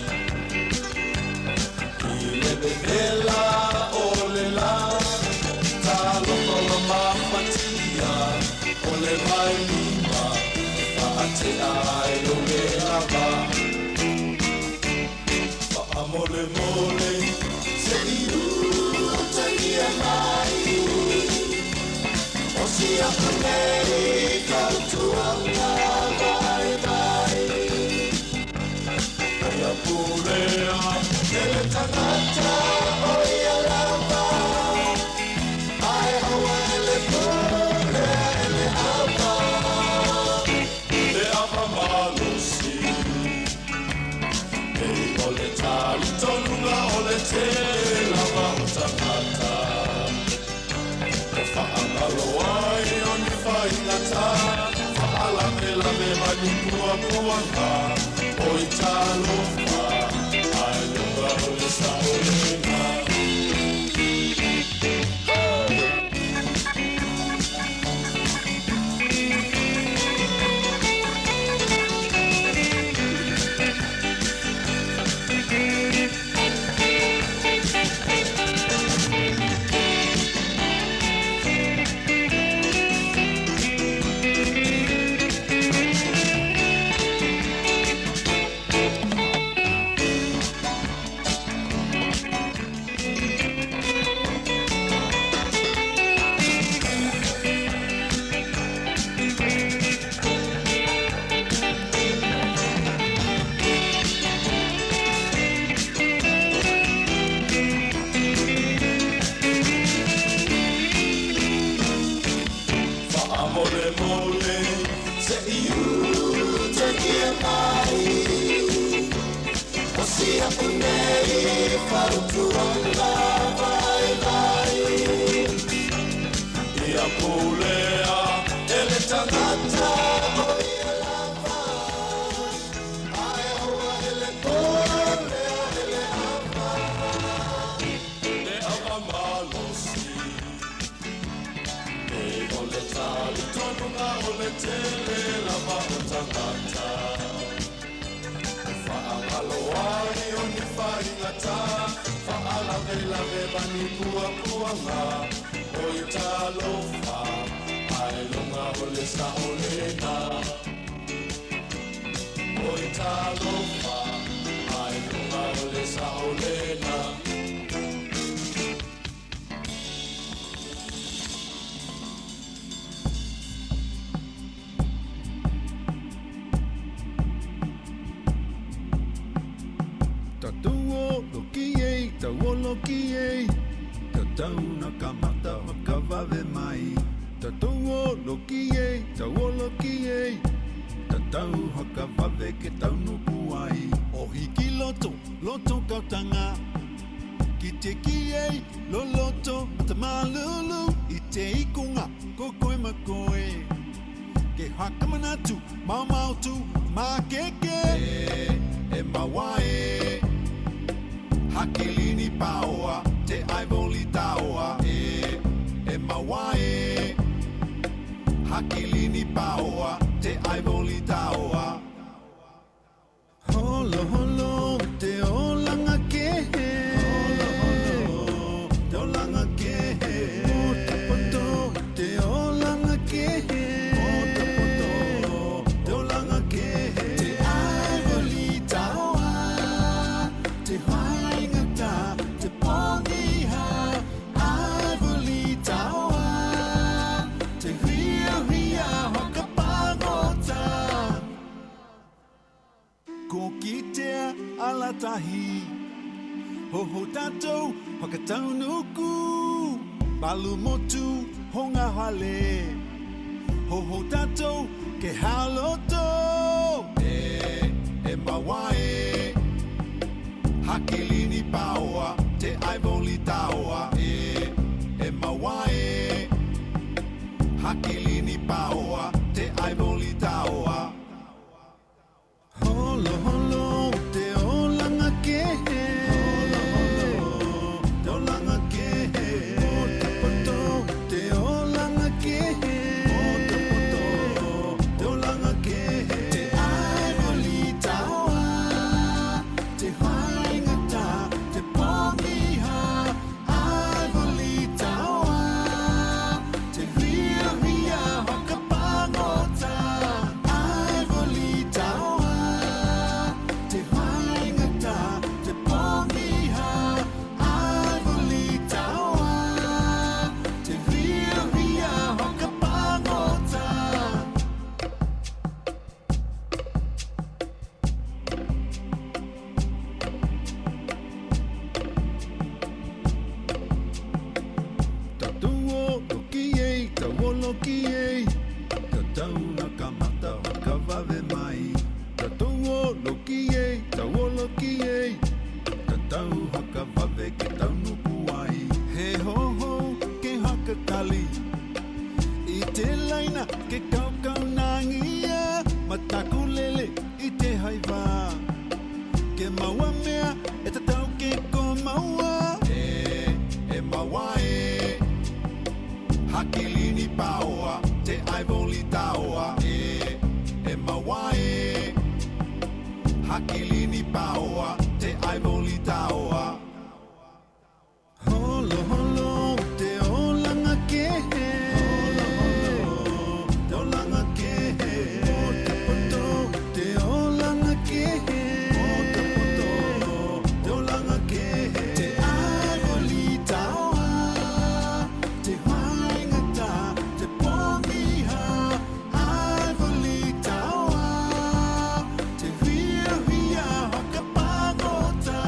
i le vevela o le lā talofa ua mafatia o le vailima e faatea ai o le lava faamolemole se'i utagia mai o siaku nei fautuaga vaivai. Ia pulea e le tagata o ia lava ae aua e le pulea e le ava le ava malosi ei o le talitonuga o le tele lava o tagata e faagalo ai o ni faigata faalavelave ma ni puapuaga o i talofa ae luga o le saolega. Faamolemole se'i utagia mai o siaku nei fautuaga vaivai. Ia pulea e le tagata o ia lava ae aua e le pulea ni puapuaga Oi talofa Ai lunga o le saolena Oi talofa Ai lunga o le saolena Tatuo loki ei, tauo loki ei. Tatau na kamata whakawave mai. Tatuo loki ei, tauo loki ei. Tatau whakawave ke taunuku ai. O hiki loto, loto kautanga. Ki te ki ei, lo loto, matamalulu. I te ikunga, ko koe makoe. Ke hakamanatu, mau mau tu, makeke. E, e mawae. Hakilini paoa, te aivoli taoa. E, e mawae. Hakilini paoa, te aivoli taoa. Holo holo, te olanga kehe. Holo holo, te olanga kehe. O tapoto, te olanga kehe. O tapoto, te olanga kehe. Te aivoli taoa, te haingata, te pongiha. Aivoli taoa, te huia huia whakapangota. Ko kitea alatahi Hoho tātou whakataunuku Malu motu honga hale Hoho tātou ke haloto E, e mawae. Hakilini paoa, te aivoli taoa. E, e mawae. Hakilini paoa, te aivoli taoa. Holo holo te olanga kehe. Holo holo te olanga kehe. O tapoto te olanga kehe. O tapoto te olanga kehe. Te aivoli taoa, te haingata, te pongiha. Aivoli taoa, te huia huia whakapangota. Aivoli taoa, te haingata, te pongiha. Aivoli taoa, te huia huia whakapangota. Tatuo loki ei, tauo loki ei. Tatau na kamata whakawave mai. Tatuo loki ei, tauo loki ei. Tatau whakawave ke taunuku ai. He hoho ke hakatali. I te laina ke kaukau nangia. Matakulele i te haiwa. Ke maua mea e tatau ke ko maua. E, e mawae. Hakilini paoa, te aivoli taoa. E, e mawae. Hakilini paoa, te aivoli taoa. Holo holo te olanga kehe. Holo holo te olanga kehe. O tapoto te olanga kehe. O tapoto te olanga kehe. Te aivoli taoa, te haingata, te pongiha. Aivoli taoa, te huia huia whakapangota.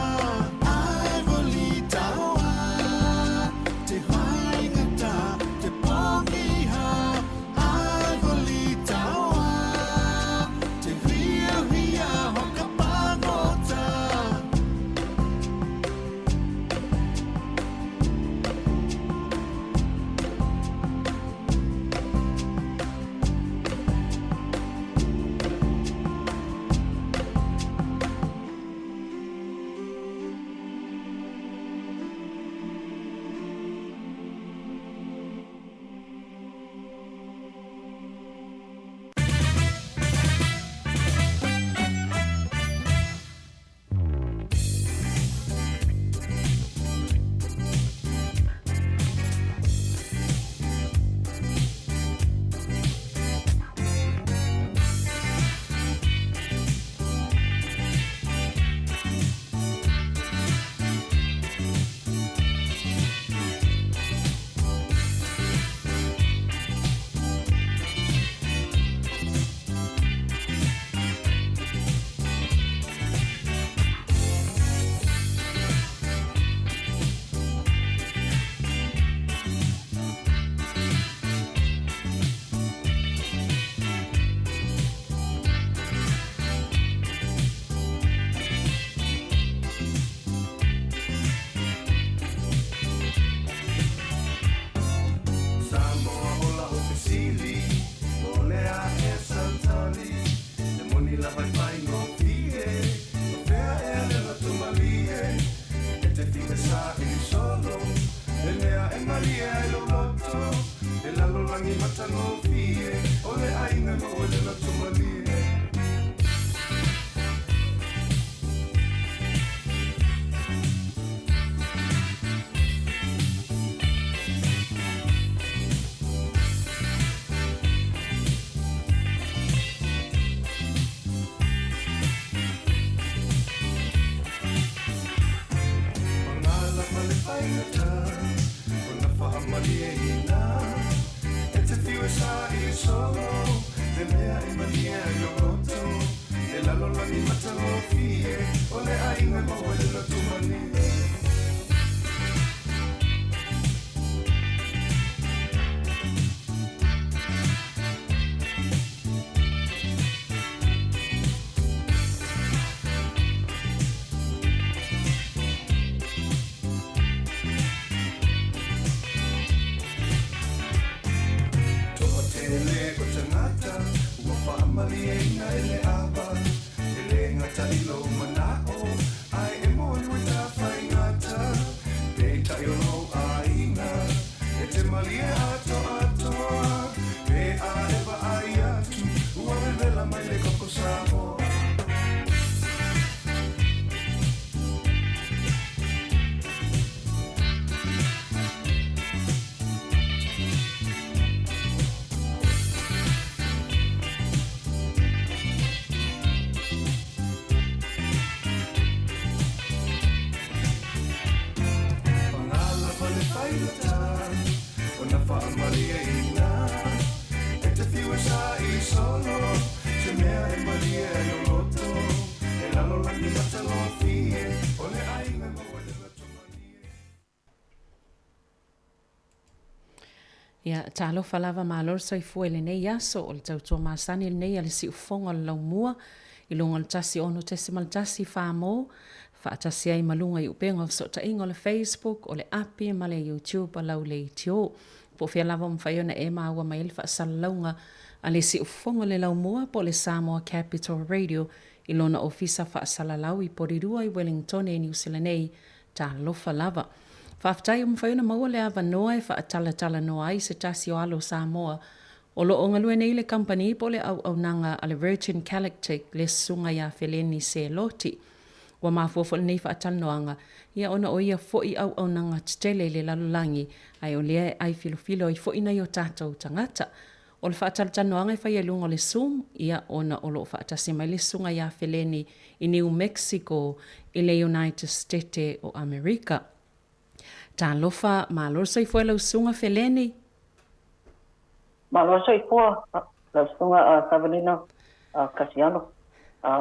matalofie o le aiga maua le loto malie. Toatele o tagata ua faamalieina e le ava, e lē gata i lou manao ae e moni ua tafaigata. Peitai o lou aiga e te malie atoatoa, pe a e vaai atu ua vevela mai le koko Samoa. Pagalapa le faigata ona faamalieina e te fiu e saili solo se mea e malie ai lou loto e lalolagi matalofie o le aiga maua le loto malie. Ia, talofa lava malo le soifua i lenei aso o le tautua masani lenei a le siufofoga o le laumua i luga o le 106.1 Famo faatasi ai ma luga i upega o fesootaiga o le Facebook, o le api ma le YouTube a lau leitio. Po o fea lava o mafai ona e maua mai ai le faasalalauga a le siufofoga o le laumua po o le Samoa Capital Radio i lona ofisa faasalalau i Porirua i Wellingtone i Niu Sila nei, Talofa lava. Faafetai ua mafai ona maua le avanoa e faatalatalanoa ai se tasi o alo o Samoa o lo o galue nei i le kamupani po o le auaunaga a le Virgin Galactic le Susuga ia Feleni Seloti. Ua mafua foi lenei faatalanoaga ia ona o ia foi auaunaga tetele i le lalolagi ae o lea e ai filofilo ai foi nai o tatou tagata. O le faatalatalanoaga e faia i luga o le Zoom, ia, ona o lo o faatasi mai le Susuga ia Feleni i Niu Mexico i le United Stete o Amerika. Talofa, malo le soifua i lau Susuga Feleni. Malo le soifua lau Susuga Savelina Kasiano.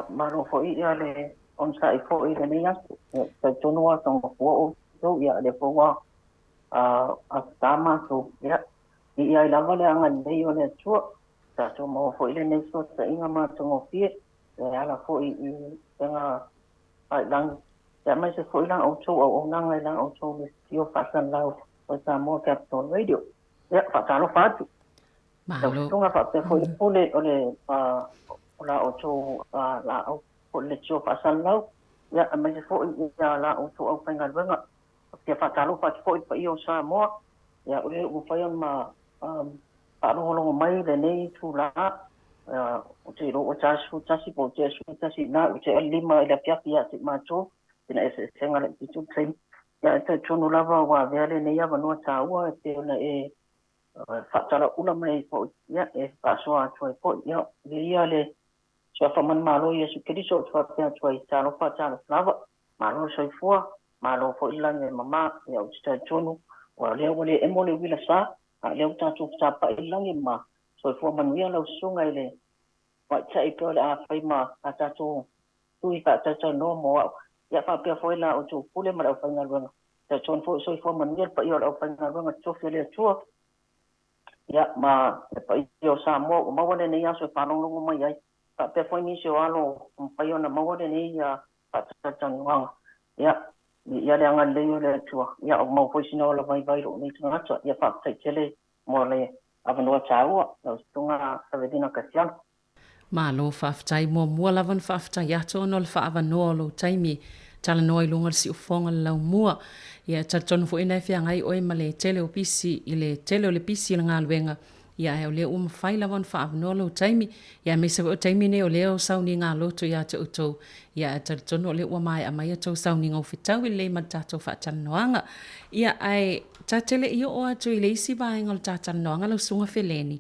Malo foi ia le onosai foi i lenei aso. Ia, talitonu lava togafua outou, ia lea foi ua asata matou. Ia, I ai lava le agalelei o le Atua, tatou maua foi lenei fesootaiga matagofie e ala foi i upega faailagi, aemaise foi la outou auaunaga i la outou lesitio faasalalau o Samoa Capital Radio. Ia, faatalofa atu. Lau Susuga faapea foi le pule o le o la outou laau po o le leitio faasalalau, ia, aemaise foi ia la outou aufaigaluega. Ou te faatalofa atu foi i le paia o Samoa, ia o lea ua mafai ona ma faalogologo mai i lenei itula, ou te iloa ua ta 11 po o tea 11 i ina, ua tea le 5 i le afiafi ia te i matou, sina eseesega laitiiti o le taimi. Ia e talitonu lava ua avea lenei avanoa taua e pei ona e faatalaula mai ai foi, ia e faasoa atu ai foi. Ia, viia le Suafa Manumalo o Iesu Keriso ou te faapea atu ai, talofa, talofa lava. Malo le soifua, malo foi le lagi e mama, ia ou te talitonu, ua lea ua le emo le uila sa, a o lea ua tatou fetapa'i i le lagi ma soifua manuia lau susuga i le tamaitai pea o le a fai ma a tatou tui faatalatalanoa mo au. Ia faapea foi la outou pule ma le aufaigaluega. Talitonu foi ua soifua manuia le paia o le aufaigaluega totofi a le Atua, ia ma le paia o Samoa ua maua lenei aso e faalogologo mai ai. Faapea foi nisi o alo ua mafai ona maua lenei faatalatalanoaga. Ia, viia le agalelei o le Atua. Ia, ua maua foi sina ola vaivai i lou nei tagata. Ia, faafetai tele mo le avanoa taua, lau Susuga Savelina Kasiano. Malo faafetai. Muamua lava ona faafetai atu ona o le faaavanoa o lou taimi talanoa i luga o le siufofoga o le laumua. Ia, e talitonu foi na e feagai oe ma le tele o pisi i le tele o le pisi i le galuega, Ia ae o lea ua mafai lava ona faaavanoa lou taimi, ia aemaise foi o taimi nei o lea o sauniga loto ia te outou, ia ae talitonu o lea ua maea mai a outou sauniga ua fetaui lelei ma le tatou faatalanoaga. Ia ae ta te le i oo atu i le isi vaega o le ta talanoaga lau Susuga Feleni,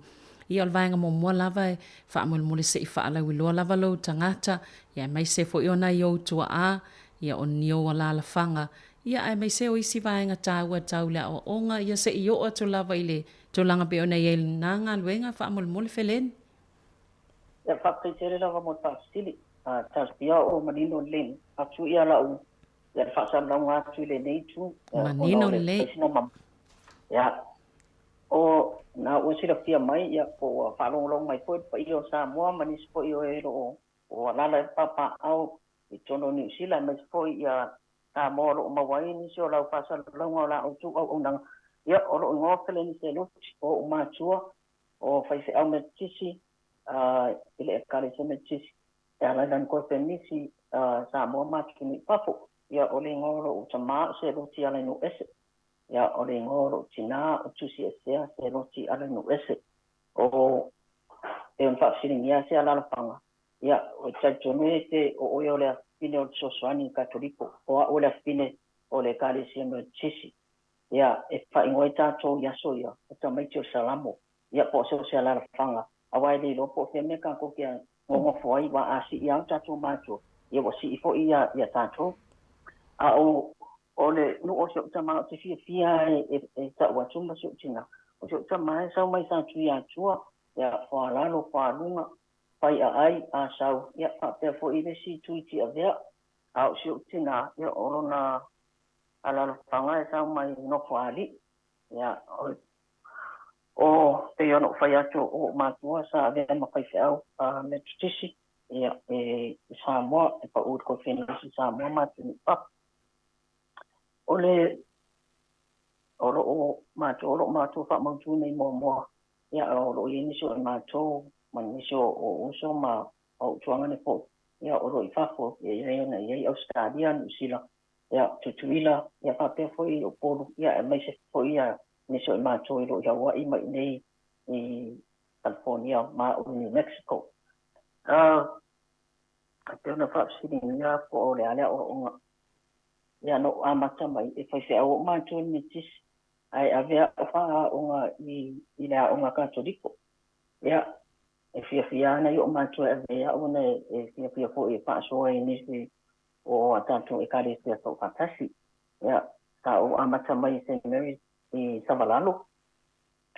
ia o le vaega muamua lava e faamolemole se i faalauiloa lava lou tagata, ia aemaise foi o nai ou tuaa, ia o ni ou alaalafaga, ia aemaise o isi vaega taua tau le aoaoga, ia se i oo atu lava i le Tulaga pei ona i ai lena galuega faamolemole Feleni. Ia, faafetai tele lava mo le faafesili. Talosia o manino lelei atu ia la'u ia le fa'asalalauga atu i lenei itu ona Manino o le lelei. faisina ma ia o na ua silafia mai ia po ua fa'alogologo mai foi le paia o Samoa ma nisi fo'i o e lo'o o alala e papa'ao i totonu o Niusila aemaise foi ia Samoa o lo'o maua ai nisi o lau fa'asalalauga o la outou auaunaga ia o lo'o igoa Feleni Seloti o o'u matua o faife'au Metotisi i le Ekalesia Metotisi e ala i lana koefenisi Samoa ma atunuu i fafo ia o le igoa o lo'u tamā o Seloti Alainu'uese ia o le igoa o lo'u tinā o Tusiesea Seloti Alainu'uese o e ona fa'afesiligia se alalafaga ia o talitonu e te o oe o le afafine o le fesoasoani Katoliko o a'u o le afafine o le Ekalesia Metotisi ia e faaigoa ai tatou i aso ia o tamaiti o le Salamo ia po o se o se alalafaga auā e le iloa po o fea mea tatou te gogofo ai uā a si'i a o tatou matua ia ua si'i fo'i ia ia tatou a o o le nu'u o si o'u tamā ou te fiafia e e ta'u atu ma si o'u tinā o si o'u tamā e sau mai Satuiatua ia Foalalo Foaluga Fai'aai Asau ia fa'apea fo'i le isi itu i Ti'avea a o si o'u tinā ia o lona alalafaga e sau mai Nofoali'i ia o o pei ona ou fai atu o o'u matua sa avea ma faife'au Metotisi ia e i Samoa e pa'u i le Kofenisi Samoa ma atunuu i fafo o le o lo'o matou o lo'o matou fa'amautū nei muamua ia o lo'o i ai nisi o i matou ma nisi o uso ma o'u tuagane fo'i ia o lo'o i fafo ia i ai ona i ai Ausetalia Niusila ia Tutuila ia fa'apea fo'i Upolu ia aemaise fo'i ia nisi o i matou i lo'o i Haua'i ma iinei i California ma o New Mexico. E pei ona fa'afesiligia po o le a le a'oa'oga ia na ou amata mai e faife'au o'u matua i le Metotisi ae ave a'u fa'aaoga i i le aoga Katoliko ia e fiafia ana i o'u matua e ave a'u ona e fiafia fo'i e fa'asoa i nisi o a tatou Ekalesia so'ofa'atasi ia sa ou amata mai i St Mary's i Savalalo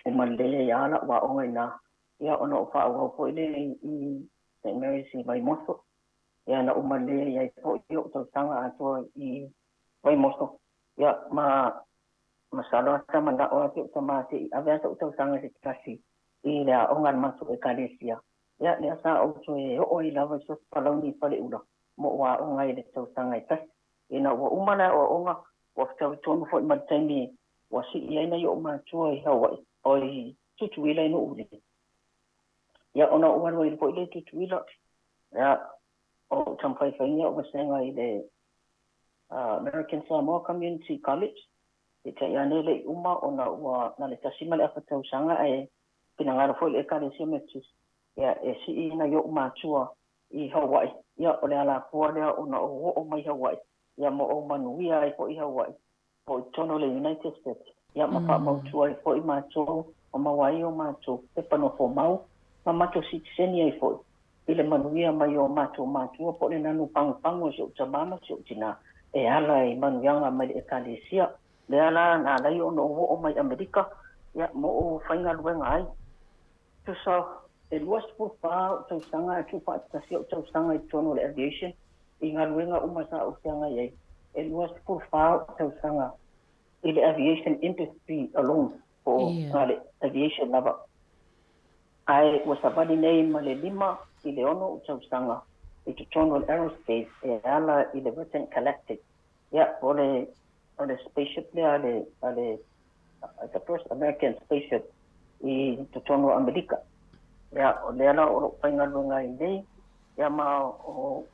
o malele ai a la'u aoga iinā ia ona ou fa'aauau fo'i lea i St Mary's i Vaimoso ia na ou malē ai fo'i o'u tausaga atoa i Vaimoso ia ma masalo a sa mana'o a si o'u tamā se'i ave a sa'u tausaga se tasi i le aoga a le matou Ekalesia ia lea sa ou toe o'o ai lava i Sosopalauni i Fale'ula mo ou aoga ai i le tausaga e tasi ina ua uma le a'oa'oga ua fetaui tonu fo'i ma le taimi ua si'i ai nai o'u matua i Haua'i o i Tutuila i Nu'u ia ona ou alu ai fo'i lea i Tutuila ia o ou taumafaifaiga o'u vasega i le American Samoa Community College peitai ane e le'i uma ona ua na le 1.5 tausaga ae finagalo fo'i le Ekalesia Metotisi ia e si'i nai o'u matua i Haua'i ia o le alafua lea ona ou o'o mai Haua'i ia ma ou manuia ai fo'i Haua'i po i totonu o le United States ia ma fa'amautū ai fo'i matou ma maua ai o matou pepa nofomau ma matou sitiseni ai fo'i i le manuia mai o matou matua po o le nanu pagopago o si o'u tamā ma si o'u tinā e ala i manuiaga mai le Ekalesia lea la na ala ai ona ou o'o mai Amerika ia mo ou faigaluega ai tusa e 24 o'u tausaga ae tu'ufa'atasi o'u tausaga i totonu o le aviation i galuega uma sa ou feagai ai e 24 o'u tausaga i le aviation industry alone po o na le aviation lava ae ua savali nei ma le 5 i le 6 o'u tausaga i totonu o le aerospace e ala i le Virgin Galactic ia o le o le spaceship lea a le a le the first American spaceship i totonu o Amerika ia o lea la o lo'u faigaluega ai nei ia ma o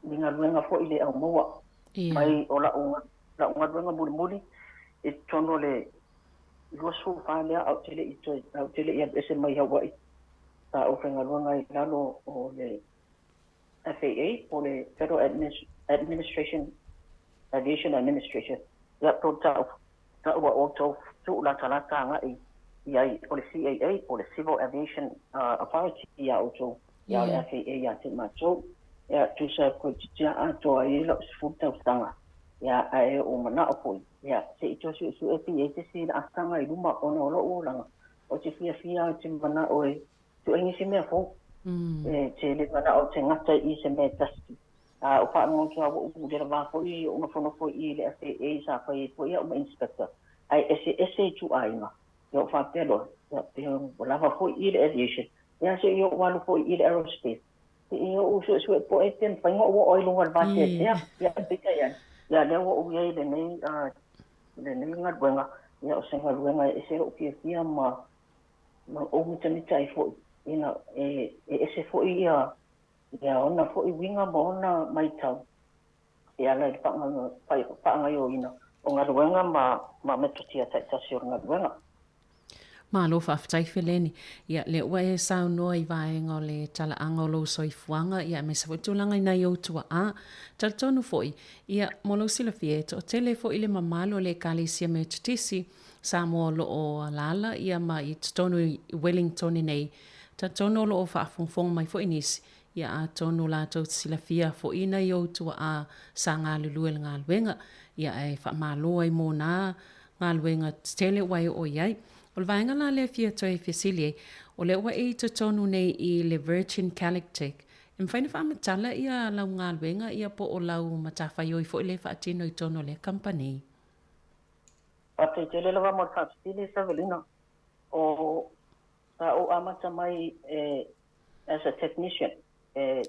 ni galuega fo'i le aumaua mai o la'u la'u galuega mulimuli i totonu o le 24 lea a ou te le'i toe a ou te le'i alu ese mai Haua'i sa ou faigaluega ai i lalo o le FAA po o le Federal Administration Aviation Administration ia po o ta'u ta'u a outou tu'ulatalata aga'i i ai o le CAA po o le Civil Aviation Authority iā outou ia o le FAA iā te matou ia tusa toeitiiti atoa ai la'u 10 tausaga ia ae ou mana'o fo'i ia se'i toe su'esu'e pe i ai se isi la'asaga i luma ona o lo'u olaga ou te fiafia ou te mana'o e su'e nisi mea fou. E te le mana'o te gata i se mea e tasi. A o faalogo atu lava ua ou le va foi ou nofonofo i le FAA sa fai ai foi a'u ma inspector, ae eseese ituaiga. Ia ou faapea loa, ia pe ua lava foi i le aviation, ia se'i ou alu foi i le aerospace, se'i ou su'esu'e po'e pe mafai ona ou o'o ai luga o le vateatea. Ia peitai ane, ia lea ua ou i ai i lenei lenei galuega, ia o se galuega e ese lo'u fiafia ma ma ou mitamita ai foi, ina e ese foi ia ia ona foi uiga ma ona maitau e ala i le faagaoioina o galuega ma metotia taitasi o le galuega. Malo faafetai Feleni. Ia, lea ua e saunoa i vaega o le talaaga o lou soifuaga, ia aemaise foi tulaga i nai ou tuaa. Talitonu foi, ia, mo lou silafia, e toatele foi le mamalu o le Ekalesia Metotisi Samoa o lo o alaala ia ma i totonu i Wellington nei. Talitonu o lo o faafogafoga mai foi nisi, ia atonu latou te silafia foi nai ou tuaa sa galulue i le galuega, ia ae faamalo ai mo na galuega tetele ua e oo i ai. O le vaega la lea e fia toe fesili ai, o lea ua e i totonu nei i le Virgin Galactic, e mafai ona faamatala ia lau galuega ia po o lau matafaioi foi lea e faatino i totonu o lea kamupani? Faafetai tele lava mo le faafesili Savelina. O sa ou amata mai e as a technician e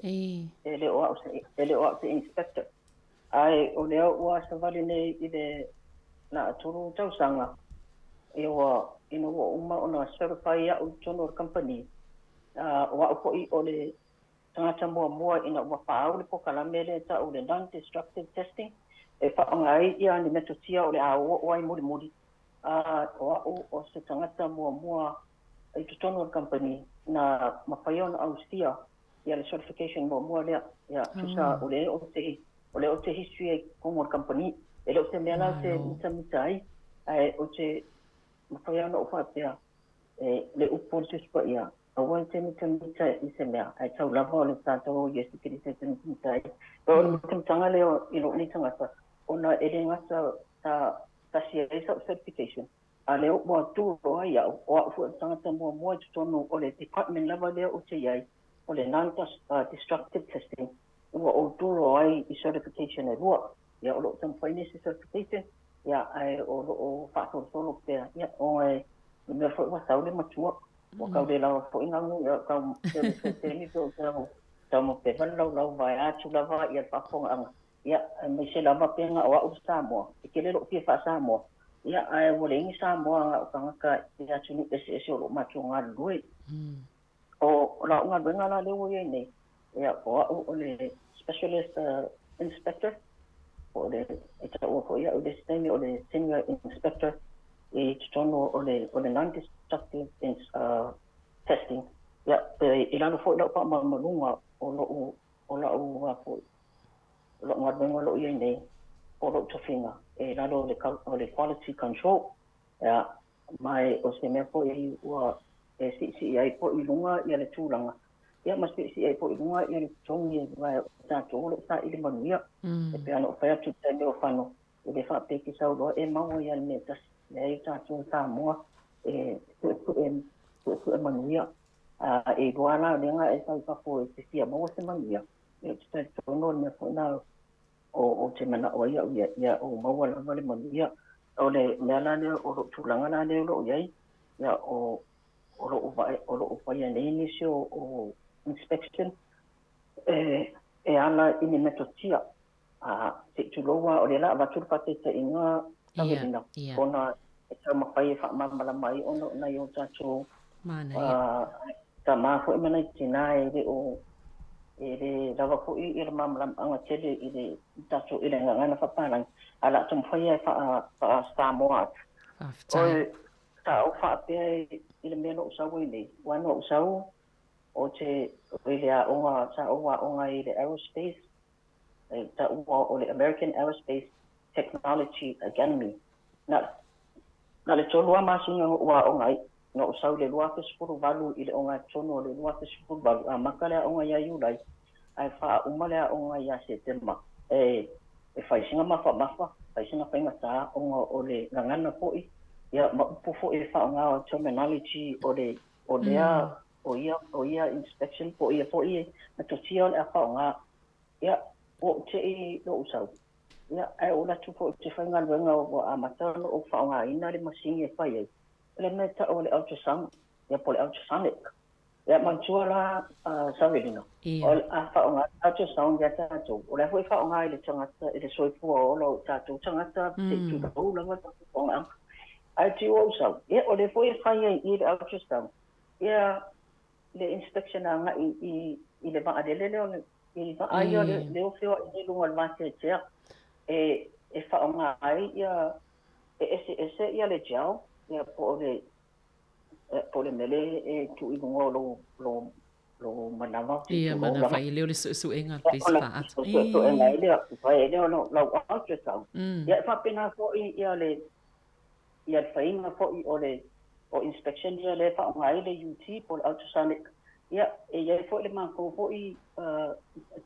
e le o au se e le o au se inspector. Ae o lea ua savali nei i le na 3 tausaga ia ua ina ua uma ona certify iaʻu i totonu o le kamupani, o au foi o le tagata muamua ina ua faaau le polokalame lea e ta'u le non-destructive testing e faaaoga ai ia ni metotia o le a o'o ai mulimuli, a o a'u o se tagata muamua i totonu o le kamupani na mafai ona ausia ia le certification muamua lea. Ia, tusa o lea o te o lea ou te history ai i totonu o le kamupani. E le o se mea la ou te mitamita ai, ae ou te mafai ona ou faapea, e le upu o le Tusi Paia, Aua e te mitamita i se mea, ae tau lava o le tatou o Iesu Keriso e te mitamita ai. O le mitamitaga lea i lou nei tagata, ona e le gata sa tasi ai sa'u certification, a lea ua tu loa iaʻu, o a'u foi o le tagata muamua i totonu o le department lava lea ou te i ai, o le non-destructive testing, ua ou tu loa ai i certification e lua. Ia, o lo o taumafai nisi certification, ia, ae o lo o faasolosolo pea, ia, ona e mea foi ua sau le matua. Ua tau le lava foi ganu, ia, tau se taimi pe o tau tau ma pe vale laulau vae atu lava ia le faafofogaaga. Ia, aemaise lava pe na o a'u le Samoa, e tele lo'u fia faa-Samoa, ia, ae ua leai ni Samoa na o tagata i atunuu eseese o lo o matou galulue. O la'u galuega la lea ua i ai nei, ia, o a'u o le Specialist Inspector, po o le, e taua foi a'u i le isi taimi o le Senior Inspector i totonu o le o le non-destructive testing. Ia, pe i lalo foi lau faamalumaluga o lo'u o la'u a foi o la'u galuega o lo o i ai nei, o lo'u tofiga e lalo o le o le quality control. Ia, ma o se mea foi ua e siisii ai foi i luga ia le tulaga, ia ma siisii ai foi i luga ia le totogi aua o tatou o lo o saili manuia. E pei ona ou fai atu i le taimi o fano, e le faapea e te sau loa e maua ia le mea e tasi. Leai, o tatou o Samoa e suesue, suesue manuia. A e iloa la lea na e sau i fafo e te fia maua se manuia, ia ou te talitonu o le mea foi lena o te manao ai au ia, ia ou maua lava le manuia. O le mea la lea, o lou tulaga la lea o lo o i ai, ia o o lou vae, o lou faia nei nisi o inspection e ala i ni metotia. A se i tulou lava, o lea o le a avatu le faataitaiga Savelina, ona e taumafai e faamalamalama ai ona o nai o tatou tama foi ma nai tina e le o e le lava foi ia le malamalamaaga tele i le tatou i le gagana faapalagi, ae o le a taumafai e faa-Samoa atu. Faafetai. Sa ou faapea i le mea na ou sau ai nei, aua na ou sau ou te i le aoga, sa ou aoga i le aerospace, e taua o le American Aerospace Technology Academy. Na, na le 3 lava masina na ou aoga ai, na ou sau i le 2018 i le ogatotonu o le 2018, amata le aoga ia Iulai, ae faauma le aoga ia Setema. E, e fai sina mafamafa, fai sina faigata ona o le gagana foi, ia ma upu foi e faaaoga o terminology o le, o lea o ia inspection po o ia fo'i metotia o le a fa'aaogā. Ia ua ou te'i lo'u sau, ia ae ou alu atu fo'i ou te faigaluega ua amata ona ou fa'aaogāina le masini e fai ai o le mea ta'u o le ultrasound, ia po o le ultrasonic. Ia manatua la, Savelina, o le a fa'aaogā le ultrasound iā tatou, o le a fo'i fa'aaogā i le tagata i le soifua ola o tatou tagata se'i tulou lava tatou fa'aaogāga. Ae tiu ou sau, ia o lea foi e fai ai i le ultrasound ia le inspection aga'i i le vaalele lea o le i vaa ia le o feoa'i nei i luga o le vateatea e fa'aaogā ai ia e eseese ia le gel ia po o le mea lea e tuu i luga o lou manava. Ia, mana fai ai lea o le su'esu'ega a le faa'ata. Su'esu'ega ai lea, fai ai lea o lau ultrasound. Ia e faapena fo'i ia le faiga fo'i o le o inspection ia lea e fa'aaogā ai le UT po o le ultrasonic. Ia e i ai fo'i le matou fo'i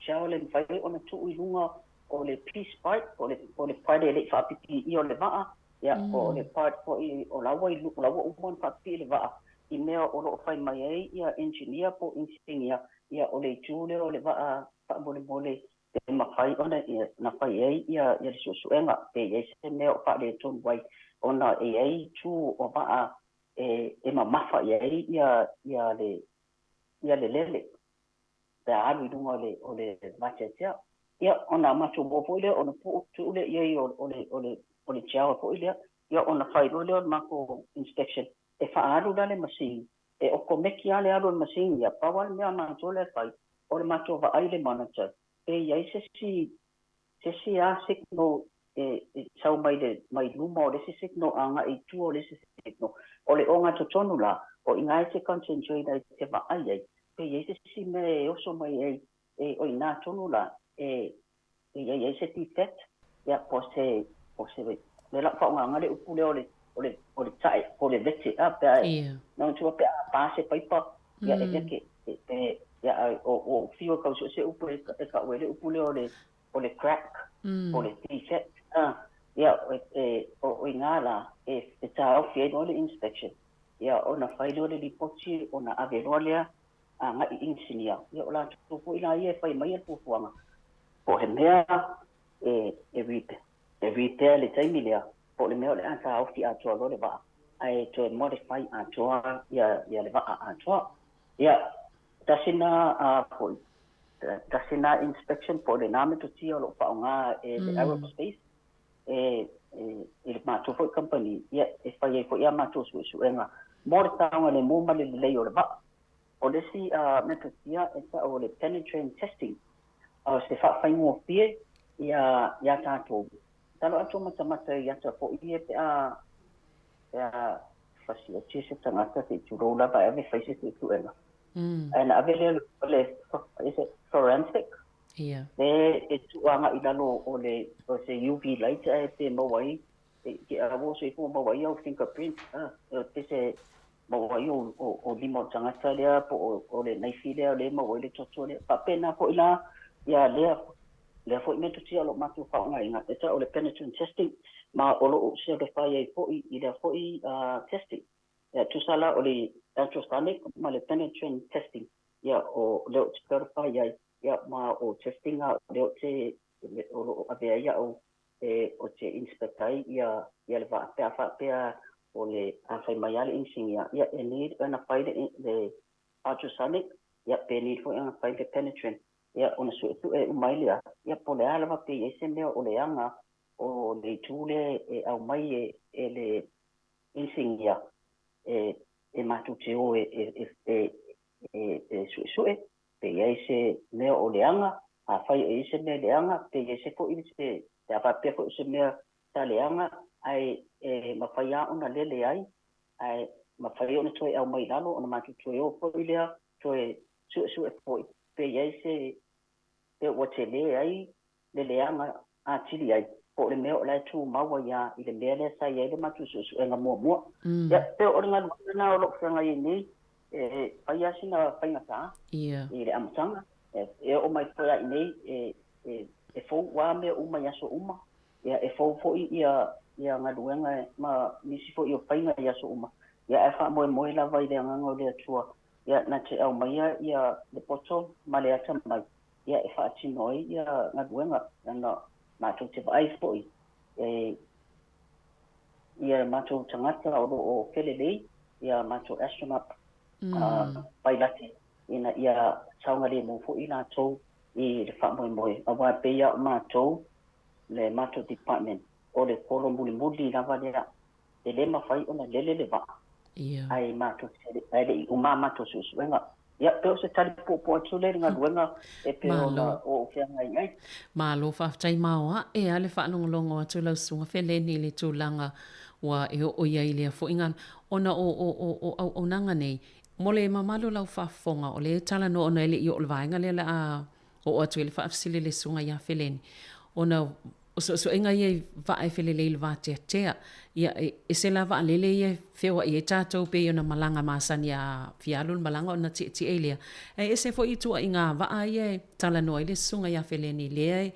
gel e mafai ai ona tuu i luga o le piece part po o le part e le'i fa'apipiia o le va'a, ia po o le part fo'i o la ua uma ona fa'apipii le va'a i mea o lo'o fai mai ai ia engineer po o inisinia, ia o le itu lea o le va'a fa'amolemole e mafai ona na fai ai ia le su'esu'ega pe i ai se mea o fa'aletonu ai, ona e i ai itu o va'a e mamafa i ai ia le lele pe a alu i luga o le vateatea. Ia ona matou o foi lea ona tuu lea i ai o le gel foi lea, ia ona fai loa lea o le matou inspection e fa'aalu la le masini e okomeki lava le alu o le masini. Ia pau lava le mea a matou lea e fai o le matou va'ai le monitor pe i ai se isi a signal e sau mai luma o le isi signal aga'i i tua o le isi signal. O le ogatotonu la o i ina e te concentrate ai te va'ai ai pe i ai se isi mea e oso mai ai e o ina tonu la e i ai se defect, ia po se le la'u fa'aaogāga le upu lea o le ta'e po o le vete a pe a manatua pe a pa se paipa, ia e veke ia o fiu e kausu'e upu e ka'u ai le upu lea o le crack o le defect. Ia o ina la e taofi ai loa le inspection, ia ona fai loa le lipoti ona ave loa lea aga'i inisinia, ia o latou fo'i la ia e fai mai le fuafuaga po o he mea e repair le taimi lea po o le mea o le a taofi atoa loa le va'a ae toe modify atoa ia le va'a atoa. Ia tasi na fo'i tasi na inspection po o lenā metotia o lo'o fa'aaogā e le aerospace e le matou fo'i company, ia e fai ai fo'i a matou su'esu'ega mo le saogalēmū ma le lelei o le va'a. O le isi metotia e ta'u o le penetrating testing, o se fa'afaigofie ia tatou talo atu matamata i ata fo'i e pe a fasioti se tagata se'i tulou lava e ave fai se su'esu'ega. Ae na ave lea o le forensic le e tu'uaga'i lalo o le o se UV light ae pe maua ai ke a ua soifua maua ai au fingerprint pe se maua ai o lima o tagata lea po o le naifi lea o le maua ai le toto lea. Fa'apena fo'i la ia lea fo'i metotia o lo'o matou fa'aaogāina e ta'u o le penetrant testing, ma o lo'o certify ai fo'i i lea fo'i testing. Ia tusa la o le ultrasonic ma le penetrant testing, ia o lea o te certify ai, ia ma o testing a lea o te o lo'o avea ai a'u e o te inspect ai ia le va'a pe a fa'apea o le a fai mai a le inisinia, ia e need ona fai le ultrasonic, ia pe need fo'i ona fai le penetrant, ia ona su'esu'e uma ai lea, ia po o le a lava pe i ai se mea o le aga o le itū lea e aumai e le inisinia e matou te o e su'esu'e pe i ai se mea o le aga. Afai e i se mea leaga pe i ai se fo'i se pe a faapea fo'i se mea sa leaga ae e mafai a ona lele ai ae mafai ona toe aumai lalo ona matou toe o fo'i lea toe su'esu'e fo'i pe i ai se pe ua telē ai le leaga atili ai po o le mea o la e tumau ai a i le mea lea sa i ai le matou su'esu'ega muamua. Ia pe o le galuega lena o lo'o feagai ai nei e fai a sina faigatā i le amataga e oo mai foi a'i nei e fou ua mea uma i aso uma, ia e fou fo'i ia galuega ma nisi fo'i o faiga i aso uma, ia ae fa'amoemoe lava i le agaga o le Atua. Ia, na te aumaia ia le poto ma le atamai, ia e faatino ai ia galuega, leaga matou te vaai foi e ia matou tagata o lo o felelei, ia matou astronaut pailate ina ia saogalemu foi latou i le faamoemoe, aua e pei lava o matou le matou department o le kolo mulimuli lava lea. E le mafai ona lele le vaa, ae matou te, ae le i uma a matou suesuega. Ia, pei o se tali puupuu atu lea i le galuega e pei ona ou feagai ai. Malo faafetai maoae a le faalogologo atu lau Susuga Feleni i le tulaga ua e oo i ai i lea foi galuega. Ona o, o, o, o auaunaga nei, mo le mamalu o lau faafofoga, o lea e talanoa ona e le i oo i le vaega lea o le a oo atu ai le faafesili i le Susuga ia Feleni, ona o suesuega ia i vaa e felelei i le vateatea. Ia, e ese la vaalele ia e feoai ai tatou pei ona malaga masani a fia alu le malaga ona tietie ai lea. Ae ese foi ituaiga vaa ia e talanoa ai le Susuga ia Feleni lea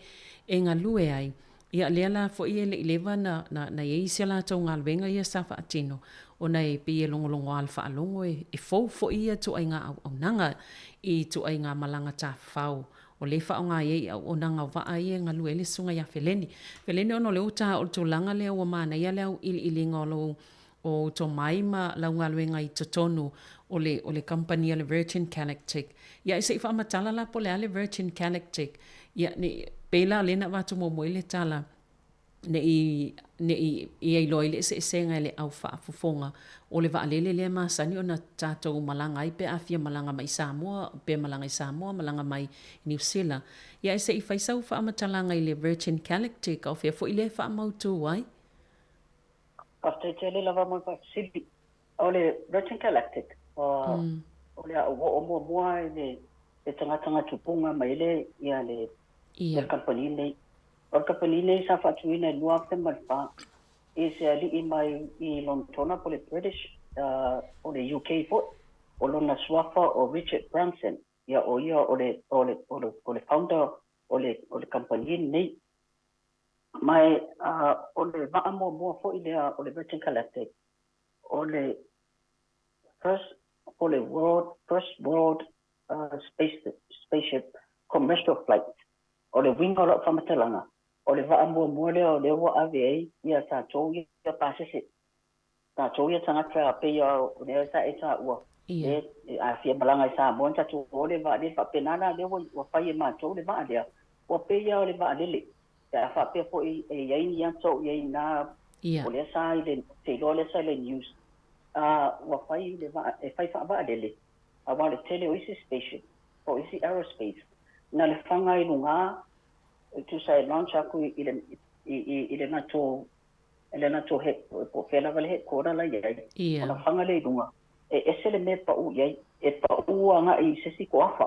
e galue ai. Ia, lea la foi e le i leva na, na, na i ai si a latou galuega ia sa faatino, ona e pei e logologoa le faalogo e, e fou foi ia ituaiga auaunaga i ituaiga malaga tafafao O lea e faaaoga ai i auaunaga o vaa ia e galue ai le Susuga ia Feleni. Feleni ona o lea ua ta o le tulaga lea ua manaia le auiliiliga o lou o tomai ma lau galuega i totonu o le o le kamupani a le Virgin Galactic. Ia ae se i faamatala la po o le a le Virgin Galactic. Ia ne i pei la o lea na avatu muamua ai le tala ne i, ne i ia iloa ai le eseesega e le au faafofoga o le vaalele lea e masani ona tatou malaga ai pe a fia malaga mai i Samoa, pe malaga i Samoa, malaga mai i Niu Sila. Ia ae se i fai sau faamatalaga i le Virgin Galactic, a o fea foi lea e faamautu ai? Faafetai tele lava mo le faafesili. O le Virgin Galactic, o le a ou oo muamua i le tagata tupuga mai le, ia le, le kamupani lenei. O le kamupani lenei sa faatuina i le 2004 i se alii mai i Lonetona po o le British, o le UK foi, o lona suafa o Richard Branson, ia o ia o le, o le, o le, o le founder o le, o le kamupani lenei. Ma e, o le vaa muamua foi lea o le Virgin Galactic, o le first, o le world, first world space, spaceship commercial flight. O le uiga o lau faamatalaga, o le vaa muamua lea o lea ua ave ai ia tatou ia pasese, tatou ia tagata pei o lea sa e taua, e a fia malaga i Samoa ona tatou o le vaalele. Faapena la lea ua fai e matou le vaa lea, ua pei lava o le vaalele. Pe a faapea foi e i ai ni ata o i ai i ina, o lea sa i le, ou te iloa o lea sa i le news, ua fai le vaa, e fai faavaalele, aua o le tele o isi spaceship, po o isi aerospace, na le faga i luga, e tusa e launch aku i le, i le latou, i le latou head, po o fea lava le headquarter la e i ai, ona faga lea i luga, e ese le mea e pau i ai, e pau agai i se isi toafa.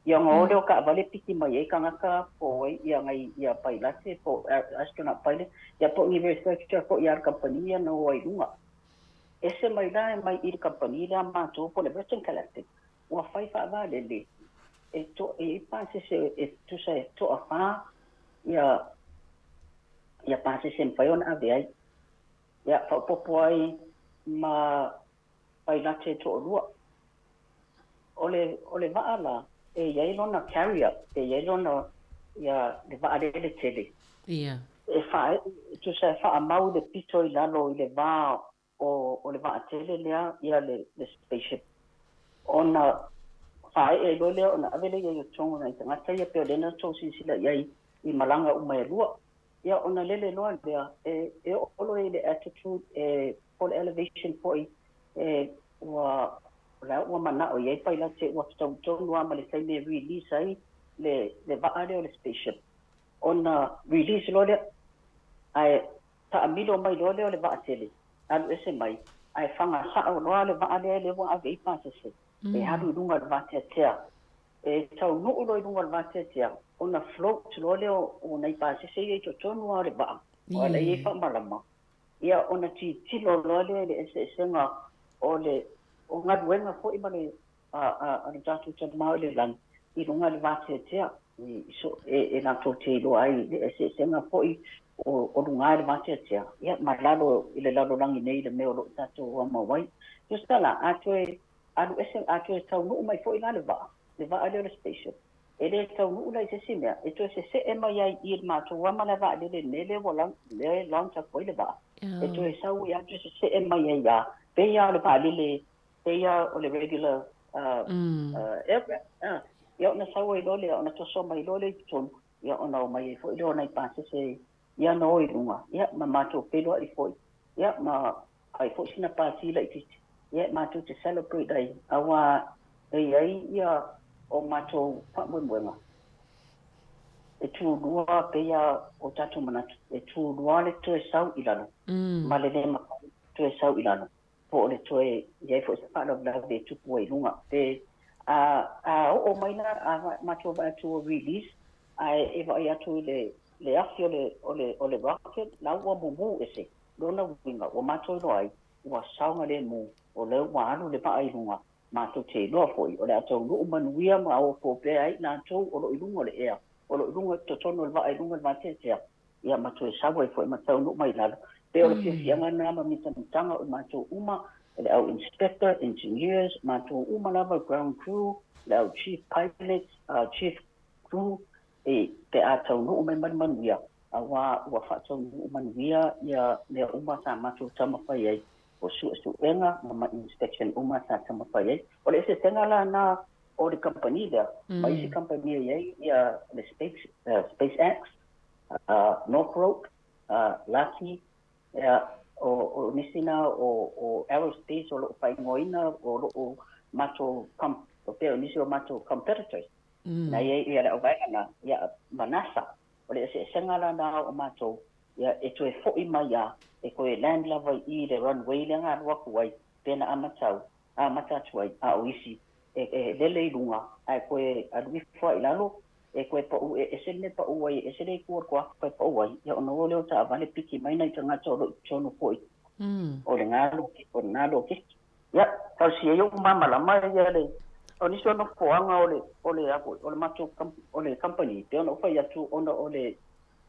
Ia ona o lea o taavale piki mai ai tagata po o ai ia nai ia pailate po o astronaut pilot, ia po o ni researcher foi a le kamupani ia na o ai i luga. Ese mai la e mai i le kamupani lea a matou po o le Virgin Galactic, ua fai faavaalele e to e i ai pasese e tusa e toafa ia ia pasese e mafai ona ave ai. Ia faaopoopo ai ma pailate e toalua. O le, o le vaa la, e i ai lona carrier, e i ai lona, ia, le vaalele tele. Ia. E faaee, e tusa e faamau le pito i lalo i le va o, o le vaatele lea, ia le, le spaceship. Ona faaee ai loa lea ona ave lea i ai o totonu o nai tagata ia pei o lea na outou silasila i ai i malaga uma e lua. Ia ona lele loa lea, e, e oo loa i le altitude, e, po o le elevation foi, e, ua, o la ua manao i ai pailate ua fetaui tonu lava ma le taimi e release ai le, le vaa lea o le spaceship. Ona release loa lea, ae taamilo mai loa lea o le vaatele, alu ese mai, ae faga sao loa le vaa lea lea ua ave ai pasese, e alu i luga o le vateatea. E taunuu loa i luga o le vateatea, ona float loa lea o nai pasese ia i totonu lava o le vaa, aua la e i ai faamalama. Ia ona tilotilo loa lea i le eseesega o le o galuega foi ma le a le tatou Tama o i le lagi i luga o le vateatea i so e latou te iloa ai le eseesega foi o luga i le vateatea ia ma lalo i le lalolagi nei i le mea o lo o tatou amau ai. Tusa la, a toe Alu ese, a toe taunuu mai foi la le vaa, le vaa lea o le spaceship, e le taunuu la i se isi mea, e toe sese'e mai ai i le matou lava malae vaalele i le mea lea ua lea e launch atu ai le vaa, e toe sau ai lava toe sese'e mai ai lava, pei lava o le vaalele, pei lava o le regular aircraft. Ia ona sau ai loa lea, ona toso mai loa lea i totonu, ia ona omai ai foi lea o nai pasese ia na o i luga, ia ma matou feiloai foi, ia ma fai foi sina pati laitiiti, ia e matou te celebrate ai, auā e i ai ia o matou faamoemoega e tulua pei lava o tatou manatu, e tulua le toe sau i lalo ma le le mafai toe sau i lalo, po o le toe i ai foi se faalavelave e tupu ai i luga. Pe a, a oo mai la, a matou vaai atu ua release, ae e vaai atu i le, le afi o le, o le, o le rocket, la ua mumu ese. Lona uiga, ua matou iloa ai, ua saogalemu, o lea ua alu le vaa i luga, matou te iloa foi, o le a taunuu manuia ma o pea ai i latou o lo o i luga o le ea, o lo o i luga i totonu o le vaa i luga i le vateatea, ia ma toe sau ai foi ma taunuu mai i lalo. Pei o le fiafiaga lena ma mitamitaga o i matou uma, le au inspector, engineers, matou uma lava, ground crew, le au chief pilots, chief crew, e, pe a taunuu mai ma le manuia, auā ua faataunuu manuia ia mea uma sa matou taumafai ai, o suesuega ma inspection uma sa taumafai ai. O le eseesega la na o le kamupani lea ma isi kamupani e i ai ia le Space, SpaceX, Northrop, Lockheed, ia, o, o nisi na o, o Aerospace o lo o faaigoaina o lo o matou, pei o nisi o matou competitors. Na i ai ia le auvaega na, ia, ma NASA. O le eseesega la na o matou, ia, e toe fo'i mai a, e toe land lava i i le runway lea na alu atu ai, pe na amatau, amata atu ai, a o isi, e, e lele i luga, ae toe alu ifo lava i lalo, e toe pa'u, e ese le mea e pa'u ai, e ese le itu o le kuafu e pa'u ai, ia ona o lea o taavale piki mai nai tagata o lo o i totonu foi o lena, o lena loketi. Ia, talosia ai ou malamalama ia le, o nisi o nofoaga o le, o le a foi, o le matou, o le kamupani, pei ona ou fai atu ona o le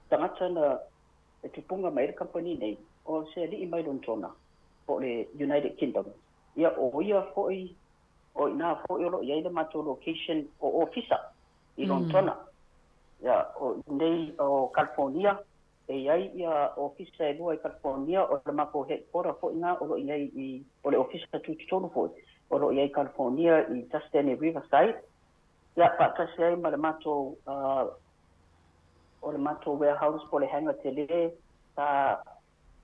tagata na e tupuga mai ai le kamupani nei, o se alii mai Lonetona, po o le United Kingdom. Ia, o ia foi, o i ina foi o lo o i ai le matou location o ofisa i Lonetona. Ia, o i inei o California, E i ai ia ofisa e lua i California, o le matou headquarter foi na o lo o i ai i, o le ofisa tutotonu foi o lo o i ai i California i Tustin i Riverside. Ia, faatasi ai ma le matou, o le matou warehouse po o le hangar tele sa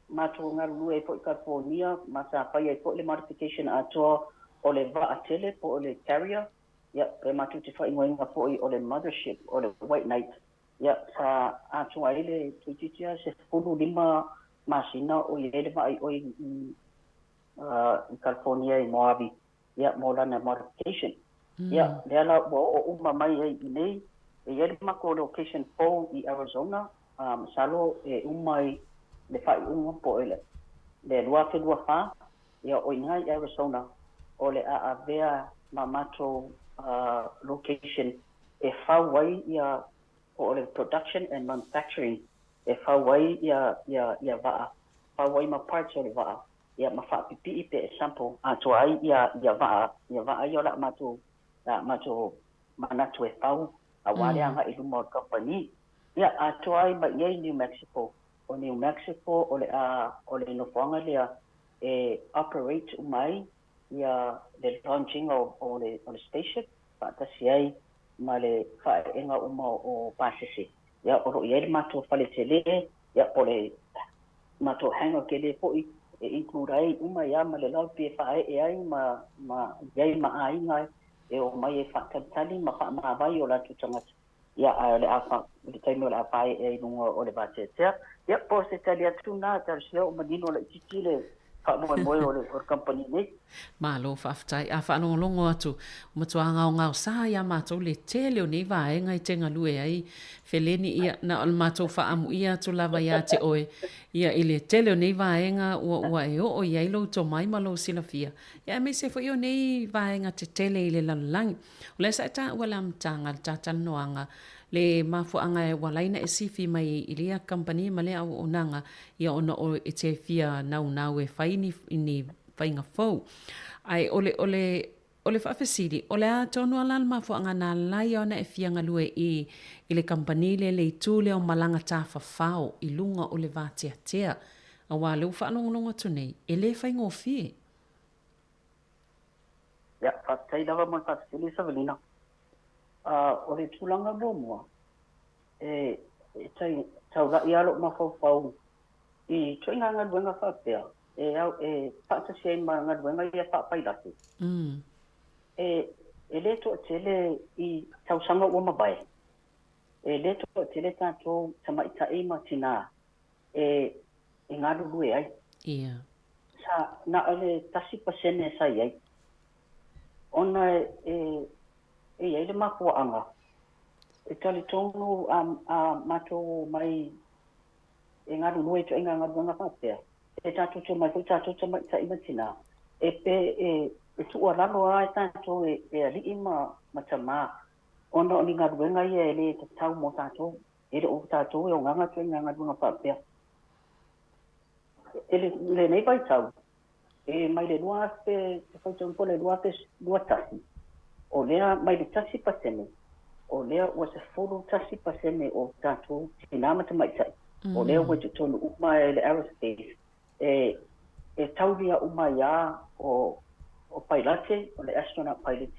matou galulue ai foi i California ma sa fai ai foi le modification atoa o le vaa tele po o le carrier, ia, pe matou te faaigoaina foi o le mothership o le White Knight. Ia, sa atoa ai le toeitiiti lava 15 masina o i ai le vaa i oi i California i Mojave, ia, mo lana modification. Ia, lea la ua oo uma mai ai i inei, e i ai le matou location fou i Arizona, masalo e uma i le faaiuga po o le 2024, ia, o i ina i Arizona o le a avea ma matou location e fau ai ia po o le production and manufacturing e fau ai ia ia ia vaa, fau ai ma parts o le vaa, ia ma faapipii pe assemble atoa ai ia ia vaa, ia vaa ia o le a matou le a matou manatu e fau aua le agai i luma o le kamupani. Ia atoa ai ma i ai New Mexico. O New Mexico o le a o le nofoaga lea e operate uma ai ia le launching o o le o le spaceship faatasi ai ma le faaeega uma o pasese. Ia, o lo o i ai le matou fale tele, ia, po o le matou hangar tele foi e include ai uma ia ma le lobby e faaee ai ma, ma i ai ma aiga e omai e faatalitali ma faamavae o latou tagata. Ia, ae o le a fa, i le taimi o le a faaee ai i luga o le vateatea. Ia, po o se tali atu lena, talosia ua manino laitiiti le faamoemoe o le, o le kamupani nei. Malo faafetai. A faalogologo atu, ua matua gaogaosa iā matou le tele o nei vaega e te galue ai Feleni, ia, na o le matou faaamuia atu lava iā te oe, ia, i le tele o nei vaega ua, ua e oo i ai lou tomai ma lou silafia, ia, aemaise foi o nei vaega tetele i le lalolagi. O lea sa e taua le amataga, le talanoaga, le mafuaaga ua ala ai ona e sifi mai i lea kamupani ma lea auaunaga, ia ona o e te fia naunau e fai ni, ni faiga fou. Ae o le, o le. O le faafesili, o le a tonu lava la le mafuaaga na ala ai ona e fia galue i i le kamupani lea i le itu lea o malaga tafafao i luga o le vateatea, aua o lea ua faalogologo atu nei, e le faigofie. Ia, faafetai lava mo le faafesili Savelina. O le tulaga muamua, e taulai lava lou mafaufau i ituaiga galuega faapea e au e faatasi ai ma galuega ia faapailate. E le toatele i tausaga ua mavae, e le toatele tatou tamaitai ma tinā e galulue ai. Sa na o le 1% sa i ai, ona e i ai le mafuaaga e talitonu a matou omai e galulue i ituaiga galuega faapea, e tatou te omai foi tatou tamaitai ma tinā, e pe e tuualalo lava e tatou e alii ma tamā, ona o ni galuega ia e le tatau mo tatou, e le o tatou e ogaga ituaiga galuega faapea. I lenei vaitau, e mai le 2000, te faitau po le 2021, o lea mai le 1%, o lea ua 11% o tatou tinā ma tamaitai, o lea ua i totonu uma e le aerospace, e taulia uma ai lava o pailate, o le astronaut pilot,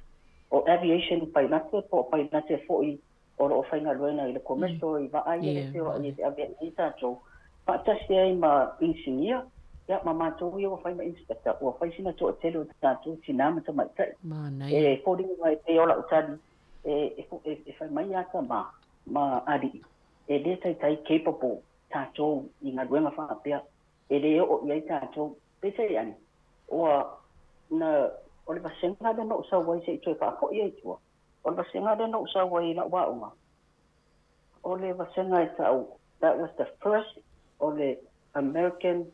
o aviation pailate po o pailate foi o lo o faigaluega i le commercial i vaa ia e feoai e ave ai tatou, faatasi ai ma inisinia, ia ma matou ia ua fai ma inspector, ua fai sina toatele o tatou tinā ma tamaitai. E foliga mai pei o lau tali, e fai mai ia tamā ma alii, e le taitai capable tatou i galuega faapea, e le oo i ai tatou. Peitai ane, ua na o le vasega lea na ou sau ai se i toe faafoi ai i tua, o le vasega lea na ou sau ai i lau aoga, o le vasega e tau, that was the first o le American,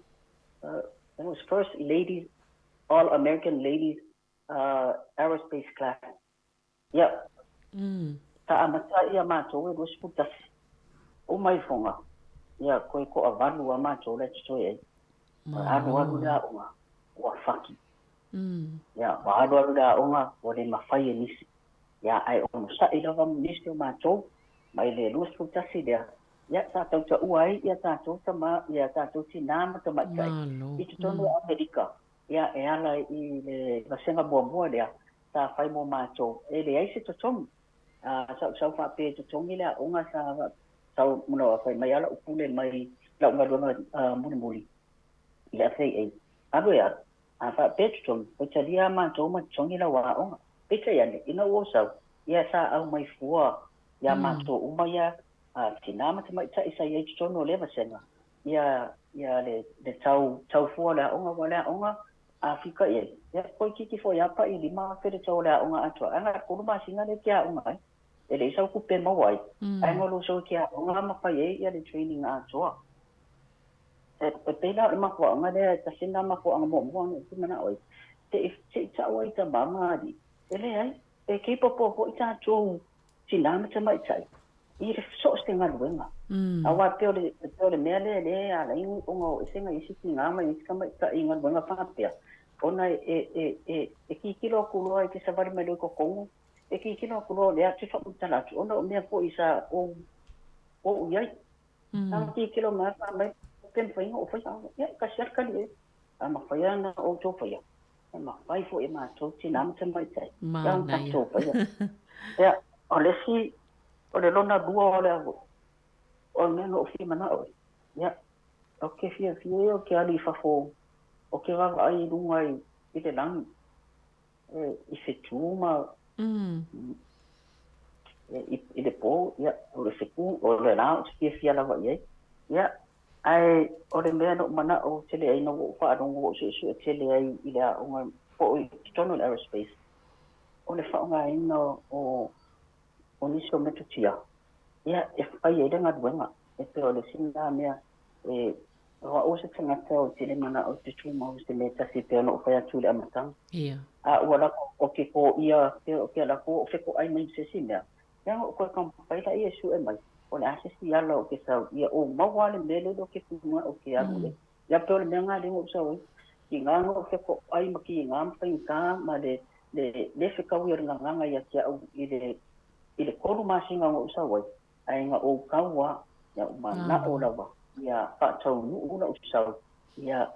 that was first ladies, all American ladies aerospace class. Ia, sa amata ia matou e 21. Uma ifoga, ia koe toavalu a matou la e totoe ai. Alu alu le aoga, ua faki. Ia, ua alu alu le aoga, ua le mafai e nisi. Ia, ae onosai lava nisi o matou, mai le 21 lea, ia, sa tautaua ai ia tatou tama, ia tatou tinā ma tamaitai i totonu o Amerika. Ia, e ala i le vasega muamua lea, sa fai mo matou, e leai se totogi. Sa ou sau faapea e totogi le aoga sa sau no fai mai lava lau pule mai lau galuega mulimuli i le FAA. Alu e alu, a faapea totogi, ua talia lava matou ma totogi lau aoga. Peitai ane, ina ua ou sau, ia sa aumai fua ia matou uma ia tinā ma tamaitai sa i ai i totonu o lea vasega, ia ia le le tau tau fua o le aoga, aua o le aoga a fika i ai, ia toeitiiti foi lava pa'i 5,000 le tau o le aoga atoa, ae na o le 3 masina lea e te aoga ai, e leai sau tupe e maua ai, ae na o lou sau e te aoga ma fai ai ia le training atoa. E pei la o le mafuaaga lea, e tasi lena mafuaaga muamua na ou manao ai, se i tau ai i tama ma alii, e leai, e capable foi tatou tinā ma tamaitai i le so o se galuega. Aua pei o le mea lea lea e ala ai ona o ese nai isi tinā ma isi tamaitai i galuega faapea, ona e tilotilo atu loa e te savali mai loa i totonu, e tilotilo atu loa o lea ou te faamatala atu, ona o mea foi sa ou i ai. Sa tilotilo mai fai mai, pe mafai ona ou faia, ia e tasi lava le tali i ai, a mafai lava ona outou faia, e mafai foi e matou tinā ma tamaitai, ia ona tatou faia. Ia, o le isi, o le lona lua o le o le mea na ou fia manao ai, ia, ou te fiafia ia ou te alu i fafo, ou te vaavaai i luga i le lagi, i fetu ma i le po, ia, o le fetu, o le la ou te fiafia lava i ai. Ia, ae o le mea na ou manao tele ai, na ua ou faalogo ua ou suesue tele ai i le aoga po o i totonu o le aerospace, o le faaaogaina o nisi o metotia, ia, e fai ai le galuega. E pei o le isi lena mea, e, o au o se tagata ou te le manao ou te tumau i se mea e tasi e pei ona ou fai atu i le amataga. A ua lako ou te kōia, pe ou te lako ou fetoai mai ma se isi mea, ia ona ou toe taumafai lea e sue mai, o le a se isi ala ou te sau, ia ou maua lava le mea lea ou te finagalo ou te alu i ai. Ia pei o le mea lena lea na ou sau ai, tiga na ou fetoai ma tiga ma faigata ma le le le fekaui o le gagaga ia te a'u i le i le 3 masina o o'u sau ai, ae na ou kaua ia ou mana'o lava ia fa'ataunu'u la'u sau ia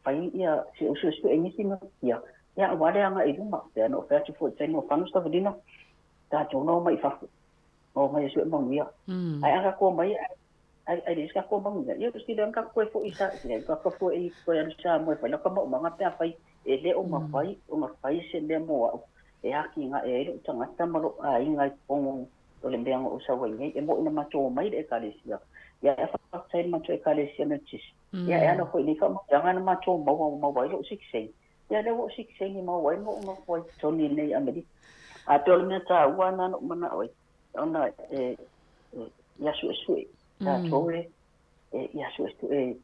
fai ia si o su'esu'e nisi mea ia auā le aga'i luma pe ana o fai atu fo'i taimi o fano savalina tatou na o mai i fafo o mai e su'e manuia. Ae a tatou mai ai le isi tatou manuia ia sili ona tatou toe fo'i sa tatou fo'i toe alu sa mo e fai laka ma'omaga pe afai e lē o mafai ona fai se mea mo a'u e atina'e ai lo'u tagata ma lo'u aiga i totonu o le mea na ou sau ai nei. E mo'i na matou omai le ʻekalesia ia e fa'afetai le matou ʻekalesia Metotisi ia e ala fo'i nei fa'amanuiaga na matou maua ua maua ai lo'u sikiseni ia lea ua ou sikiseni maua ai ma ou nofo ai totonu nei Amerika. A pei o le mea tāua na na ou mana'o ai ona e ia su'esu'e tatou e ia su'esu'e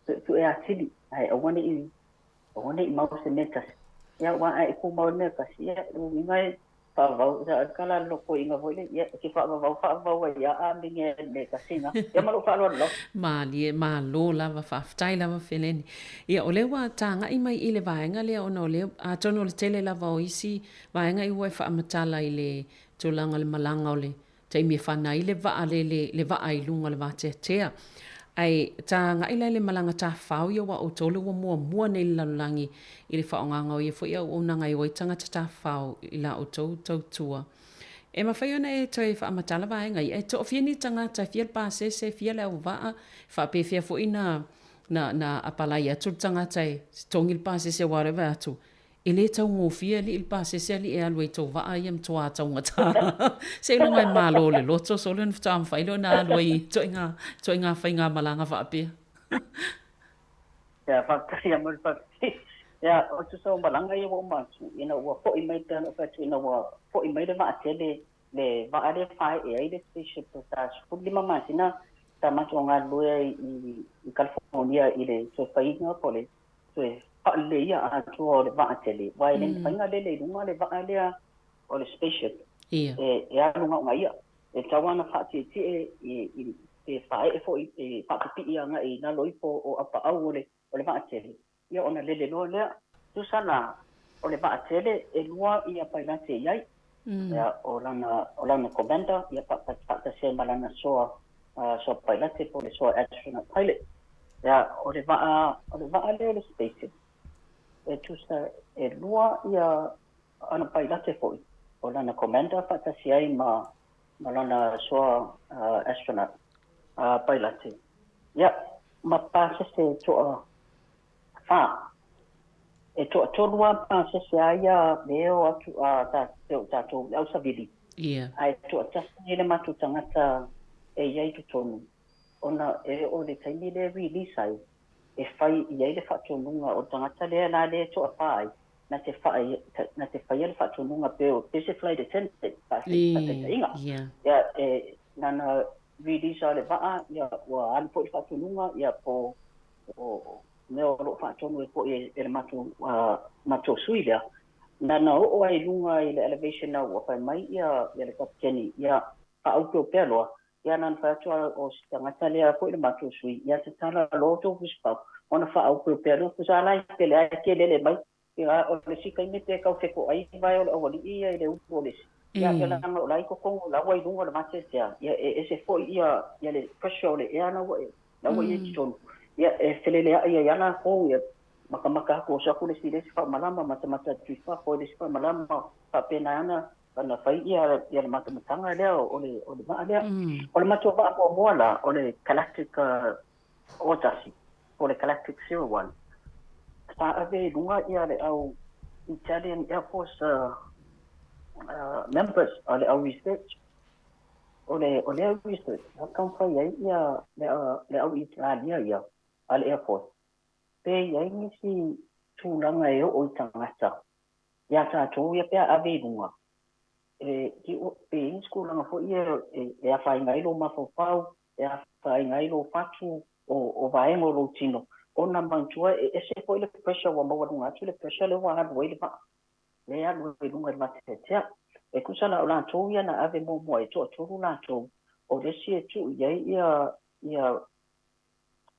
su'esu'e atili ae aua ne'i aua ne'i mau se mea tasi ia ua ae tumau le mea tasi ia uiga e fa'avavau sa kala loko'iga foi le ia e te fa'avavau fa'avavau ai ia a mini le tasi na ia ma lo'u fa'aloalo lava. Malie, malo lava, fa'afetai lava Feleni. Ia, o lea ua taga'i mai i le vaega lea ona o lea, atonu o le tele lava o isi vaega i ua e fa'amatala i le tulaga o le malaga o le taimi e fana ai le vaa le, le, le vaa i luga o le vateatea. Ae taga'i la i le malaga tafafao ia aua outou lea ua muamua nei i le lalolagi i le faaaogaga o ia foi auaunaga e o ai tagata tafafao i la outou tautua. E mafai ona e toe faamatala vaega ia, e toafia ni tagata, e fia le pasese, e fia le auvaa, e faapefea foi na, na, na apalai atu le tagata e totogi le pasese aua o lea e vaai atu, E lē taugofie alii le pasese alii e alu ai tou vaa ia matuā taugatā. Seiloga e malo le loto sole ona faatoa mafai lea ona alu ai i ituaiga faigamalaga faapea. Ia, faafetai ia mo le faafetai. Ia, o tusa o malaga ia ua uma atu, ina ua fo'i mai pea ona ou fai atu ina ua fo'i mai le vaatele, le vaa lea e faae'e ai le spaceship sa 15 masina sa matou galulue ai i California i le toe faiga po o le toe faaleleia atoa o le vaatele, aua e le mafai ona lele i luga le vaa lea o le spaceship e alu na o ia. E tatau lava ona faatietie i pe faaee foi e faapipii agai i lalo ifo o apaau o le o le vaatele, ia ona lele loa lea. Tusa la o le vaatele e lua ia pailate i ai, ia o lana o lana commander ia faatasi ai ma lana soa soa pailate po o le soa astronaut pilot. Ia o le vaa o le vaa lea o le spaceship e tusa e lua ia ana pailate foi o lana commander faatasi ai ma ma lana soa astronaut pailate. Ia ma pasese to'a fā. E toatolu lava pasese a ia e o atu a ta tatou le au savili. Ae toatasi le matou tagata e i ai totonu ona e o le taimi lea e release ai e fai i ai le faatonuga o le tagata lea la lea e toafā ai na te fa'a na te faia le faatonuga pe o pe se flight attendant faataitaiga. Ia e nana release a le vaa ia ua alu foi le faatonuga ia po o mea o lo'o faatonu e fo'i e le matou matou sui lea nana oo ai i luga i le elevation na ua fai mai ia ia le kapiteni ia faaaupeopea loa ia nana fai atu o se tagata lea foi le matou sui ia tatala loa outou fusipau ona faaaupeopea loa tusa la e pele ae kelele mai ia o le isi taimi pe tau feto'ai vae o le auali'i ia i le ulu o le isi ia pe leaga o la i totonu o la ua i luga o le vateatea ia e ese foi ia ia le pressure o le ea la ua la ua i ai totonu ia e felelea'i ai lava latou ia matamata atu oso atu le isi i le isi faamalama matamata atu i fafo i le isi faamalama faapena ana ona fai ia ia le matamataga lea o le o le vaa lea. O le matou vaa muamua la o le Galactic 01 po o le Galactic 01 sa ave i luga ia le au Italian Air Force members a le au research o le o lea research sa taumafai ai ia le le au Italia ia a le Air Force pe i ai nisi tulaga e oo i tagata iā tatou ia pe a ave i luga e pe i ai nisi tulaga foi ia e afaina ai lou mafaufau e afaina ai lou fatu o vaega o lou tino ona manatua e ese foi le pressure ua maualuga atu le pressure lea ua alu ai le vaa lea e alu ai i luga i le vateatea. E tusa la o latou ia na ave muamua e toatolu latou o le isi e tuu i ai ia ia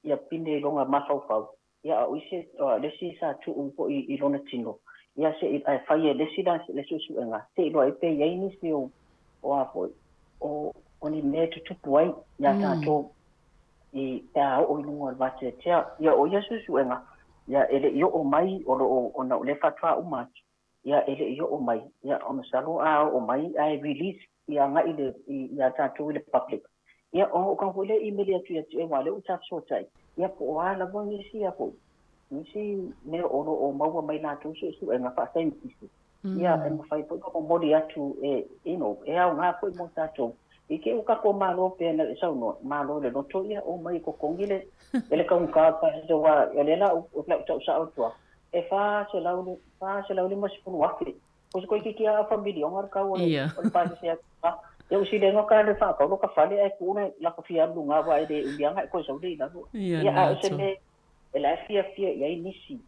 ia pine i lona mafaufau ia a o isi le isi sa tuu foi i lona tino. Ia se'i ae fai e le isi la le suesuega se i iloa ai pe i ai nisi o o a foi o o ni mea e tutupu ai iā tatou i pe a oo i luga o le vateatea. Ia o ia suesuega, ia e le i oo mai o lo o ona o lea faatoa uma atu, ia e le i oo mai, ia o masalo a oo mai ae release ia agai i le iā tatou i le public, ia ona ou tago foi lea imeli atu ia te oe aua o lea ua ta fesootai, ia po o a lava nisi a foi nisi mea o lo o maua mai latou suesuega faasaienitisi, ia e mafai foi ona momoli atu e, you know, e aoga foi mo tatou. I te i ua tatou malo pei ona e saunoa, malo i le loto, ia omai e totogi le, e le taugata o le pasese aua o lea la ou te tau sao atu lava, e $450,000. O se toeitiiti lava afa miliona le tau o le, o le pasese atu i luga. Ia ua sili ai ona ta faatau lota fale ae tuu le lako fia alu i luga aua e le umi lava ona e toe sau lea i lalo. Ia a o se mea e la e fiafia i ai nisi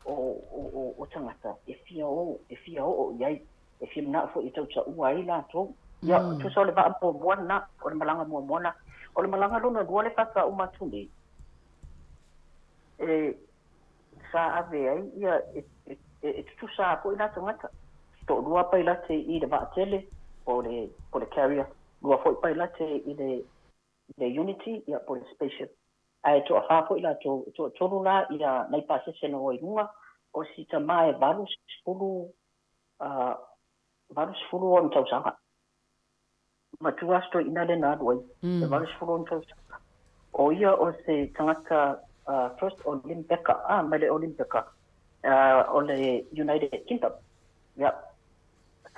o, o, o, o tagata e fia o, e fia oo i ai, e fia manao foi e tautaua ai latou. Ia, tusa o le vaa muamua lena, o le malaga muamua lena. O le malaga lona lua lea faatoa uma atu nei, e, sa ave ai ia, e, e, e tutusa lava foi la tagata. Toalua pailate i le vaatele po o le, po o le carrier, lua foi pailate i le, le Unity, ia po o le spaceship. Ae toafa foi latou, e toatolu la ia nai pasese na o i luga, o si tama e 80, 80 ona tausaga. Matua si toeaina lea na alu ai, e 80 ona tausaga. O ia o se tagata first Olympeka, mai le Olympeka o le United Kingdom. Ia,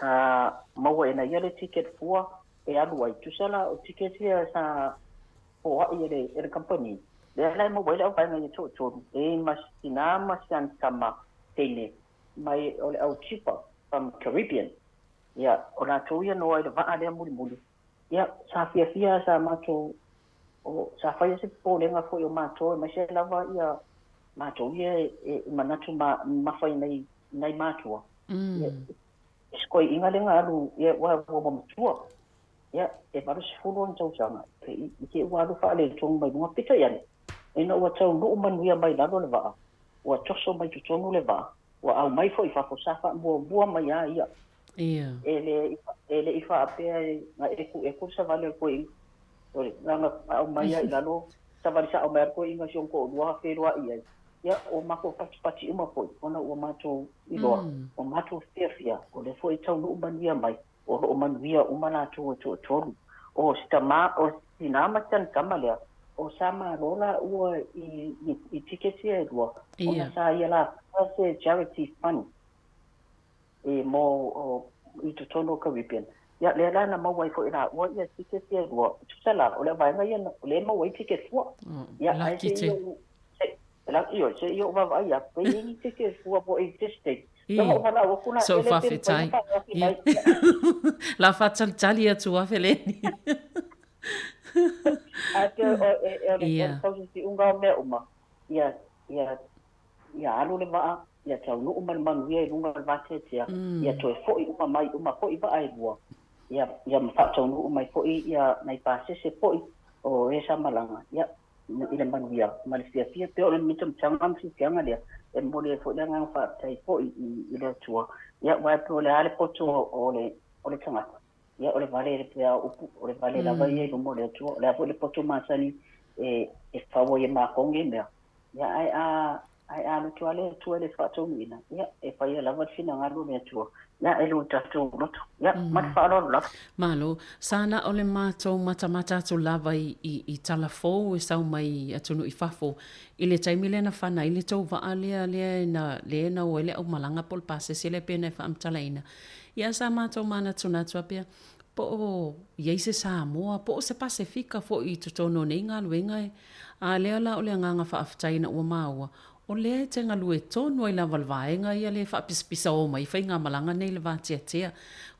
sa maua e na ia le ticket fua e alu ai. Tusa la o ticket ia sa foai e le, e le kamupani, lea la e maua ai le auvaega ia toatolu, e ma si tinā ma si ana tama teine mai o le au Cuba from Caribbean. Ia, o latou ia na o ai i le vaa lea mulimuli. Ia, sa fiafia sa matou, o, sa faia se popolega foi o matou, aemaise lava ia matou ia e manatu ma, mafa i nai, nai matua. Ia, si toeaina lea na alu, ia, ua, ua matua. Ia, e 80 ona tausaga, i te i ua alu faaletonu mai luga. Peitai ane, ina ua taunuu manuia mai lalo le vaa, ua toso mai totonu le vaa, ua aumai foi i fafo, sa faamuamua mai lava ia. Ia. E le, e le i faapea na ekueku le savali a le toeaina. Sole, na ona aumai lava i lalo, savali sao mai lava le toeaina si ona toalua feiloai ai. Ia, ua matou patipati uma foi, ona ua matou iloa, ua matou fiafia, o lea foi e taunuu manuia mai. O lo o manuia uma latou e toatolu. O si tama, o si tinā ma si ana tama lea, o sa malo lāua i, i, i tiketi ia e lua, ona sa ia lāua se charity fund e mo, o, i totonu o Caribbean. Ia, lea la na maua ai foi e lāua ia tiketi ia e lua. Tusa la, o le vaega ia, o lea e maua ai ticket fua. Ia, ae se i ou, se, Ioe, se i ou vaavaai atu, pe i ai ni ticket fua po o existing. Ia, so faafetai. Ia, la faatalitali atu a Feleni. Ae pei o e o le tausisiuga o mea uma, ia, ia, ia alu le vaa, ia taunuu ma le manuia i luga o le vateatea, ia toe foi uma mai uma foi vaa e lua, ia, ia ma faataunuu mai foi ia nai pasese foi o e sa malaga, ia, i le manuia ma le fiafia. Pei o le mitamitaga ma fiafiaga lea e momoli ai foi le agaga faafetai foi i le Atua. Ia, aua e pei o le a le poto o le, o le tagata, ia, o le vale pei lava o upu, o le vale lava ia i luma o le Atua. O le a foi le poto masani e fau ai e matou nei mea, ia, ae a Ae a loto lava le Atua i le faataunuuina, ia, e faia lava le finagalo o le Atua, ia, e lo tatou loto. Ia, ma le faaaloalo lava. Malo. Sa na o le matou matamata atu lava i, i, i tala fou e sau mai atunuu i fafo, i le taimi lea na fana ai le tou vaa lea, lea na, lea na o ai le aumalaga po o le pasese lea pei ona e faamatalaina. Ia, sa matou manatunatu lava pea, po o i ai se Samoa, po o se Pasefika foi i totonu o nei galuega e, a lea la o le agaga faafetai ina ua maua, o lea e te galue tonu ai lava le vaega ia lea e faapisapisao mai faigamalaga nei i le vateatea.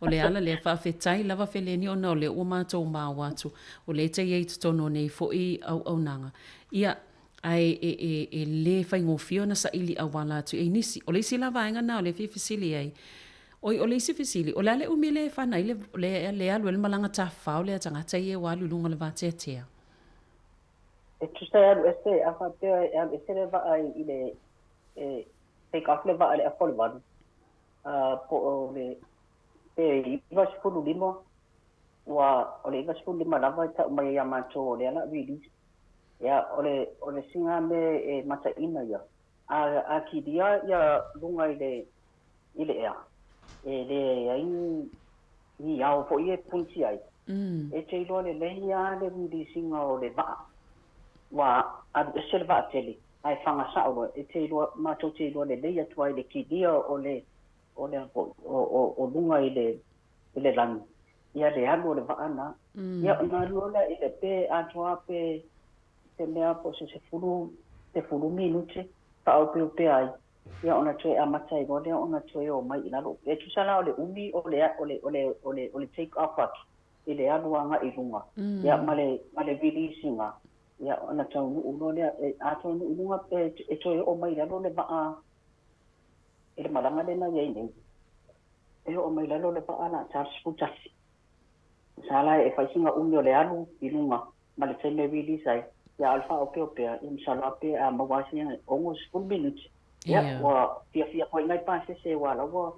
O le ala lea, faafetai lava Feleni ona o lea ua matou maua atu, o lea e te i ai i totonu o nei foi auaunaga. Ia, ae e, e, e le faigofie ona saili auala atu i ai nisi. O le isi la vaega lena o lea e fia fesili ai, Oi, o le isi fesili, o le a le umi lea e fana ai le, le, le alu ai le malaga tafafao lea a tagata ia ua alu i luga o le vateatea? E tusa e alu ese, a faapea e alu ese le vaa i le, e take off le vaa i le afa o le valu. Po o le pe 95, ua o le 95 lava e ta'u mai ai iā matou o lea la release. Ia o le siga mea e mataʻina ia a a kilia ia luga i le ea e leai ni ao foʻi e puniti ai. E te iloa lelei a le release-ina o le vaa ua alu ese le vaatele ae fagasa'o loa e te iloa matou te iloa lelei atu ai le kilia o le o luga i le lagi ia le alu o le vaa na. Ia ona alu lea i le pe atoa pe se mea po se 10 10 minute faaopeopea ai ia ona toe amata ai loa lea ona toe o mai i lalo. E tusa la o le umi o le take off atu i le alu agaʻi luga. Ia ma le release-ina ia ona taunuu loa lea e atoa nuu i luga e toe oo mai lalo le vaa i le malaga lena iai nei e oo mai lalo le vaa la 41 sa la e faisiga umi o le alu i luga ma le taimi e release ai. Ia a o le faaopeopea ia masalo a pe a maua ai 60 minute ia. Ua fiafia foi nai pasese ua la ua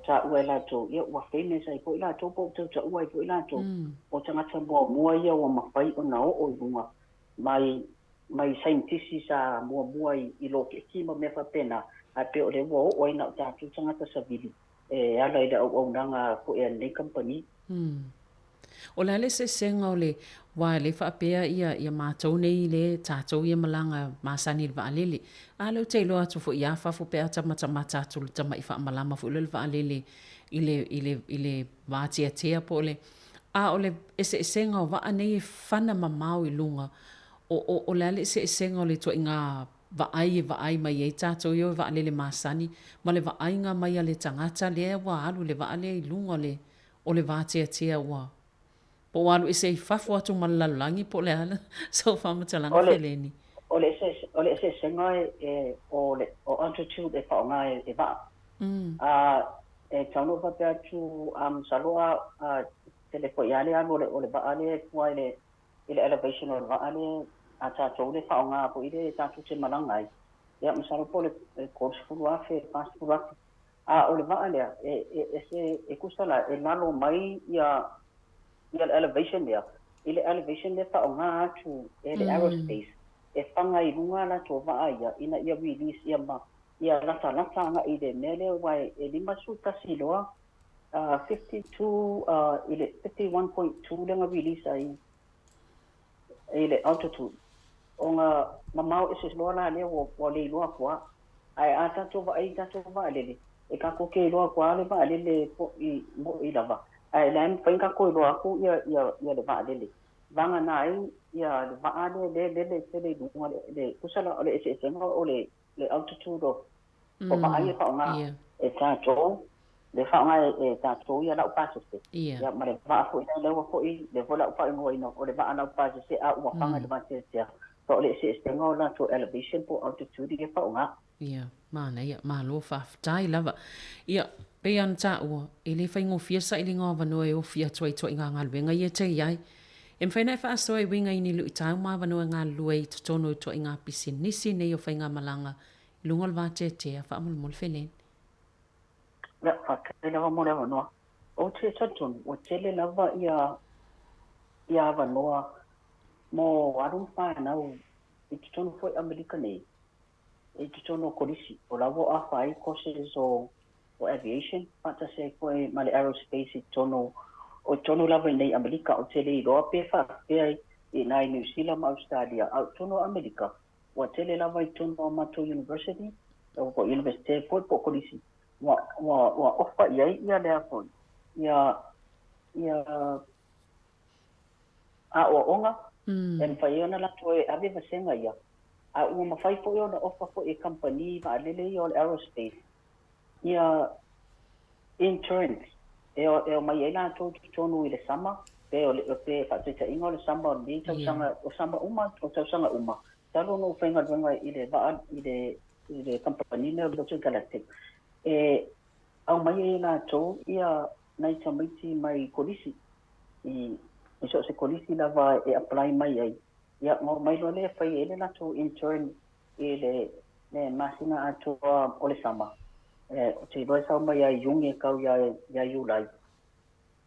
taʻua e latou ia ua famous ai foi latou po o tautaʻua ai foi latou o tagata muamua ia ua mafai ona oo i luga mai saienitisi sa muamua i loketi ma mea faapena ae pe o le ua oo ai na o tatou tagata savili e ala i le auaunaga foʻi a lenei kamupani. O le a le eseesega o le ua le faapea ia matou nei le tatou ia malaga masani i le vaalele. A lea ou te iloa atu foi ia fafo pe a tamatamata atu le tama'i faamalama foi lea o le vaalele i le vateatea po o le a o le eseesega o vaa nei e fana mamao i luga o le a le eseesega o le ituaiga vaai e vaai mai ai tatou ia o vaalele masani ma le vaaiga mai a le tagata lea ua alu i le vaa lea i luga o le vateatea ua po ua alu ese i fafo atu ma le lalolagi po o le a sau faamatalaga Feleni. O le eseesega e o le o altitude e faaaoga e vaa. A e taunuu faapea atu masalo a tele foi a le alu o le vaa lea e fua i le elevation o le vaa lea a tatou le faaaoga foi le tatou te malaga ai. Ia masalo po o le 30,000, 40,000. A o le vaa lea e se e tusa la e lalo mai ia le elevation lea i le elevation lea faaaoga atu e le aerospace e faga i luga latou vaa ia ina ia release ia ma ia latalata agaʻi i le mea lea ua e 51 loa 52 i le 51.2 lea na release ai i le altitude ona mamao ese loa la lea ua le iloa atu a ae a tatou vaai tatou vaalele e tatou te iloa atu a le vaalele po i mo i lava ae le mafai ona tatou iloa atu ia le vaalele vagana ai ia le vaa lea le lele tele i luga le tusa la o le eseesega o le altitude o vaa ia faaaoga e tatou le faaaoga e tatou ia lau pasese ia ma le vaa foi lea ua foi le foi lau faaigoaina o le vaa lau pasese a ua faga i le vateatea so o le eseesega o latou elevation po altitude ia faaaoga. Ia, manaia, malo faafetai lava. Ia, pei ona taua, e le faigofie sailiga o avanoa e ofi atu ai ituaiga galuega ia te i ai. E mafai ona e faasoa e uiga i ni luitau ma avanoa e galulue ai i totonu o ituaiga pisinisi nei o faigamalaga i luga o le vateatea faamolemole Feleni. Ia, faafetai lava mo le avanoa. Ou te talitonu, ua tele lava ia avanoa mo alo ma fanau i totonu foi Amerika nei i totonu o kolisi o la ua afa ai courses o aviation faatasi ai foi ma le aerospace i totonu o totonu lava i nei Amerika. Ou te le iloa pe faapea i nai New Zealand ma Australia a o totonu o Amerika ua tele lava i totonu o matou university o po university foi po o kolisi ua ofa i ai ia lea foi ia aoaoga e mafai ai ona latou e ave vasega ia a ua mafai foi ona ofa foi e kamupani vaalele ia o le aerospace ia interns e omai ai latou totonu i le sama pe o le pe faataitaiga o le sama o lenei tausaga o sama uma o tausaga uma talu ona ou faigaluega i le vaa i le kamupani lea o Virgin Galactic e aumai ai e latou ia nai tamaiti mai kolisi i so o se kolisi lava e apply mai ai ia ma omai loa lea e fai ai le latou intern i le masina atoa o le sama. E ou te iloa e sau mai ia Iuni e tau ia Iulai,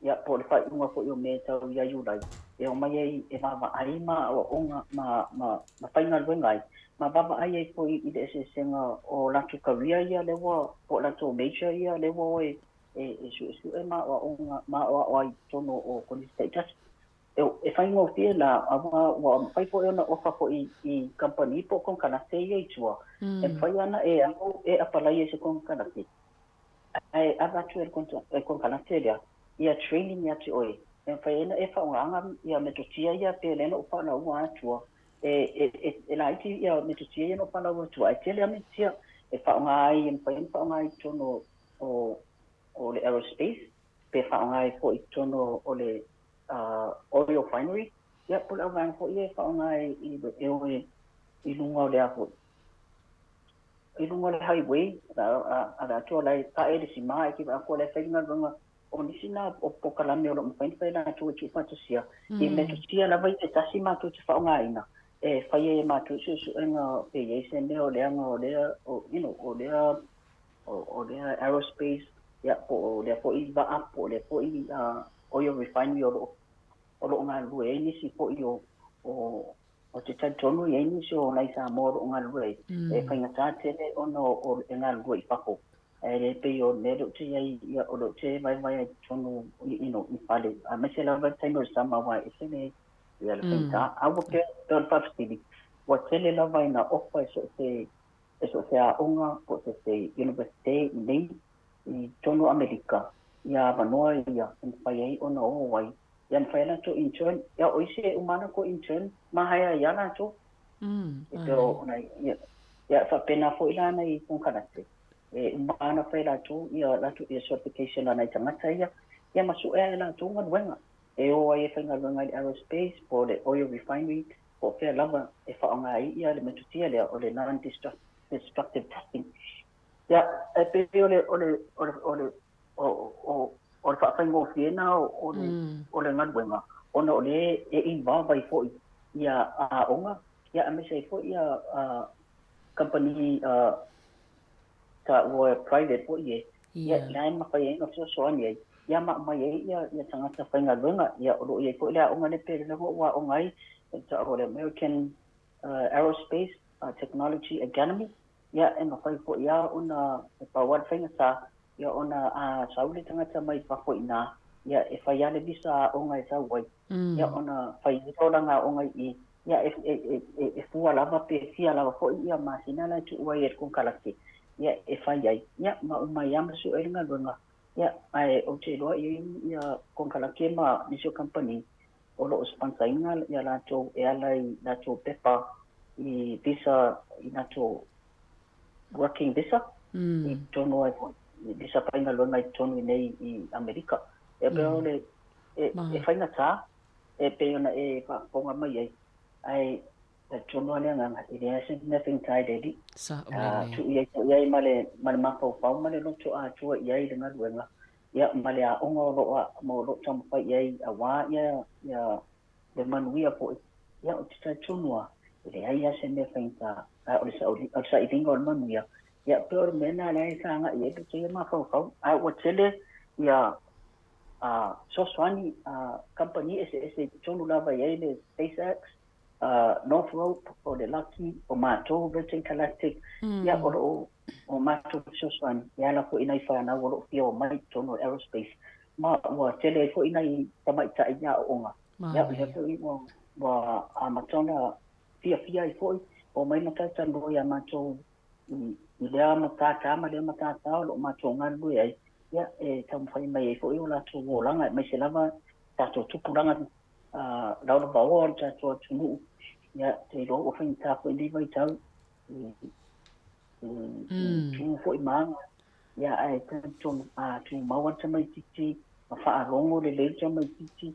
ia po o le faaiuga foi o Me e tau ia Iulai, e omai ai e vaavaai ma aoaoga ma ma ma faigaluega ai, ma vaavaai ai foi i le eseesega o latou career ia lea ua po o latou major ia lea ua o e e suesue ma aoaoga ma aoao ai i totonu o kolisi taitasi. E faigofie la, auā ua mafai foi ona ofa foi i kamupani po o konekarate ia i tua, e mafai ana e alu e apalaia i se konekarate, ae ave atu e le konekarate lea ia training ia te oe, e mafai ai ona e faaaogaina ia metotia ia pe lea na ou faalaua atua, e laiti ia metotia ia na ou faalaua atua, ae tele lava metotia e faaaoga ai, e mafai ona faaaoga ai i totonu o le aerospace, pe faaaoga ai foi i totonu o le oil refinery, ia po o le auvaega foi ia e faaaoga ai e o i luga o le a foi, i luga o le highway, a le atoa la e pae le sima e te vaai atu o la e fai le galuega. O nisi na o polokalame o lo o mafai ona fai e latou e tuufaatasia i metotia lava ia e tasi matou te faaaogaina e fai ai e matou suesuega pe i ai se mea o leaga o lea o you know o lea o lea aerospace, ia po o lea foi vaa po o lea foi oil refinery o lo o galulue ai nisi foi o te talitonu i ai nisi o nai Samoa o lo o galulue ai. E faigata tele ona o e galulue i fafo, ae le pei o le mea lea ou te i ai, ia, o lea ou te vaevae ai i totonu i fale, aemaise lava le taimi o le sama aua e ese le ia le faigata. A ua pei o le faafesili, ua tele lava ina ofa e so o se aoga po o se university i nei i totonu o Amerika ia avanoa ia e mafai ai ona o ai ia mafai ai latou intern. Ia o isi e uma lava latou intern ma hire ai lava latou. E pei o nai ia faapena foi la nai konekarate e uma ona fai latou ia latou ia certification a nai tagata ia, ia ma sue ai e latou galuega e o ai e faigaluega i le aerospace po o le oil refinery po o fea lava e faaaoga ai ia le metotia lea o le non destructive testing. Ia e pei o le o le o le o le o o o le faafaigofieina o le galuega ona o lea e involve ai foi ia aoga, ia aemaise ai foi ia kamupani taua private foi e ia la e mafai ai ona fesoasoani ai ia ma aumai ai ia tagata faigaluega. Ia o lo o i ai foi le aoga lea pe lea ua aoga ai e ta'u o le American Aerospace Technology Academy. Ia e mafai foi lava ona e pau lava le faigata ia ona a sau le tagata mai fafo i ina, ia e fai lava le visa aoga e sau ai, ia ona fai ai lea o lana aoga i i, ia e fua lava pe fia lava foi ia masina la e tuu ai e le konekarate ia e fai ai, ia ma uma ai lava ma sue ai le galuega. Ia ae ou te iloa i ai ia konekarate ma nisi o kamupani o lo o sponsor ina ia latou e ala i latou pepa i visa i latou working visa i totonu ai foi i visa faigaluega i totonu i nei i Amerika. E pei o le e faigata e pei ona e faafofoga mai ai, ae talitonu lava le agaga e leai se mea faigata i le Alii. Saolele. Tuu i ai foi ai ma le mafaufau ma le loto atoa i ai le galuega, ia ma le aoga o lo o ma o lo o taumafai i ai auā ia le manuia foi. Ia ou te talitonu lava e leai lava se mea faigata, ae o le sailiga o le manuia, ia pei o le mea lena lea e sagai ai le ia mafaufau. Ae ua tele ia fesoasoani a kamupani eseese i totonu lava i ai le SpaceX, Northrop, o le Lockheed, o matou Virgin Galactic, ia o lo o o matou fesoasoani e ala foi i nai fanau o lo o fia omai i totonu o le aerospace, ma ua tele ai foi nai tamaitai i aoaoga. Ia o lea foi ua amata ona fiafia ai foi omai ma talatalanoa ia matou i lea matata ma lea matata o lo o matou galulue ai, ia e taumafai mai ai foi o latou olaga, aemaise lava tatou tupulaga laulavaoa o le tatou atunuu. Ia te iloa ua faigata foi lenei vaitau i tu foi ma aga, ia ae talitonu a tumau lava le tamaitiiti ma faalogo lelei le tamaitiiti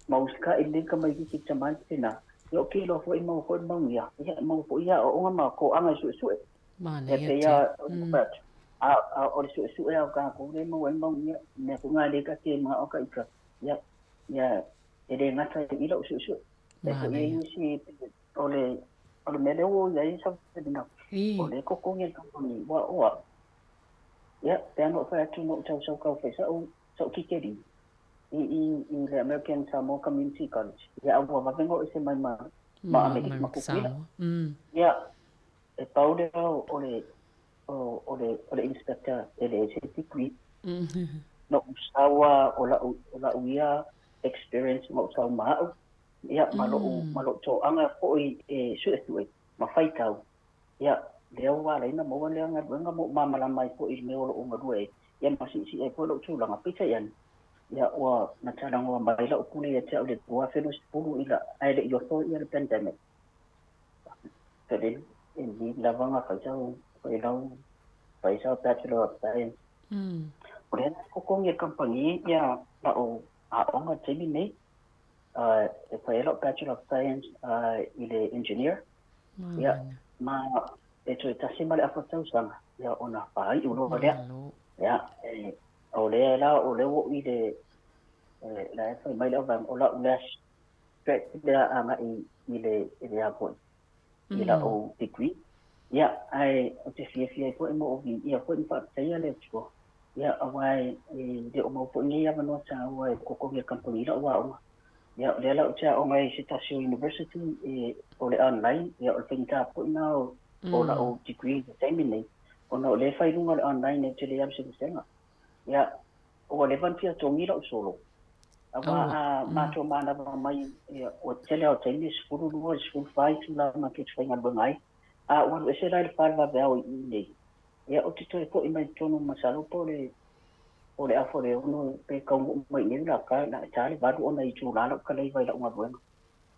ma usitai lelei le tamaitiiti i le tama ma le tina, ia ou te iloa foi e maua foi le manuia, ia e maua foi aoaoga ma toaga e suesue. Ia pei lava ona fai atu, a o le suesue lava o tatou lea e maua ai le manuia, mea foi na lea ta te manao ita, ia e le gata i lau suesue. E foi i ai nisi o le mea lea ua i ai Savelina, o lea e totogi e le kamupani, ua o au. Ia, pe ana ou fai atu na ou tausau kau fai sa'u, sa'u kikeli i, i, i le American Samoa Community College. Ia, a ua vave ona oo ese mai ma, ma Amerika, ma Kukuila. Ia, e pau lea o le, o, o le, o le inspector e leai se degree. Na ou sau lava o la'u, o la'u ia experience ma ou sau ma a'u, ia, ma lo'u, ma lo'u toaga foi e su'esu'e ma faitau. Ia, lea ua ala ai ona maua lea galuega ma ou malamalama ai foi i le mea o lo o galue ai, ia ma siisii ai foi lou tulaga. Peitai ane, ia ua na talanoa mai lau pule ia te au i le 2020 i la, ae le i oso ia le pandemic. Pele, e ni lava nga fai sau, fai lau, fai sau Bachelor of Science. O lea na totogi e le kamupani ia lau aoga i le taimi lenei. E fai ai lau Bachelor of Science i le Engineer. Ia, ma e toe tasi ma le afa tausaga, ia ona faaiu loa lea. Ia, e, o lea la, o lea ua ou i le, la e fai mai le auvaega, o lau last stretch lea agai i le, i le a foi, i lau degree. Ia, ae ou te fiafia ai foi ma ou viia foi ma faafetaia le Atua. Ia, aua e le o maua foi nei avanoa taua e totogi e le kamupani lau aoga. Ia, o lea la ou te aoga ai i se tasi o university e, o le online, ia o le faigata foi lena o, o lau degree i le taimi lenei, ona o lea e fai i luga o le online ou te le alu selesega. Ia, ua leva ona fia togi lau solo, aua a matou manava mai, ia, ua tele lava o taimi e 12 i le 14 itula matou te faigaluega ai, a ou alu ese la i le 4 i le vaveao i i nei, ia ou te toe foi mai i totonu masalo po o le o le afa o le 6 pe taunuu mai i inei o le a ta, o le a ta le 8 ona e itula lau kalaiva i lau galuega.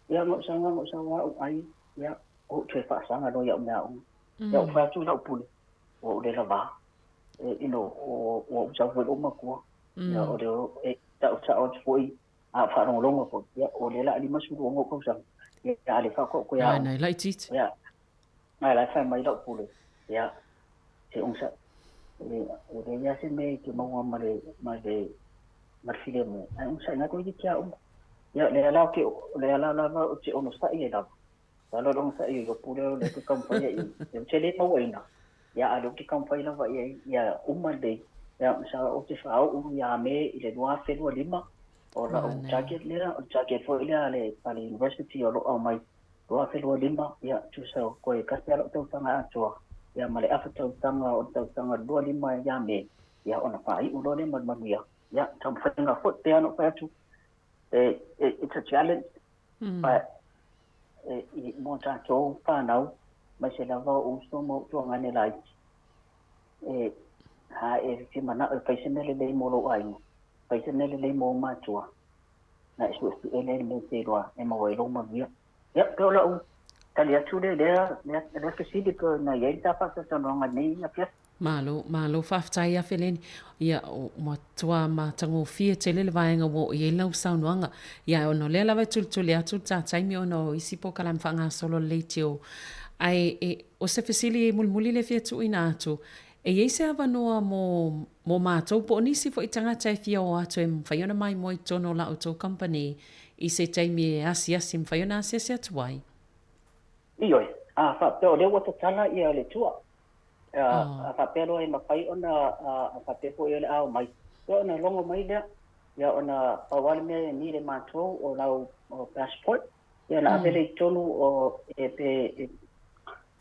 Ia, na ou saga, na ou saga au ai, ia, ua ou toe faasaga loa i au meaaoga. Ia, ou fai atu i lau pule, ua ou le lavā. E, you know, ua ou sau foi i lou matua. Ia, o le, e ta'u sa'o atu foi, a o faalogologo foi, ia, o lea o le a 56 ou tausaga, ia, a o lea faatoa ou toe aoga. Nai laitiiti. Ia, Ae la e fai mai lau pule, ia, se onosai, e leai lava se mea e te maua ma le, ma le, ma le filemu, ae onosai nai koe iti aoga. Ia, lea la ou te, lea la lava ou te onosai ai lava. Masalo o le onosai o ia pule o lea ou te taumafai ai i ai. Ou te le mauaina, ia, a o lea ou te taumafai lava i ai, ia uma lelei. Ia, masalo ou te faaoo ia Me i le 2025, o lau target lea, o le target foi lea a le University o lo o aumai 2025, ia, tusa o koe tasi lava lau tausaga atoa, ia, ma le afa tausaga o le tausaga 25 ia Me, ia, ona faaiu loa lea ma le manuia. Ia, taumafaiga foi, pei lava ona ou fai atu, e, it's a challenge, but e, i, mo tatou fanau, aemaise lava o uso ma ou tuagane laiti, e, a e fia manao e fai se mea lelei mo lou aiga, fai se mea lelei mo ou matua, na e suesue lea i le mea e te iloa e maua ai lou manuia. Ia, pei o lau tali atu lea i lea, lea fesili pei ona i ai le ta faatalatalanoaga i lenei afiafi. Malo, malo faafetai ia Feleni. Ia, ua matua matagofie tele le vaega ua oo i ai lau saunoaga. Ia, ona o lea lava e tulituli atu le ta taimi ona o isi polokalame faagasolo a le leitio. Ae, e, o se fesili mulimuli lea e fia tuuina atu, E i ai se avanoa mo, mo mātou po o nisi foi tagata e fia o atu e mafai ona maimoa i totonu o la outou kamupani i se taimi e asiasi, mafai ona asiasi atu ai? Ioe, a faapea o lea ua tatala ia le tua, a faapea loa e mafai ona, a faapea foi o le a omai, ia ona logo mai lea, ia ona pau lava le mea e need e matou o lau passport, Ia ona ave lea i totonu o e pe e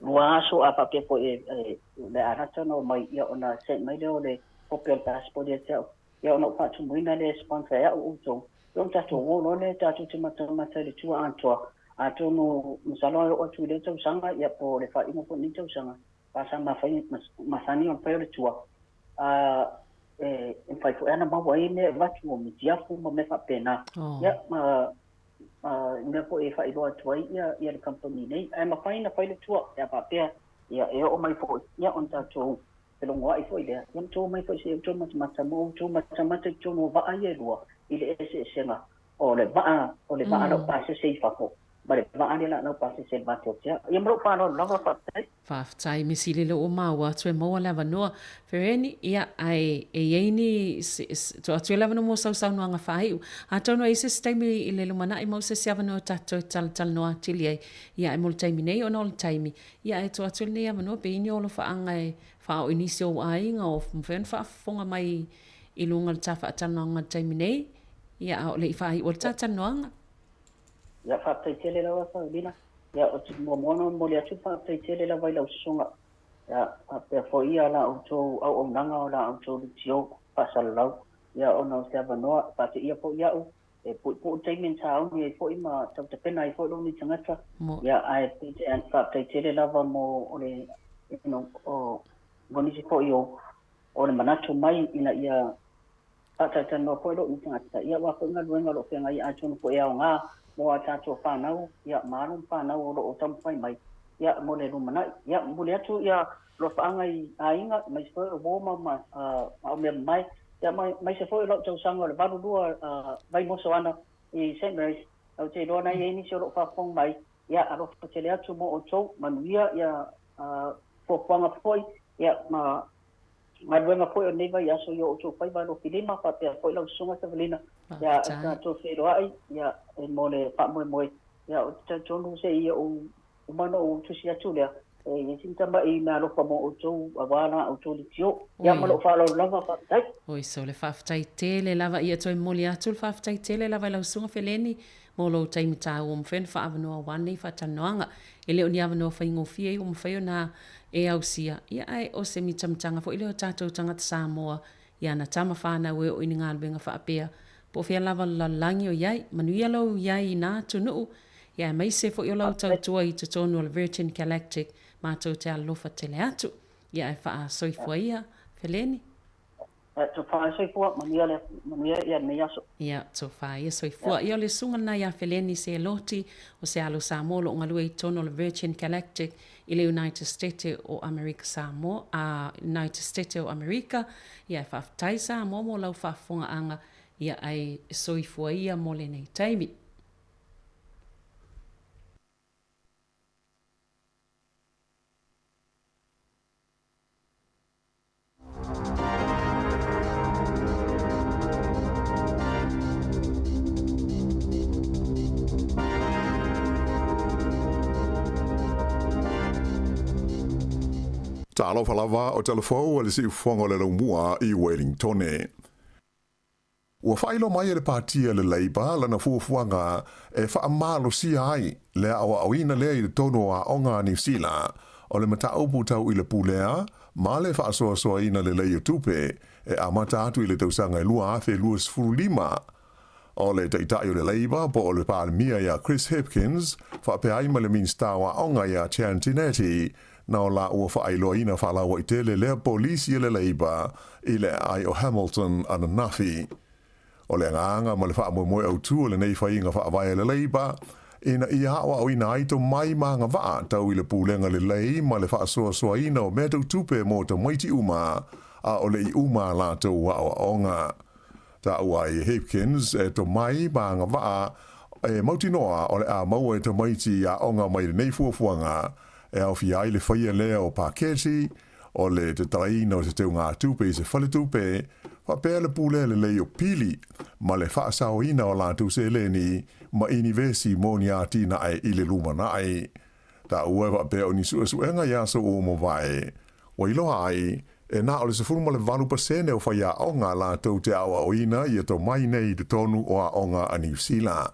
lua aso a faapea foi e le a lata ona omai ia ona send mai lea o le kopi o le passport ia te au. Ia ona ou faatumuina lea e sponsor e au outou. Ia ona tatou o loa lea tatou te matamata i le tua atoa. Atonu masalo e oo atu i lea tausaga ia po o le faaiuga foi o lenei tausaga a sa masani ona fai o le tua a e mafai foi ona maua ai mea e avatu o mitiafu ma mea faapena. Ia ma i mea foi e faailoa atu ai ia, ia le kamupani nei. Ae mafai ona fai le tua pe a faapea ia e oo mai foi ia ona tatou felogoai foi lea, ia ma outou omai foi se i outou matamata ma outou matamata i totonu o vaa ia e lua i le eseesega o le vaa, o le vaa laupasese i fafo ma le vaa lea o le a laupasese i le vateatea. Ia ma lou faaaloalo lava, faafetai. Faafetai Misili lea ua maua atu e maua le avanoa. Fereni, ia, ae e i ai ni, tuu atu ia le avanoa mo sau saunoaga faaiu. Atonu e i ai se isi taimi i le lumanai maua se isi avanoa tatou te talatalanoa atili ai. Ia, ae mo le taimi nei ona o le taimi, ia ae tuu atu lenei avanoa pe i ai ni olofaaga e faaoo i nisi o ou aiga o mafai ona faafofoga mai i luga o le ta faatalanoaga i le taimi nei, ia a o le i faaiua le ta talanoaga. Ia, faafetai tele lava Saulina. Ia, ou te muamua ona momoli atu le faafetai tele lava i lau susuga. Ia, faapea foi ia la outou auaunaga o la outou leitio faasalalau. Ia, ona o se avanoa, faateia foi au, e puipui le taimi na sauni ai foi ma tau tapena ai foi lou nei tagata. Ia, ae peitai faafetai tele lava mo o le, you know, o, mo nisi foi o, o le manatu mai ina ia faatalatalanoa foi lou tagata, ia aua foi galuega o lo o feagai atonu foi e aoga mo a tatou fanau, ia ma alo ma fanau o lo o taumafai mai, ia mo le lumanai. Ia momoli atu ia alofaaga i aiga, aemaise foi o uo ma ma au mea mamae, ia aemaise foi o lau tausaga o le 82 Vaimoso ana i Saint Mary's, ou te iloa na i ai nisi o lo o faafofoga mai, ia alofa tele atu mo outou, manuia ia fuafuaga foi, ia ma galuega foi o lenei vaiaso i o outou faiva alofilima faapea foi lau Susuga Savalina ia tatou feiloai ia e mo le faamoemoe ia ou te talitonu se i ou uma ona ou tusi atu lea e i ai sina tama'i meaalofa mo outou aua la outou leitio ia ma lou faaaloalo lava faafetai. Oi sole faafetai tele lava ia toe momoli atu le faafetai tele lava i lau Susuga Feleni mo lou taimi taua ua mafai ona faaavanoa aua lenei faatalanoaga. E le o ni avanoa faigofie ua mafai ona e ausia, ia ae o se mitamitaga foi lea o tatou tagata Samoa i ana tama fanau e oo i ni galuega faapea, po o fea lava le lalolagi o i ai. Manuia lou i ai i na atunuu, ia aemaise foi o lau tautua i totonu o le Virgin Galactic, matou te alolofa tele atu. Ia ae faasoifua ia, Feleni. Ia, tofa ia soifua, manuia le, manuia ia lenei aso. Ia, tofa ia soifua. Ia, o le susuga lena ia Feleni Seloti, o se alo Samoa o lo o galue i totonu o le Virgin Galactic i le United Stete o Amerika Samoa, a, United Stete o Amerika. Ia, e faafetai Samoa mo lau faafofogaaga, ia, ae soifua ia mo lenei taimi. Talofa lava o talafou a le siufofoga o le laumua i Wellingtone. Ua faailoa mai e le Pāti a le Labour lana fuafuaga e faamalosia ai le aoaoina lea i totonu o aoga a Niu Sila o le mataupu tau i le pulea ma le faasoasoaina lelei o tupe e amata atu i le tausaga e 2025. O le Taitai o le Labour po o le Palemia ia Chris Hipkins faapea ai ma le Minisita o Aoga ia Chan Tinetti na o la ua faailoaina faalauaitele lea polisi a le Labour i le aai o Hamilton ananafi. O le agaga ma le faamoemoe autū o lenei faiga faavae a le Labour, ina ia aoaoina ai tomai ma agavaa tau i le pulega lelei ma le faasoasoaina o mea tau tupe mo tamaiti uma, a o le i uma a latou aoaoga. Taua ai e Hipkins e tomai ma agavaa e mautinoa o le a maua e tamaiti aoga mai lenei fuafuaga e aofia ai le faia lea o paketi o le tatalaina o se teugatupe i se faletupe, faapea le pulea lelei o pili ma le faasaoina o latou seleni ma inivesi mo ni atinae i le lumanai. Taua e faapea o ni suesuega i aso ua mavae, ua iloa ai, e na o le 18% o faiaoga latou te aoaoina ia tomai nei i totonu o aoga a Niu Sila.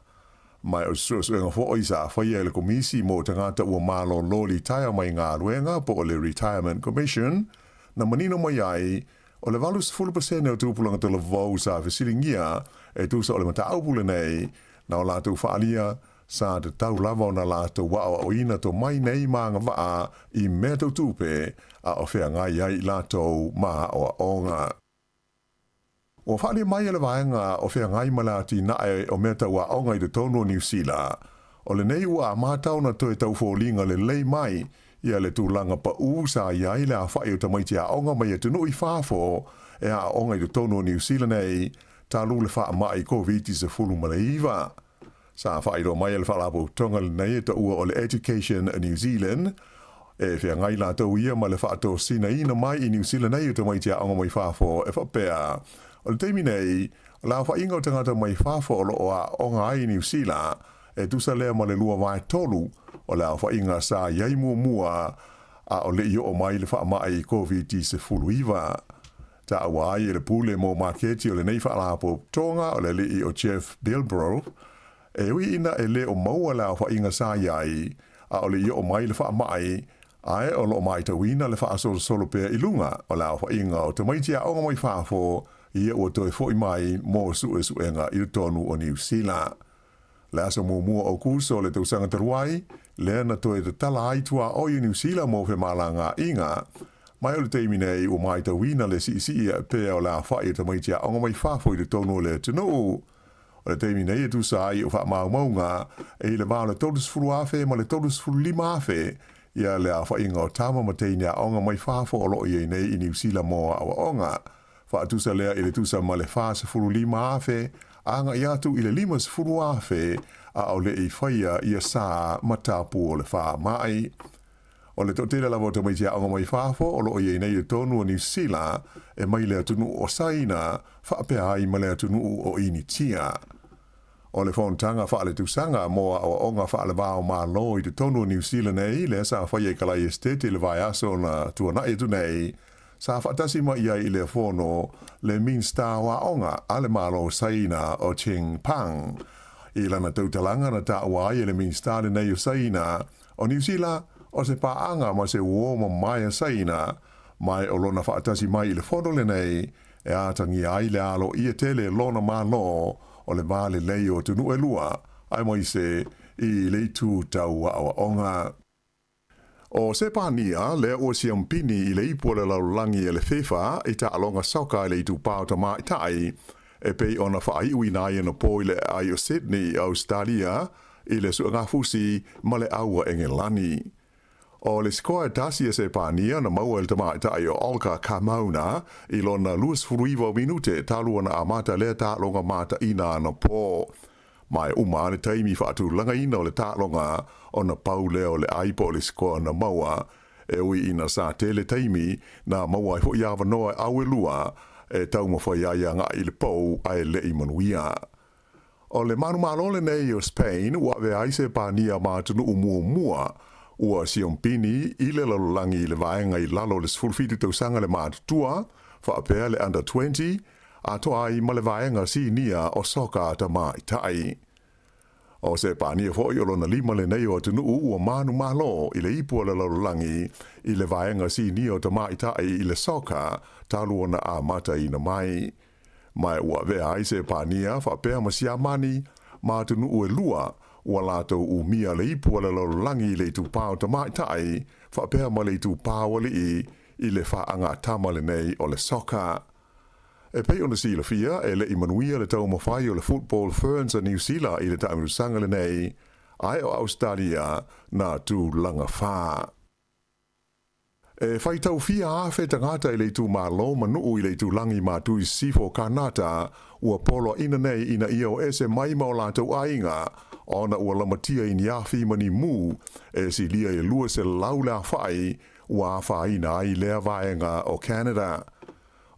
Ma o se suesuega foi sa faia e le Komisi mo Tagata Ua Malolo Litaea Mai Galuega po o le Retirement Commission, na manino mai ai, o le 80% o tupulaga talavou sa fesiligia e tusa o le mataupu lenei, na o latou faaalia sa tatau lava ona latou aoaoina tomai nei ma agavaa i mea tau tupe a o feagai ai i latou ma aoaoga. Ua faaalia mai e le vaega o feagai ma le atinae o mea tau aoga i totonu o Niu Sila, o lenei ua amata ona toe tau foliga lelei mai ia le tulaga paʻū sa i ai le afaʻi o tamaiti aoga mai atunuu i fafo e aooga i totonu o Niu Sila nei talu le faamai Koviti-19. Sa faailoa mai e le Faalapotopotoga lenei e taua o le Education New Zealand, e feagai latou ia ma le faatosinaina mai i Niu Sila nei o tamaiti aoga mai fafo e faapea, o le taimi nei, o le aofaiga o tagata mai fafo o lo o aooga ai i Niu Sila, e tusa lea ma le 2/3 o le aofaiga sa i ai muamua a o le i oo mai le faamai Koviti-19. Taua ai e le pule mo maketi o lenei faalapotopotoga o le alii o Jeff Bilbro, e ui ina e le o maua le aofaiga sa i ai, a o le i oo mai le faamai, ae o lo o matauina le faasolosolo pea i luga o le aofaiga o tamaiti aoga mai fafo ia ua toe foi mai mo suesuega i totonu o Niu Sila. Le aso muamua o Aokuso o le tausaga talu ai, lea na toe tatala ai tuaoi o Niu Sila mo femalagaaiga. Mai o le taimi nei ua matauina le siisii ae pea o le aofai o tamaiti aoga mai fafo i totonu o le atunuu. O le taimi nei e tusa ai o faamaumauga e i le va o le 30,000 ma le 35,000 ia le aofaiga o tama ma teine aoga mai fafo o lo o i ai nei i Niu Sila mo aoaoga. Faatusa lea i le tusa ma le 45,000 agai atu i le 50,000 a o le i faia ia sa ma tapu o le faamai. O le toatele lava o tamaiti aoga mai fafo o lo o i ai nei i totonu o Niu Sila e mai le atunuu o Saina faapea ai ma le atunuu o Initia. O le fonotaga faaletausaga mo aoaoga faale-va-o-Malo i totonu o Niu Sila nei, lea sa faia i Kalai Estate i le vaiaso na tuanai atu nei, sa faatasi mai i ai i lea fono le Minista o Aoga a le Malo o Saina o Cheng Pang. I lana tautalaga na taua ai e le Minista lenei o Saina, o Niu Sila, o se paaga ma se uō mamae a Saina, mai o lona faatasi mai i le fono lenei, e atagia ai le aloaia tele e lona Malo o le va lelei o atunuu e lua, aemaise i le itu tau aoaoga. O Sepania, lea ua siampini i le ipu o le lalolagi e le FIFA i taaloga soka i le itupa o tamaitai, e pei ona faaiuina ai ana po i le aai o Sydney i Ausetalia i le suegafusi ma le aua Engelani. O le sikoa e tasi a Sepania na maua e le tamaitai o Olga Carmona i lona 29 minute talu ona amata lea taaloga mataina ana po. Ma e uma lava le taimi faatulagaina o le taaloga ona pau lea o le ai po o le sikoa na maua. E ui ina sa tele taimi na maua ai foi avanoa e au e lua e taumafai ai agai i le pou ae le i manuia. O le manumalo lenei o Spain ua avea ai Sepania ma atunuu muamua ua siompini i le lalolagi i le vaega i lalo o le 17 tausaga le matutua, faapea le Under 20, atoa ai ma le vaega sinia o soka tamaitai. O Sepania foi o lona lima lenei o atunuu ua manumalo i le ipu o le lalolagi i le vaega sinia o tamaitai i le soka talu ona amataina mai. Ma ua avea ai Sepania faapea ma Siamani ma atunuu e lua ua latou umia le ipu a le lalolagi i le itupa o tamaitai faapea ma le itupa o alii i le faagatama lenei o le soka. E pei ona silafia, e le i manuia le taumafai o le Football Ferns a Niu Sila i le taamilosaga lenei, ae o Ausetalia na tulaga fa. E faitau fia afe tagata i le itumalo ma nuu i le itulagi ma Tui Sisifo Kanata ua poloaina nei ina ia o ese mai ma o latou aiga ona ua lamatia i ni afi ma ni mu e silia i le 200 le afa'i ua afaina ai lea vaega o Canada.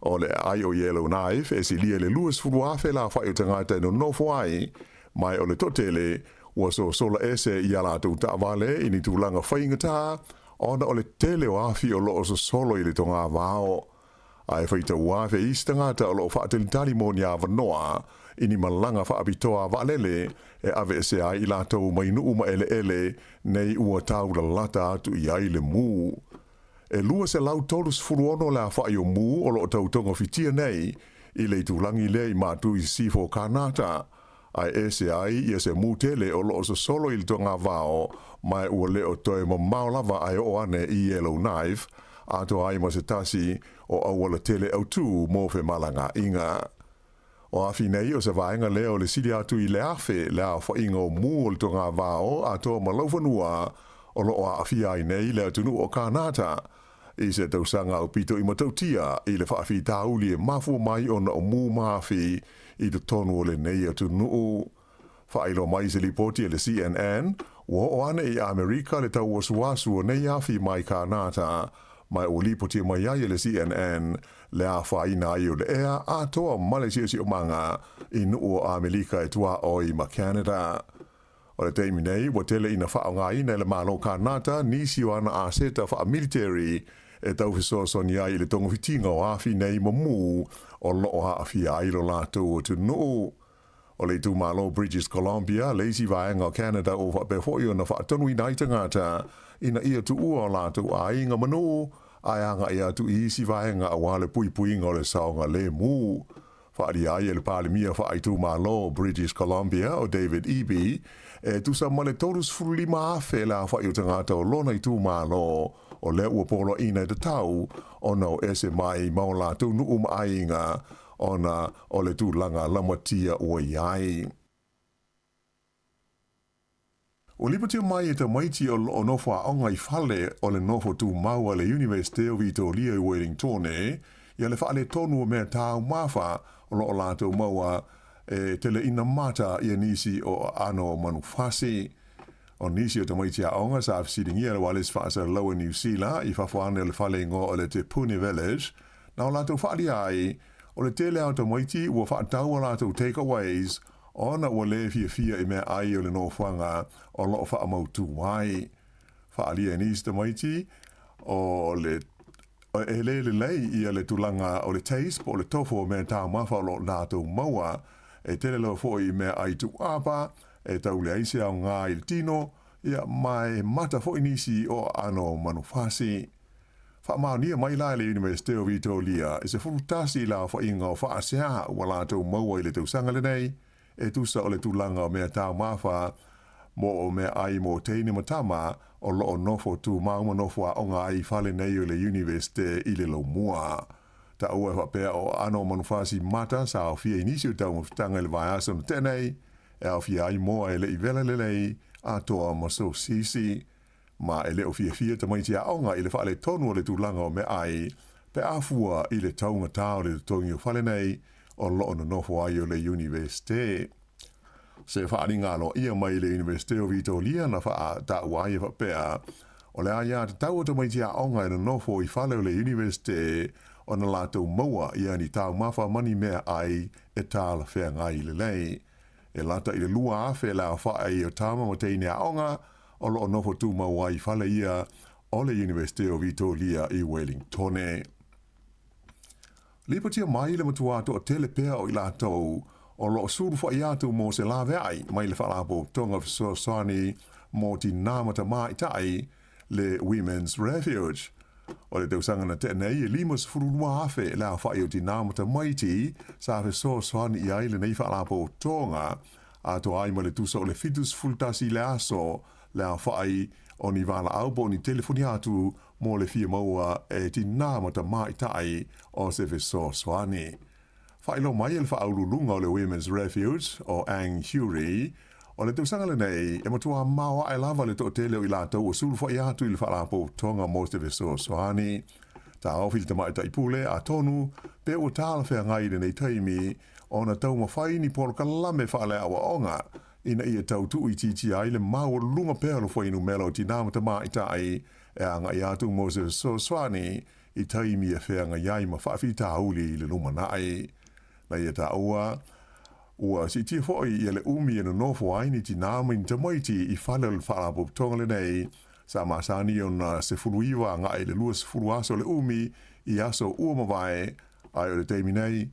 O le aai o Yellowknife e silia i le 20,000 le afa'i o tagata e nonofo ai, ma o le toatele ua sosola ese i a latou taavale i ni tulaga faigata ona o le tele o afi o lo o sosolo i le togavao. Ae faitau afe isi tagata o lo o faatalitali mo ni avanoa i ni malaga faapitoa a vaalele e aveesea ai i latou mai nuu ma eleele nei ua taulalata atu i ai le mu. E 236 le afa'i o mu o lo o tau togafitia nei i le itulagi lea i Matu i Sisifo o Kanata, ae ese ai ia se mu tele o lo o sosolo i le togavao ma ua le o toe mamao lava ae oo ane i Yellowknife, atoa ai ma se tasi o auala tele autū mo femalagaaiga. O afi nei o se vaega lea o le sili atu i le afe le aofaiga o mu o le togavao atoa ma laufanua o lo o aafia ai nei le atunuu o Kanata i se tausaga aupito i matautia i le faafitauli e mafua mai ona o mu ma afi i totonu o lenei atunuu. Faailoa mai i se lipoti a le CNN, ua oo ane i Amerika le tauasuasu o nei afi mai Kānata, ma ua lipotia mai ai e le CNN le afaina ai o le ea atoa ma le siosiomaga i nuu o Amelika e tuaoi ma Canada. O le taimi nei, ua tele ina faaaogaina e le Malo Kānata nisi o ana aseta faamiliteri e tau fesoasoani ai i le togafitiga o afi nei ma mū o lo o aafia ai lo latou atunuu. O le itumalo British Columbia le isi vaega o Canada ua faapea foi ona faatonuina ai tagata ina ia tuua o latou aiga ma nuu ae agai atu i isi vaega aua le puipuiga o le saogalemu. Faaalia ai e le Palemia faaitumalo British Columbia o David Eby e tusa ma le 35,000 le aofai o tagata o lona itumalo o lea ua poloaiina e tatau ona o ese mai ma o latou nuu ma aiga ona o le tulaga lamatia ua i ai. Ua lipotia mai e tamaiti o lo o nofo aoga i fale o le nofo tumau a le Iunivesite o Vitoria i Wellingtone ia le faaletonu o mea taumafa o lo o latou maua e tele ina mata ia nisi o aano manufasi. O nisi o tamaiti aoga sa fesiligia e le Ualesi Faasalalau a Niu Sila i fafo ane o le fale igoa o le Te Puni Village na o latou faaalia ai o le tele lava o tamaiti ua faatau a latou takeaways ona ua lē fiafia i meaai o le nofoaga o lo o faamautū ai. Faaalia e nisi tamaiti o le e lē lelei ia le tulaga o le taste po o le tofo o mea taumafa o lo o latou maua, e tele lava foi i meaai tuuapa e tau leai se aoga i le tino, ia ma e mata foi nisi o aano manufasi. Faamaonia mai la e le Iunivesite o Vitoria e 11 le aofaiga o faasea ua latou maua i le tausaga lenei, e tusa o le tulaga o mea taumafa mo o meaai mo teine ma tama o lo o nofo tumau ma nofo aoga ai i fale nei o le Iunivesite i le laumua. Taua e faapea o aano o manufasi mata sa aofia i nisi o taumafataga i le vaiaso na tea nei, e aofia ai moa e le i vela lelei atoa ma sosisi. Ma e le o fiafia tamaiti aoga i le faaletonu o le tulaga o meaai pe a fua i le taugatā o le totogi o fale nei o lo o nonofo ai o le Iunivesite. Se faaaliga aloaia mai le Iunivesite o Vitoria na faataua ai e faapea, o le aiatatau o tamaiti aoga e nonofo i fale o le Iunivesite ona latou maua ia ni taumafa ma ni meaai e talafeagai lelei. E lata i le 2,000 le aofai o tama ma teine aoga o lo o nofo tumau ai i fale ia o le Iunivesite o Vitoria i Wellingtone. Lipotia mai le matua toatele pea o i latou o lo o sulufai atu mo se laveai mai le Faalapotopotoga Fesoasoani mo Tinā ma Tamaitai, le Women's Refuge. O le tausaga na tea nei, e 52,000 le aofai o tinā ma tamaiti sa fesoasoani i ai lenei faalapotopotoga, atoa ai ma le tusa o le 71 le aso le aofai o ni valaau po o ni telefoni atu mo le fia maua e tinā ma tamaitai o se fesoasoani. Faailoa mai e le faauluuluga o le Women's Refuge, o Ang Hury, o le tausaga lenei, e matua maoae lava le toatele o i latou ua sulufai atu i le Faalapotopotoga mo se Fesoasoani. Taofi le tamaitai pule, atonu, pe ua talafeagai i lenei taimi ona taumafai ni polokalame faaleaoaoga ina ia tau tuuitiitia ai le maualuluga pea o le fuainumera o tinā ma tamaitai e agai atu mo se fesoasoani i taimi e feagai ai ma faafitauli i le lumanai. Na ia taua, ua siitia foi ia le umi e nonofo ai ni tinā ma ni tamaiti i fale o le Faalapotopotoga lenei, sa masani ona 19 agai i le 20 aso le umi i aso ua mavae, ae o le taimi nei,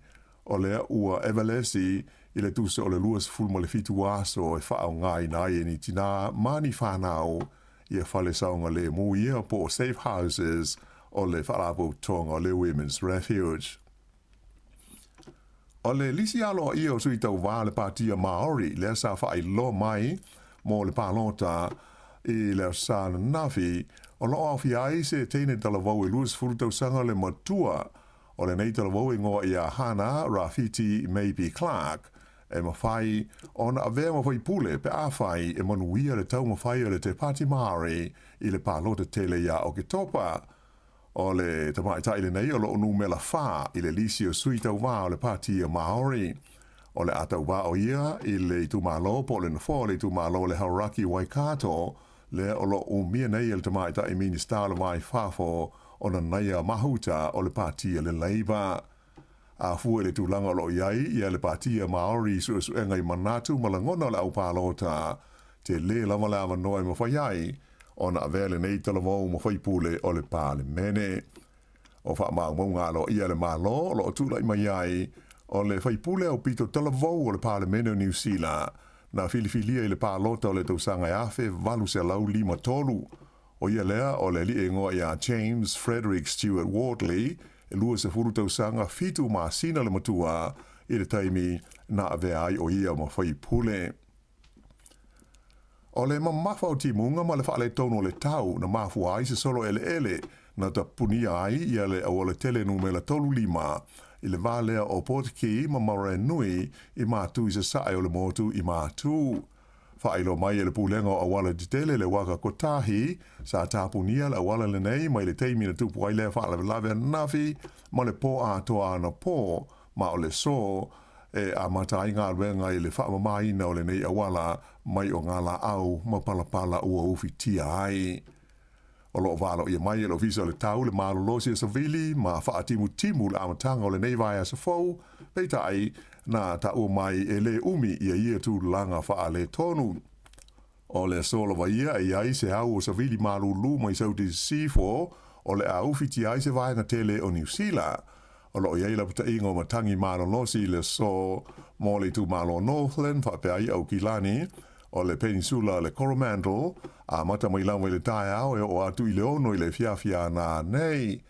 o lea ua evalesi i le tusa o le 27 aso e faaaogaina ai e ni tinā ma ni fanau ia fale saogalemu ia po o safe houses o le Faalapotopotoga o le Women's Refuge. O le lisi aloaia o sui tauva o le Patia Māori lea sa faailoa mai mo le palota i le Aso Sa ananafi, o lo o aofia ai se teine talavou e 20 tausaga le matua o lenei talavou e igoa ia Hana Rawhiti Maipi Clark, e mafai ona avea ma faipule pe afai e manuia le taumafai o le Te Pāti Māori i le palota tele ia Oketopa. O le tamaitai lenei o lo o numera 4 i le lisi o sui tauva o le Pāti Māori. O le a tauvā o ia i le itumalo po o le nofoa o le itumalo o le Hauraki Waikato, lea o lo o umia nei e le Tamaitai Minista o le Va i Fafo o Nanaia Mahuta o le Pati a le Labour. A fua i le tulaga o lo o i ai ia le Patia Maori i suesuega i manatu ma lagona o le aupalota, tele lava le avanoa e mafai ai ona avea lenei talavou ma faipule o le Palemene. O faamaumauga aloaia a le Malo o lo o tulai mai ai o le faipule aupito talavou o le Palemene o Niu Sila na filifilia i le palota o le tausaga e 1853. ʻO ia lea o le alii igoa iā James Frederick Stewart Wardley, e 20 tausaga fitu masina le matua i le taimi na avea ai ʻo ia ma faipule. O le mamafa o timuga ma le faaletonu o le tau na mafua ai se solo eleele na tapunia ai ia le auala tele numera 35 i le va lea o Potiki ma Maraenui i Matu i sasae o le motu i Matu. Faailoa mai e le Pulega o Auala Tetele le Waka Kotahi, sa tapunia le auala lenei mai le taimi na tupu ai lea faalavelave ananafi ma le pō atoa anapō, ma o le aso e amata ai galuega i le faamamaina o lenei auala mai o ngā laau ma palapala ua ufitia ai. O lo o valoia mai e le Ofisa o le Tau le malolosi o savili ma faatimutimu le amataga o lenei vaiaso fou, peitai, na taua mai e lē umi ia ia tulaga faaletonu. O le aso lava ia e i ai se au o savili malūlū mai Saute i Sisifo o le a ufitia ai se vaega tele o Niu Sila. O lo o i ai lapataiga o matagi malolosi i le aso mo le itumalo o Northland faapea ai Aukilani o le Peninsula o le Coromandel, amata mai lava i le taeao e oo atu i le 6 i le afiafi a nanei.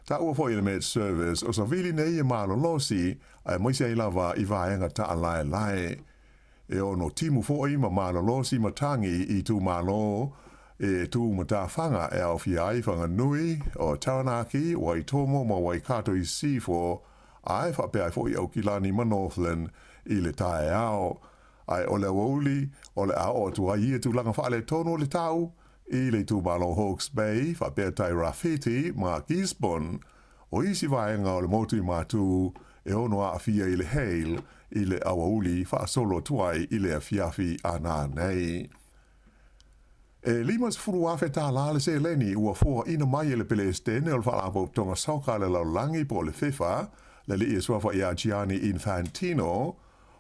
Taua foi e le Met Service, o savili nei e malolosi aemaise ai lava i vaega taalaelae. E ono timu foi ma malolosi matagi i itumalo e tu matafaga e aofia ai Whanganui, o Taranaki, Waitomo ma Waikato i Sisifo, ae faapea ai foi Aukilani ma Northland i le taeao. Ae o le aoauli o le a oo atu ai ia tulaga faaletonu o le tau i le itumalo Hawke's Bay faapea Tairāwhiti ma Gisborne. O isi vaega o le motu i Matu e ono aafia i le hail i le aoauli faasolo atu ai i le afiafi a nanei. E $50,000 tālā le seleni ua foaina mai e le Pelesitene o le Faalapotopotoga Soka a le Lalolagi po o le FIFA, le alii e suafa iā Gianni Infantino,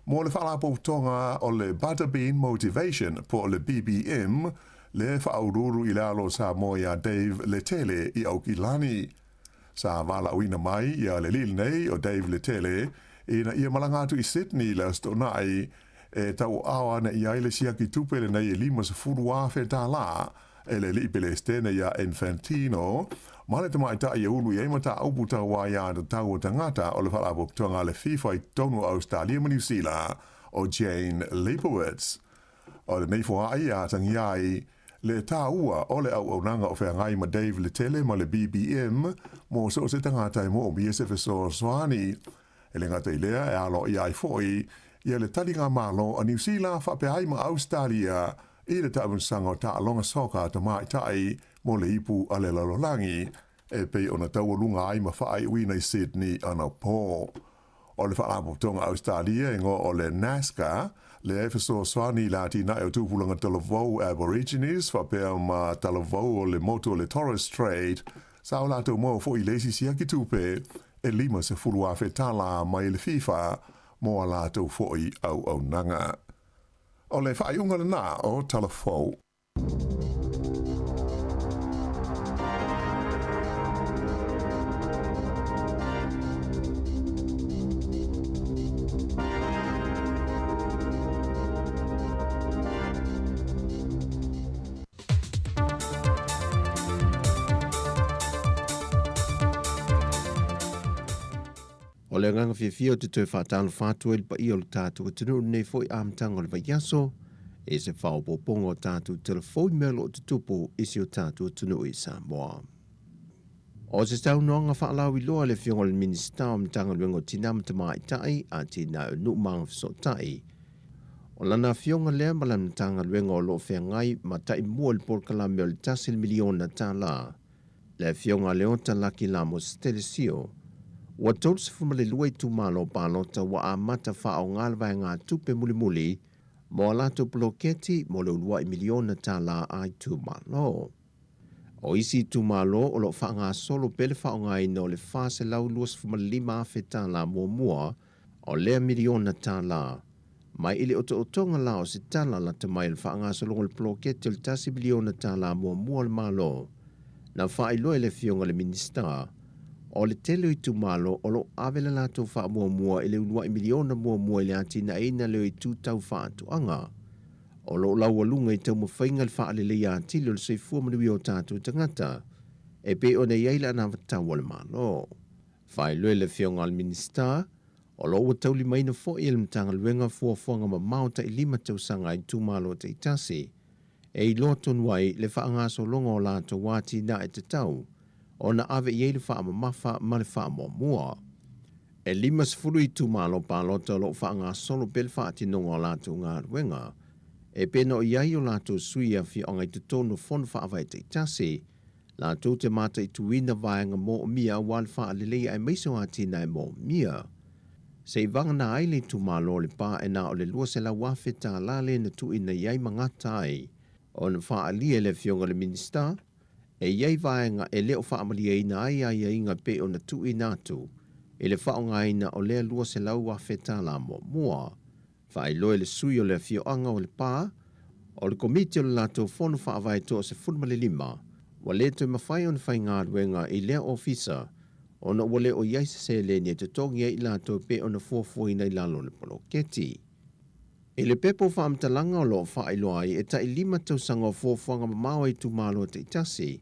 mo le Faalapotopotoga o le Butterbean Motivation po o le BBM, lea e faauluulu i le alo o Samoa iā Dave Letele i Aukilani. Sa valaauina mai ia le alii lenei o Dave Letele ina ia malaga atu i Sydney i le Aso Toonai e tauaao ana i ai le siaki tupe lenei e $50,000 tālā e le alii Pelesitene iā Infantino ma le tamaitai e ulu i ai mataupu tau aiatatau o tagata o le Faalapotopotoga a le FIFA i totonu o Ausetalia ma Niu Sila o Jane Leibowitz. O lenei foai e atagia ai le tāua o le auaunaga o feagai ma Dave Letele ma le BBM mo so o se tagata e moomia se fesoasoani. E le gata i lea, e aloaia ai foi ia le taliga Malo a Niu Sila faapea ai ma Ausetalia i le taamilosaga o taaloga soka a tamaitai mo le ipu a le lalolagi e pei ona taualuga ai ma faaiuina i Sydney anapō. O le Faalapotopotoga Ausetalia e igoa o le NASCA, lea e fesoasoani i le atinae o tupulaga talavou Aborigines faapea ma talavou o le motu o le Torres Strait, sa o latou maua foi i le isi siaki tupe e $50,000 tālā mai le FIFA mo a latou foi auaunaga. O le faaiuga lenā o Tala Fou. O le agaga fiafia ou te toe faatalofa atu ai i le paia o le tatou atunuu i lenei foi amataga o le vaiaso, i se faaopoopoga o tatou telefoni mea o lo o tutupu i si o tatou atunuu i Samoa. O se saunoaga faalauiloa a le Afioga i le Minisita o Matagaluega o Tina ma Tamaitai, Atinae o Nuu ma Agafesootai, O lana afioga lea ma lana Matagaluega o lo o feagai ma taimua i le polokalame o le $1 miliona, le Afioga a Leota Laki Lamos Telesio, Ua 32 itumalo palota ua amata faaaogā le vaegatupe mulimuli mo a latou poloketi mo le ulua'i miliona tālā a itumalo. O isi itumalo o lo'o faagasolo pea le faaaogaina o le $425,000 tālā muamua o lea miliona tālā, mai i le otootoga la o se tala lata mai o le faagasologa o le poloketi o le $1 miliona tālā muamua o le Malo. Na faailoa e le Afioga i le Minisita, o le tele o itumalo o lo'o ave le latou faamuamua i le ulua'i miliona muamua i le atinaeina lea o itu tau faatoaga. O lo'o laualuga i taumafaiga le faaleleia atili o le soifua manuia o tatou tagata e pei ona i ai le anavatau a le Malo. Faailoa e le Afioga i le Minisita, o lo o ua taulimaina foi e le Matagaluega fuafuaga mamao tailima tausaga a itumalo taitasi e iloa tonu ai le faagasologa o latou atinae tatau ona ave i ai le faamamafa ma le faamuamua. E 50 itumalo palota o lo o faagasolo pea le faatinoga o latou galuega e pei ona i ai o latou sui afioaga i totonu o fono faavae taitasi latou te mataituina vaega moomia aua le faaleleia aemaise o atinae moomia. Se'i vagana ai le itumalo o Lepa e na o le $200,000 tālā lea na tuuina i ai ma gata ai ona faaalia e le Afioga i le Minisita e i ai vaega e le o faamalieina ai aiaiga e pei ona tuuina atu i le faaaogaina o lea $200,000 tālā muamua. Faailoa e le sui o le afioaga o Lepa, o le Komiti o le latou Fono Faavae 15, ua le toe mafai ona faigaluega i lea ofisa ona ua le o i ai se seleni e totogi ai i latou e pei ona fuafuaina i lalo o le poloketi. I le pepa o faamatalaga o lo o faailoa ai e tai lima tausaga o fuafuaga mamao a itumalo taitasi,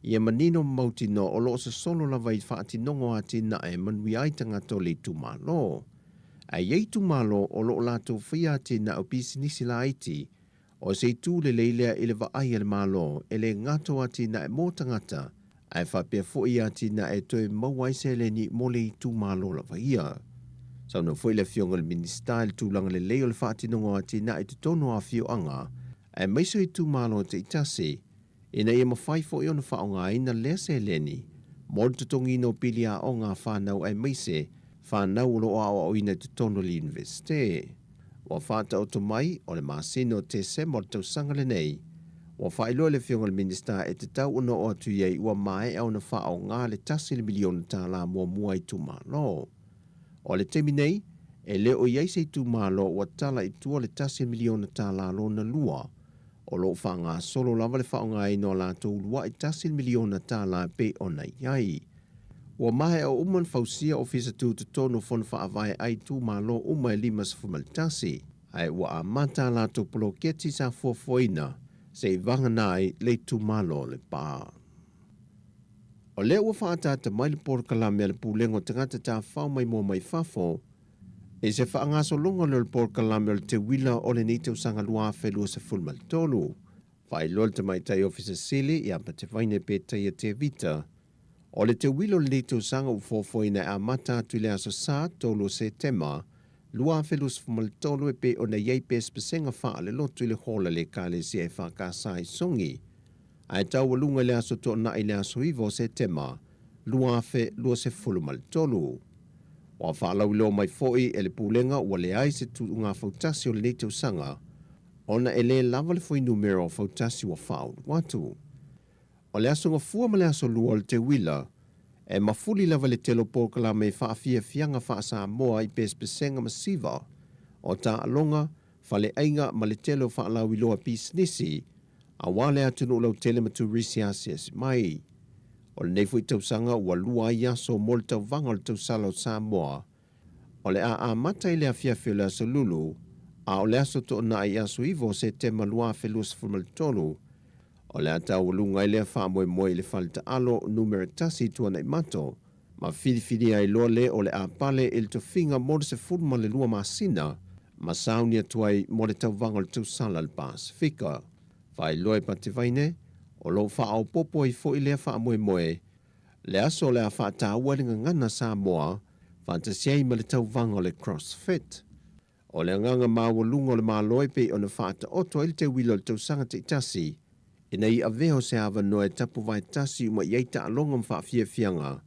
ia manino ma mautinoa o lo o sosolo lava i faatinoga o atinae e manuia ai tagata o le itumalo. Ae i ai itumalo o lo o latou faia atinae o pisinisi laiti, o se itu lelei lea i le vaai a le Malo e le gata o atinae mo tagata, ae faapea foi i atinae e toe maua ai seleni mo le itumalo lava ia. Saunoa foi le Afioga i le Minisita i le tulaga lelei o le faatinoga o atinae i totonu o afioaga aemaise o itumalo taitasi, ina ia mafai foi ona faaaogaina lea seleni mo le totogiina o pili aoga a fanau aemaise fanau o lo o aoaoina i totonu o le Iunivesite. Ua faataoto mai, o le masina o Tesema o le tausaga lenei, ua faailoa e le Afioga i le Minisita e tatau ona oo atu i ai ua maea ona faaaoga le $1 miliona muamua a itumalo. O le taimi nei, e le o i ai se itumalo ua tala i tua le $1 miliona lona lua. O lo o faagasolo lava le faaaogaina o latou ulua'i $1 miliona e pei ona i ai. Ua maea uma ona fausia ofisa tutotonu o fono faavae a itumalo uma e 51, ae ua amata a latou poloketi sa fuafuaina se'i vagana ai le itumalo o Lepa. O lea ua faaataata mai le polokalame a le Pulega o Tagata Tafafao Maimoa Mai Fafo i se faagasologa lea o le polokalame o le teuila o lenei tausaga 2023. Faailoa le Tamaitai Ofisa Sili ia Patevaine Petaia Tevita, o le teuila o lenei tausaga ua fuafuaina e amata atu i le aso Sa 3 o Setema 2023 e pei ona i ai pesepesega faalelotu i le hola le Ekalesia EFKS i Sogi, ae taualuga i le aso Toonai i le aso 9 o Setema 2023. Ua faalauiloa mai foi e le Pulega ua leai se tuuga fautasi o lenei tausaga ona e lē lava le fuainumera o fautasi ua faaulu atu. O le aso Gafua ma le aso Lua o le teuila, e mafuli lava le tele o polokalame i faafiafiaga faa-Samoa i pesepesega ma siva o taaloga, faleaiga ma le tele o faalauiloa pisinisi aua le atunuu lautele ma turisi asiasi mai. O lenei foi tausaga ua lua ai aso mo le tauvaga o le tausala o Samoa, o le a amata i le afiafi o le aso Lulu, a o le aso Toonai aso 9 o Setema 2023, o le a taualuga ai lea faamoemoe i le fale taalo numera 1 i Tuanaimato, ma filifilia ai loa le o le a pale i le tofiga mo le 12 masina ma sauni atu ai mo le tauvaga o le tausala o le Pasefika. Faailoa e Patevaine, o lo o faaopoopo ai foi lea faamoemoe, le aso o le a faataua ai le gagana Samoa faatasi ai ma le tauvaga o le CrossFit. O le agaga maualuga o le Malo e pei ona faataoto ai le teuila o le tausaga taitasi, ina ia avea o se avanoa e tapuvae tasi uma i ai taaloga ma faafiafiaga.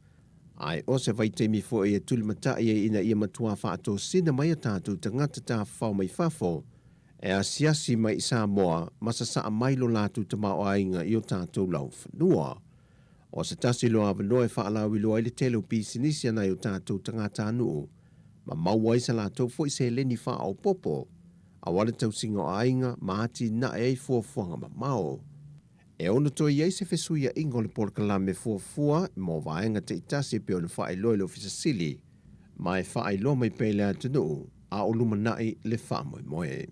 Ae o se vaitaimi foi e tulimataʻi ai ina ia matuā faatosina mai o tatou tagata tafafao mai fafo e asiasi mai i Samoa ma sasaa mai lo latou tamaoaiga i o tatou laufanua. O se tasi loa avanoa e faalauiloa ai le tele o pisinisi a nai o tatou tagatanuu ma maua ai sa latou foi seleni faaopoopo aua le tausiga o aiga ma atinae ai fuafuaga mamao. E ono toe i ai se fesuiaiga o le polokalame fuafua mo vaega taitasi e pei ona faailoa e le Ofisa Sili ma e faailoa mai pea i le atunuu a o lumanai le faamoemoe.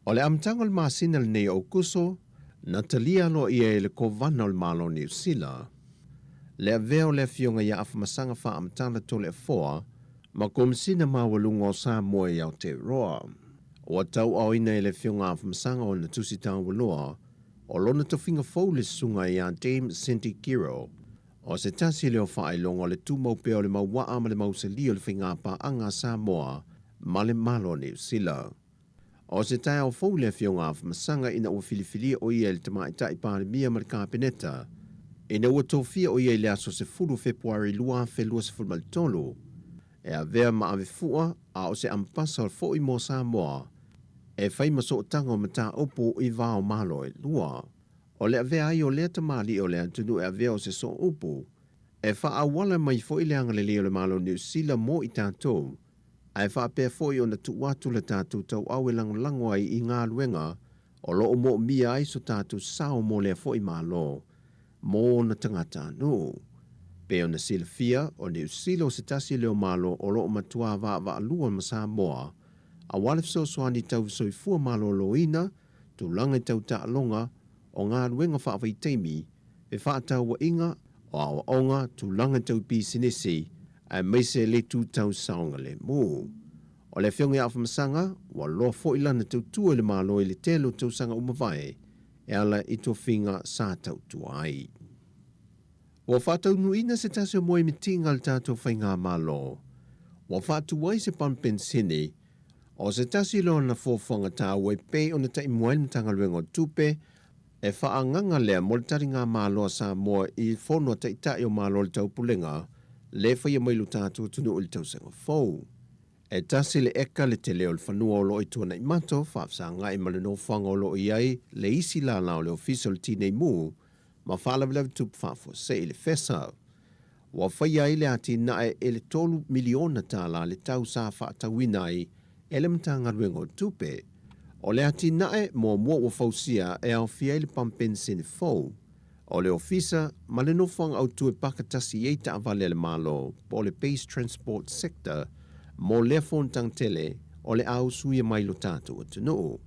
O le amataga o le masina lenei o Aokuso, na talia aloaia e le Kovana o le Malo o Niu Sila le avea o le Afioga ia Afamasaga Faamatala Toleafoa ma Komesina Maualuga o Samoa i Aotearoa. Ua tauaaoina e le Afioga Afamasaga ona tusi taualoa o lona tofiga fou le susuga ia Dame Cindy Giro. O se tasi lea o faailoga o le tumau pea o le mauaa ma le mausalia o le faigapaaga a Samoa ma le Malo o Niu Sila. O se taeao fou le Afioga Afamasaga ina ua filifilia o ia e le Tamaitai Palemia ma le Kapeneta ina ua tofia o ia i le aso 10 o Fepuari 2023 e avea ma avefua a o se ampasa foi mo Samoa e fai ma sootaga o mataupu i va o Malo e lua. O le avea ai o lea tamalii o le atunuu e avea o se sooupu e faaauala mai foi le agalelei o le Malo o Niu Sila mo i tatou, ae faapea foi ona tuu atu le tatou tauau e lagolago ai i galuega o lo o moomia ai so tatou sao mo lea foi Malo mo ona tagatanuu. Pei ona silafia, o Niu Sila o se tasi lea o Malo o lo o matuā vaavaalua ma Samoa aua le fesoasoani tau soifua malōlōina, tulaga i tau taaloga, o galuega faavaitaimi, fefaatauaiga, o aoaoga, tulaga tau pisinisi, aemaise le itu tau saogalemu. O le Afioga ia Afamasaga, ua loa foi lana tautua i le Malo i le tele o tausaga ua mavae e ala i tofiga sa tautua ai. Ua faataunuuina se tasi o moemitiga a le tatou Faigamalo, ua faatu ai se pamu penisini o se tasi loa ona fuafuaga taua e pei ona taimua ai le Matagaluega o Tupe e faaagaga lea mo le taligamalo a Samoa i Fono a Taitai o Malo o le Taupulega le faia mai lo tatou atunuu i le tausaga fou. E tasi le eka le tele o le fanua o lo o i Tuanaimato, faafesagai ma le nofoaga o lo o i ai le isi lala o le Ofisa o le Tinei Mu ma Faalavelave Tupu Faafuasei i le FESA. Ua faia ai le atinae e le $3 miliona le tau sa faatauina ai e le Matagaluega o Tupe. O le atinae muamua ua fausia e aofia ai le pamu penisini fou o le ofisa ma le nofoaga autu e paka tasi i ai taavale a le Malo po o le Base Transport Sector mo lea fonotaga tele o le a usuia mai lo tatou atunuu.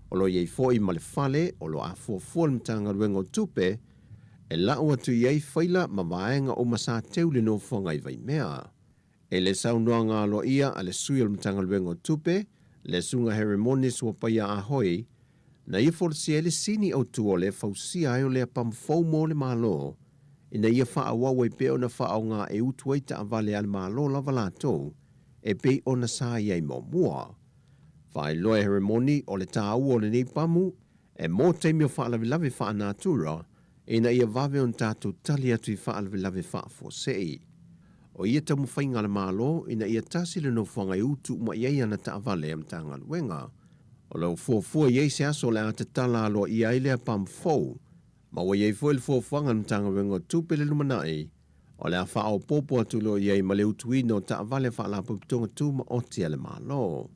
O lo o i ai foi ma le fale o lo o afuafua le Matagaluega o Tupe e lau atu i ai faila ma vaega uma sa teu le nofoaga i Vaimea. E le saunoaga aloaia a le sui o le Matagaluega o Tupe, le Susuga Heremoni Suapaia Ah Hoi, na ia folasia ai le sini autu o le fausia ai o lea pamu fou mo le Malo, ina ia faaauau ai pea ona faaaoga e utu ai taavale a le Malo lava latou e pei ona sa i ai muamua. Faailoa e Heremoni o le taua o lenei pamu e mo taimi o faalavelave faanatura ina ia vave ona tatou tali atu i faalavelave faafuasei. O ia taumafaiga a le Malo ina ia tasi le nofoaga e utu uma i ai ana taavale a Matagaluega. O lo o fuafua i ai se aso o le a tatala aloaia ai lea pamu fou, ma ua i ai foi le fuafuaga a le Matagaluega o Tupe i le lumanai, o le a faaopoopo atu loa i ai ma le utuina o taavale a Faalapotopotoga Tumaoti a le Malo.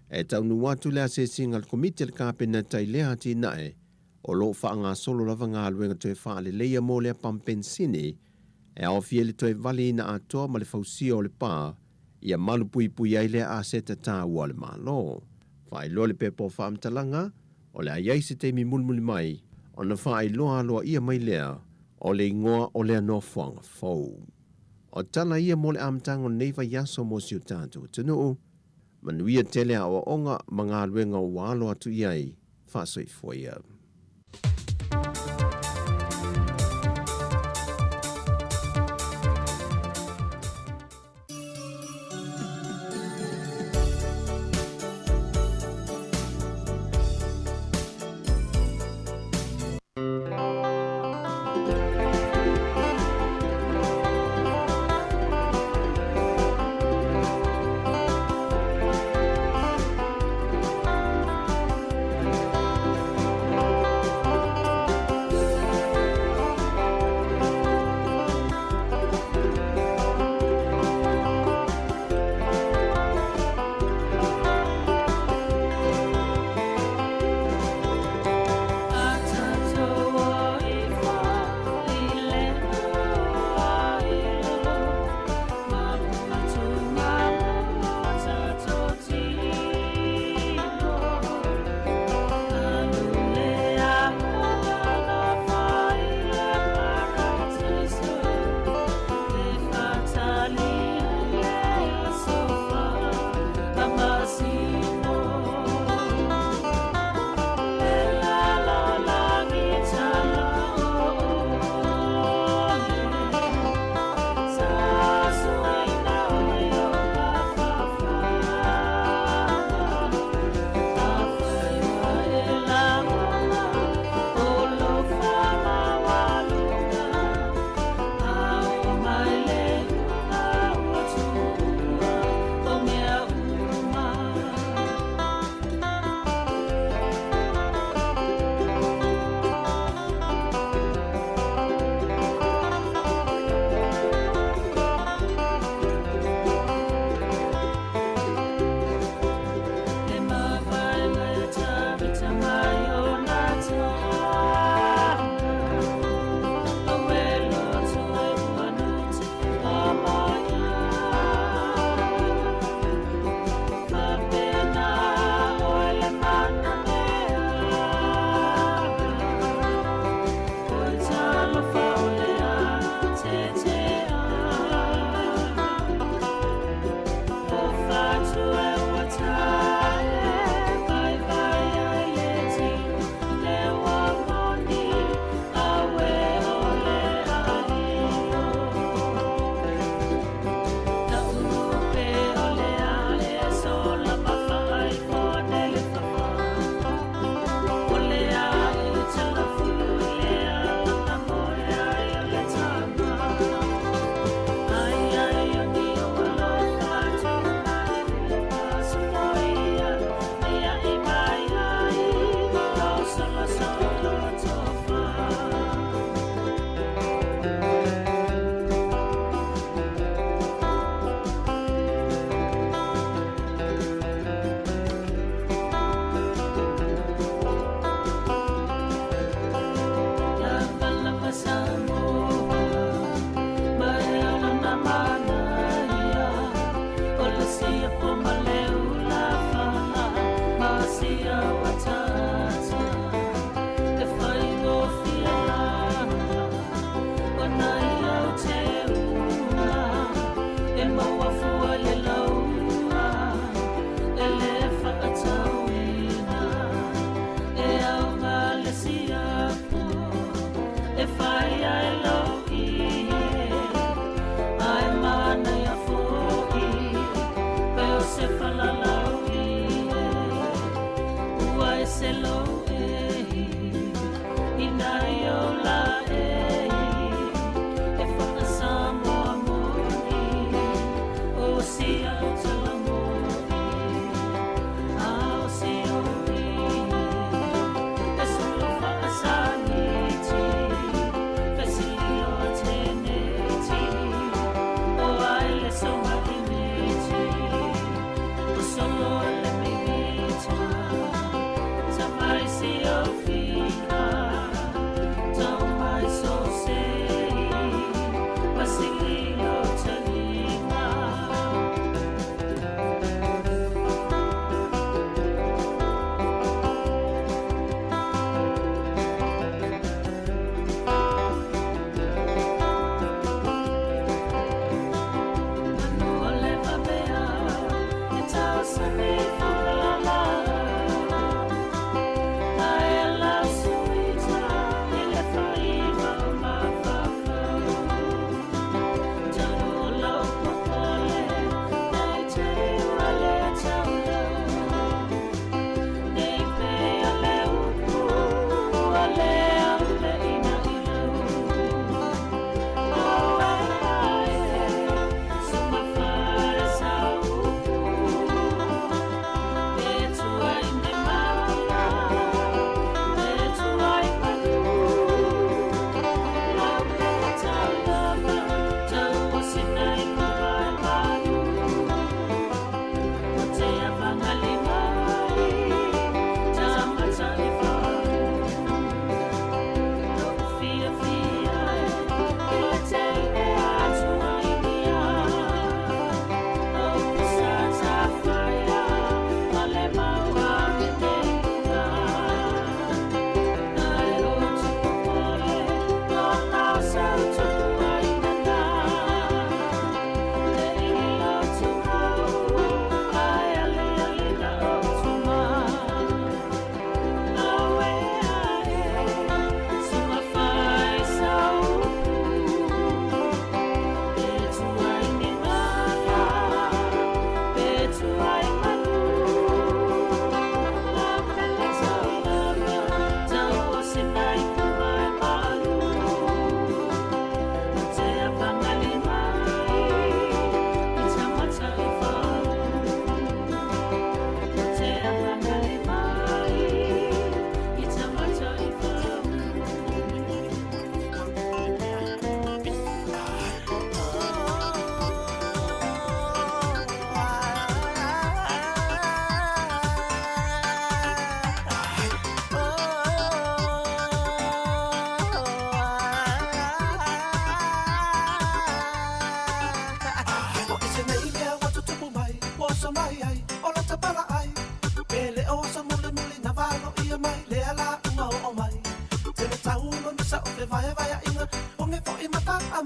E taunuu atu le asiasiga a le Komiti a le Kapeneta i lea atinae, o lo o faagasolo lava galuega toe faaleleia mo lea pamu penisini, e aofia i le toe valiina atoa ma le fausia o le pa, ia malupuipuia ai lea aseta taua a le Malo. Faailoa le pepa o faamatalaga, o le a i ai se taimi mulimuli mai ona faailoa aloaia mai lea o le igoa o lea nofoaga fou. O tala ia mo le amataga o lenei vaiaso mo si o tatou atunuu, manuia tele aoaoga ma galuega ua alo atu i ai, faasoifua ia.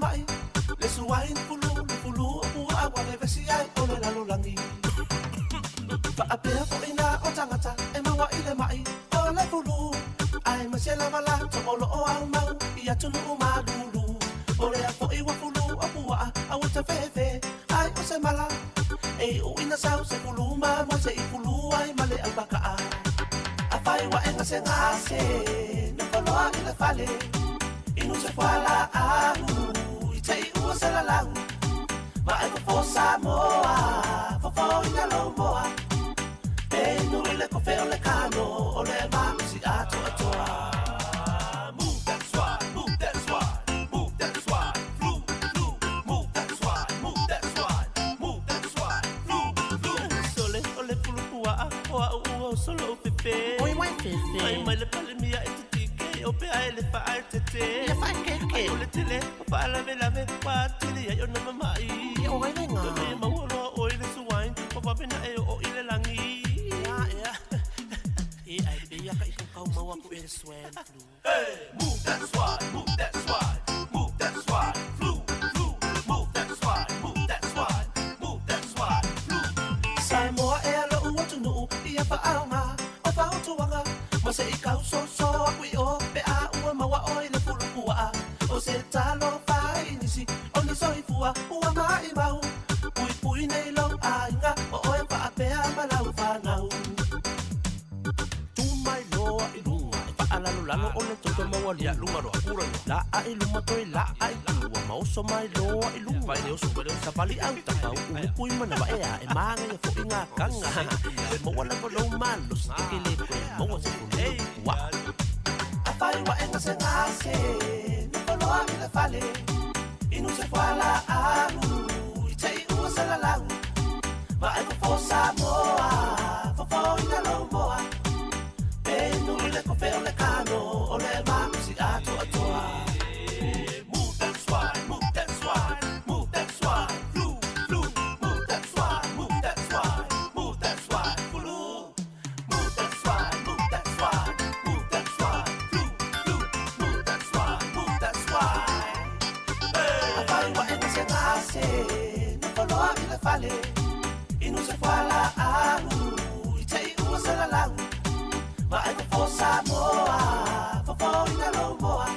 faamai le suaini fulu le fulu o puaa ua vevesi ai o le lalolagi faapea foʻina o tagata e maua i le maʻi o le fulu ae ma se lava latou o loo aumau i atunuu malulu o lea foʻi ua fulu o puaa aua tafefe ai o se mala e iʻuʻina sau se fulu mamoe seʻi fulu ai ma le aupakaʻa afai ua e gasegase nofoloa i le fale inu se fualaau i teʻi ua selalau vaai fofo Samoa fofoina lou moa penu i le kofe o le kano o le malosi atoatoa. Move that swine, move that swine, move that swine, flu, flu, move that swine, move that swine, move that swine, flu, flu. Sole o le pulupuaʻa o a'u ua o solo o fefe. Oi wai fefe. Ai mai le pale mia e te tike o pe ai le fa ai te te. Ia fa ke ke. O le tele o fa lave lave wa tele ai o na mamai. Ia o ai lenga. O maua loa o i le suain o vavena e o i le lagi. Ia ia. E ai pe ia ka i kau maua ku e le swine flu. Hey, move that swine, move that swine, move that swine, flu, flu, move that swine, move that swine, move that swine, flu. Samoa e alo ua tunuu ia faaoga o fautuaga ma se i kausoso aku i o pe a ua maua oi le pulupuaa o se talo fai nisi o ni soifua ua maʻimau puipui nei lou aiga o oe faapea ma lau fanau tu mai loa i luga e faalalolalo o le toto maualia luga loa pura la a i luma toe la a i tua ma oso mai loa i luga vai le oso vai le savali au tapau ulupui mana vaea e magaia foʻi gakaga e maua lava lou malosi e ke lē toe maua se fulu ua afai ua e gasegase nofoloa i le fale inu se fualaau i teʻi ua selalau vaai fofo Samoa fofoina lou moa penu i le kofe o le kano o le malosi atoatoa. Move that swine, move that swine, move that swine, flu, flu, move that swine, move that swine, move that swine, flu, move that swine, move that swine, move that swine, flu, flu, move that swine, move that swine. Afai ua e gasegase nofoloa i le fale inu se fualaau i teʻi ua selalau vaai fofo Samoa fofoina lou moa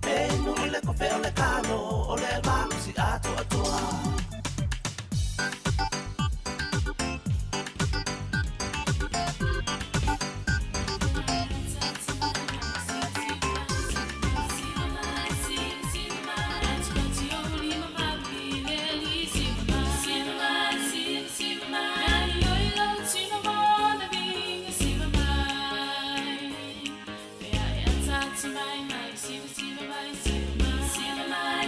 penu i le kofe o le kano o le malosi atoatoa. Siva mai,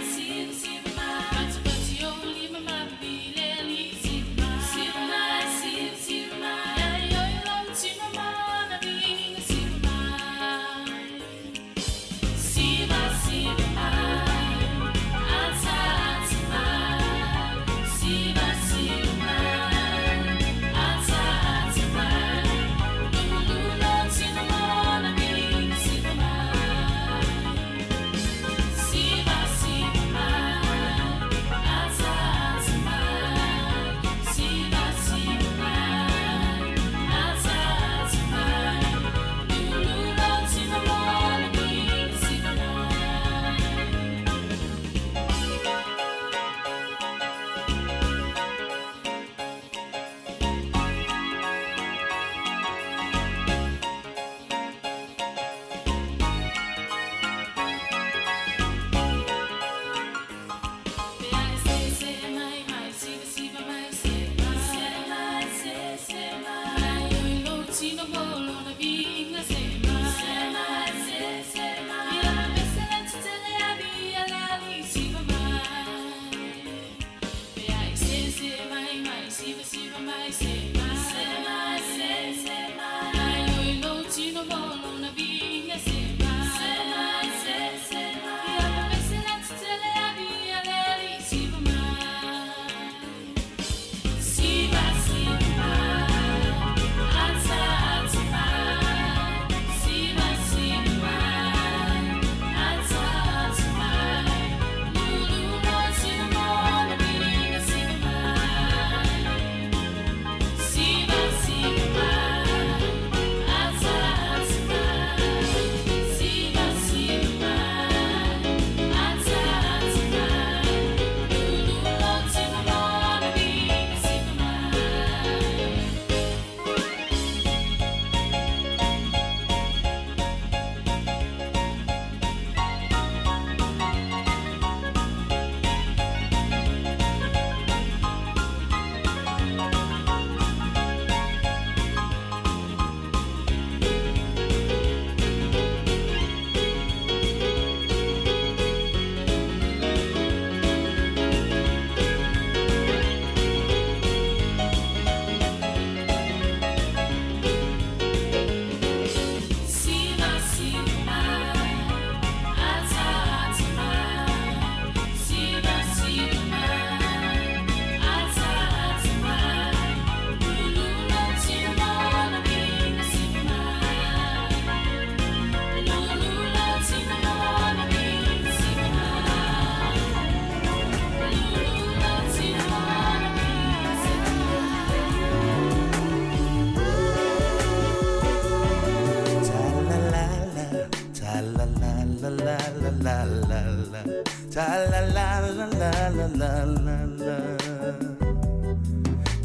Ta la la la la la la la la.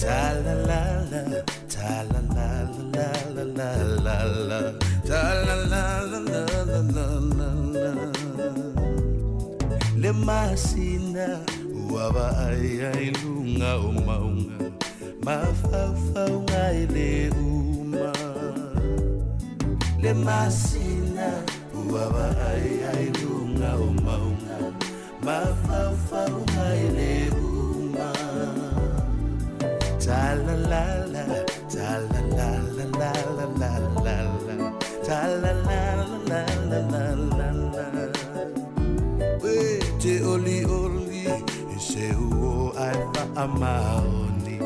Ta la la la, ta la la la la la la la. Ta la la la la la la la la. Le masina ua vaai ai luga o mauga mafaufauga i le uma. Le masina ua vaai ai luga o mauga mafaufauga i le uma. Ta la la la, ta la la la la la la la la. Ta la la la la la la la. We te oli oli e se uo ai faamaoni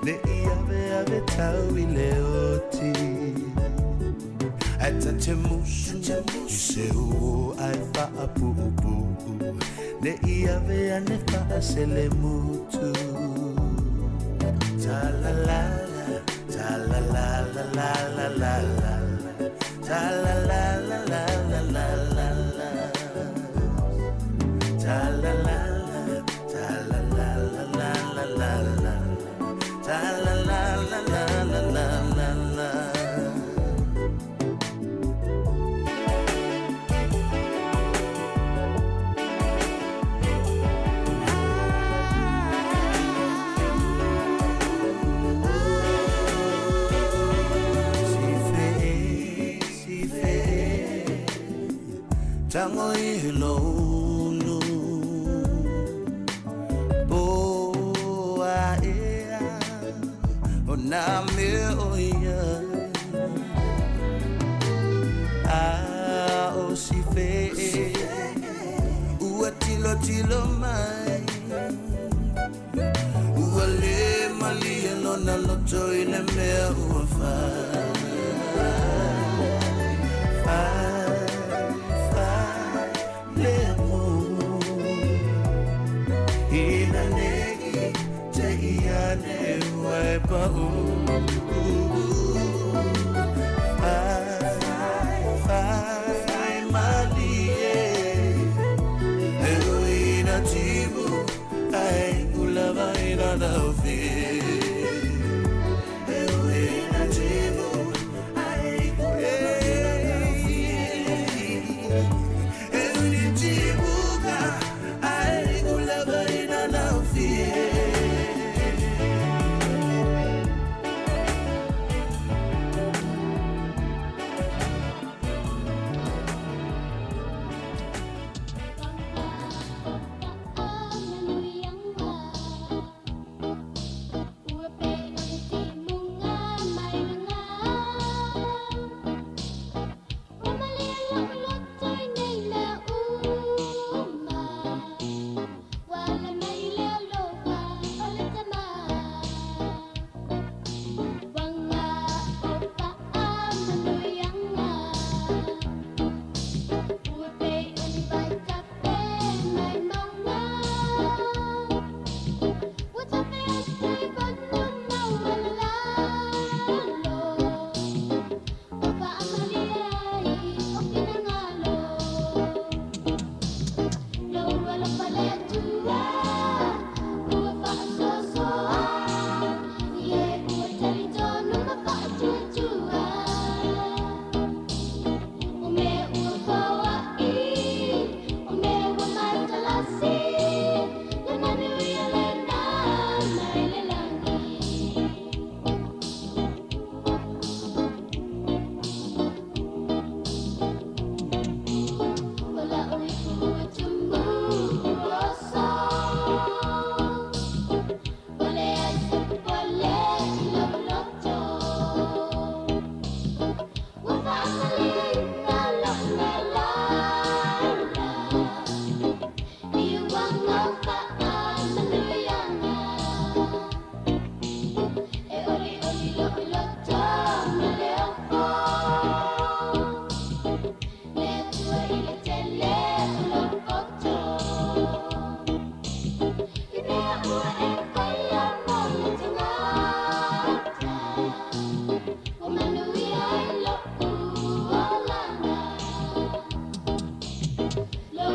ne i ave ave tau i le oti. Ai ta te musu i se uo ai faapuupuu ne i ave ane faasele mutu. Ta la la la, ta la la la la la la la. Ta la la la la la la la la. Ta la la la, ta la la la la la la la. Ta la la la la la la la la. Si fe, tango i lonu. Po a ea, o nā mea o ia. A o si fe, ua tilo tilo mai. Ua le malia lona loto i le mea ua fai. Fai, fai, le mo. Ina nei te ia ne ua e pau. Fai, fai, malie. E ui na timu, ai ula vai na laufi. E ui na timu, ai ula vai na laufi. E ui na timu ka, ai ula vai na laufi. Lo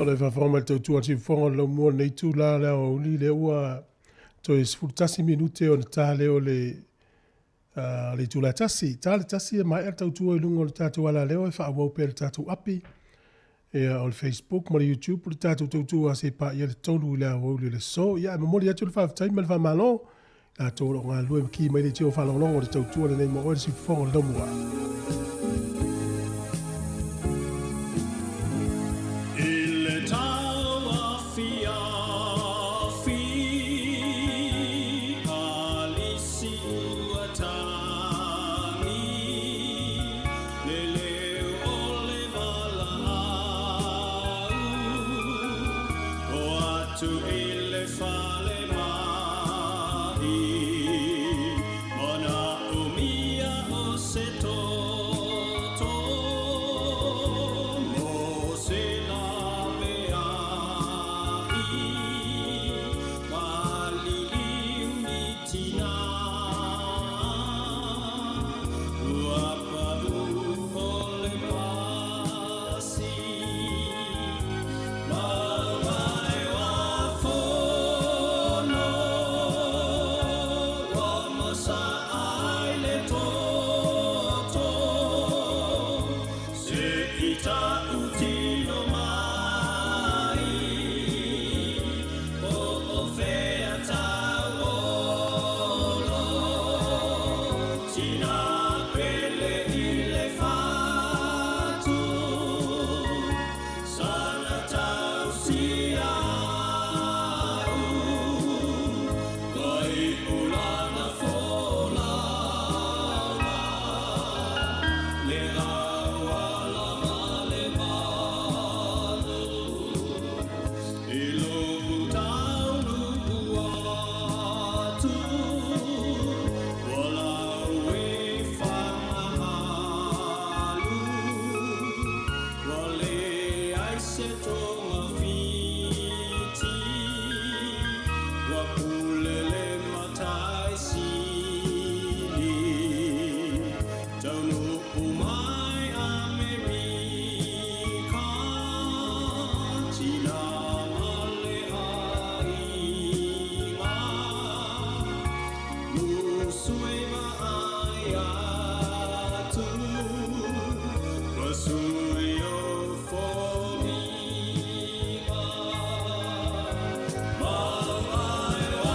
O le faafofoga mai le tautua a le siufofoga o le laumua o lenei itula le aoauli lea ua toe 11 minute ona ta lea o le le itula e tasi. Ta le tasi e maea le tautua i luga o le tatou alaleo e faaauau pea le tatou api ia o le Facebook ma le YouTube o le tatou tautua se i paia le 3 i le aoauli o le aso. Ia, e momoli atu le faafetai ma le faamalo i latou o lo o galulue ma ki mai le tio faalogologo o le tautua lenei mo oe le siufofoga o le laumua. I le tauafiafi a lisi ua tagi, le leo o le valaau, o atu i le falemai, manaomia o se toto mo se laveai, maliliu ni tina, ua pau o le pasi. Mau ai wa fono, wa masa ai le toto, se i tautino mai, po o fea tauolo, tina pele i le fatu, sana tausiau, kai ulana folauga, le auala ma le malu, i lou taunuu atu, ua lau e fagahalu, ua leai se togafiti, ua pule le matai sili, taunuu mai Amerika, tina ma le aiga, musue vaai atu, ua sui o foliga. Mau ai wa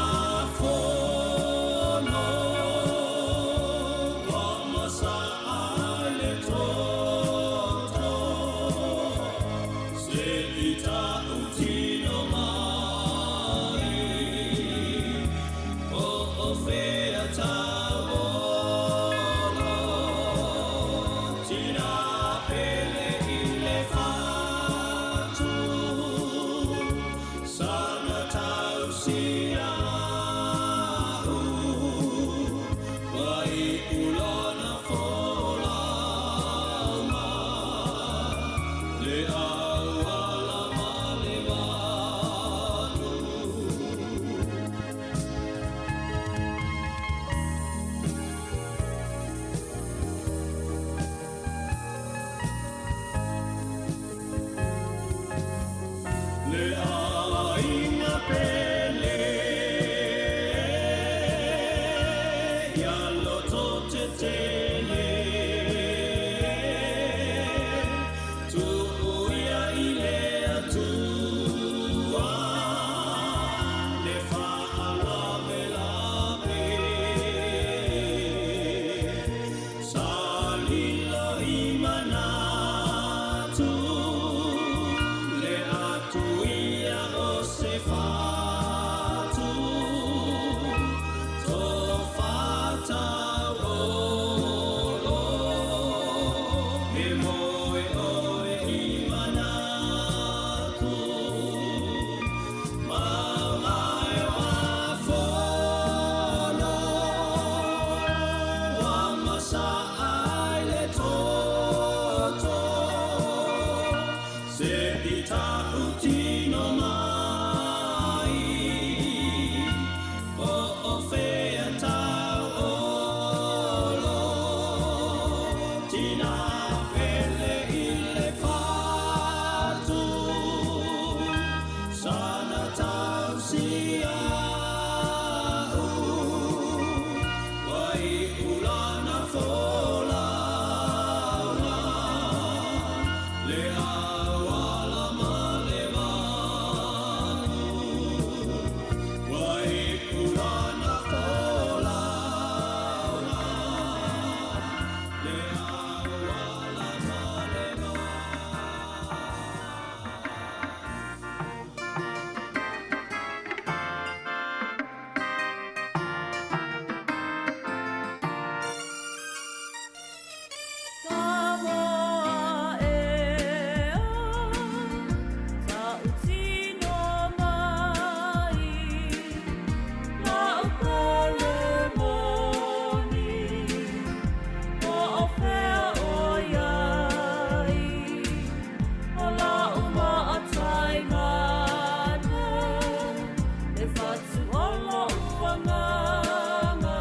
Agaga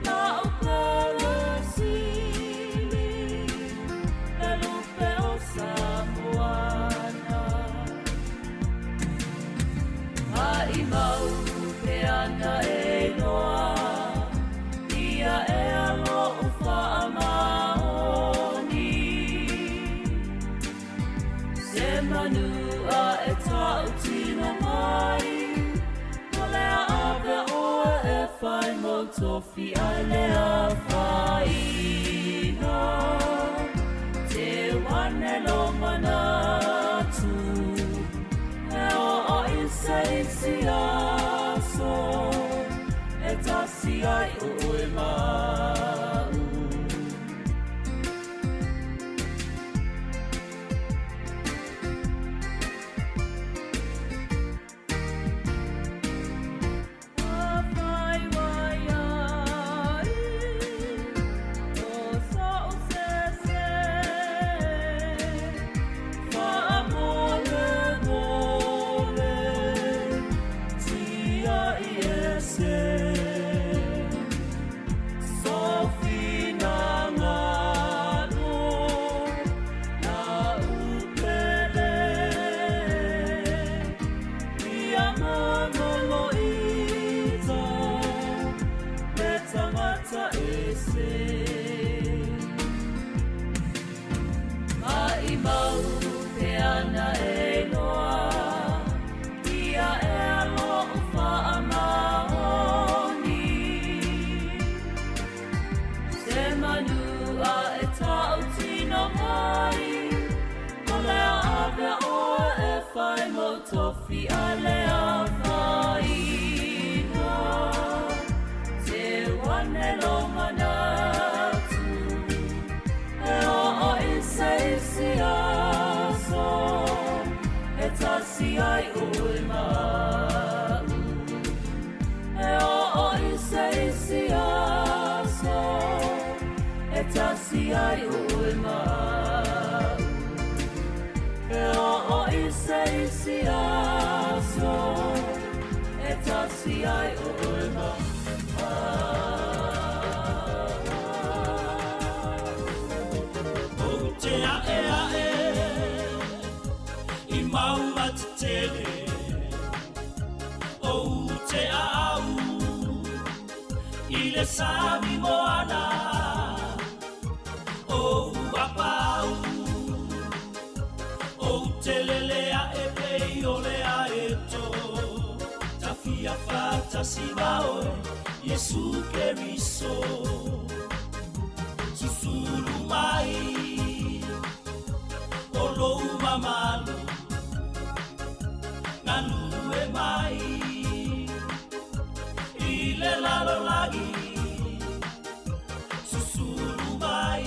La'u pele sili Le lupe o Samoana Ha'i mau pe ana e iloa Ia e alo'u fa'amaoni Se manu a e ta'utino mai O lea ave oe e fai mo tofi ai le afaina Te wane lo manatu E o i se isi aso E tasi ai oe ma'u Afai wai ai O so'u sese Fa'amolemole Tia i ese Sofina ngalo La upele Ia manolo ita Le tangata ese Mai mau pe ana e iloa Ia e alo'u fa'amaoni Se manu a e ta'utino mai O lea ave oe e fai mo tofi ai le afaina Te wane lo manatu E o'o i se isi aso E tasi ai oe ma'u E o'o i se isi aso E tasi ai oe ma'u E o'o i se isi aso E tasi ai oe ma'u O te ae ae I maunga tetele O te a'au I le sami moana O apau O te lele a'e pei o le ae to Tafia fatasi maoe Yesu Keriso Susulu mai O lou mamalu Galue mai I le lalolagi Susulu mai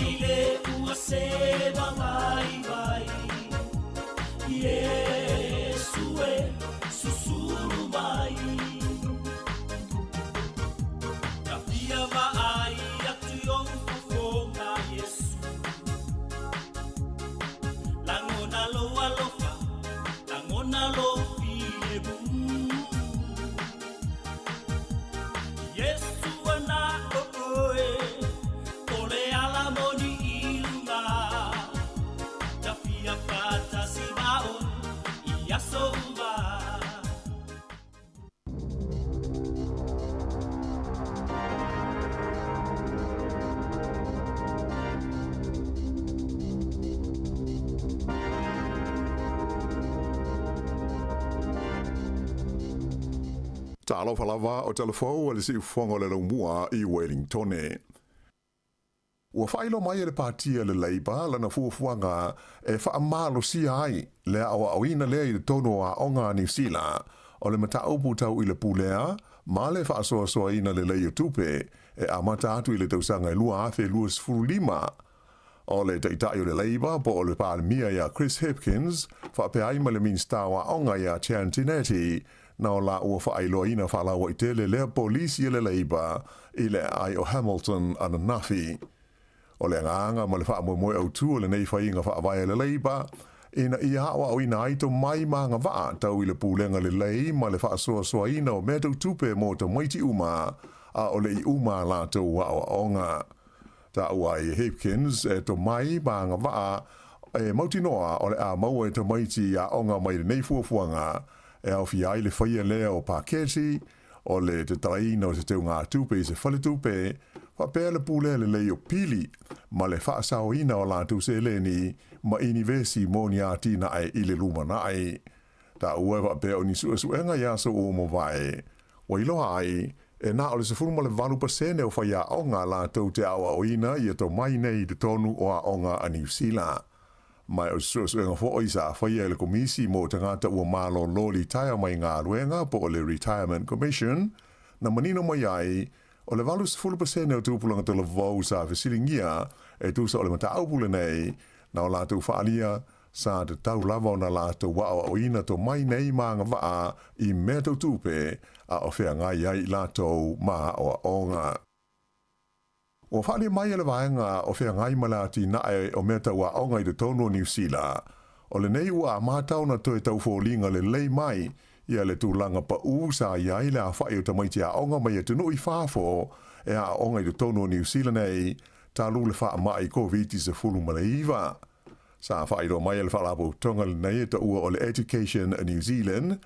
I le ua seva mai mai Yesu e susulu mai Tafia vaai atu i ou fofoga Yesu Lagona lou alofa, lagona lou filemu Yesu ana o oe, o le ala moni i luga Tafia fatasi ma oe, i aso uma Talofa lava o telefou le siufofoga o le laumua i Wellingtone. Ua faailoa mai e le Patia le Labour lana fuafuaga e faamalosia ai le aoaoina lea i totonu o aoga a Niu Sila o le mataupu tau i le pulea ma le faasoasoaina lelei o tupe e amata atu i le tausaga e 2025. O le Taitai o le Labour po o le Palemia ia Chris Hipkins faapea ai ma le Minisita o Aoga ia Chan Tinetti na o la ua faailoaina faalauaitele lea polisi e le Labour i le aai o Hamilton ananafi. O le agaga ma le faamoemoe autū o lenei faiga faavae a le Labour ina ia aʻoaʻoina ai tomai ma agavaʻa tau i le pulega lelei ma le faasoasoaina o mea tau tupe mo tamaiti uma a o leʻi uma a latou aʻoaʻoga. Taua ai e Hipkins e tomai ma agavaʻa e mautinoa o le a maua e tamaiti i aʻoga mai lenei fuafuaga e aofia ai le faia lea o paketi o le tatalaina o se teugatupe i se faletupe, faapea le pulea lelei o pili ma le faasaoina o latou seleni ma inivesi mo ni atinae i le lumanai. Taua e faapea o ni suesuega i aso ua mavae, ua iloa ai, e na o le 18% o faiaoga latou te aʻoaʻoina ia tomai nei i totonu o aoga a Niu Sila. Ma o se suesuega foʻi sa faia e le Komisi mo Tagata Ua Malōlō Litaea mai Galuega po o le Retirement Commission, na manino mai ai, o le 80% o tupulaga talavou sa fesiligia e tusa o le mataupu lenei, na o latou faaalia sa tatau lava ona latou aʻoaʻoina tomai nei ma agavaʻa i mea tau tupe a o feagai ai i latou ma aʻoaʻoga. Ua faaalia mai e le vaega o feagai ma le atinae o mea tau aoga i totonu o Niu Sila, o lenei ua amata ona toe taufoliga lelei mai ia le tulaga paʻū sa i ai le afaʻi o tamaiti aoga mai atunuu i fafo e aooga i totonu o Niu Sila nei talu le faamaʻi Koviti-19. Sa faailoa mai e le faalapotopotoga lenei e taua o le Education New Zealand,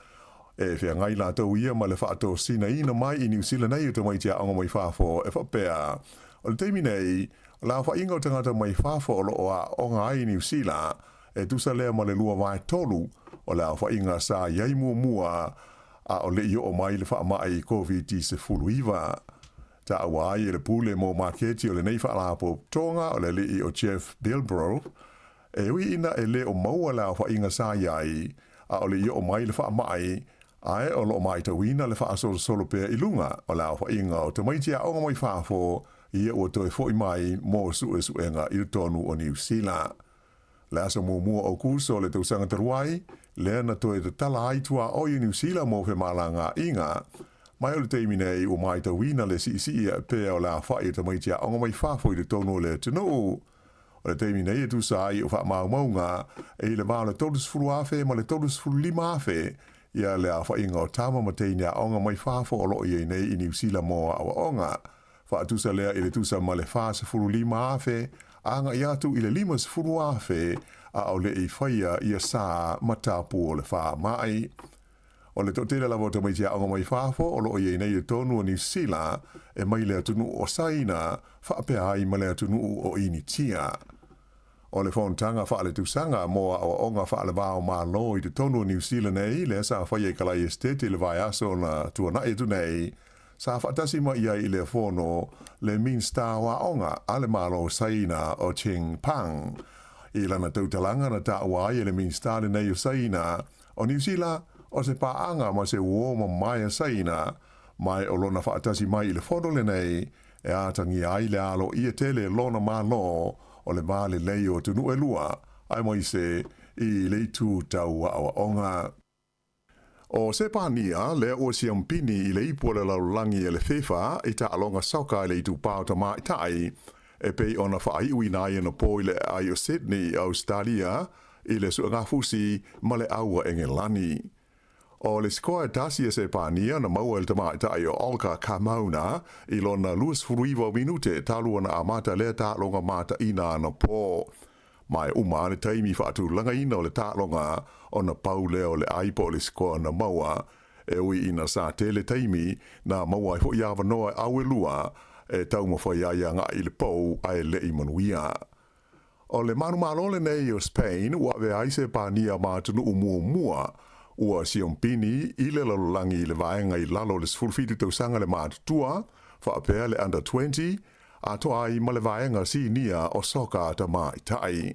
e feagai latou ia ma le faatosinaina mai i Niu Sila nei o tamaiti aoga mai fafo e faapea, o le taimi nei, o le aofaiga o tagata mai fafo o loo aooga ai i Niu Sila, e tusa lea ma le 2/3 o le aofaiga sa i ai muamua a o leʻi oo mai le faamaʻi Koviti-19. Taua ai e le pule mo maketi o lenei faalapotopotoga o le aliʻi o Jeff Bilbro, e ui ina e lē o maua le aofaiga sa i ai, ʻaʻole i oo mai le faamaʻi, ae o loo matauina le faasolosolo pea i luga o le aofaiga o tamaiti aoga mai fafo ia ua toe foʻi mai mo suʻesuʻega i totonu o Niu Sila. Le aso muamua o Aukuso o le tausaga talu ai, lea na toe tatala ai tuaoi o Niu Sila mo femalagaaiga. Mai o le taimi nei ua matauina le siisii aʻe pea o le afaʻi o tamaiti aoga mai fafo i totonu o le atunuu. O le taimi nei e tusa ai o faamaumauga e i le va o le 30,000 ma le 35,000 ia le aofaiga o tama ma teine aoga mai fafo o loo i ai nei i Niu Sila mo aʻoaʻoga. Faatusa lea i le tusa ma le 45,000 agaʻi atu i le 50,000 a o leʻi faia ia sa ma tapu o le faamaʻi. O le toatele lava o tamaiti aoga mai fafo o loo i ai nei i totonu o Niu Sila e mai le atunuu o Saina faapea ai ma le atunuu o Initia. O le fonotaga faaletausaga mo aʻoaʻoga faalevā o Malo i totonu o Niu Sila nei lea sa faia i Kalai Esiteti i le vaiaso na tuanaʻi atu nei, sa faatasi mai ai i lea fono le Minista o Aoga a le Malo o Saina o Cheng Pang. I lana tautalaga na taua ai e le Minista lenei o Saina o Niu Sila o se paaga ma se uō mamae a Saina mai o lona faatasi mai i le fono lenei e atagia ai le aloaia tele e lona Malo o le va lelei o atunuu e lua aemaise i le itu tau aʻoaʻoga. O Sepania lea ua siampini i le ipu o le lalolagi e le FIFA i taaloga soka i le itupa o tamaitai e pei ona faaiuina ai ana po i le aai o Sydney i Ausetalia i le suegafusi ma le aua Engelani. O le sikoa e tasi e Sepania na maua e le tamaitai o Olga Carmona i lona 29 minute talu ona amata lea taaloga mataina ana po. Ma e uma le taimi faatulagaina o le taaloga ona pau lea o le ai po o le sikoa na maua, e ui ina sa tele taimi na maua ai foʻi avanoa e au e lua e taumafai ai agaʻi i le pou ae leʻi manuia. O le manumalo lenei o Spain ua avea ai Sepania ma atunuu muamua ua siompini i le lalolagi i le vaega i lalo o le 17 tausaga le matutua, faapea le Under 20, atoa ai ma le vaega sinia o soka tamaitai.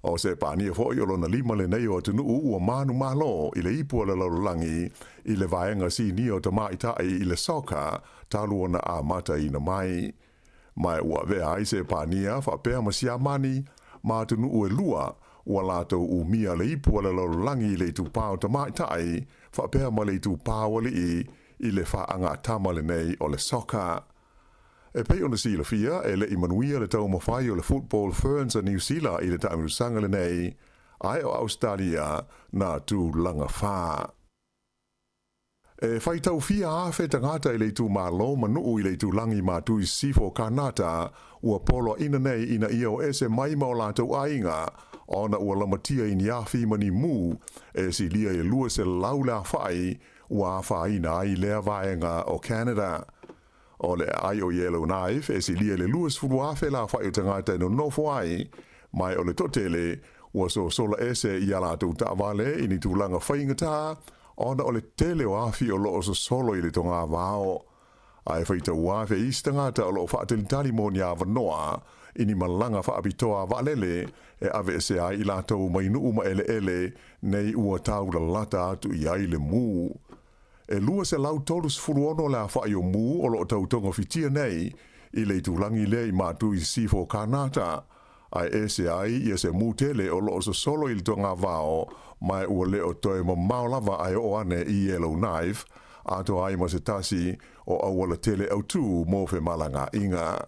O Sepania foʻi o lona lima lenei o atunuu ua manumalo i le ipu o le lalolagi i le vaega sinia o tamaitai i le soka talu ona amataina mai. Ma ua avea ai Sepania faapea ma Siamani ma atunuu e lua ua latou umia le ipu o le lalolagi i le itupā o tamaitai faapea ma le itupā o alii i le faagatama lenei o le soka. E pei ona silafia e leʻi manuia le taumafai o le Football Ferns a Niu Sila i le taamilosaga lenei, Ae o Ausetalia nā tulaga fa. E faitau fia afe tagata i le itumalo ma nuu i le itulagi ma tu i sisifo o Kanata ua poloaiina nei ina ia o ese mai ma o latou aiga ona ua lamatia i ni afi ma ni mu e silia i le 200 le afa'i ua afaina ai lea vaega o Canada. O le aai o Yellowknife e silia i le 20,000 le afa'i o tagata e nonofo ai, ma o le toatele ua sosola ese i a latou taavale i ni tulaga faigata ona o le tele o afi o loo sosolo i le togavao. Ae faitau afe isi tagata o loo faatalitali mo ni avanoa i ni malaga faapitoa a vaalele e aveese ai i latou mai nuu ma eleele nei ua taulalata atu i ai le mu. E 236 le afa'i o mu o loo tau togafitia nei i le itulagi lea i matu i sisifo o Kanata, ae ese ai ia se mu tele o loo sosolo i le togavao ma ua le o toe mamao lava ae oo ane i Yellowknife, atoa ai ma se tasi o auala tele autū mo femalagaaiga.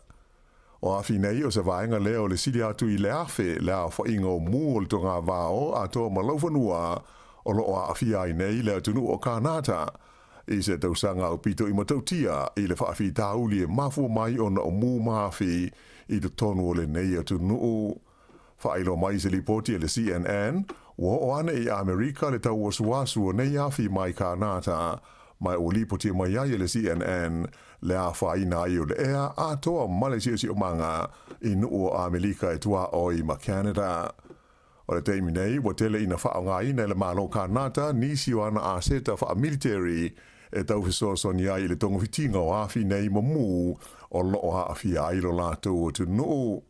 O afi nei o se vaega lea o le sili atu i le 1,000 le aofaiga o mu o le togavao atoa ma laufanua o loo aafia ai nei le atunuu o Kanata i se tausaga aupito i matautia i le faafitauli e mafua mai ona o mu ma afi i totonu o lenei atunuu. Faailoa mai se lipoti a le CNN, ua oo ane i Amerika le tauasuasu o nei afi mai Kanata, ma ua lipotia mai ai e le CNN le afaina ai o le ea atoa ma le siosiomaga i nuu o Amelika e tuaoi ma Canada. O le taimi nei, ua tele ina faaaogaina e le Malo Kanata nisi o ana aseta faamiliteri e tau fesoasoani ai i le togafitiga o afi nei ma mu o loo aafia ai lo latou atunuu.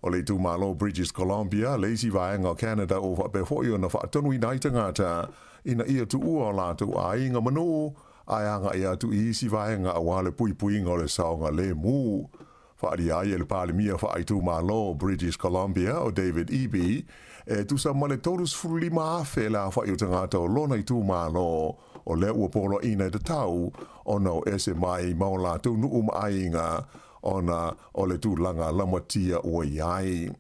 O le itumalo British Columbia le isi vaega o Canada ua faapea foi ona faatonuina ai tagata ina ia tuua o latou aiga ma nuu ae agai atu i isi vaega aua le puipuiga o le saogalemu. Faaalia ai e le Palemia faaitumalo o British Columbia o David Eby e tusa ma le 35,000 le afa'i o tagata o lona itumalo o lea ua poloaiina e tatau ona o ese mai ma o latou nuu ma aiga ona o le tulaga lamatia ua i ai.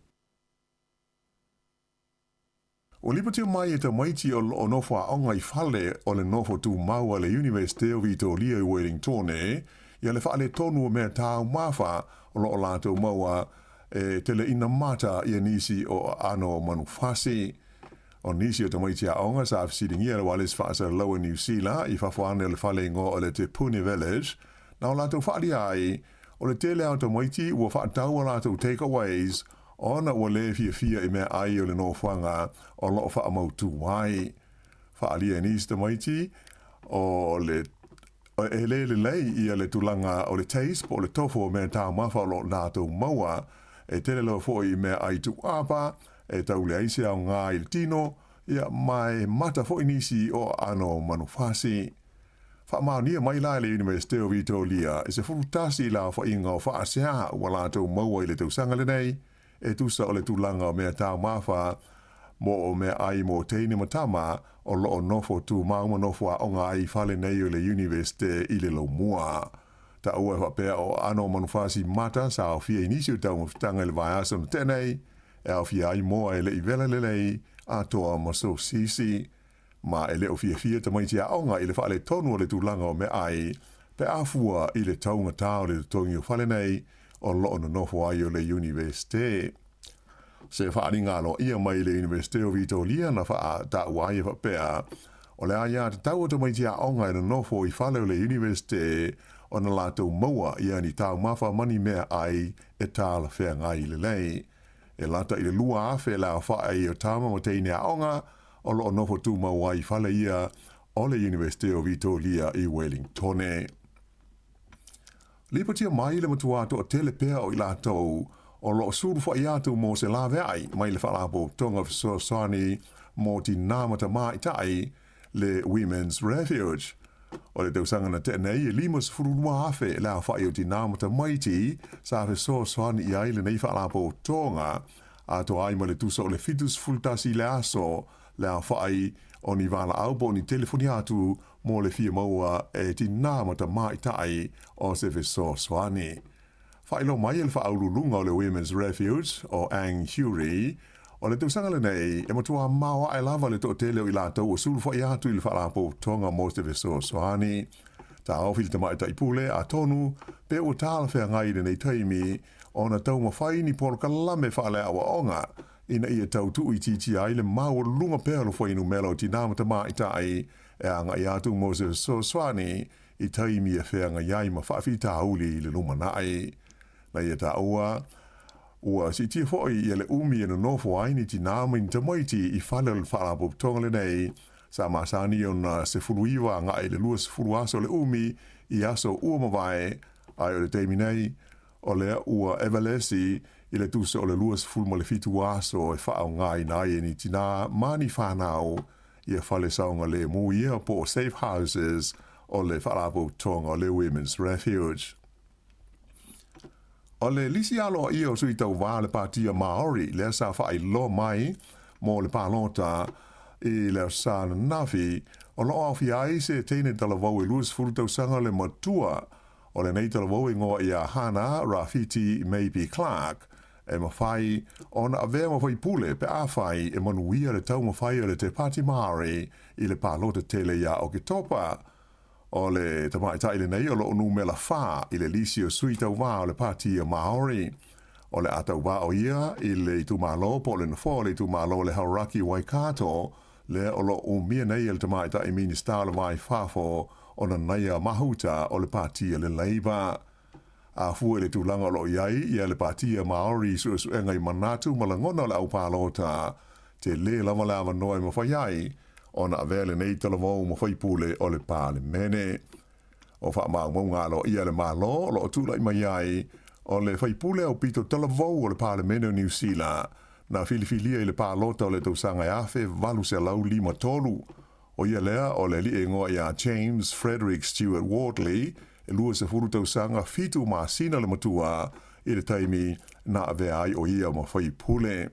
Ua lipotia mai e tamaiti o loo nofo aoga i fale o le nofo tumau a le Iunivesite o Vitoria i Wellingtone ia le faaletonu o mea taumafa o loo latou maua e tele ina mata ia nisi o aano manufasi. O nisi o tamaiti aoga sa fesiligia le ualesi faasalalau e Niu Sila i fafo ane o le fale igoa o le Te Puni Village na o latou faalia ai o le tele a o tamaiti ua faatau a latou takeaways ona ua lē fiafia i meaai o le nofoaga o loo faamautū ai. Faaalia e nisi tamaiti o le e lē lelei ia le tulaga o le taste po o le tofo o mea taumafa o loo latou maua, e tele lava foi i meaai tuuapa e tau leai se aoga i le tino, ia ma e mata foi nisi o aano manufasi. Faamaonia mai la e le Iunivesite o Vitoria e 11 le aofaiga o faasea ua latou maua i le tausaga lenei, e tusa o le tulaga o mea taumafa mo o meaai mo teine ma tama o loo nofo tumau ma nofo aoga ai i fale nei o le Iunivesite i le laumua. Taua e faapea o aano o manufasi mata sa aofia i nisi o taumafataga i le vaiaso na tea nei, e aofia ai moa e le i vela lelei atoa ma sosisi. Ma e le o fiafia tamaiti aoga i le faaletonu o le tulaga o meaai pe a fua i le taugatā o le totogi o fale nei o loo nonofo ai o le Iunivesite. Se faaaliga aloaia mai le Iunivesite o Vitoria na faataua ai e faapea, o le aiatatau o tamaiti aoga e nonofo i fale o le Iunivesite ona latou maua ia ni taumafa ma ni meaai e talafeagai lelei. E lata i le 2,000 le aofai o tama ma teine aoga o loo nofo tumau ai i fale ia o le Iunivesite o Vitoria i Wellingtone. Lipotia mai le matua toatele pea o i latou o loo sulufai atu mo se laveai mai le Faalapotopotoga Fesoasoani mo Tinā ma Tamaitai, le Women's Refuge. O le tausaga na tea nei e 52,000 le aofai o tinā ma tamaiti sa fesoasoani i ai lenei faalapotopotoga, atoa ai ma le tusa o le 71 le aso le aofai o ni valaau po o ni telefoni atu mo le fia maua e tinā ma tamaitai o se fesoasoani. Faailoa mai e le faauluuluga o le Women's Refuge o Ang Hury, O le tausaga lenei, e matuā maoae lava le toatele o i latou ua sulufai atu i le Faalapotopotoga mo se fesoasoani. Taofi le Tamaitai Pule, atonu pe ua talafeagai i lenei taimi ona taumafai ni polokalame faaleaoaoga ina ia tau tuuitiitia ai le maualuluga pea o le fuainumera o tinā ma tamaitai e agai atu mo se fesoasoani i taimi e feagai ai ma faafitauli i le lumanai. Na ia taua, ua siitia foi ia le umi e nonofo ai ni tinā ma ni tamaiti i fale o le Faalapotopotoga lenei, sa masani ona 19 agai i le 20 aso le umi i aso ua mavae, ae o le taimi nei, o lea ua evalesi i le tusa o le 27 aso e faaaogaina ai e ni tinā ma ni fanau ia fale saogalemu ia po o safe houses o le Faalapotopotoga o le Women's Refuge. O le lisi aloaia o sui tauva o le Patia Māori lea sa faailoa mai mo le palota i le aso Sa ananafi, o lo o aofia ai se teine talavou e 20 tausaga le matua o lenei talavou e igoa ia Hana Rawhiti Maipi Clark, e mafai ona avea ma faipule pe afai e manuia le taumafai o le Te Pāti Māori i le palota tele ia Oketopa. O le tamaitai lenei o lo o numera 4 i le lisi o sui tauva o le Pāti Māori. O le a tauvā o ia i le itumalo po o le nofoa o le itumalo o le Hauraki Waikato, lea o lo o umia nei e le tamaitai Minista o le Va i Fafo o Nanaia Mahuta o le Pāti a le Labour. A fua i le tulaga o lo o i ai ia le Pāti Māori i suesuega i manatu ma lagona o le aupalota, tele lava le avanoa e mafai ai ona avea lenei talavou ma faipule o le Palemene. O faamaumauga aloaia a le Malo o lo o tulai mai ai o le faipule aupito talavou o le Palemene o Niu Sila na filifilia i le palota o le tausaga e 1853, ʻO ia lea o le alii e igoa iā James Frederick Stewart Wardley, e 20 tausaga 7 masina le matua i le taimi na avea ai ʻo ia ma faipule.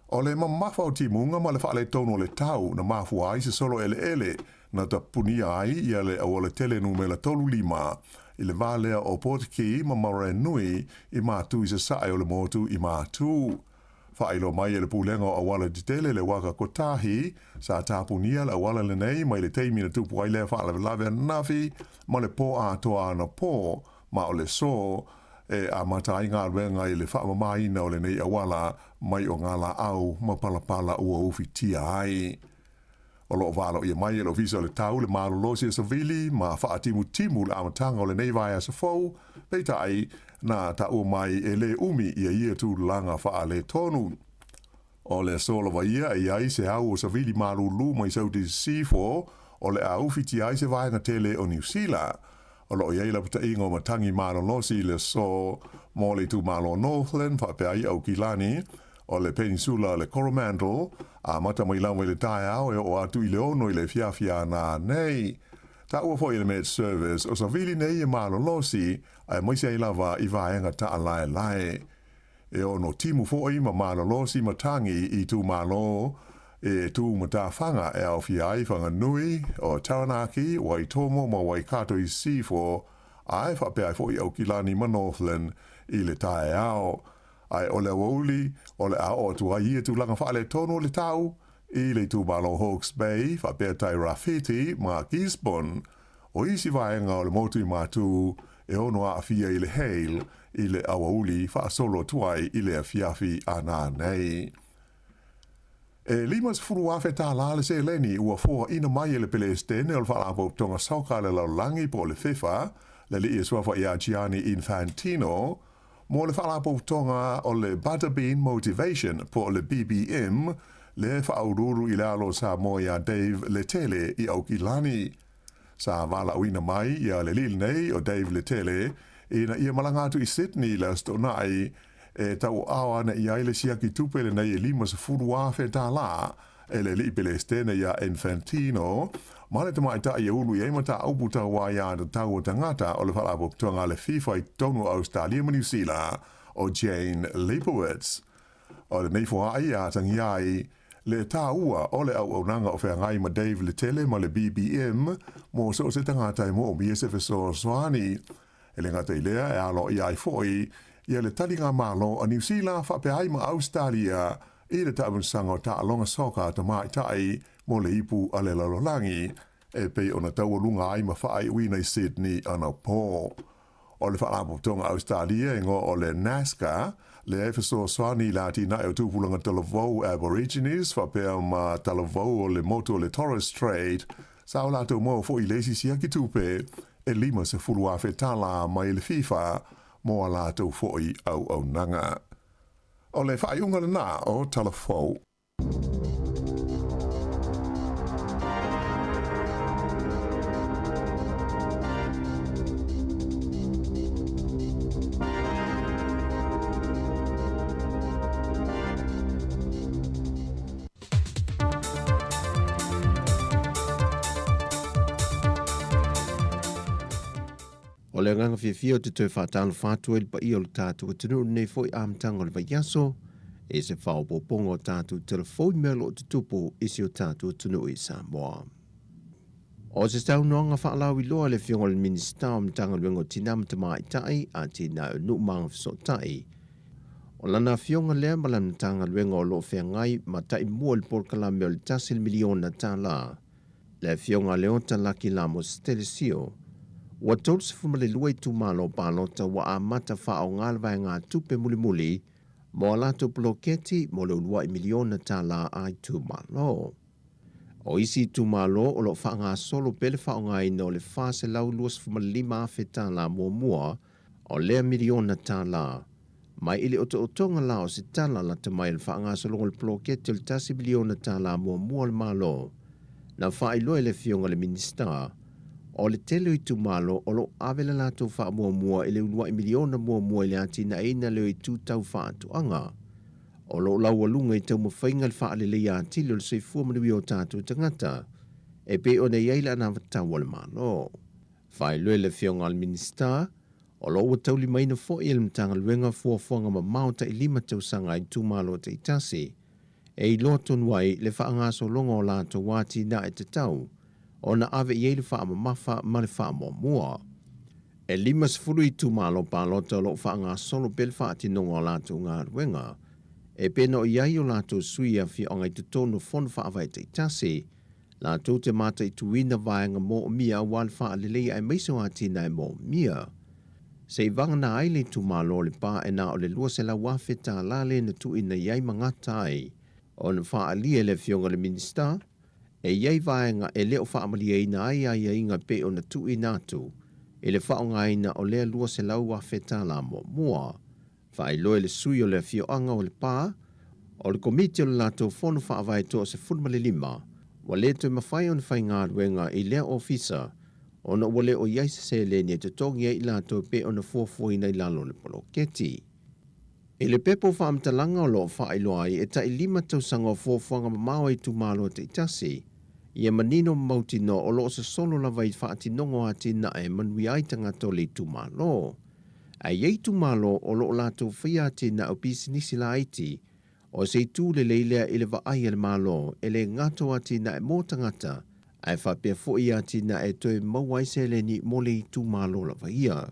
O le mamafa o timuga ma le faaletonu o le tau na mafua ai se solo eleele na tapunia ai ia le auala tele numera 35 i le va lea o Port ma Maraenui i Matu i sasae o le motu i Matu. Faailoa mai e le Pulega o Auala Tetele le Waka Kotahi, sa tapunia le auala lenei mai le taimi na tupu ai lea faalavelave ananafi ma le pō atoa anapo, ma o le so e amata ai galuega i le faamamaina o lenei auala mai o ngā laau ma palapala ua ufitia ai. O lo o valoia mai e le Ofisa o le Tau le malolosi o Savili ma faatimutimu le amataga o lenei vaiaso fou, peitai, na taua mai e lē umi ia ia tulaga faaletonu. O le aso lava ia e i ai se au o Savili malūlū mai Saute Sisifo o le a ufitia ai se vaega tele o Niu Sila. O lo o i ai lapataiga o matagi malolosi i le aso mo le itumalo o Northland faapea ai Aukilani, o le Peninsula o le Coromandel, amata mai lava i le taeao e oo atu i le 6 i le afiafi ana nei. Taua foi e le Met Service, o savili nei e malolosi, aemaise ai lava i vaega taalaelae. E ono timu foi ma malolosi matagi i itumalo e tu matafaga e aofia ai Whanganui, o Taranaki, Waitomo ma Waikato i Sisifo, ae faapea ai foi Aukilani ma Northland i le taeao. Ae o le aoauli, o le a oo atu ai ia tulaga faaletonu o le tau i le itumalo Hawke's Bay, faapea Tairāwhiti ma Gisborne. O isi vaega o le motu i Matū e ono aafia i le hail i le aoauli faasolo atu ai i le afiafi ana nei. E $50,000 tālā le seleni ua foaina mai e le Pelesitene o le Faalapotopotoga Soka a le Lalolagi po o le FIFA, le alii e suafa iā Gianni Infantino, mo le Faalapotopotoga o le Butterbean Motivation po o le BBM, lea e faauluulu i le alo o Samoa iā Dave Letele i Aukilani. Sa valaauina mai ia le alii lenei o Dave Letele ina ia malaga atu i Sydney i le Aso Toonai e tauaao ana i ai le siaki tupe lenei e $50,000 tālā e le alii Pelesitene iā Infantino ma le tamaitai e ulu i ai mataupu tauā iā tatau o tagata o le Faalapotopotoga a le FIFA i totonu o Ausetalia ma Niu Sila o Jane Leibowitz. O lenei foai e atagia ai le tāua o le auaunaga o feagai ma Dave Letele ma le BBM mo so o se tagata e moomia se fesoasoani. E le gata i lea e aloaia ai foi ia le taligamalo a Niu Sila faapea ai ma Ausetalia i le taamilosaga o taaloga soka a tamaitai mo le Ipu a le Lalolagi e pei ona taualuga ai ma faaiuina i Sydney anapo. O le Faalapotopotoga a Ausetalia e igoa o le NASCA, lea e fesoasoani i le atinae o tupulaga talavou Aborigines faapea ma talavou o le motu o le Torres Strait, sa o latou maua foi i le isi siaki tupe e $50,000 tala mai le FIFA mo a latou foi auaunaga. O le faaiuga lena o Tala Fou. O le agaga fiafia ou te toe faatalofa atu ai i le paia o le tatou atunuu i lenei foi amataga o le vaiaso i se faaopoopoga o tatou telefoni mea o lo o tutupu i si o tatou atunuu i Samoa. O se saunoaga faalauiloa a le Afioga i le Minisita o Matagaluega o Tina ma Tamaitai, Atinae o Nuu ma Agafesootai, O lana afioga lea ma lana Matagaluega o lo o feagai ma taimua i le polokalame o le $1 miliona, le afioga a Leota Laki Lamos Telesio. Ua 32 itumalo palota ua amata faaaoga le vaegatupe mulimuli mo a latou poloketi mo le uluai miliona tala a itumalo. O isi itumalo o lo o faagasolo pea le faaaogaina o le $425,000 muamua o lea miliona tala, mai i le otootoga la o se tala lata mai o le faagasologa o le poloketi o le $1 miliona muamua o le Malo, na faailoa e le Afioga i le Minisita, o le tele o itumalo o lo o ave le latou faamuamua i le uluai miliona muamua i le atinaeina lea o itu tau faatoaga. O lo o laualuga i taumafaiga le faaleleia atili o le soifua manuia o tatou tagata, e pei ona i ai le anavatau a le Malo. Faailoa e le Afioga i le Minisita, o lo o ua taulimaina foi e le Matagaluega fuafuaga mamao tai 5 tausaga a itumalo taitasi e iloa tonu ai le faagasologa o latou atinae tatau ona ave i ai le faamamafa ma le faamuamua. E 50 itumalo palota o lo o faagasolo pea le faatinoga o latou galuega e pei ona i ai o latou sui i afioaga i totonu o fono faavae taitasi latou te mataituina vaega moomia aua le faaleleia aemaise o atinae moomia. Se i vagana ai le itumalo o Lepa e na o le $200,000 lea na tuuina i ai ma gata ai ona faaalia e le Afioga i le Minisita e i ai vaega e le o faamalieina ai aiaiga pei ona tuuina atu i le faaaogaina o lea $200,000 muamua. Faailoa e le sui o le afioaga o Lepa, o le Komiti o le latou Fono Faavae 15, ua le toe mafai ona faigaluega i lea ofisa ona ua le o i ai se seleni e totogi ai i latou pei ona fuafuaina i lalo o le poloketi. I le pepa o faamatalaga o lo o faailoa ai e tai 5 tausaga o fuafuaga mamao a itumalo taitasi, ia manino ma mautinoa o lo o sosolo lava i faatinoga o atinae e manuia ai tagata o le itumalo. Ae i ai itumalo o lo o latou faia atinae o pisinisi laiti, o se itu lelei lea i le vaai a le Malo e le gata o atinae mo tagata, ae faapea foi i atinae e toe maua ai seleni mo le itumalo lava ia.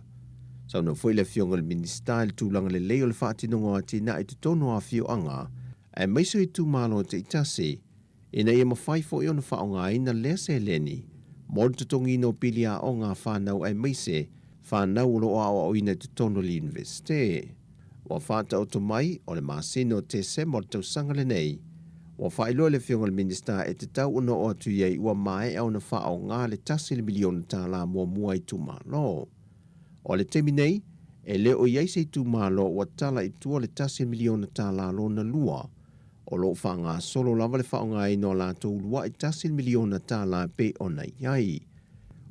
Saunoa foi le Afioga i le Minisita i le tulaga lelei o le faatinoga o atinae i totonu o afioaga, aemaise o itumalo taitasi, ina ia mafai foi ona faaaogaina lea seleni mo le totogiina o pili aoga a fanau aemaise fanau o lo o aoaoina i totonu o le Iunivesite. Ua faataoto mai, o le masina o Tesema o le tausaga lenei, ua faailoa e le Afioga i le Minisita e tatau ona oo atu i ai ua maea ona faaaoga le $1 miliona muamua a itumalo. O le taimi nei, e le o i ai se itumalo ua tala i tua le $1 miliona lona lua, O lo o faagasolo lava le faaaogaina o latou uluai $1 miliona e pei ona i ai.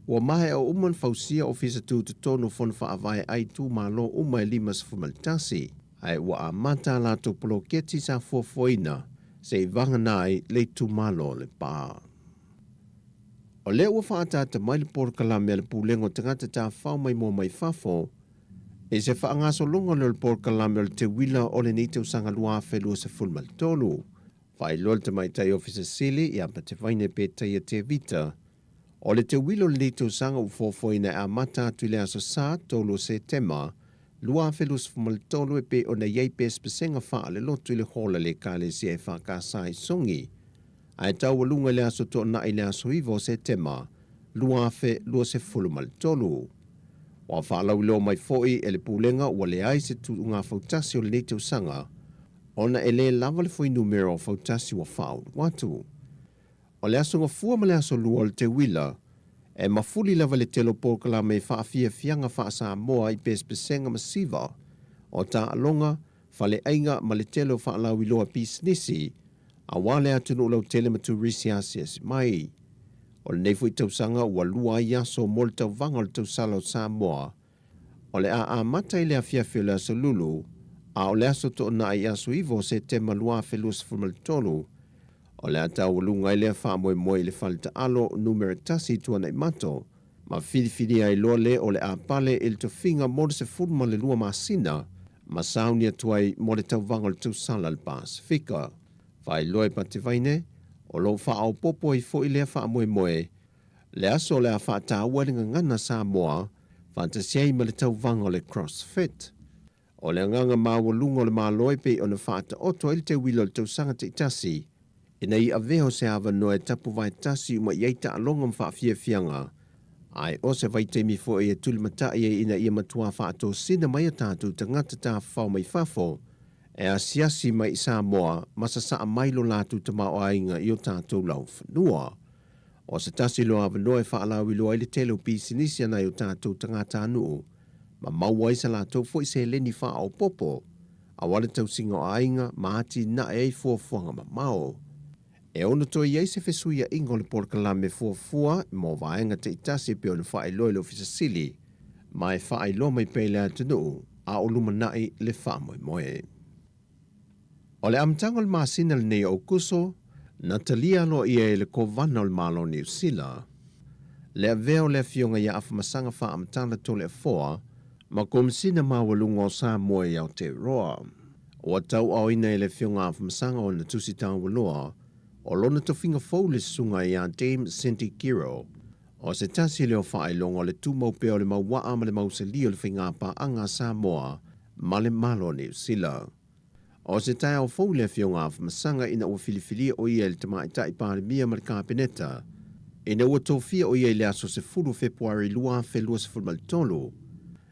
Ua maea uma ona fausia ofisa tutotonu o fono faavae a itumalo uma e 51, ae ua amata a latou poloketi sa fuafuaina se i vagana ai le itumalo o Lepa. O lea ua faaataata mai le polokalame a le Pulega o Tagata Tafafao Maimoa Mai Fafo, I se faagasologa lea o le polokalame o le teuila o lenei tausaga 2023, faailoa le Tamaitai Ofisa Sili ia Patevaine Petaia Tevita, o le teuila o lenei tausaga ua fuafuaina e amata atu i le aso Sa 3 o Setema 2023 e pei ona i ai pesepesega faalelotu i le hola le Ekalesia EFKS i Sogi, ae taualuga i le aso Toonai le aso 9 o Setema 2023. Ua faalauiloa mai foi e le Pulega ua leai se tuuga fautasi o lenei tausaga ona e lē lava le fuainumera o fautasi ua faaulu atu. O le aso Gafua ma le aso Lua o le Teuila, e mafuli lava le tele o polokalame i faafiafiaga faa-Samoa i pesepesega ma siva o taaloga, faleaiga ma le tele o faalauiloa pisinisi aua le atunuu lautele ma turisi asiasi mai. O lenei foi tausaga ua lua ai aso mo le tauvaga o le tausala o Samoa. O le a amata i le afiafi o le aso Lulu, a o le aso Toonai aso 9 o Setema 2023, o le a taualuga ai lea faamoemoe i le fale taalo numera 1 i Tuanaimato, ma filifilia ai loa le o le a pale i le tofiga mo le 12 masina ma sauni atu ai mo le tauvaga o le tausala le Pasefika. Faailoa e Patevaine, o lo o faaopoopo ai foi lea faamoemoe, le aso o le a faataua le gagana Samoa faatasi ai ma le tauvaga o le CrossFit. O le agaga maualuga o le Malo e pei ona faataoto ai le teuila o le tausaga taitasi, ina ia avea o se avanoa e tapuvae tasi uma i ai taaloga ma faafiafiaga, ae o se vaitaimi foi e tulimatai ai ina ia matua faatosina mai o tatou tagata tafafao mai fafo e asiasi mai i Samoa ma sasaa mai lo latou tamaoaiga i o tatou laufanua. O se tasi loa avanoa e faalauiloa ai le tele o pisinisi a nai o tatou tagatanuu ma maua ai sa latou foi seleni faaopoopo aua le tausiga o aiga ma atinae ai fuafuaga mamao. E ono toe i ai se fesuiaiga o le polokalame fuafua mo vaega taitasi e pei ona faailoa i le Ofisa Sili ma e faailoa mai pea i le atunuu a o lumanai le faamoemoe. O le amataga o le masina lenei o Aokuso, na talia aloaia e le Kovana o le Malo o Niu Sila le avea o le Afioga ia Afamasaga Faamatala Toleafoa ma Komisina Maualuga o Samoa i Aotearoa. Ua tauaaoina e le Afioga Afamasaga ona tusi taualoa o lona tofiga fou le susuga ia Dame Cindy Kiro, o se tasi lea o faailoga o le tumau pea o le mauaa ma le mausali o le faigapaaga a Samoa ma le Malo o Niu Sila. O se taeao fou le Afioga Afamasaga ina ua filifilia o ia e le Tamaitai Palemia ma le Kapeneta, ina ua tofia o ia i le aso 10 o Fepuari 2023,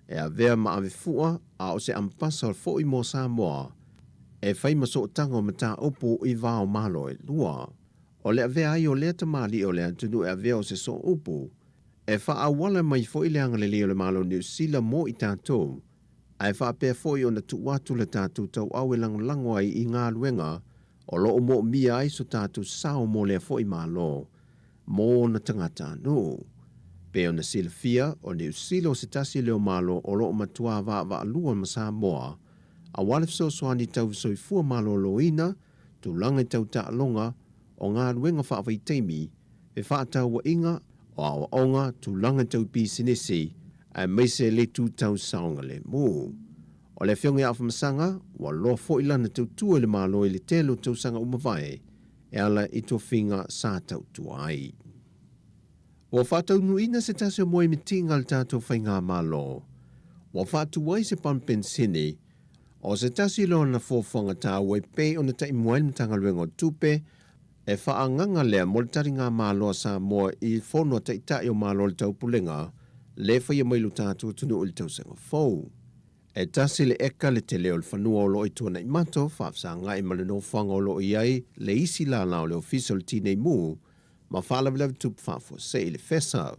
e avea ma avefua a o se ampasa foi mo Samoa e fai ma sootaga o mataupu i va o Malo e lua. O le avea ai o lea tamalii o le atunuu e avea o se sooupu, e faaauala mai foi le agalelei o le Malo o Niu Sila mo i tatou, ae faapea foi ona tuu atu le tatou tauau e lagolago ai i galuega o lo o moomia ai so tatou sao mo lea foi Malo mo ona tagatanuu. Pei ona silafia, o Niu Sila o se tasi lea o Malo o lo o matua vaavaalua ma Samoa aua le fesoasoani tau soifua malōlōina, tulaga i tau taaloga, o galuega faavaitaimi, fefaatauaiga, o aoaoga, tulaga tau pisinisi, aemaise le itu tau saogalemu. O le Afioga ia Afamasaga, ua loa foi lana tautua i le Malo i le tele o tausaga ua mavae, e ala i tofiga sa tautua ai. Ua faataunuuina se tasi o moemitiga a le tatou faigamalo, ua faatu ai se pamu penisini o se tasi lea o ana fuafuaga taua e pei ona taimua ai le Matagaluega o Tupe e faaagaga lea mo le taligamalo a Samoa i Fono a Taitai o Malo o le Taupulega le faia mai lo tatou atunuu i le tausaga fou. E tasi le eka le tele o le fanua o lo o i Tuanaimato, faafesagai ma le nofoaga o lo o i ai le isi lala o le Ofisa o le Tinei Mu ma Faalavelave Tupu Faafuasei i le FESA.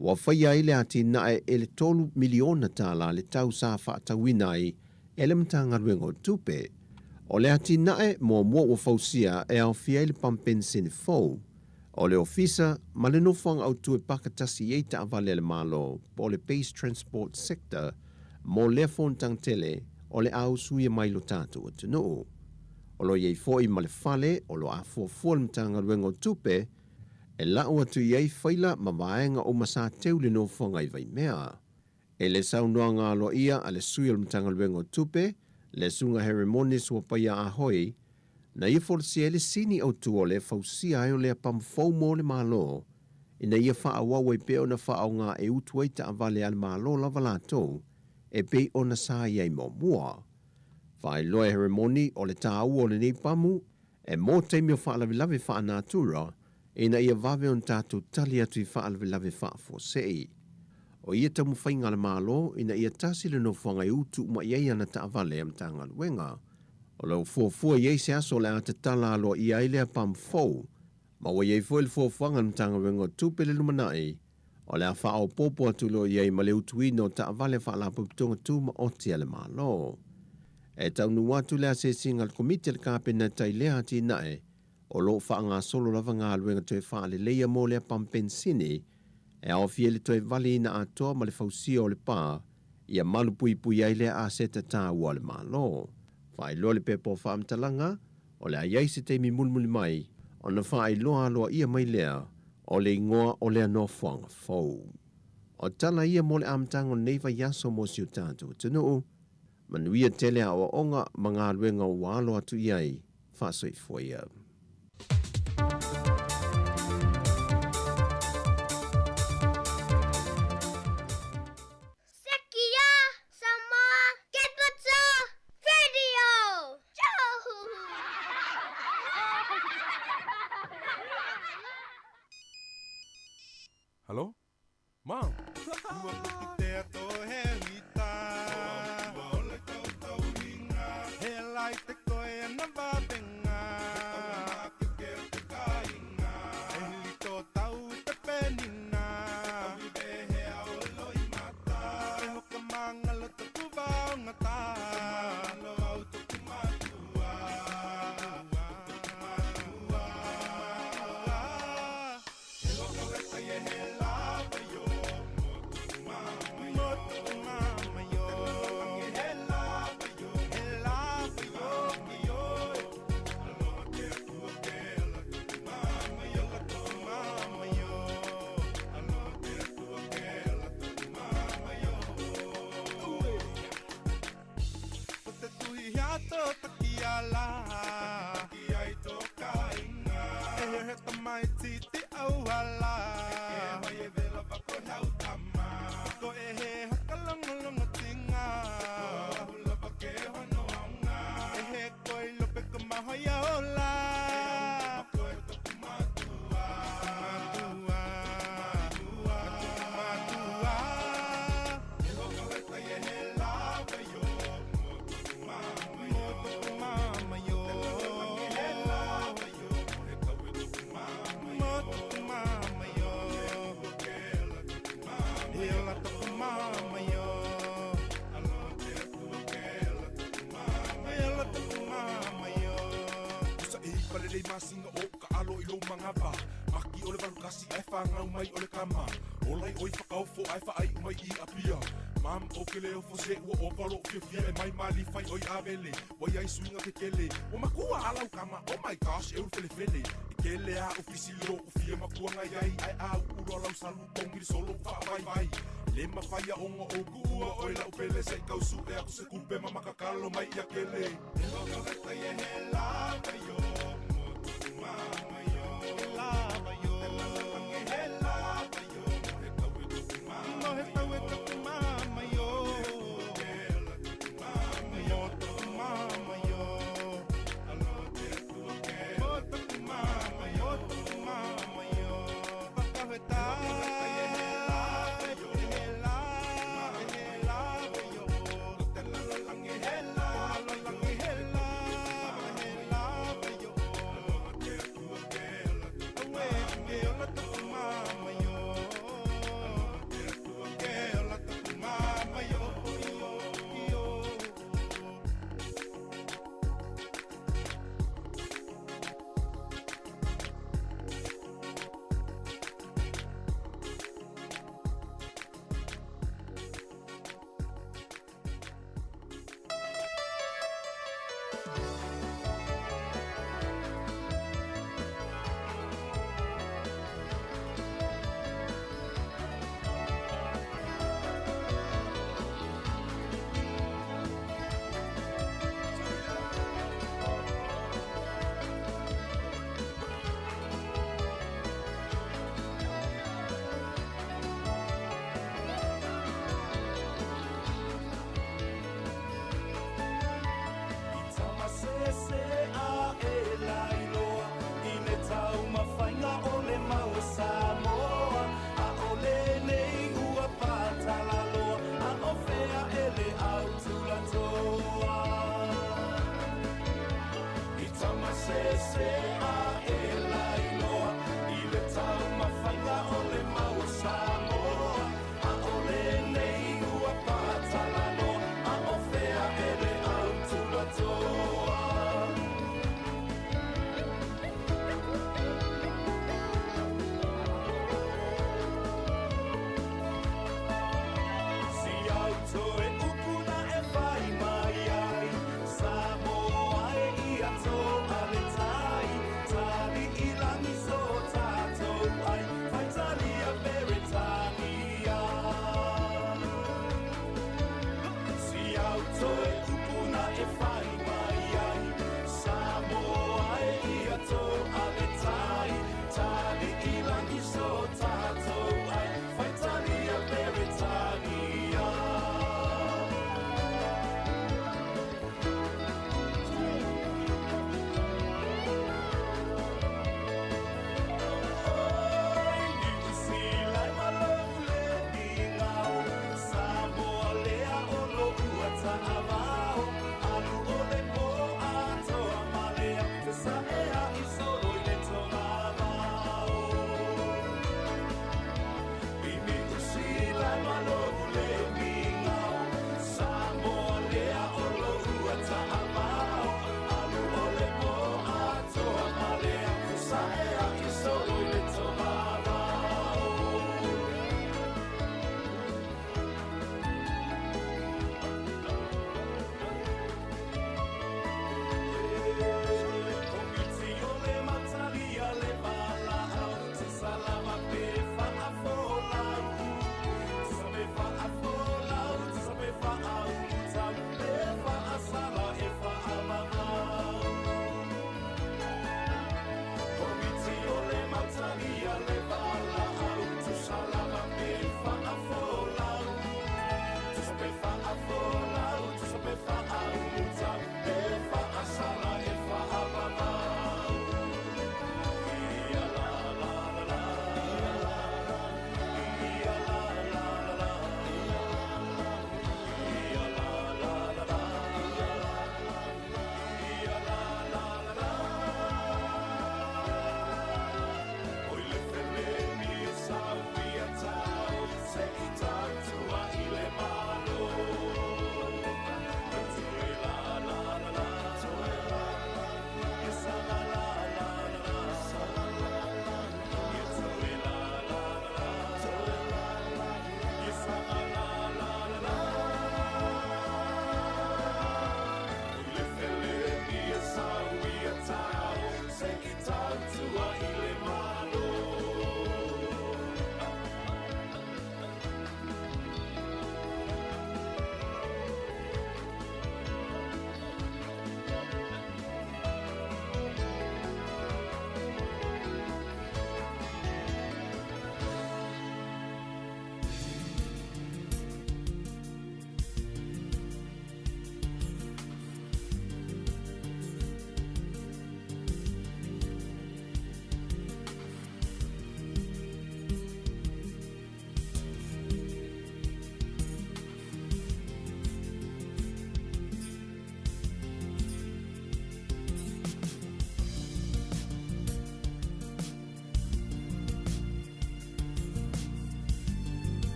Ua faia ai le atinae e le $3 miliona le tau sa faatauina ai e le Matagaluega o Tupe. O le atinae muamua ua fausia e aofia ai le pamu penisini fou, o le ofisa ma le nofoaga autu e paka tasi i ai taavale a le Malo po o le Base Transport Sector mo lea fonotaga tele o le a usuia mai lo tatou atunuu. O lo o i ai foi ma le fale o lo o afuafua le Matagaluega o Tupe e lau atu i ai faila ma vaega uma sa teu le nofoaga i Vaimea. E le saunoaga aloaia a le sui o le Matagaluega o Tupe, le Susuga Heremoni Suapaia Ahoi, na ia folasia ai le sini autu o le fausia ai o lea pamu fou mo le Malo, ina ia faaauau ai pea ona faaaoga e utu ai taavale a le Malo lava latou, e pei ona sa i ai muamua. Faailoa e Heremoni o le tāua o lenei pamu e mo taimi o faalavelave faanatura ina ia vave ona tatou tali atu i faalavelave faafuasei. O ia taumafaiga a le Malo ina ia tasi le nofoaga e utu uma i ai ana taavale a Matagaluega. O lo o fuafua i ai se aso o le a tatala aloaia ai lea pamu fou, ma ua i ai foi le fuafuaga a le Matagaluega o Tupe i le lumanai, o le a faaopoopo atu loa i ai ma le utuina o taavale a Faalapotopotoga Tumaoti a le Malo. E taunuu atu le asiasiga a le Komiti a le Kapeneta i lea atinae, o lo o faagasolo lava galuega toe faaleleia mo lea pamu penisini, e aofia i le toe valiina atoa ma le fausia o le pa ia malupuipui ai lea aseta taua a le Malo. Faailoa le pepa o faamatalaga, o le a i ai se taimi mulimuli mai ona faailoa aloaia mai lea o le igoa o lea nofoaga fou. O tala ia mo le amataga o lenei vaiaso mo si o tatou atunuu, manuia tele aoaoga ma galuega ua alo atu i ai, faasoifua ia. Sekia Samoa Capital Radio. Hello? Mom.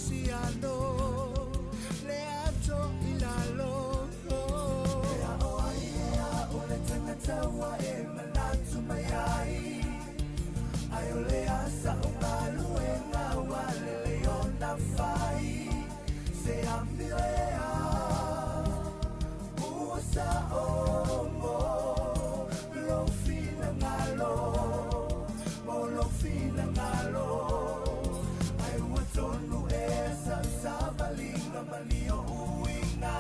Kasiano le ato i lalo. E a o ai e a o le tangata ua e manatu mai ai. Ai o le asa o galuega ua lelei ona fai. Se amio e a ua sa'o mo lou finagalo, mo lou finagalo. Ai ua tonu ea sa'u savaliga ma lio uiga.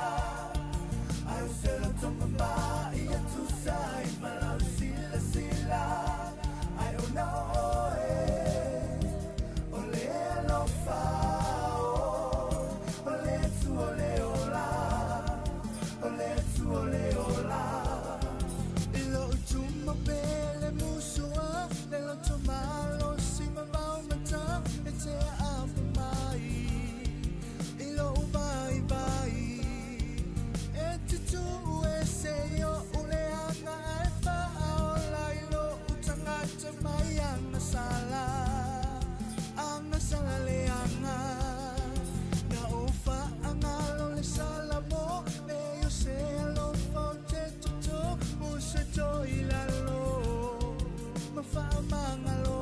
Ai o se loto mamā ia tusa ai ma lau silasila. Ai ona o oe o le alofa o, o le Atua o le ola, o le Atua o le ola. I lo'u tuma pele musua, le loto malosi ma vaomata e te a'afa mai. I lo'u vaivai e te tu'u ese i o'u leaga ae fa'aola i lo'u tagata mai agasala, agasala leaga. Na ou fa'agalo le salamo me o se alofa o te toto o se toi lalo ma fa'amagalo.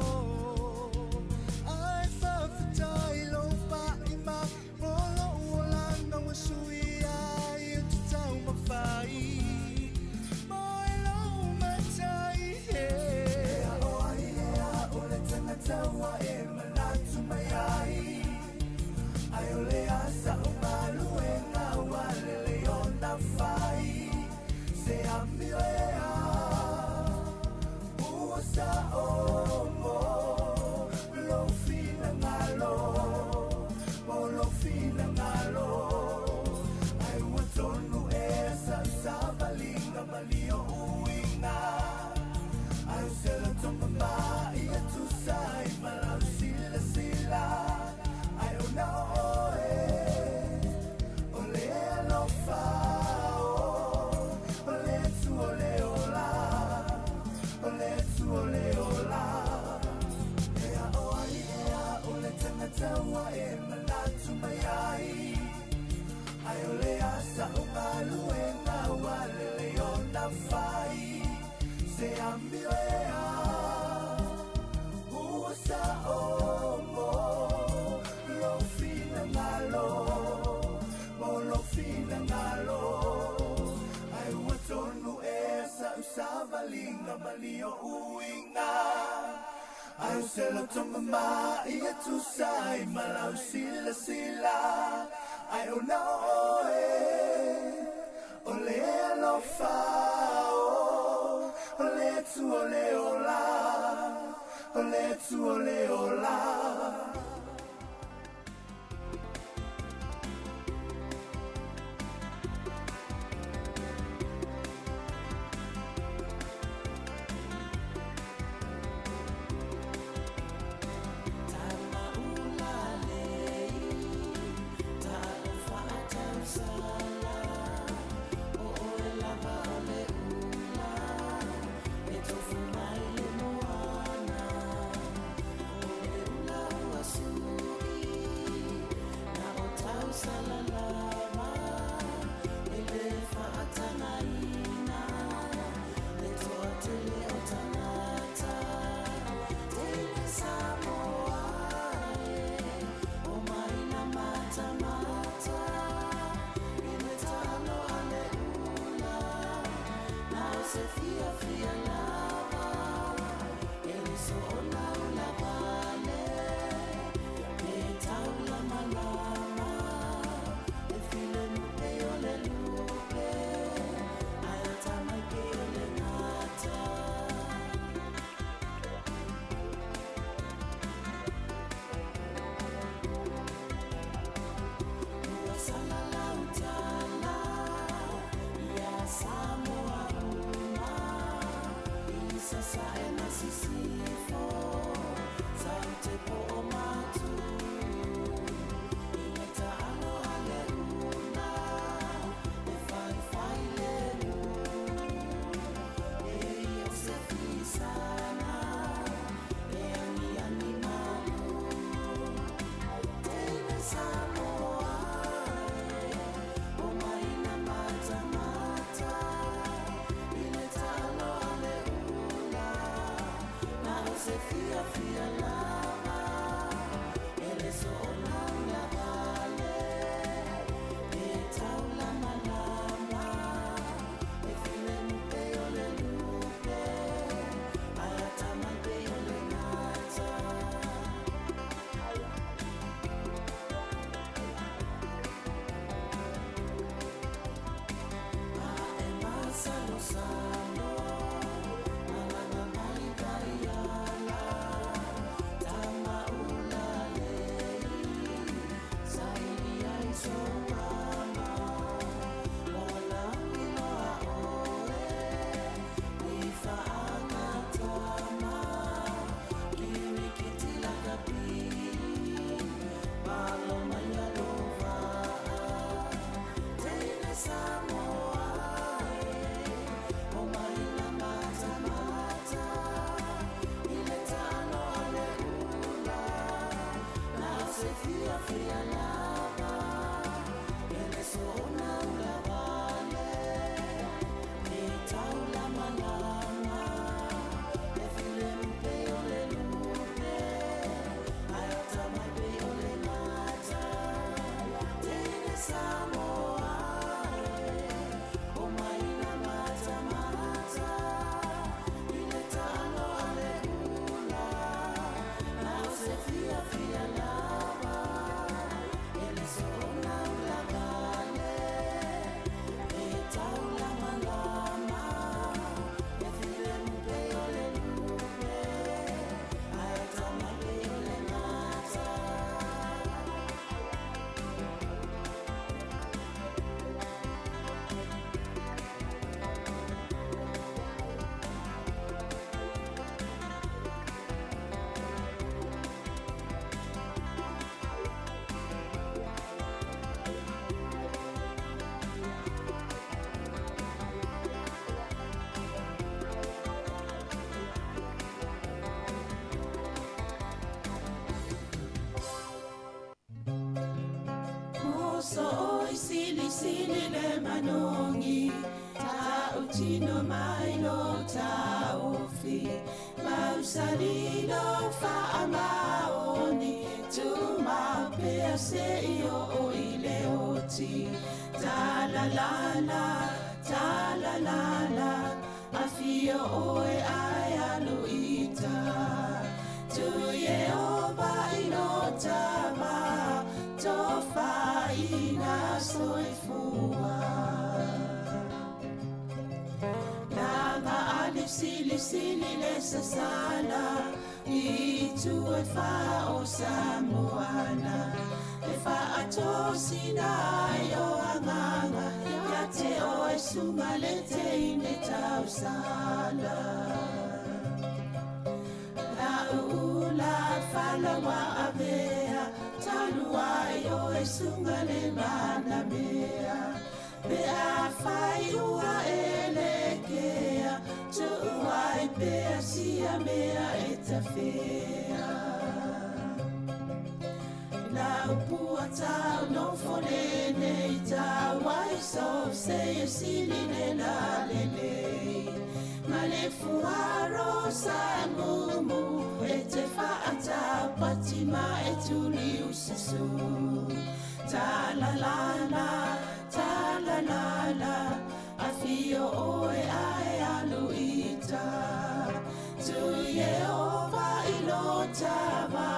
Ae fa'afetai lou pa'i mai mo lo'u olaga ua suia ai o te taumafai mo e lou matai. E a o ai e a o le tagata ua e manatu mai ai. Ai o le asa o galuega ua lelei ona fai. Se amio e a ua sa'o mo lou finagalo, mo lou finagalo. Ai ua tonu ea sa'u savaliga ma lio uiga. Ai o se loto mamā ia tusa ai ma lau silasila. Ai ona o oe o le alofa o, o le Atua o le ola, o le Atua o le ola. E a o ai e a o le tagata ua e manatu mai ai. Ai o le asa o galuega ua lelei ona fai. Se amio e a ua sa'o mo lou finagalo, mo lou finagalo. Ai ua tonu ea sa'u savaliga ma lio uiga. Ai o se loto mamā ia tusa ai ma lau silasila. Ai ona o oe o le alofa o, o le Atua o le ola, o le Atua o le ola. E tofu mai le moana o le ula ua. Oso oi sili sili le manogi Ta'utino mai lo ta'ofi Mausali lo fa'amaoni Tumau pea se'i o'o i le oti Ta la la la, ta la la la Afio oe ai alu ita Tu Yehova i lo tava Tofaina soifua Langa ali sili sili le sasala I tu e fa o Samoana E fa atosina ai o anganga Ia te o e sunga le te ine tausala La ula falawa avea Talua i o e sunga le manamea Pe a fai ua e le kea Tuuai pea sia mea e tafea La upua tau no fone nei tau ai so se e sili le la le le Ma le fuaro sa mumu e te whaata patima e tuli ususu Ta la la la, ta la la la Afio oe ae alu ita Tu Yehova i lo tava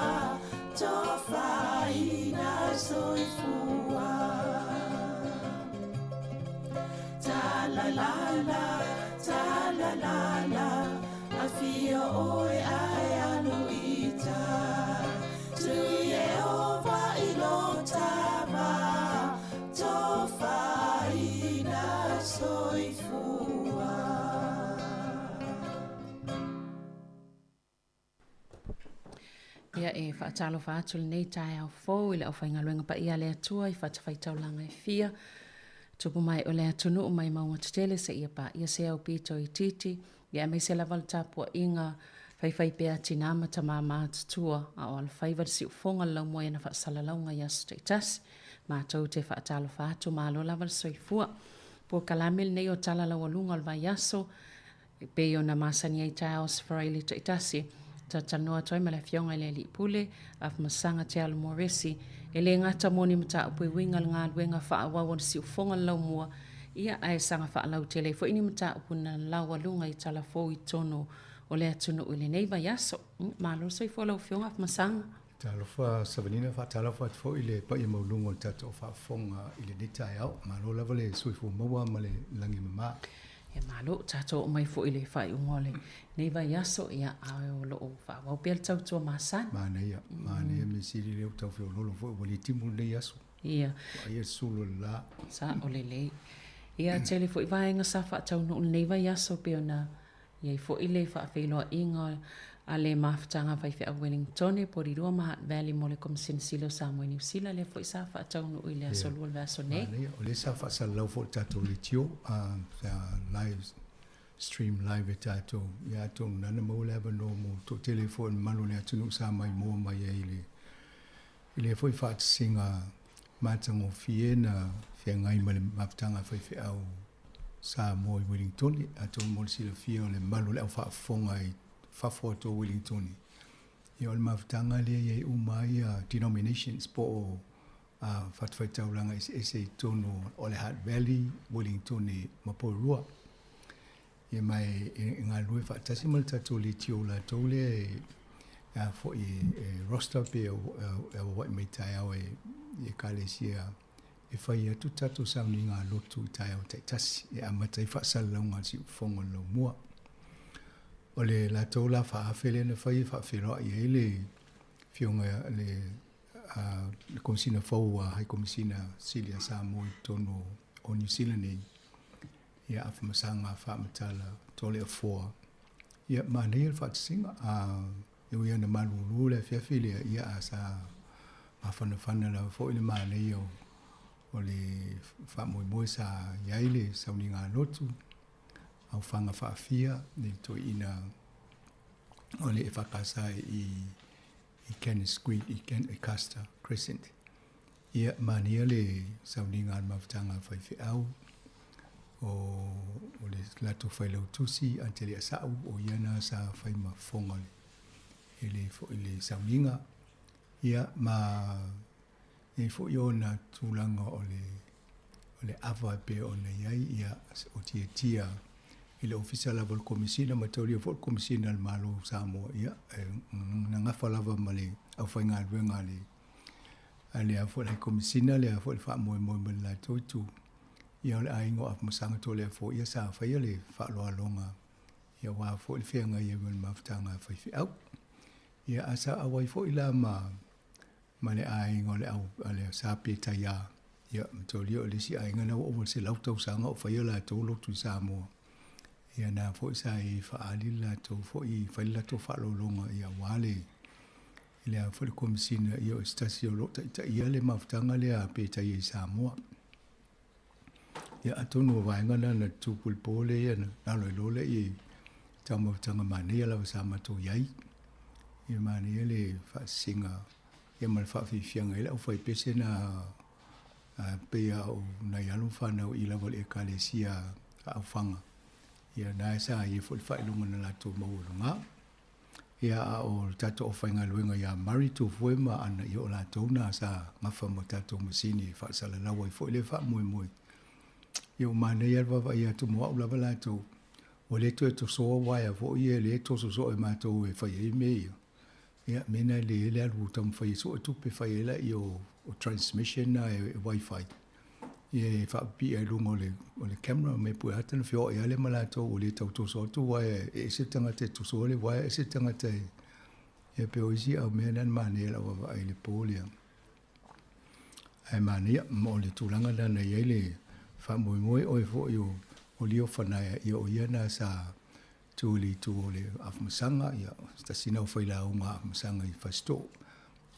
Tofaina soifua Ta la la la, ta la la la Afio oe ae alu ita Tu Yehova i lo tava Tofaina soifua Ia e whaatalofa atu lenei taeao fou i le aufaigaluega paia a le Atua i fatafaitaulaga e fia. Tupu mai o le atunuu mai mauga tetele seia paia se au pito i titi. Ia aemaise lava le tapuaʻiga faifaipea tinā ma tamā matutua a o alofaiva le siufoga le laumua i ana faasalalauga i aso taitasi. Matou te faatalofa atu malo lava le soifua. Polokalame lenei o tala laualuga o le vaiaso e pei ona masani ai taeao o se Faraile taitasi. Talatalanoa atu ai ma le afioga i le Alii Pule Afamasaga Te Alo Moresi e lē gata mo ni mataupu e uiga i le galuega faaauau o le siufoga le laumua ia ae saga faalautele ai foʻi ni mataupu na laualuga i talafou i totonu o le atunuu i lenei vaiaso. Malo le soifua lau afioga Afamasaga. Talofa Savanina, faatalofa atu foi i le paia maualuga o le tatou faafofoga i lenei taeao. Malo lava le soifua maua ma le lagi e mama. Ia malo, tatou oo mai foi i le faaiuga o lenei vaiaso, ia ae o loo faaauau pea le tautua masani. Manaia, manaia mea sili lea ua tau feoloolo foi ua le timu lenei aso. Ia. Vaaia le sulu o le la. Sao lelei. Ia tele foi vaega sa faataunuu lenei vaiaso pei ona iai foi le faafeiloaiga a le mafutaga faifeau Wellingtone, Porirua ma Hutt Valley mo le Komisina Sili o Samoa i Niu Sila, lea foi sa faataunuu i le aso lua o le vaiaso nei. Manaia, o lea sa faasalalau foi i le tatou leitio, sa live stream live e tatou, ia atonu na ona maua le avanoa mo le toatele foi o le mamalu o le atunuu sa maimoa mai ai i le i lea foi faatasiga matagofie na feagai ma le mafutaga faifeau Samoa i Wellingtone. Atonu mo le silafia o le mamalu o le au faafofoga i fafo atu o Wellingtone, ia o le mafutaga lea e i ai uma ai denominations po o fatafaitaulaga eseese i totonu o le Hutt Valley, Wellingtone ma Porirua. Ia ma e galulue faatasi ma le tatou leitio latou lea e a foi e roster pe e auauai mai taeao e Ekalesia e fai atu tatou sauniga lotu i taeao taitasi e amata ai faasalalauga a le siufofoga o le laumua. O le latou la faaafe lea na fai e faafeiloai ai le afioga le le Komesina fou a High Komesina Sili a Samoa i totonu o Niu Sila nei, ia Afamasaga Faamatala Toleafoa. Ia manaia le faatasiga, e ui lava ina malulu le afiafi lea, ia a sa mafanafana lava foi le manaia o le faamoemoe sa i ai le sauniga lotu, aufaga faafia le toeaina o le EFKS i Kenneth Squeed i Custer Crescent. Ia, manaia le sauniga a le mafutaga a faifeau o o le latou failautusi Atelea Sa'u, o ia na sa fai ma fofoga i le foi le sauniga. Ia, ma i ai foi ona tulaga o le o le ava e pei ona i ai, ia, o tiatia i le Ofisa lava o le Komesina ma taulia foi le Komesina a le Malo o Samoa, ia, e nagafa lava ma le aufaigaluega a le a le a foi le Komesina le a foi le faamoemoe ma le latou itu. Ia, o le aiga o Afamasaga Toleafoa, ia, sa faia le faaaloaloga, ia, aua foi le feagai ai ma le mafutaga a faifeau. Ia, a sa auai foi la ma ma le aiga o le au a le Sa Petaiā, ia, mataulia o le isi aiga lena ua ova i le 100 tausaga o faia latou lotu i Samoa. Ia, na foi sa i ai faaali le latou foi, fai le latou faaaloaloga, ia, aua le i le a foi le Komesina, ia, o se tasi o lo o taitaia le mafutaga lea a Petaia i Samoa. Ia, atonu o vaega na na tupu i le po lea, ia, na alo ai loa lea i taumafataga manaia lava sa matou i ai. Ia, manaia le faasisiga, ia, ma le faafiafiaga ai le aufaipese na a pei lava o nai alo ma fanau i lava o le Ekalesia a Aufaga. Ia, na sa i ai foi le faailoga na latou maua i luga. Ia, a o le tatou aufaigaluega ia Murray Tufue ma Ana, ia o latou na sa gafa ma tatou masini e faasalalau ai foi lea faamoemoe. Ia, ua manaia lava le vaavaai atu mo au lava latou, ua le toe tosoa uaea foi ia lea e toso soo e matou e fai ai mea ia. Ia, mea na e lelei ai le alu taumafai e sue tupe e fai ai laia o transmission na e wifi. Ia e faapipii ai i luga o le, o le camera me pue ata na feoai lava lea ma latou ua le tau toso atu uaea e ese le tagata e tosoa le uaea ese le tagata e ia pei o isi au mea na na manaia i lau vaavaai i le po lea. Ae manaia ma o le tulaga lena na i ai le faamoemoe oe foi o o Leo Fanaea ia o ia na sa tu i le itu o le Afamasaga ia se tasi na o failauga Afamasaga i Fasitoo.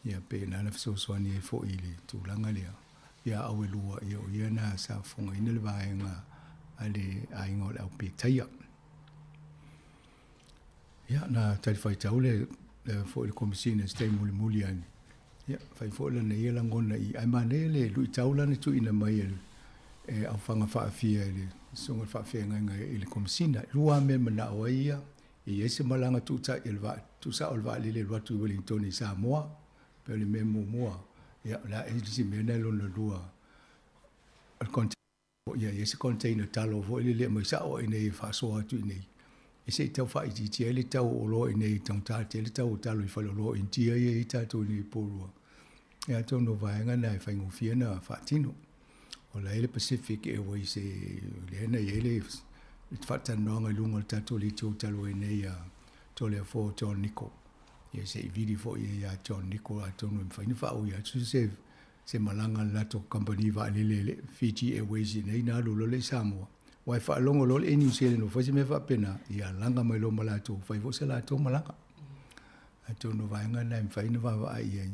Ia pe na na fesoasoani ai foi i le tulaga lea. Ia au e lua, ia o ia na sa fofogaina le vaega a le aiga o le au Petaia. Ia, na talifuaitau le, le foi le Komesina i se taimi mulimuli ane. Ia, fai foi lana ia lagona i, ae manaia le luitau la na tuuina mai e le e aufaga faafia e le Susuga i le Faafeagaiga i le Komesina. E lua lava mea e manao ai ia, e i ai se malaga tuutai a le vaa, tuusao le vaalele e alu atu i Wellington i Samoa, pei o le mea muamua, ia o le a le isi mea lena lona lua, o le container, ia i ai se container talo foi lele e aumai sao i inei e faasoa atu i inei, e se i tau faaitiitia ai le tau o oloa i inei e taugata tele le tau o talo i faleoloa o Initia ia e i ai tatou i inei i Porirua. Ia atonu o vaega na e faigofie ona faatino. O la e i ai le Pacific Airways e lea na i ai le faatalanoaga i luga o le tatou leitio talu ai nei ia Toleafoa John Nichol. Ia se i vili foi ia John Nichol atonu e mafai ona faaui atu se se malaga a le latou kamupani vaalele le Fiji Airways i inei na alu loa lea i Samoa. Aua e faalogo loa le Air New Zealand ua fai se mea faapena, ia laga mai loa ma latou, fai foi se latou malaga. Atonu o vaega na e mafai ona vaavaai i ai.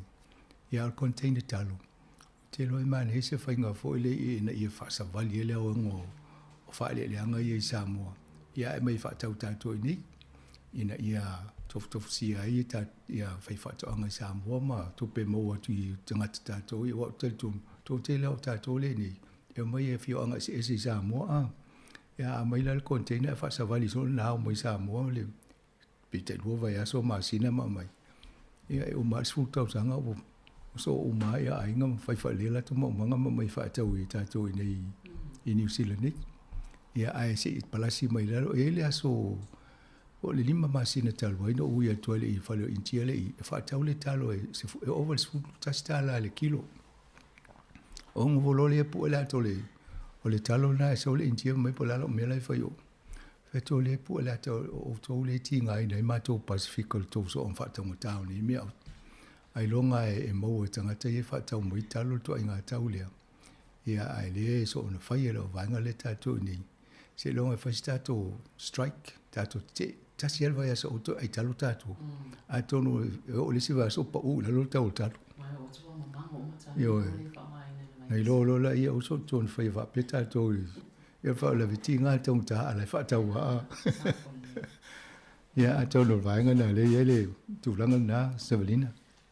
Ia a o le container talo, ou te iloa e manaia se faiga foi lea ina ia faasavali ai le aoga o faaeleeleaga ia i Samoa, ia ae aumai e faatau tatou i inei, ina ia tofutofusia ai ia faifaatoaga i Samoa ma tupe e maua atu i tagata tatou ia. Aua ou te talitonu, toatele lava o tatou lea i inei, e omai i afioaga eseese i Samoa, a. Ia a aumai la le container ae faasavali soo lena ao mai i Samoa le pe tailua vaiaso masina ma aumai. Ia e uma lava le 10 tausaga ua soo uma lava ia aiga ma fai faalelei latou maumaga ma aumai faatau i tatou i inei i Niu Sila nei. Ia ae se i palasi mai lalo, e i ai le aso po o le 5 masina talu ai na ou ui atu ai i le fale o Initia lea i i, e faatau le talo e ova i le $11 i le kilo. Ona ua loa lea pue le ata o le talo lena e sau le Initia fai mai po o le a lau mea la e fai i o. Fai atu o lea e pue le ata o outou lea e tigaina ai matou Pasefika i le tou soona faataugata o nei mea. Ailoga e maua e tagata ia e faatau mai talo le ituaiga tau lea. Ia ae le soona faia e lau vaega lea tatou i inei. Seiloga e fai se tatou strike, tatou tetee. Tasi lava le vaiaso aua toe aitalo tatou. Atonu e oo i le isi vaiaso ua pau i lalo le tau o le talo. Ioe. Na iloa loa laia aua soona toe faia faapea tatou i ia le faalavelave tiga le taugata a o la e faatau lava. Ia atonu o le vaega lena o lea e i ai le tulaga lena Savalina.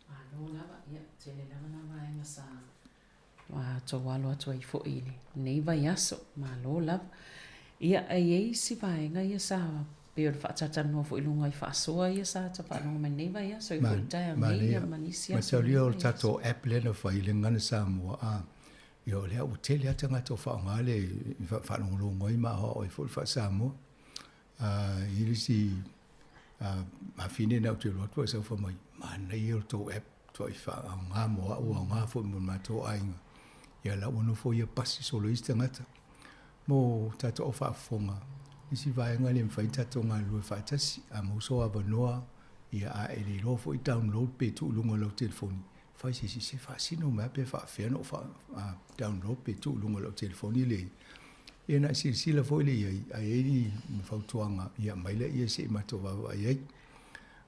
Malo lava, ia tele lava na vaega sa. matou alo atu ai foi i lenei vaiaso. Malo lava. Ia, e i ai isi vaega ia sa pei o le faatalatalanoa foi i luga i faasoa ia sa ta faalogo mai lenei vaiaso, e foi i taeao nei ia ma nisi aso o lenei Mataulia o le vaiaso. tatou app lea na fai i le Gagana Samoa a, ia o lea ua tele lava tagata o faaaoga le faalogologo ai ma aoao ai foi le faa-Samoa. E i ai le isi afine na ou te alu atu ae sau fai mai, manaia lo tou app tuai faaaoga mo au, aoga foi mo le matou aiga. Ia la ua nofo ia pasi solo isi tagata. Mo tatou au faafofoga, nisi vaega le mafai ona tatou galulue faatasi, a maua sou avanoa, ia a e le iloa foi download pe tuu i luga o lau telefoni, fai se isi se faasino mai lava pe faafefea ona ou download pe tuu i luga o lau telefoni le Ia na e silasila foi lea i ai, a i ai ni fautuaga, ia aumai laia se i matou vaavaai ai.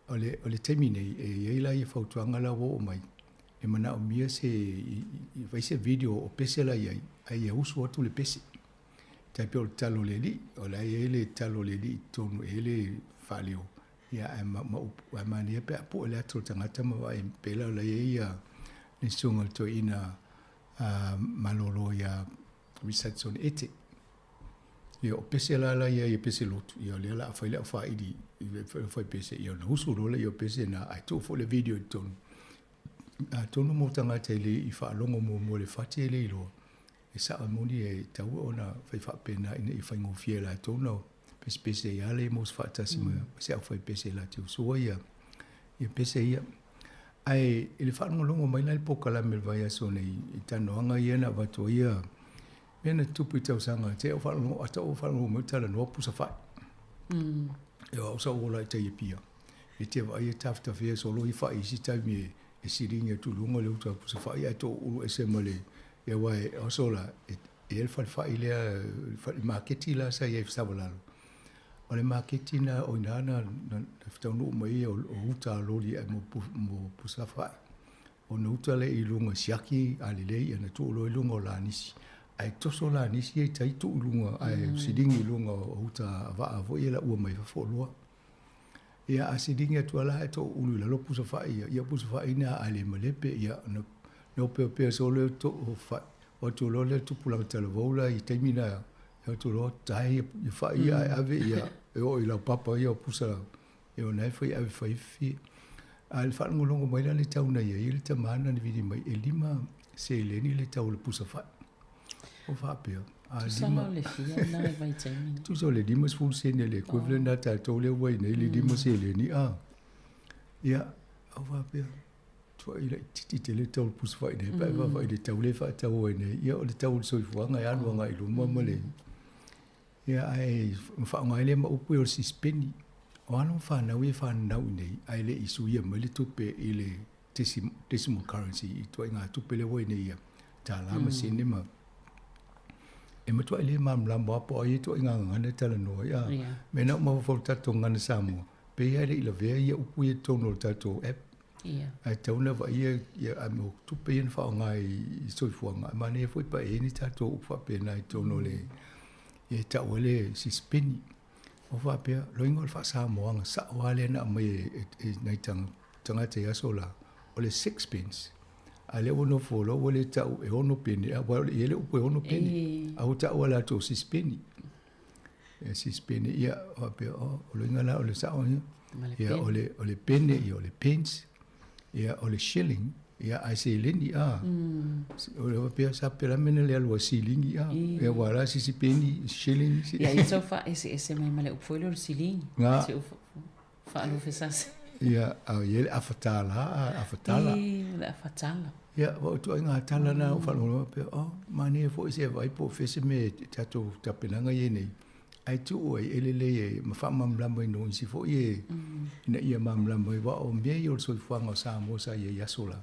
O le, o le taimi nei, e i ai la ia fautuaga la ua oo mai, e manaomia se, i fai se video o pese la i ai, a ia usu atu le pese. Tai pei o le talo o le alii, o la e i ai le talo o le alii i totonu e i ai le faaleo, ia ae ma, ma upu, ae manaia pe a pue le ata o le tagata ma vaai pei la o la e i ai ia le susuga i le toeaina malolo ia Richardson Ete. Ia o pese la la ia ia pese lotu, ia o lea la a fai le au faili i le fai pese, ia ona usu loa lea o pese na, ae tuu foi le video i totonu. Atonu mo tagata e le i faalogo muamua i le fati e le iloa, e sao e moni e tatau ona fai faapena ina ia faigofie e latou ona pesepese ai lava le mo se faatasi ma se aufaipese latou te usua ia pese ia. Ae i le faalogologo mai la i le polokalame i le vaiaso nei i talanoaga ia na avatu ai ia mea na tutupu i tausaga te au faalogo ata ou faalogo mai o talanoa pusa fai. E o au sa ou ola i tai Apia. E te vaai e tafetafea solo i fai isi taimi e siligi atu i luga o le uta pusa fai ae toulu ese ma le ia aua e oso la e i ai le falefai lea le maketi la sa i ai i Savalalo. O le maketi na o ina na taunuu mai ai o uta a loli ae mo pusa fai. Ona uta lea i luga siaki a lelei ia na tuu loa i luga o lanisi. Ae toso lanisi ia i tai tuu i luga ae siligi i luga o uta a vaa foi ia laua mai fafo oloa. Ia a siligi atu lava la ae toulu i lalo pusa fai ia, ia pusa fai na ae le malepe ia na opeopea solo lea o fai. O atu loa lea tupulaga talavou la i taimi na, e o atu loa tae ia fai ia ae ave ia e oo i laupapa ia o pusa ia ona e fai ave fai. A i le faalogologo mai la le tau na i ai le tama na vili mai e 5 seleni le tau o le pusa fai. O faapea. A Tusa la o le fia na i vaitaimi. Tusa o le 50 sene le equivalent na tatou lea ua i nei le 5 seleni a. Ia, au faapea. Tuai laitiiti tele tau le pusa fai nei, pe a vaavaai i le tau lea e faatau ai nei, ia o le tau o le soifuaga e alu agai i luma ma le... Ia ae faaaoga ai lea ma upu ia o le sisipeni. O alo ma fanau ia e fananau i nei, ae le i suia mai le tupe i le decimal currency i ituaiga tupe lea ua i nei ia tālā ma sene ma... E matuai le malamalama lava po o ai e ituaiga gagana e talanoa ai. A mea na uma mafaufau i le tatou gagana Samoa, pei lava e le i lavea ia upu ia i totonu o le tatou app. Ia. Ae tatau ona vaaia ia mo tupe ia na faaaoga i soifuaga, ae manaia foi pe a i ai ni tatou upu faapena i totonu o le e tau ai le sisipeni. Ua faapea, loiga o le faa-Samoaga sao lava lea na aumai e nai tagata i aso la, o le sixpence. A lea ua nofo loa ua le tau e 6 pene, aua e i ai le upu e 6 pene, a ua tau e latou sisipeni. E sisipeni, ia, faapea, o loiga la o le sao ia. Ia, o le, o le pene, ia, o le pence, ia, o le shilling, ia, ae seleni, a. O le faapea, sa pela mea na le alu a silingi, a. Ia, ua la sisipeni, shilling. Ia, ia tau faaeseese mai ma le upu foi lea o le silingi. Nga. Se upu faalofesase. Ia, a i ai le afatala, a, afatala. E, o le afatala. Ia, ua o ituaiga tala na o faalogologo faapea, oh, manaia foi se vaai po o fea se mea e tatou tapenaga ia nei. Ae tuu ai e lelei e ma faamalamalama i no isi foi e ina ia malamalama ai, aua o mea ia o le soifuaga o Samoa sa i ai i aso la.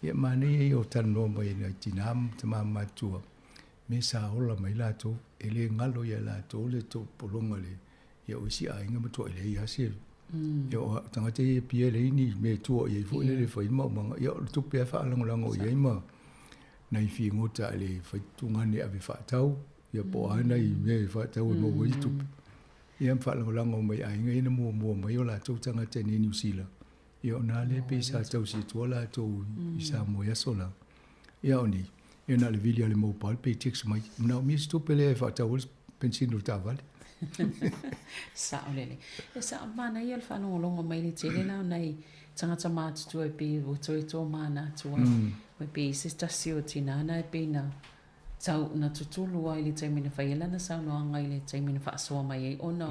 Ia manaia ia o talanoa mai nai tinā ma tamā matutua, me sa ola mai latou, e le galo ia latou le topologa le ia o isi aiga matuai leai lava se ia o tagata ia e pia leai ni mea e tua i ai foi lele e fai maumaga, ia o le tupe lava e faalagolago i ai ma nai figota e le fai tugane e ave faatau, ia po o a nai mea e faatau e maua ai se tupe. Ia ma faalagolago mai i aiga ia na muamua mai o latou tagata i nei Niu Sila. Ia o nā lea pei sa tausi atua latou i Samoa i aso la. Ia o nei, Ia na o le vili lava o le mobile pe text mai, e manaomia se tupe lea e faatau ai le penisini o le taavale. Sao lelei. E sao, manaia le faalogologo mai le tele la o nai tagata matutua e pei ua toe tomanatu ai. E pei se tasi o tina na e pei na tau na tutulu ai i le taimi na fai ai lana saunoaga i le taimi na faasoa mai ai ona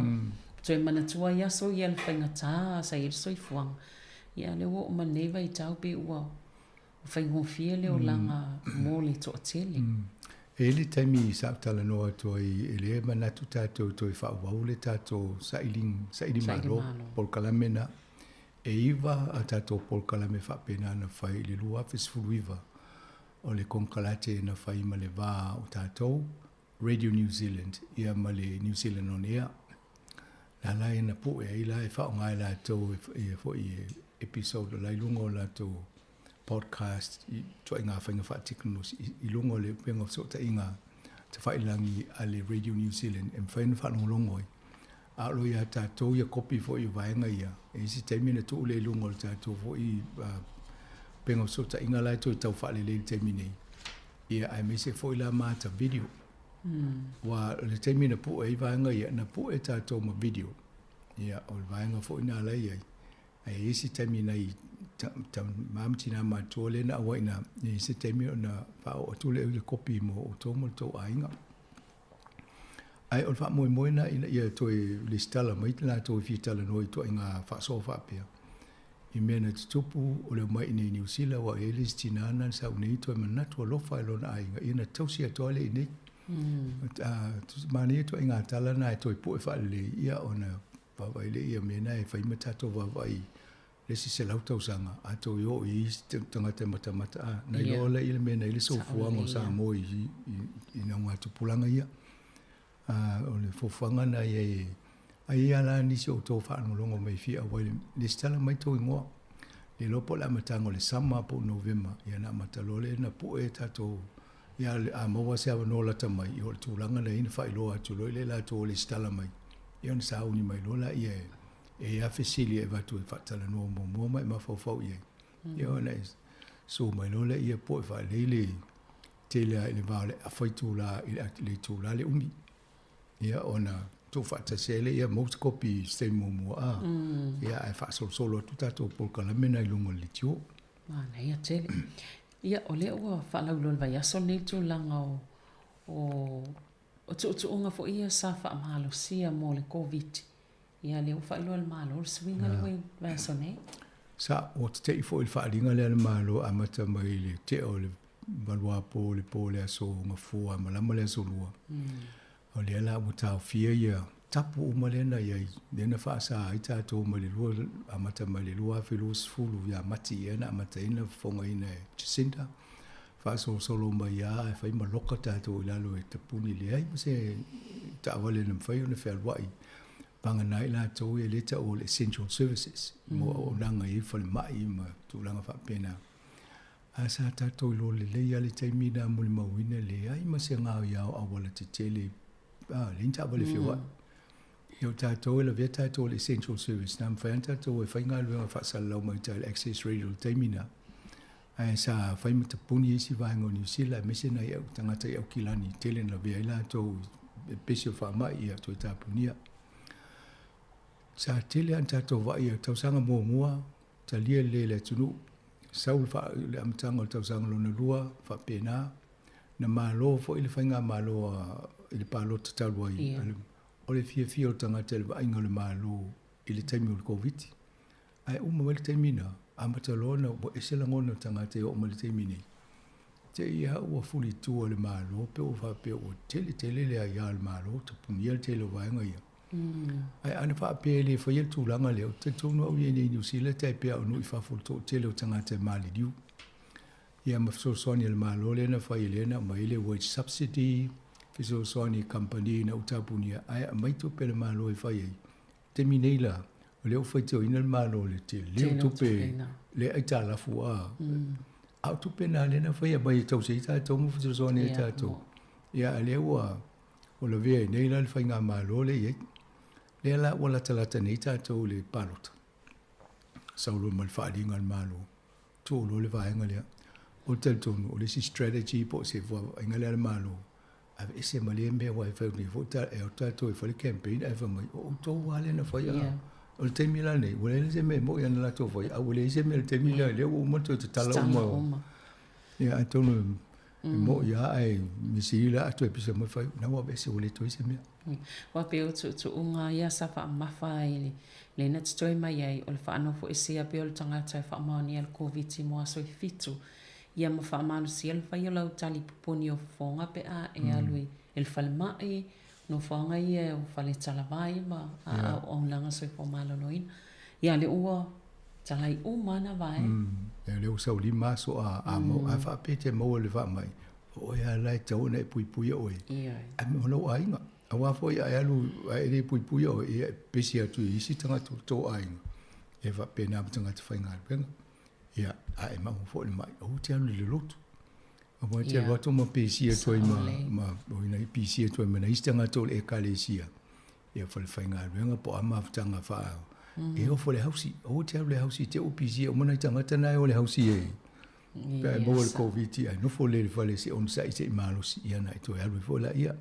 toe manatua ai aso ia le faigata sa i ai le soifuaga. Ia lea ua oo mai lenei vaitau pei ua faigofie le olaga mo le toatele. E i ai le taimi sa ou talanoa atu ai, e le manatu tatou toe faaauau le tatou saili malo, polokalame na. E iva a tatou polokalame faapena na fai i le 2019, o le konekarate na fai ma le va o tatou, Radio New Zealand, ia ma le New Zealand On Air. La la e na pue ai la e faaaoga e latou ia foi episode o la i luga o latou podcast i ituaiga faiga faatekonolosi i luga o le upega o fesootaiga tafailagi a le Radio New Zealand e mafai ona faalogologo ai. A o lo o iā tatou ia kopi foi o vaega ia, e i ai se taimi ona tuu lea i luga o le tatou foi upega o fesootaiga la e toe tau faalelei i le taimi nei, ia aemaise foi la ma ata video. Aua o le taimi na pue ai vaega ia, na pue tatou ma video, ia o le vaega foi lena la e i ai. Ae i ai se taimi nai tama ma tina matutua lea na auai ina, e i ai se taimi ona faaoo atu lea i le kopi mo outou ma le tou aiga. Ae o le faamoemoe lena ina ia toe lesitala mai latou e fia talanoa i ituaiga faasoa faapea. I mea na tutupu o le omai i inei i Niu Sila aua e i ai le isi tina na sau nei toe manatu alofa i lona aiga ia na tausi atu lava lea i inei. Manaia ituaiga tala na e toe pue faalelei ia ona vaavaai lea ia mea na e fai ma tatou vaavaai le isi 100 tausaga a toe oo i ai isi tagata e matamata a na iloa lea le mea na i ai le soifuaga o Samoa i naugatupulaga ia. O le fuafuaga na i ai ai ia la nisi o outou faalogologo mai fia auai le lesitala mai tou igoa. Le iloa po o le amataga o le sama po o Novema ia na amata loa lea na pue tatou ia a maua se avanoa lata mai ia o le tulaga na i ai na faailoa atu loa i le latou o lesitala mai ia ona sauni mai loa laia e i ai fesili e avatu e faatalanoa muamua ma e mafaufau i ai. Ia ona e susu mai loa laia poe faalelei le tele lava i le va o le afa itula i le itula le umi. Ia ona tuufaatasi ai lea, ia maua se kopi i se taimi muamua a. Ia ae faasolosolo atu tatou polokalame na i luga o le leitio. Manaia tele. Ia, o lea ua faalauiloa i le vaiaso lenei le tulaga o, o, o tuutuuga foi ia sa faamalosia mo le Koviti. Ia, lea ua faailoa e le Malo le suiga lea ua i le vaiaso nei. Sa, ua tete'i foi i le faaaliga lea a le Malo e amata mai i le tea o le valuapo le po o le aso Gafua malama le aso Lua. O lea la ua taofia ia tapu uma lea na i ai, lea na faasa ai tatou mai le lua, amata mai le 2020 ia Mati ea na amata ai ona fofogaina e Jacinda, faasolosolo mai lava e fai ma loka tatou i lalo e tapuni, leai ma se taavale na mafai ona fealuai vagana i latou ia lea e tau o le essential services mo auaunaga i falemai ma tulaga faapena. Ae sa tatou iloa lelei lava le taimi lena molimauina leai ma se gaoiao auala tetele, a, leai ni taavale feoai. Ia o tatou e lavea tatou i le essential service, na mafai lava ona tatou o e fai galuega faasalalau mai uta i le Access Radio i le taimi lena. Ae sa fai ma tapuni isi vaega o Niu Sila aemaise nai au tagata i Aukilani tele na lavea ai latou i pese o faamai ia toe tapunia. Sa tele lava ona tatou vaai i tausaga muamua, talia lelei e le atunuu, sau le, faa, le amataga o le tausaga lona lua, faapena, na malo foi le faigamalo a, i le palota talu ai, yeah. O le fiafia o le tagata i le vaaiga o le Malo i le taimi o le Koviti. Ae uma mai le taimi na, amata loa ona ua ese lagona o tagata e oo mai le taimi nei. Te i lava ua fulitua le Malo pe ua faapea ua tele tele le aia a le Malo, tapunia le tele o vaega ia. Ae ana faapea e le faia le tulaga lea, ou te talitonu au ia i inei i Niu Sila tai pea o nuu i fafo i le toatele o tagata e maliliu. Ia ma fesoasoani a le Malo lea na fai lea na aumai ai le wage subsidy, fesoasoani i kamupani ina ua tapunia ae aumai tupe a le Malo e fai ai. Taimi nei la, o lea ua faitioina le Malo i le tele o tupe le aitalafu a. A o tupe na lea na fai aumai e tausi ai tatou ma fesoasoani ai tatou. Ia a lea ua lavea ai nei la le faigamalo lea e i ai. Lea la ua latalata nei tatou i le palota. Sau loa ma le faaaliga a le Malo, tuu loa le vaega lea. O le talitonu, o le isi strategy po o se vaavaaiga lea a le Malo, aveese ma lea mea aua e fai nei foi e o tatou e fai le campaign ae fai mai, o outou lava lea na faia. O le taimi la lenei, ua leai se mea e moni ana latou faia, a ua leai se mea i le taimi lea, lea ua uma toe tatala uma. Ia, atonu e moni lava ae misi la a toe pisa mai fai, na ua aveese ua le toe i se mea. Ua pei o tuutuuga ia sa faamamafa ai le na totoe mai ai o le faanofoesea pea o le tagata e faamaonia le Koviti mo aso e fitu ia ma faamalosia le fai o lau tali pupuni o fofoga pe a e alu i le falemai, nofoaga ia o fale talavai ma auaunaga soifua maloloina. Ia lea ua talai uma na vaega. Ia lea ua saulima aso a a faapea e te maua i le faamai, o oe lava la e tatau ona e puipuia oe. Ae ma lou aiga. Aua foi a e alu a e le puipuia oe, ia e pepesi atu i isi tagata o tou aiga, e faapena ma tagata faigaluega. Ia, a e maua foi i le mai, aua e te alu i le lotu. Aua e te alu atu ma pesi atu ai ma, ma, ma pisi atu ai ma nai isi tagata o le ekalesia. Ia falefaigaluega po o a mafutaga faa e ofo i le hausi. Aua e te alu i le hausi i te i ua pisi uma nai tagata na e o i le hausi e pe a e maua i le Koviti ae nofo lelei i le fale se i onosai se i malosi ia ona e toe alu ai foi laia.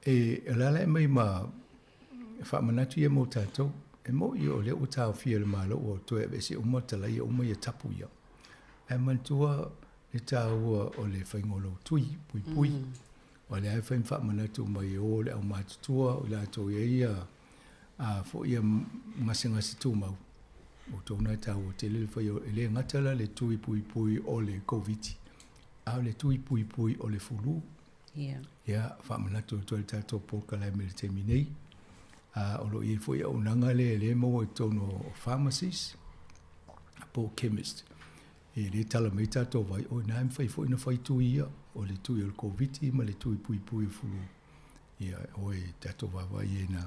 E alaala e mai ma faamanatu ia mo tatou. E moni o lea ua taofia e le Malo ua toe aveese uma talaia uma ia tapu ia. Ae manatua le taua o le faiga o lou tui puipui. Aua o lea lava e fai ma faamanatu mai e o le aumatutua o i latou e i ai ia a foi ia gasegase tumau, o outou na e taua tele le fai o, e le gata la le tui puipui o le Koviti, a o le tui puipui o le fulu. Ia, faamanatu atu ai le tatou polokalame i le taimi nei. A, o lo o i ai foi auaunaga lea e le maua i totonu o pharmacies po o chemist. E le tala mai tatou vai, o ina e mafai foi ona fai tui ia, o le tui o le Koviti ma le tui puipui o fulu. Ia, o e tatou vaavaai i ina.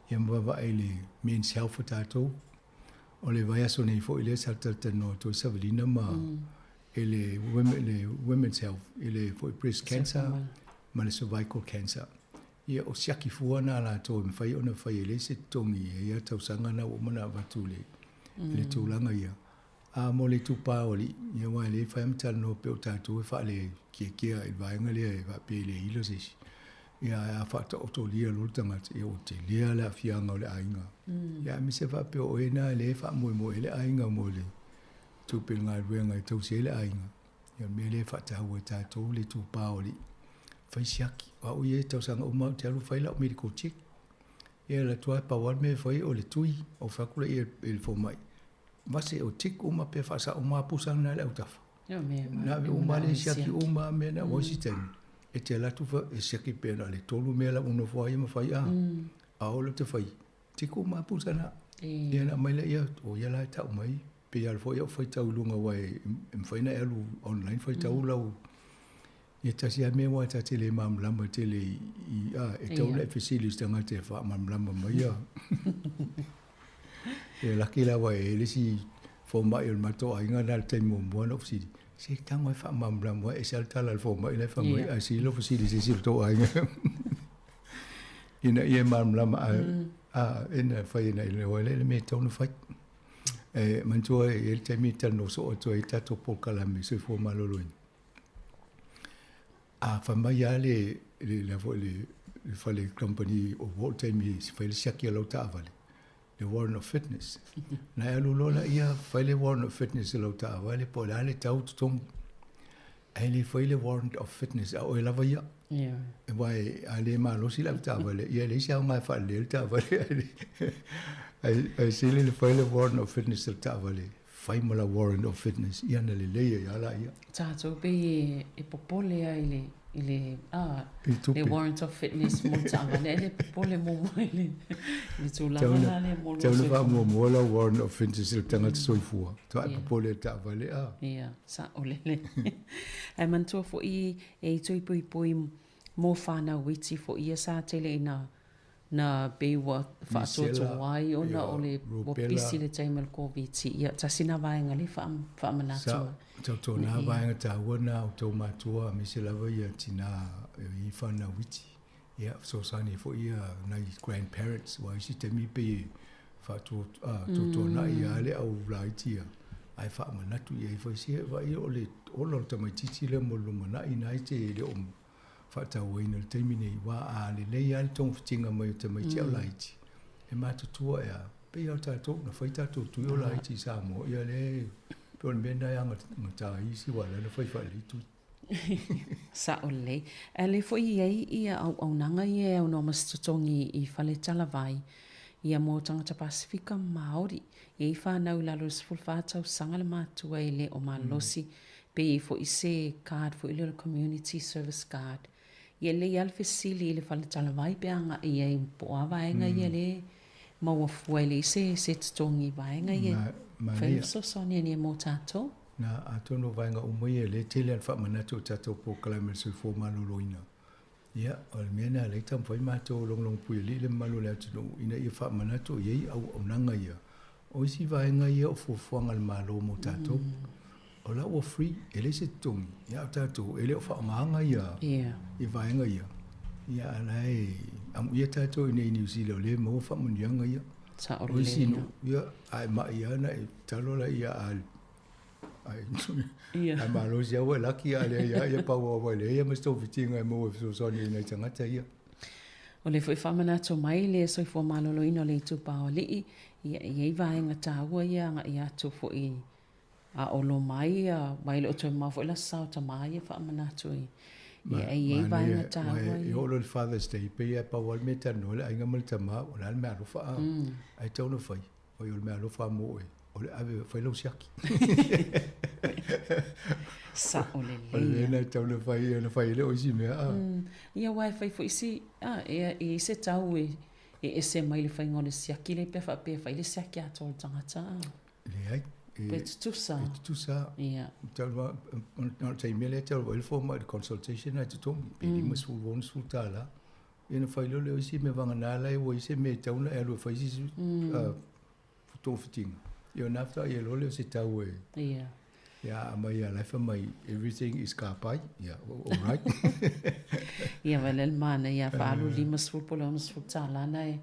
Ia ma vaavaai i le Men's Health o tatou. O le vaiaso nei foi lea sa talatalanoa atu ai Savelina ma i le, women, le Women's Health, i le foi breast cancer ma le cervical cancer. Ia, o siaki fua na latou e mafai ona fai e leai se totogi e ia tausaga na ua uma ona avatu i le, mm. le tulaga ia. A mo le itupa o alii, ia aua e le fai ma talanoa pei o tatou e faalekeakea i le vaega lea e faapea e le ilo se isi. Ia ae a faataotolia loa le tagata, ia ua tele lava le aafiaga o le aiga. Ia aemaise faapea o oe lena lea e faamoemoe ai le aiga mo le tupe i le galuega e tausi ai le aiga. Ia o le mea lea e faataua e tatou le itupa o alii, fai siaki. O au ia i tausaga uma ou te alu fai lau medical check. Ia e alu atu lava pau lava le mea e fai o le tui, ou fai atu lea i le fomai, Vase o tick uma pe faasao uma a pusa na le autafa. Na ave uma le siaki uma a mea na ua isi taimi. E te alu atu e siaki pe na le tolu mea la ua nofo ai ma fai a. A o le te fai, tick uma a pusa na. Ia na aumai lea, o ia la e tau mai, pei lava foi au faitau i luga aua e mafai ona e alu online faitau lau. Ia tasi lava mea aua ta te le malamalama tele i, a, e tatau ona e fesili i se tagata e faamalamalama mai ia. Ia laki lava e le isi fomai o le matou aiga na le taimi muamua na ou fesili, se tago e faamalamalama e ese lava le tala a le fomai la e fai mai, ae sili lou fesili i se isi o le tou aiga. Ina ia malamalama a, a, e na fai e na i le le mea e tatau ona fai. E manatua e i ai le taimi e talanoa soo atu ai tatou polokalame soifua maloloina. A fai mai lava le, le, le, foi le, le fale company o ua oo le taimi e fai le siaki a lau taavale, le warrant of fitness. Na e alu loa laia fai le warrant of fitness a lau taavale po o le a le tau totogi. Ae le fai le warrant of fitness a oe lava ia. Aua a le malosi le avetaavale, ia e leai se aoga e faaleleia le taavale. Ae sili le fai le warrant of fitness a le taavale Fai ma la warrant of fitness, ia na lelei ai lava laia. Tatou pei e popole ai i le, i le, a, le warrant of fitness mo le taavale, ae le popole muamua i le, i le tulaga la lea mo lou soifua. Tau na faamuamua lau warrant of fitness i le tagata soifua, faatoa e popole i le taavale, a. Ia, sao lelei. Ae manatua foi e i tui puipui mo whanau iti foi ia sa tele ina na pei ua faatoatoa ai ona o le ua pisi le taimi o le Koviti. Ia, tasi na vaega lea faamanatu. Sa, tautua na vaega taua na o tou matua aemaise lava ia tina i whanau iti. Ia, fesoasoani foi ia nai grandparents, aua isi taimi pei e faatoatoanai lava le au laiti ia. Ae faamanatu i ai foi se vaai o le ola o le tamaitiiti lea mo le lumanai lena e te le o faatauaina i le taimi nei, aua a lelei lava le togafitiga mai o tamaiti a o laiti, e matutua e a, pei lava o tatou, na fai tatou tui o laiti i Samoa, ia lea e pei o le mea lena e agagata ai isi aua o lea na fai faalelei tui. Sa'o lelei. Ae lea foi e i ai ia auaunaga ia e aunoa ma se totogi i fale talavai ia mo tagata Pasefika ma Maori. E i ai fanau i lalo o le 14 tausaga le matua e le o malolosi pe i ai foi se card foi lea o le community service card. Ia e lelei lava le fesili i le fale talavai pe agai i ai po o a vaega ia lea e maua fua e leai se se totogi i vaega ia e fai le fesoasoani ane mo tatou. Na, atonu o vaega uma ia lea e tele lava le faamanatu o tatou polokalame o le soifua maloloina. Ia, o le mea lena lea e taumafai matou o Logologopuialii le mamalu o le atunuu ina ia faamanatu i ai auaunaga ia. O isi vaega ia o fuafuaga a le Malo mo tatou. O la ua free, e leai se totogi, ia a o tatou e le o faaaogaina ia vaega ia. Ia a o la e amuia tatou i inei i Niu Sila o lea e maua faamanuiaga ia. O isi nuu, ia, a e mai lava ona e talo laia a Ai malosi lava ua e laki a leai lava, ia pau lava ua e leai ma se togafitiga e maua e fesoasoani ai i nai tagata ia. O lea foi faamanatu mai le soifua maloloina o le itupa o alii, ia e i ai vaega taua ia agai atu foi a o loma ai, aua e le o toe mamao foi le Aso Sa o Tama ia faamanatu i ia e i ai vaega taua ia. E oo loa i le Father's Day, pei lava e pau lava le mea e talanoa ai le aiga ma le tama, o le a le mea alofa a, ae tatau ona fai. Oi, o le mea alofa mo oe, o le ave fai lau siaki. Sa'o lelei. O le mea lena e tatau ona fai, ona fai ai lea o isi mea. A. Ia, aua e fai foi si, a, e, e i ai se tau e, e ese mai le faiga o le siaki lea pe faapea e fai le siaki atoa o le tagata. A. Leai. E, pe tutusa. E tutusa. Ia. Tau, na o le taimi lea e tau ai le fomai i le consultation a totogi, pe $50, $60. Ia ona fai loa lea o isi mea vagana la e ua i ai se mea e tatau ona e alu e fai se isi togafitiga. Ia ona faatoa i ai loa lea o se tau e Ia. Ia a aumai lava la e fai mai everything is ka pai. Ia all right. Ia vaai la le manaia a faaalu $50 po o le $60 na e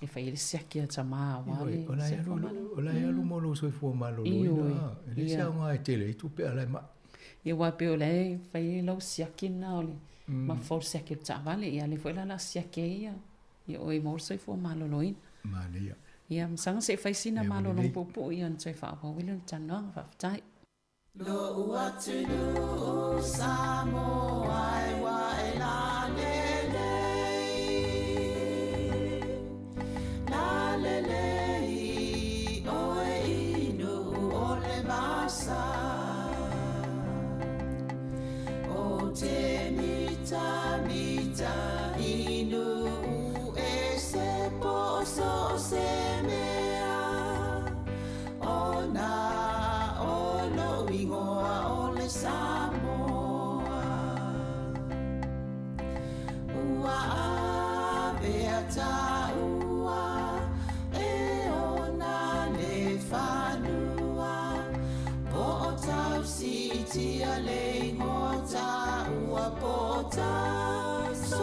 fai ai le siaki a tama aua le soifua maloloina. O la e alu mo lou soifua maloloina. E leai se aoga e tele ai tupe a la e mai. Ia aua pei o la e fai ai lau siaki lena o le mafaufau i le siaki o le taavale. Ia a o lea foi la o le a siaki ai ia ia oe mo le soifua maloloina. Manaia. Ia masaga se i fai sina malologa puupuu ia ona toe faaauau ai lea o le talanoaga. Faafetai. Lo'u atunuu Samoa e ua e lalelei, lalelei oe i Nu'u o le vasa. O te mitamita i Nu'u e se po so o se mea, Ona o lo'u igoa o le Samoa. Ua avea tāua e ona le fanua, Po o tausiitia le igoa tāua, Po o tausoloia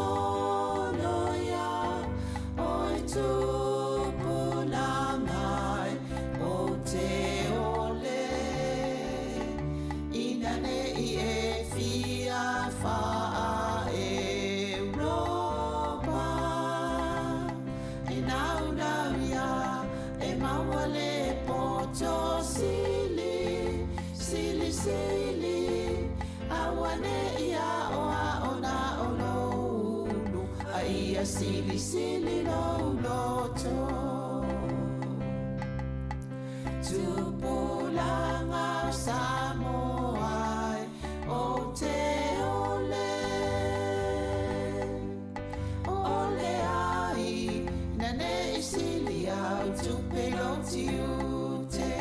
oi tupulaga o te ole. Ina nei e fia faa Europa, E naunau ia e maua le poto sili, sili, sili, Aua ne i aʻoaʻo na o lou ulu, A ia silisili lou loto. Tupulaga o Samoa e o te ole, Ole ai ina ne i sili au tupe lou tiute.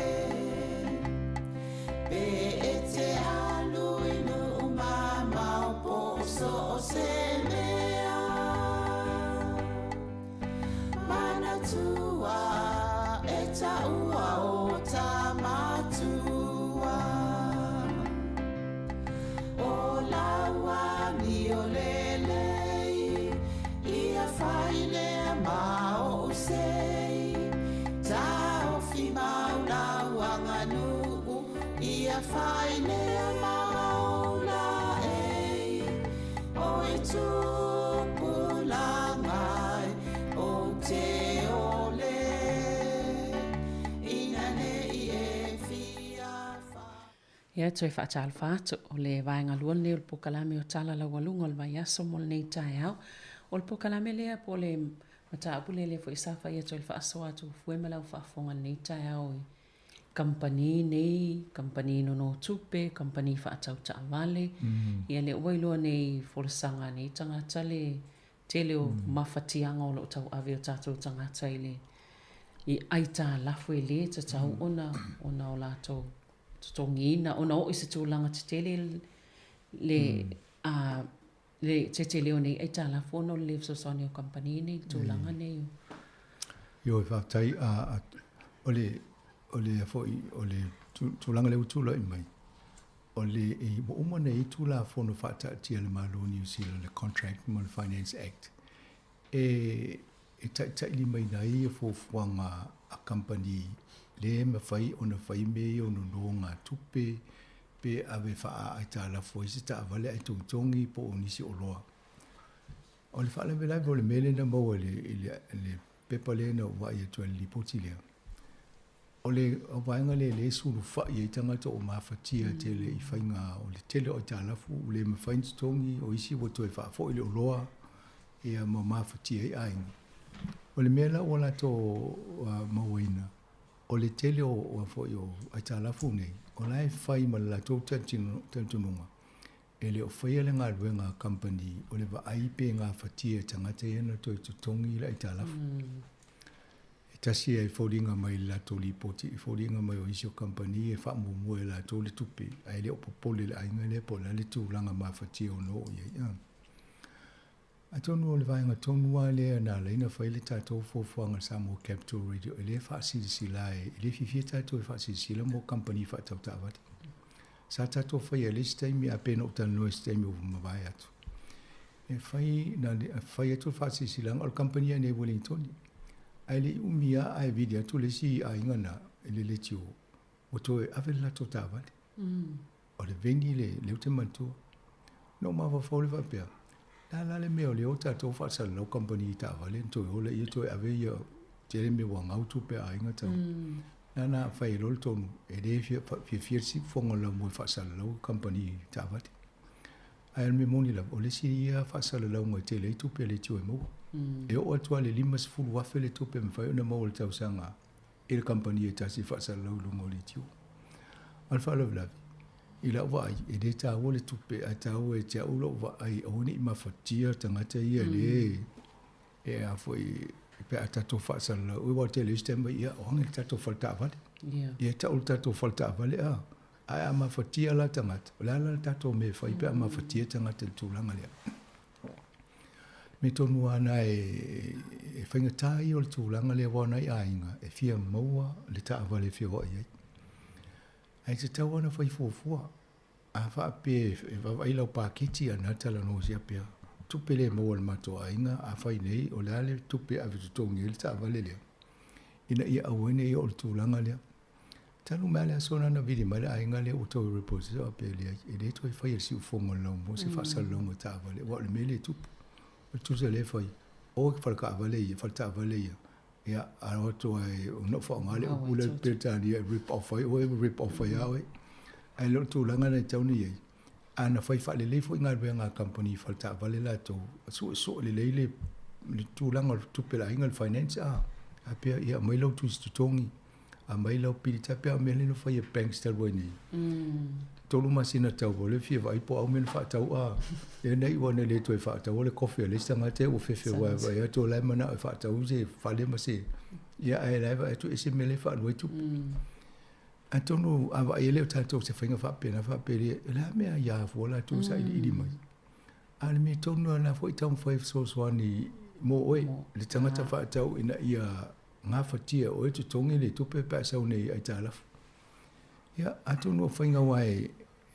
Pe e te alu i Nu'u mamao po o so o se mea, Manatua e taua o Tamatua. O lau amio lelei, ia fai lea ma o'u sei, Taofi mau lau aganuu tupulaga e ou te ole ina nei e fia Ia, toe faatalofa atu, o le vaega lua lenei o le polokalame o Tala Laualuga o le Vaiaso mo lenei taeao. O le polokalame lea po o le mataupu lea lea foi sa fai atu ai le faasoa a Tufue ma lau faafofoga i lenei taeao i kamupani nei, kamupani nonotupe, kamupani faatau taavale. Ia lea ua iloa nei i folasaga a nei tagata le tele o mafatiaga o lo o tauave e o tatou tagata i le i aitalafu e lē tatau ona ona o latou totogiina ona oo i se tulaga tetele le a le tetele o nei aitalafu ona o le lē fesoasoani o kamupani nei i le tulaga nei o Ioe, faafetai. A, o le, o le foi, o le tulaga lea ua tulai mai, o le, e, ua uma ona i ai Tulafono faataatia a le Malo o Niu Sila, le Contract ma le Finance Act, e, e taitailimaina ai ia fuafuaga a kamupani lea e mafai ona fai mea ia o nonogatupe pe ave faa-aitalafu ai se taavale ae togitogi po o nisi oloa. O le faalavelave o le mea lea na maua i le, i le, i le pepa lea na ou vaai atu ai i le lipoti lea, o le vaega lea lea e sulufai ai tagata o mafatia tele i faiga o le tele o aitalafu ua le mafai ona totogi, o isi ua toe faafoi le oloa ia ma mafatia ai aiga. O le mea la ua latou mauaina, o le tele o foi o aitalafu nei, o la e fai ma le latou talitonuga, e le o faia le galuega a kamupani o le vaai pe gafatia e tagata ia ona toe totogi le aitalafu. E tasi e foliga mai i le latou lipoti, e foliga mai o isi o kamupani e faamuamua e latou le tupe, ae le o popole le aiga lea po o le a le tulaga mafatia o oo i ai. Atonu o le vaega tonu lava lea na ala ai ona fai le tatou fuafuaga a le Samoa Capital Radio e le faasilasila e, e le fiafia tatou e faasilasila mo kamupani faatau taavale. Sa tatou faia i le isi taimi, a pei ona ou talanoa i se taimi ua mavae atu. E fai, na fai atu le faasilasilaga, o le kamupani lava i inei i Wellingtoni. Ae le i umi lava ae vili atu le isi aiga na i le leitio, ua toe ave le latou taavale. O le veni le, lea ou te manatua. Na ou mafaufau lea faapea, le a la le mea o lea ua tatou faasalalau kamupani taavale ona toe o lea toe ave ia, tele mea ua gau tupe a aiga tau. Na na fai ai loa le tonu, e le fiafia le siufofoga o le laumua e faasalalau kamupani taavale. Ae o le mea moni lava, o le isi ia faasalalauga e tele ai tupe a le leitio e maua. E oo atu lava i le $50,000 le tupe e mafai ona maua i le tausaga i le kamupani e tasi e faasalalau i luga o leitio. A o le faalavelave, i lau vaai, e le taua le tupe, ae taua ia te au lou vaai, aua ne i mafatia tagata ia le e a foi pe a tatou faasalalau. Aua o le tele o isi taimi, ia, o age le tatou fale taavale. Ia tau le tatou fale taavale, a. Ae a mafatia la tagata, o le a la le tatou mea e fai pe a mafatia tagata i le tulaga lea? Mea tonu lava na e faigata ia o le tulaga lea aua o nai aiga e fia maua le taavale e feoai ai. Ae tatau lava ona fai fuafua. A faapea e vaavaai lau paketi a na talanoa sia pea, tupe le maua e le matou aiga, a fai nei, o le a le tupe e ave totogi ai le taavale lea, ina ia aua ai ne i oo i le tulaga lea. Talu mai lava le aso lena na vili mai le aiga lea ua toe repossess faapea e leai, e le toe faia le siufofoga o le laumua se faasalalauga o taavale, aua o le mea lea e tupu. O le tusa lea e fai, o i faletaavale ia, faletaavale ia, ia a o atu lava e, ona ou faaaoga le upu lea i le Peretania e rip off ai oe, rip off ai lava oe. Ae le o le tulaga lena e tatau ona i ai. A na fai faalelei foi galuega a kamupani faletaavale latou, suesue lelei le le tulaga o le tupe a le aiga, le finance, a faapea, ia aumai lau tusi totogi, aumai lau pili tape, a o mea lea na fai e banks talu ai nei. 3 masina tau o le fia vaai po o au mea na faatau a. Lea na iu ane le toe faataua le kofi a le isi tagata ua fefe aua e vaai atu o la e manao e faatau se fale ma se ia ae la e vaai atu ese mea lea e faaalu ai tupe. Atonu a vaai e le o tatou se faiga faapena faapea o le a mea ia fua latou sailiili mai. A o le mea tonu lava la foi taumafai e fesoasoani mo oe le tagata faatau ina ia gafatia e oe totogi le tupe pe a sau nei aitalafu. Ia, atonu o faiga aua e,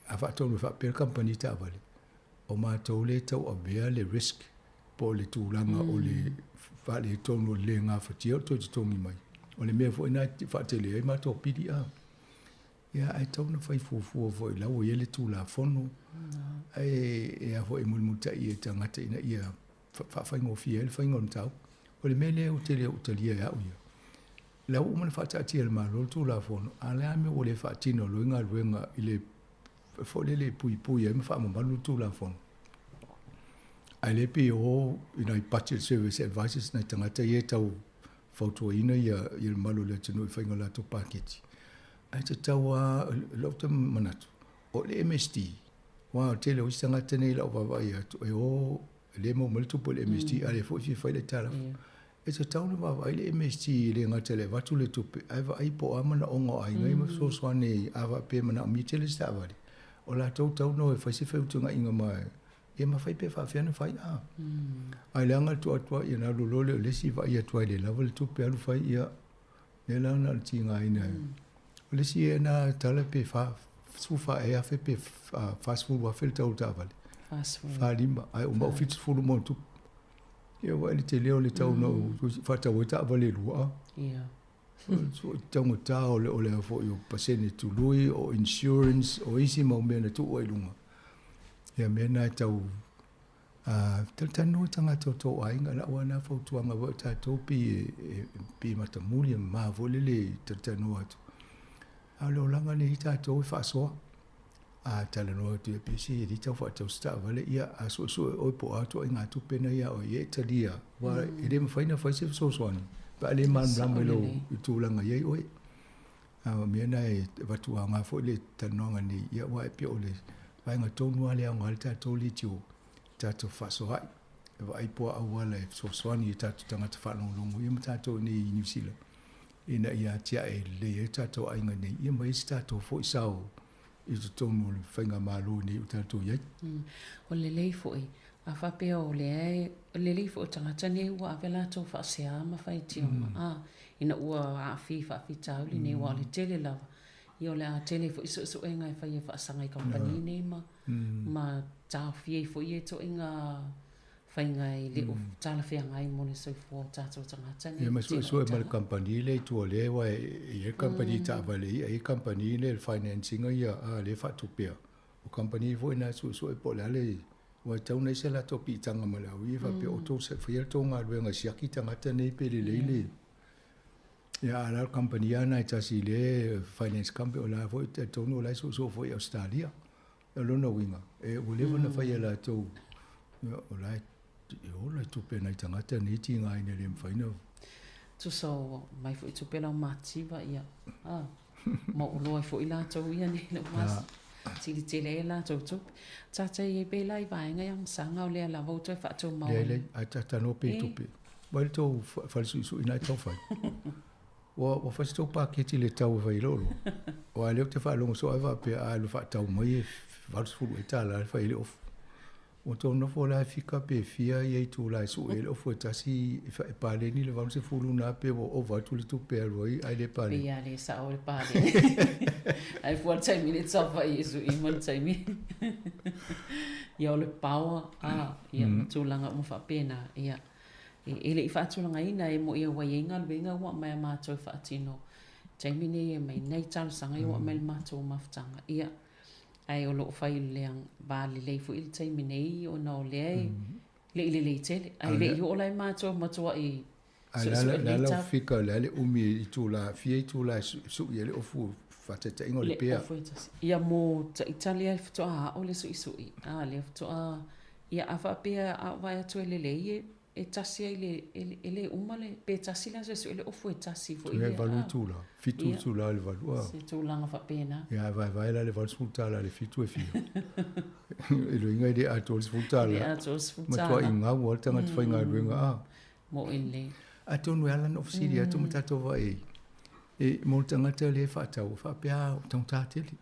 a faatonu e faapea le kamupani taavale, o matou lea e tauavea le risk po o le tulaga o le faaletonu o le le gafatia o le toe totogi mai. O le mea foi lena e faatele ai matou pili. A. Ia, ae tatau ona fai fuafua foi la ua i ai le Tulafono, ae e a foi e mulimulitaia i tagata ina ia faafaigofie ai le faiga o le mataupu. O le mea lea ou te le o talia e au ia, la ua uma ona faataatia e le Malo le Tulafono, a o le a le mea ua le faatino loa galuega i le foi lele e puipui ai ma faamamalu le Tulafono. Ae le pei e o i nai Budget Service Advisors nai tagata ia e tau fautuaina ia le mamalu o le atunuu i faiga o latou paketi. Ae tatau lava, i lou manatu, o le MSD, aua o le tele o isi tagata nei i lau vaavaai atu, e o, e le maua mai le tupe a le MSD, a o lea foi e fia fai le aitalafu. E tatau ona vaavaai le MSD e le gata i le avatu o le tupe, ae vaai po o a manaoga o aiga ia ma fesoasoani a faapea e manaomia tele se taavale, o latou e tatau ona o e fai se feutuaiga ma Ia ma fai pe faafefea ona fai a. Ae leaga le tuu atu ai, ona alu loa lea o le isi vaai atu ai le lava le tupe alu fai ia, lea la na o le tigaina. O le isi ea na tala pe 14,000 pe 40,000 le tau o le taavale. 45, ae uma ua 70 ma ona tupu. Ia vaai le tele o le tau na ou faatau ai taavale e lua a. Ia. O le taugata o le o le foi o pasene tului, o insurance, o isi mau mea na tuu ai i luga. Ia mea na e tau talatalanoa tagata o tou aiga, lau lava lena fautuaga foi o tatou pei e pei e matamuli e mama foi lele e talatalanoa atu. A o le olaga lenei tatou e faasoa. A talanoa atu ia pei se e le tau faatau se taavale, ia a suesue oe po o a ituaiga tupe na ia oe, ia e talia, aua e le mafai ona fai se fesoasoani pe a le malamalama i lou i tulaga e i ai oe. A o mea na e avatu aoga foi le talanoaga nei, ia aua e pei o le vaega tonu lava lea e aoga ai le tatou leitio, tatou fefaasoaai, e vaai po o a auala e fesoasoani i tatou tagata faalogologo ia ma tatou i inei i Niu Sila ina ia atiae lelei ai tatou aiga nei, ia ma i ai se tatou foi sao i totonu o le faigamalo nei o tatou i ai. O le lelei foi, a faapea o lea e, o le lelei foi o tagata nei ua ave latou faasea ma faitioga, a, ina ua aafia i faafitauli nei, aua o le tele lava, ia o le a tele foi suesuega e fai e faasaga i kamupani nei ma, ma taofia ai foi ia ituaiga faiga e le o talafeagai mo le soifua o tatou tagata nei. Ia ma suesue ma le kamupani lea i tua lea aua e i ai le kamupani taavale ia, e i ai kamupani lea le finance ina ia a lea e faatupea. O kamupani foi na e suesue po o le a le aua e tatau ona i ai se latou piitaga ma le au ia faapea o outou faia le tou galuega e siaki tagata nei pe lelei le Ia a o le kamupani lava lena e tasi lea e finance company o la foi e talitonu o la e suesue foi i Ausetalia. O lona uiga, e ua leva ona fai e latou, o la e ola i tupe a nai tagata nei tigaina e le mafai ona. Tusa o mai foi tupe lau mativa ia, a, ma oloa ai foi latou ia nei lau mas. Sili tele ai latou tupe. Tātai ai pēlā i vaega ia masaga o lea lava ua toe faatumau ai. Leai, leai, ae talanoa pea i tupe. Vaai le tou fale suisui na e tau fai. Ua, ua fai se tou paketi le tau e fai ai le oloa. Aua o lea ou te faalogo soo ai faapea a alu faatau mai e 80 ea tala le fai ai le ofu. Ua tou nofo la e fika pe fia ia itula e sue ai le ofu e tasi e paleni le 80 na pe ua ova atu le tupe e alu ai ae le paleni. Pei a le sao le paleni. Ae fua le taimi le taufa i e sui ma le taimi. Ia o le paoa, a, ia ma tulaga uma faapena, ia. E le i faatulagaina e moʻi ua i ai galuega ua aumai a matou e faatino taimi nei e aumai nai talosaga ia ua aumai i le matou mafutaga. Ia, ae o lo o fai i le va lelei foi i le taimi nei ona o lea e le i lelei tele. Ae le i oo la i matou matuai suesue lelei tau. A o le a la fika, o le a le umi i itula, fia itula e sui ai le ofu faataitaiga o le pea. Le ofu e tasi. Ia mo ita lea faatoa aʻo le suisui, a lea faatoa Ia, a faapea a ou vaai atu e lelei, e, e tasi ai le, e, e le uma le, pe tasi le aso e sue le ofu e tasi foi lea. Valu itula, fitu itula i le valu, a. Se tulaga faapena. Ia, e vaevae la le $80 i le fitu e fia. I loiga e le atoa le $10. Le atoa le $10. Matuai gau lava le tagata faigaluega, a. Moʻi lelei. Atonu e ala ona ou fesili atu ma tatou vaai ai, e, mo le tagata lea e faatau, e faapea, a, ua taugata tele.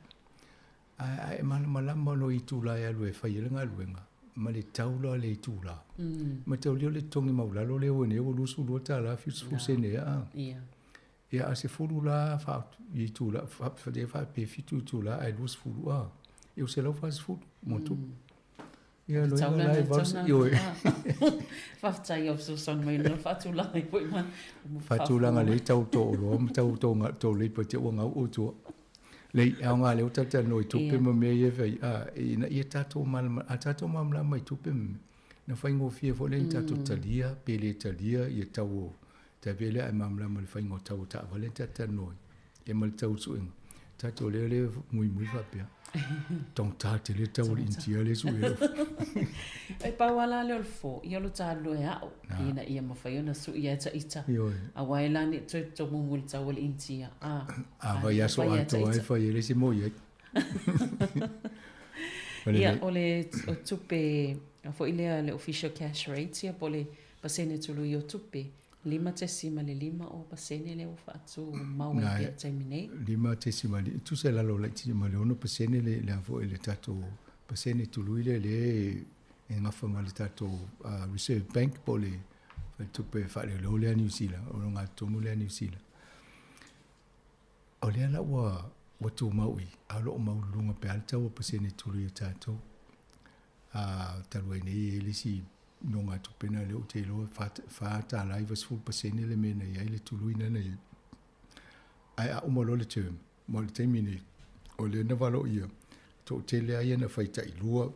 Ae e malamalama loa i itula e alu e fai ai le galuega ma le tau la o le itula. Mataulia o le totogi maualalo lea ua nei ua $22 70 sene ea a. Ia a sefulu la i itula pe fitu itula ae 20 a. Ia ua 140 mo tupe. Ia loiga la e valu ioe. Faafetai o fesoasoani mai na faatulaga ai foi ma faatulaga lelei tau tō oloa ma tau tō leipa te ua gau o tua. Lei, e aoga lea ua talatalanoa i tupe ma mea ia e fai, a, ina ia tatou malamalama, a tatou malamalama i tupe ma mea, na faigofie foi lea ona tatou talia pe le talia ia tau o, tai pei lea a e malamalama i le faiga o tau o taavale na talatalanoa ai, ia ma le tau o suega. Tatou lea lea muimui faapea, taugata tele le tau o le Initia lea e sue ai. E pau lava la lea o le fofo, ia o lo ta alu e a'o ina ia mafai ona sui ai ta ita, aua e la ne i toe tomumu i le tau o le Initia, a, A vaiaso atoa e fai ai le isi moi ai. Ia, o le tupe foi lea le official cash rate ia po o le pasene tului o tupe, 5.50% lea ua faatumau ai pea i le taimi nei. 5.5, tusa i lalo laitiiti ma le 6% le le a foi le tatou pasene tului lea lea e gafa ma le tatou Reserve Bank po o le faletupe faaleoleo lea a Niu Sila, o le ogatotonu lea a Niu Sila. O lea la ua ua tumau i, a o lo o maualuluga pea le tau o pasene tului a tatou. A talu ai nei e i ai le isi nogatupe na lea ou te iloa e $4.90 le mea na i ai le tului na na i ai. Ae a uma loa le term, ma o le taimi nei, o lea na valoia, toatele lava ia na fai tailua,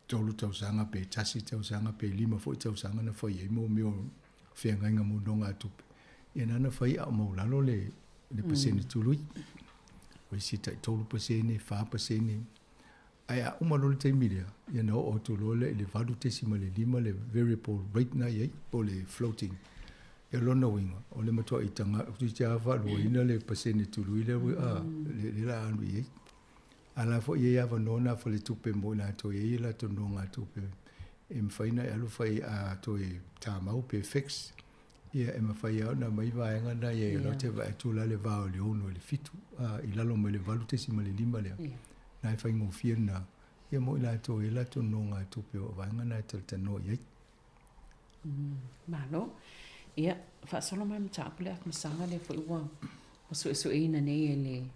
tolu tausaga pe tasi tausaga pe lima foi tausaga na fai ai mo mea o feagaiga mo nogatupe. Ia na na fai a o maulalo le, le pasene tului. O isi tai 3%, 4%. Ae a uma loa le taimi lea, ia na oo atu loa lea i le 8.5 le variable rate na i ai, po o le floating. Ia o lona uiga, o le matuai taga, toeitiiti lava faaluaina le pasene tului lea a, lea o le a alu i ai. A o la foi e i ai avanoa na faletupe mo i latou e i ai a latou nogatupe e mafai ona e alu fai a toe tamau pe fix, ia e mafai lava ona aumai vaega na i ai, o la e te vaai atu la le va o le 6 i le 7, a, i lalo mai le 8.5 lea. Na e faigofie lena, ia mo i latou e i ai latou nogatupe o vaega na e talatalanoa i ai. Malo. Ia, faasolo mai le mataupu lea Afamasaga lea foi ua suesueina nei e le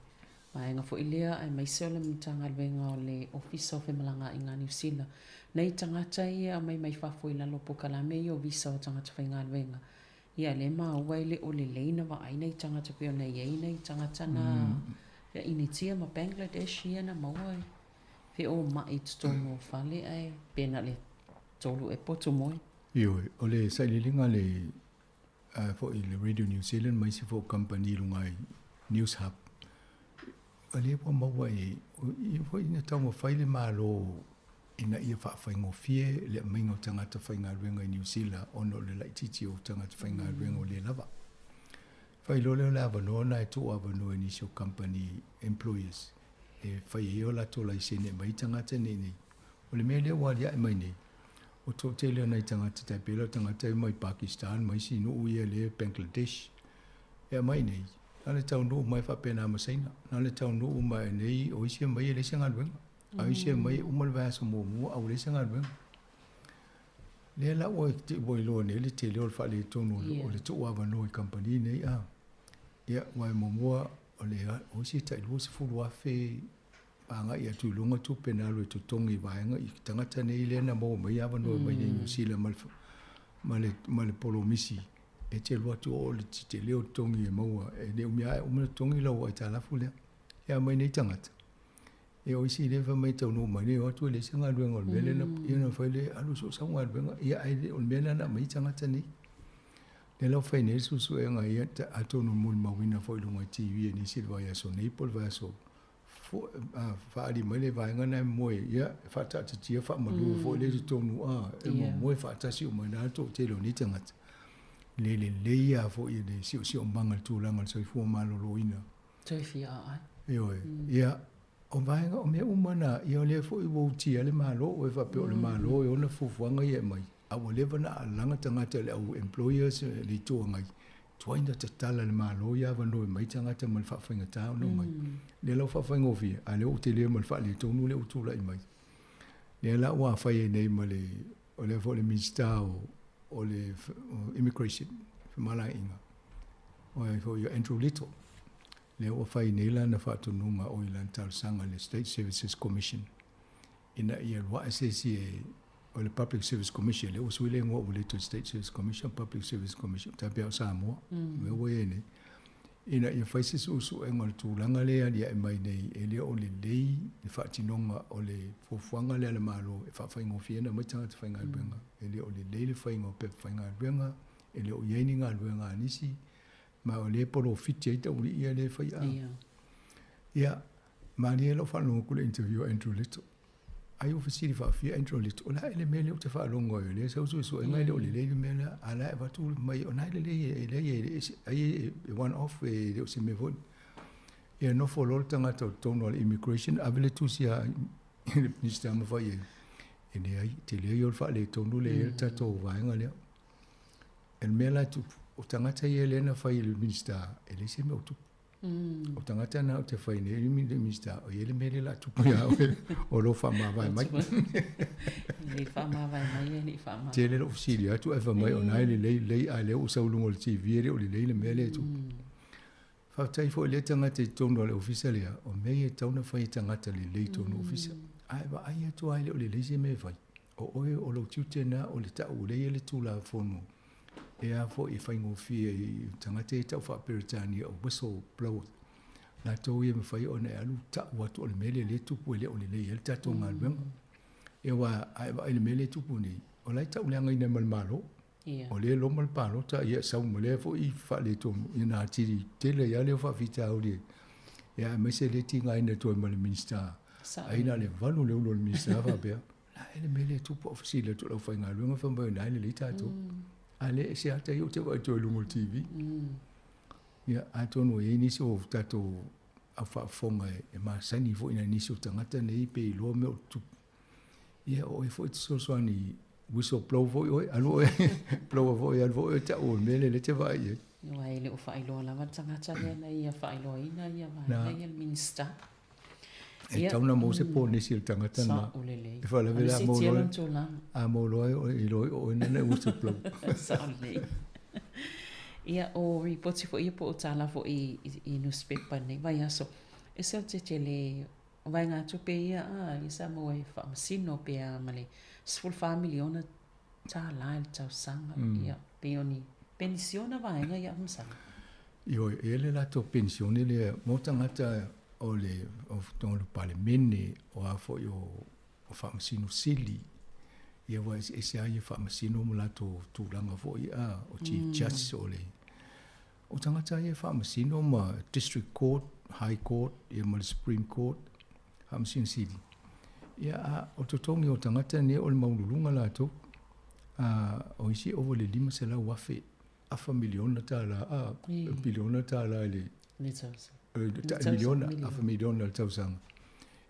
vaega foi lea aemaise o le Matagaluega o le Ofisa o Femalagaaiga a Niu Sila nai tagata ia e aumai mai fafo i lalo o polokalame ia o visa o tagata faigaluega. Ia lea e maua e le o lelei na vaai nai tagata pei ona i ai nai tagata na ia Initia ma Bangladesh ia na maua e feomai i totonu o fale ae pe na o le tolu ea potu moe. Ioe, o le sailiiliga a le foi le Radio New Zealand ma isi foi o kamupani i luga i News Hub, o lea ua maua e ia foi ina taumafai le Malo ina ia faafaigofie le aumaiga o tagata faigaluega i Niu Sila ona o le laitiiti o tagata faigaluega o lea lava. Fai loa lea o le avanoa lena e tuu avanoa i nisi o kamupani employers e fai ai o latou laisene e aumai ai tagata nei nei. O le mea lea ua aliae mai nei, o toatele o nai tagata tai pei la o tagata ia mai Pakistan ma isi nuu ia lea Bangladesh e aumai nei, na o le taunuu mai faapena ma Saina, na o le taunuu mai nei o isi e aumai e leai se galuega. A o isi e aumai e uma le vaiaso muamua a ua leai se galuega. Lea la ua ua iloa nei le tele o le faaletonu o le tuu avanoa i kamupani nei a. Ia, aua e muamua o le o isi e tai 20,000 agai atu i luga tupe na alu e totogi i vaega i tagata nei lea na maua mai avanoa mai nei Niu Sila ma le ma le ma le polomisi e te alu atu o le tele o totogi e maua e le umi lava e uma ona totogi lau aitalafu lea. Ia aumai nei tagata Ia o isi lea fai mai taunuu mai nei o atu e leai se galuega o le mea lea na ia na fai lea alu so o sau galuega ia ae le o le mea lena na aumai ai tagata nei. Lea la ua fai nei le suesuega ia atonu molimauina foi i luga i TV e nisi i le vaiaso nei po o le vaiaso faaali mai le vaega lena e moe ia e faataatitia faamalu foi lea i totonu a e momoe faatasi uma ai la le toatele o nei tagata. Le lelei lava foi i le siosiomaga i le tulaga o le soifua maloloina. Toe fia aai. Ioe. Ia, o vaega, o mea uma na, ia o lea foi ua utia le Malo, ua e faapea o le Malo e ona fuafuaga ia e aumai, a ua leva ona alaga tagata i le au employers i le Itu Agai, tuai ona tatala e le Malo ia avanoa e aumai tagata ma le faafaigata ona omai. Lea la ua faafaigofie, a o lea ua tele ma le faaletonu lea ua tulai mai. Lea la ua fai ai nei ma le, o lea foi o le Minisita o, o le Immigration, femalagaaiga, o ia foi o Andrew Little, lea ua fai nei lana faatonuga o i lana talosaga i le State Services Commission ina ia luae se isi e o le Public Service Commission, lea ua sui le igoa ua le toe State Service Commission, Public Service Commission, tai pei o Samoa, mea ua i ai nei. Ina ia fai se su'esu'ega o le tulaga lea e alia'e mai nei e le o lelei le fa'atinoga o le fuafuaga lea a le Malo e fa'afaigofie ona aumai tagata faigaluega. E le o lelei le faiga o pepa faigaluega, e le o i ai ni galuega a nisi, ma o lea e polofiti ai taulii ia lea e fai a. Ia, malie la'u faalogo atu i le interview a Andrew Little. Ai ua fesili faafia Andrew Little, o le a ea le mea lea ou te faalogo ai o lea e sau suesuega e le o lelei le mea lea, a o la e avatu mai o na e lelei e leai e le ese, ai e one off e le o se mea foi. Ia nofo loa le tagata o totonu o le immigration ave le tusi a le Minisita ma fai ai, e leai, tele ia o le faaletonu lea e i ai le tatou vaega lea. O le mea la e tupu, o tagata ia lea na fai e le Minisita, e leai se mea o tupu. O tagata na ou te fai nei le Minisita, o i ai le mea lea o le a tupu ia oe, o lo faamavae mai. Le faamavae mai e le i faamavae. Tele lou fesili atu ae fai mai o na e lelei lelei, a o lea ua sau i luga o le TV e le o lelei le mea lea e tupu. Faafetai foi i lea tagata i totonu o le ofisa lea, o mea ia e tatau ona fai e tagata lelei i totonu o ofisa. Ae vaai atu lava e le o lelei se mea e fai. O oe o lou tiute lena o le tau o lea e i ai le Tulafono e a foi e faigofie i tagata ia e tau faa-Peretania o whistle blowers, latou ia e mafai ona e alu tau atu o le mea lea lea e tupu e le o lelei ai le tatou galuega. Ia aua a e vaai i le mea lea e tupu nei, o la e tauleagaina ai ma le Malo. O lea e loma le palota, ia sau ma lea foi faaletonu, ia na atili tele ai lava lea o faafitauli, ia aemaise lea e tigaina atu ai ma le Minisita. Ai na o le 8 le ulu o le Minisita faapea, la e le mea lea e tupu, au fesili atu i le aufaigaluega fai mai o lena e lelei tatou. A le ese lava tai ou te vaai atu ai i luga o le TV. Ia atonu e i ai nisi o tatou au faafofoga e masani foi i nai nisi o tagata nei pe iloa mea o tutupu. Ia o oe foi e te fesoasoani whistle blow foi oe, alu oe blow foi alu foi oe tau o le mea lea lea e te vaai i ai. Aua e le o faailoa lava le tagata lea na ia faailoaina ia vaega ia le Minista. E tatau ona maua se ponesi o le tagata lena. Sao lelei. E faalavelave a maua loa, a maua loa e iloa o oe lena e whistle blow. Sao lelei. Ia o ripoti foi ia po o tala foi i nusipepa i lenei vaiaso, e se o te tele O vaegatupe ia a ia sa maua e faamasino pe a ma le $14 miliona i le tausaga, ia pei o ni penisiona vaega ia masalo. Ioe, e i ai le latou penisione lea mo tagata o le o le Palemene, o a foi o Faamasino Sili, ia aua e eseese lava ia Faamasino ma latou tulaga foi a, o Chief Judge o le O tagata ia e faamasino ma District Court, High Court ia ma le Supreme Court, Faamasino Sili. Ia a o totogi o tagata nei o le maualuluga latou. A o isi e ova i le $500,000, afa miliona tala, a piliona tala i le tai miliona, afa miliona i le tausaga.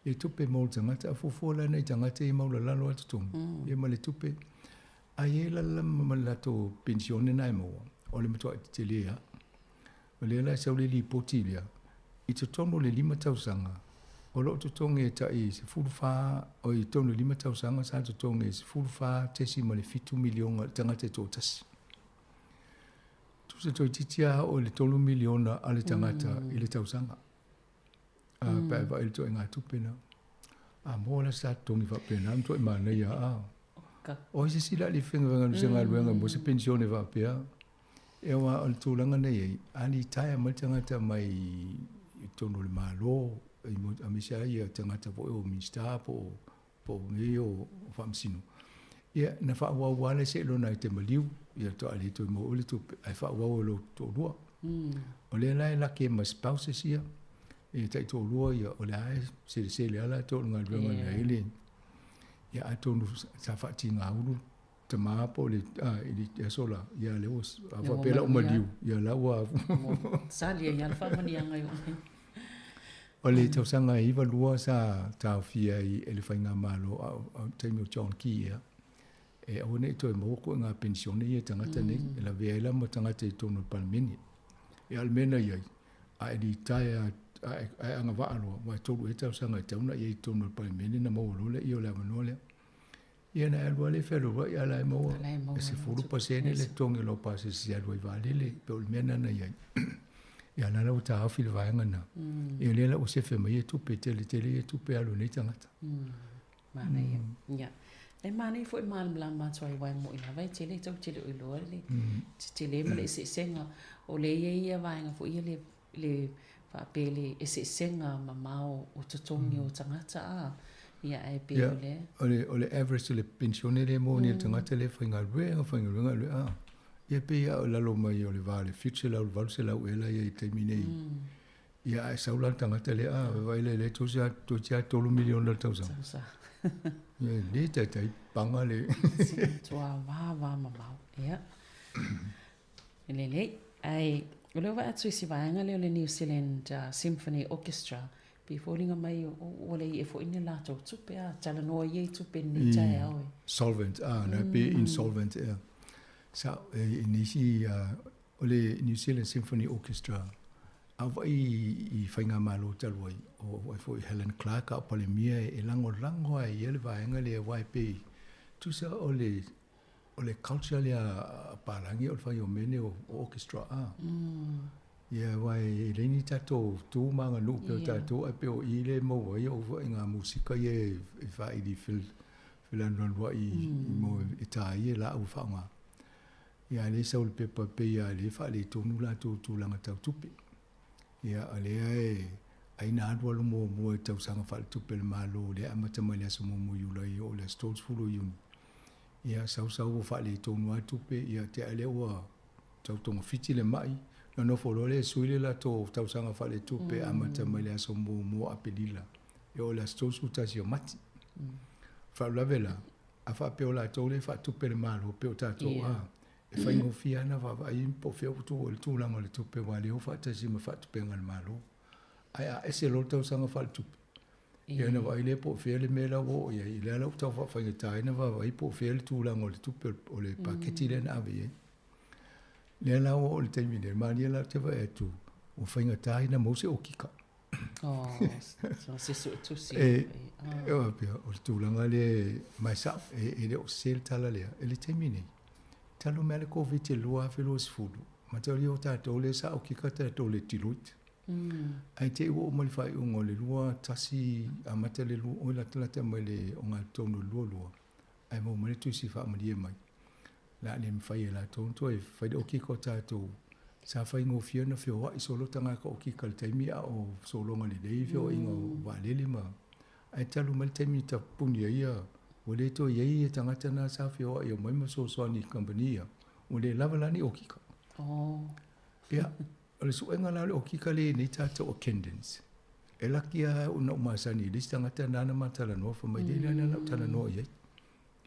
E tupe mo le tagata, a fuafua la nai tagata ia e maualalalo lava totogi, ia ma le tupe. Ae i ai la ma le latou penisione na e maua, o le matuai tetele lava. O lea la e sau le lipoti lea, i totonu o le 5 tausaga, o lo o totogi e tai 14, oi, i totonu o le 5 tausaga sa totogi e $14.7 miliona i le tagata e toatasi. Tusa toeitiiti lava oo i le $3 miliona a le tagata i le tausaga. A pe a e vaai i le ituaiga tupe lena. A moa la sa totogi faapena ma matuai manaia a. O ai se isi la alii faigaluega se galuega mo se penisione faapea. E aua o le tulaga na i ai, a litaea mai le tagata mai i totonu o le Malo, aemaise lava ia tagata foi o Minisita po o po o mea ia o faamasino, ia na faaauau lava le seiloga e te maliu, ia faatoa le toe maua le tupe, ae faaauau e lou toalua. O lea la e laki ai ma spouses ia, e taitoalua ia, o lea e selesele lava latou i le galuega na i ai le, ia atonu sa faatigaulu tama po o le, i le aso la, ia lea ua, a faapea la ua maliu, ia la ua Sali ai lava le faamanuiaga e oo mai. O le tausaga e 92 sa taofia ai e le Faigamalo a o le taimi o John Key ea, e aua ne i toe maua koe ngā penisione ia e tagata nei, e lavea ai la ma tagata i totonu o le Palemene. Ia a o le mea na i ai, a e litaea a e, a e agavaa loa, aua e 3 ea tausaga e tatau ona i ai i totonu o le Palemene ona maua loa lea o le avanoa lea. Ia na e alu lava lea e fealualuai a o la e maua e 10% le totogi o lau pasese e alu ai i vaalele, pei o le mea lena na i ai. Ia la la ua taofi le vaega lena. Ia lea la ua sefe mai ia tupe, tele tele ia tupe e alu ai nei tagata. Manaia. Ia. E manaia foi malamalama atu ai aua e moni lava e tele tou te le o iloa le tetele ma le eseesega o lea e i ai ia vaega foi ia le. le faapea le eseesega mamao o totogi o tagata a, ia ae pei o lea. O le, o le average o le penisione lea e maua nei e le tagata lea e faigaluega, faigaluega, a, ia pei lava o lalo mai o le va o le 700 i le 800 ea la e i ai i le taimi nei. Ia ae sau la le tagata lea, a, vaai lea, lea toeitiiti lava $3 miliona le tausaga. Ia e le taitai paga le. Se matua vava mamao, ia. Lelei. Ae o lea ua vaai atu i si vaega lea o le New Zealand Symphony Orchestra, pei e foliga mai ua leai foi ni latou tupe, a talanoa ia i tupe i lenei taeao e. Solvent, a, na pe insolvent ea. Sa, e nisi, o le New Zealand Symphony Orchestra, a vaai i faigamalo talu ai, o ai foi Helen Clark a o Palemia e lagolago lava e ia le vaega lea, aua e pei, tusa o le O le culture lea a palagi o le fai o mea nei o orchestra a. Ia aua e leai ni tatou tu ma aganuu pei o tatou ae pei o i lea e maua ai au ituaiga musika ia e faaili felanulanuai i mo e ta ai e laau e faaaoga. Ia a o lea e sau i le pepa pei lava o lea e faaletonu latou tulaga tau tupe. Ia o lea e ai na alualu muamua i tausaga faaletupe a le Malo lea e amata mai i le aso 1 o Iulai e oo i le aso 30 o Iuni. Ia sau sau ua faaletonu lava tupe, ia tea lea ua tau togafiti le mai, ona nofo loa lea e sui le latou tausaga faaletupe e amata mai le aso 1 o Aperila e oo i le aso 31 o Mati. Faalavelave la, a faapea o latou lea e faatupe e le Malo pei o tatou a, e faigofie lava ona vaavaai po o fea ua tuu ai le tulaga o le tupe aua o lea e o faatasi ma faatupega a le Malo. Ae a ese loa le tausaga faaletupe, ia ona vaai lea po o fea le mea la ua oo i ai. O lea la ua tau faafaigata ai ona vaavaai po o fea le tulaga o le tupe o le paketi lea na ave i ai. Lea la ua oo i le taimi nei, malie la ou te vaai atu ua faigata ai ona maua se okika. Oh, so se suetusi. E, e faapea, o le tulaga lea, ma e sao, e le o sese le tala lea. I le taimi nei, talu mai lava le Koviti i le 2020, mataulia o tatou lea sa okika tatou i le Deloitte. Ae te i ua oo mai le faaiuga o le 21, amata le oi latalata mai le ogatotonu o le 22, ae maua mai le tusi faamalie mai. O le a le mafai e latou ona toe fai le okika o tatou. Sa faigofie ona feoai solo tagata okika i le taimi a o sologa lelei feoaiga o vaalele ma ae talu mai le taimi na tapuni ai ia ua le toe i ai ia tagata na sa feoai e omai ma fesoasoani i kamupani ia, ua le lava la ni okika. Ia, o le suega la o le okika lea i nei tatou attendants, e laki lava ona ou masani i le isi tagata nāna ma talanoa fai mai, le na na ou talanoa i ai.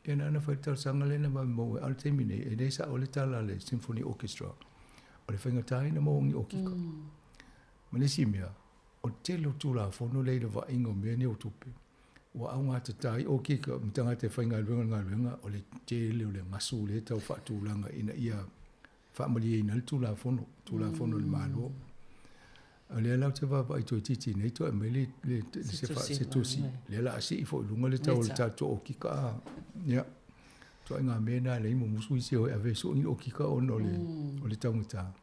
Ia na ona fai le talosaga lea na vave maua ai. A o le taimi nei, e le sao le tala a le Symphony Orchestra, o le faigata ia ona maua ni okika. Ma le isi mea, o le tele o Tulafono lea i le vaaiga o mea nei o tupe, ua augatata ai okika ma tagata e faigaluega i le galuega, o le tele o le gasu lea e tau faatulaga ina ia faamalieina ai le Tulafono, Tulafono a le Malo. O lea la ou te vaavaai toeitiiti nei toe aumai le, le, le, se, fa, se tusi, lea la a sii foi i luga le tau o le tatou okika. Ia, ituaiga mea na e leai mumusu isi e o e ave e sue ni okika ona o le, o le taugata.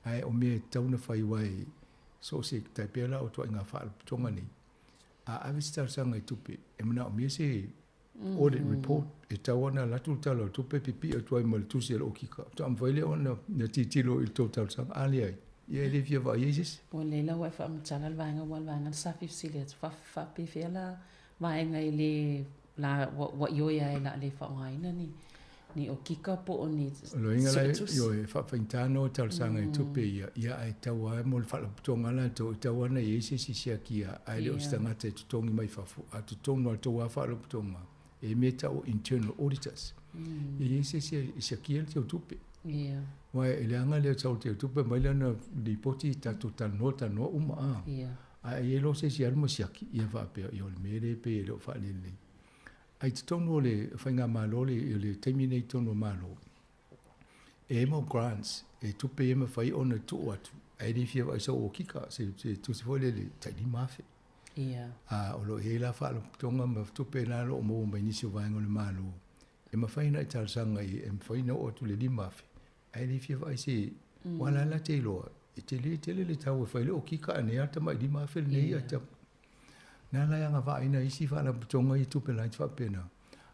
Ae o mea e tatau ona fai aua e so o se tai pea la o ituaiga faalapotopotoga nei, a ave se talosaga i tupe, e manaomia se audit report e tatau ona alu atu le Tala o le Tupe pipii atu ai ma le tusi a le okika. Faatoa mafai lea ona tilotilo i le tou talosaga. A leai, ia e le fia vaai ai se isi. Ua lelei la ua e faamatala le vaega aua o le vaega na sa fesili atu faapefea la vaega i le la ua ioe ai o le a le faaaogaina ni ni okika po o ni Loiga la ioe, e faafaigata ona o talosaga i tupe ia, ia ae tatau lava mo le faalapotopotoga latou, e tatau lava ona i ai se isi siakia, ae le o se tagata e totogi mai fafo, a totonu lava o le tou lava faalapotopotoga, e i ai mea e tau o internal auditors. E i ai se isi e siakia le teutupe. Aua e leaga le sau o le teutupe aumai lana lipoti tatou talanoa talanoa uma a. Ae i ai loa se isi e alu ma siaki, ia faapea, ia o le mea lea e pei e le o faalelelei. Ae i totonu o le faigamalo le i le taimi nei i totonu o Malo, e i ai mau grants e tupe ia e mafai ona tuu atu, ae le fia vaai sau okika, se se tusi foi lele tai $5,000. Ia. A o lo o i ai la faalapotopotoga ma tupe na o lo o maua mai nisi o vaega o le Malo, e mafai ona e talosaga i ai, e mafai ona oo atu i le $5,000, ae le fia vaai se aua la la te iloa, e tele tele le tau e fai le okika a nei lava le tamai $5,000 lenei ae Na la e agavaa ai nai isi faalapotopotoga ia tupe laiti faapena,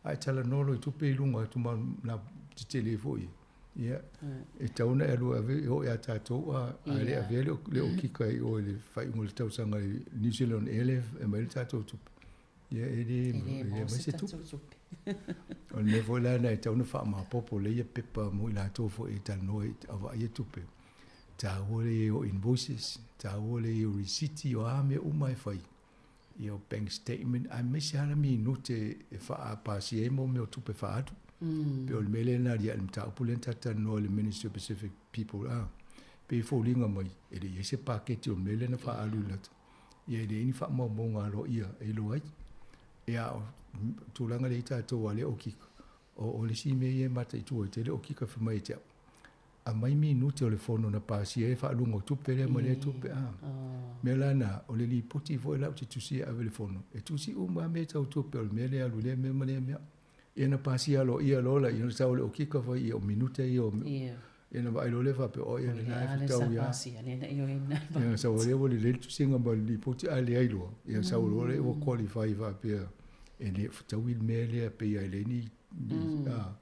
a e talanoa loa i tupe i luga atu ma latetele foi. Ia, e tatau ona e alu e ave e oo ia tatou a a le avea le le okika i o i le faaiuga o le tausaga i New Zealand Air lea e aumai ai le tatou tupe. Ia e le e le aumai se tupe. O le mea foi la lena e tatau ona faamaopoopo lelei ia pepa mo i latou foi e talanoa i a vaaia tupe. Taua le i ai o invoices, taua le i ai o risiti, o a mea uma e fai. Ia o bank statement aemaise lava le minute e faapasia ai mo mea o tupe faaalu. Pei o le mea lea na aliae i le mataupu lea na tatou talanoa i le Ministry of Pacific People a, pei e foliga mai e le i i ai se paketi o le mea lea na faaalu i lata. Ia e leai ni faamaumauga aloaia e iloa ai. Ia a o tulaga lea i tatou a le okika, o le isi mea ia e mataitu ai tele okika fai mai ia te au, aumai minute o le fono na pasia ai faaluga o tupe lea ma lea tupe a. Mea la na, o le lipoti foi la ou te tusia e ave i le fono, e tusi uma lava mea tau tupe o le mea lea alu i lea mea ma lea mea. Ia na pasia aloaia loa la, ia sau le okika fai ia o minute ia o ia na vaai loa lea faapea o ia lena e fetau ia. Ia sau lea ua lelei le tusiga ma le lipoti ae leai loa. Ia sau loa lea ua qualify faapea e le fetaui le mea lea pei lava e leai ni a.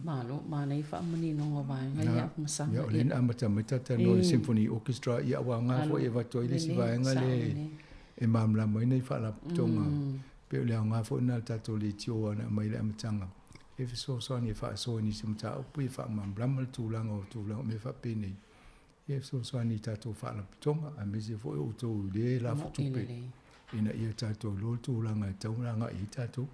Malo, manaia faamaninoga o vaega ia Masaga. Ia, o lea na amata mai talatalanoa i le Symphony Orchestra, ia ua aoga foi e avatu ai le isi vaega lea e malamalama ai nai faalapotopotoga. Pei o le aoga foi lena o le tatou leitio na aumai i le amataga, e fesoasoani e faasoa i nisi o mataupu, e faamalamalama le tulaga o tulaga o mea faapenei, ia e fesoasoani i tatou faalapotopotoga, aemaise foi o outou i le lafo tupe ina ia tatou iloa le tulaga e tatau ona agai i ai tatou.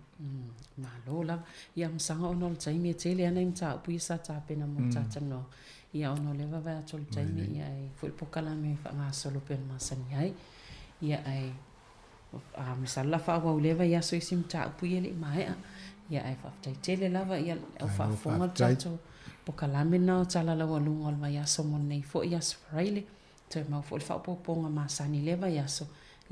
Malo lava. Ia masaga ona o le taimi e tele lava nai mataupu ia sa tapena mo le talatalanoaga. Ia ona o lea e vaavaai atu i le taimi ia e foi le polokalame e faagasolo pei ona masani ai. Ia ae masalo o le a faaauau i lea vaiaso isi mataupu ia e le i maea. Ia ae faafetai tele lava ia le au faafofoga o le tatou polokalame lena o Tala Laualuga o le vaiaso mo lenei foi Aso Faraile. Toe mau foi le faaopoopoga masani i lea vaiaso.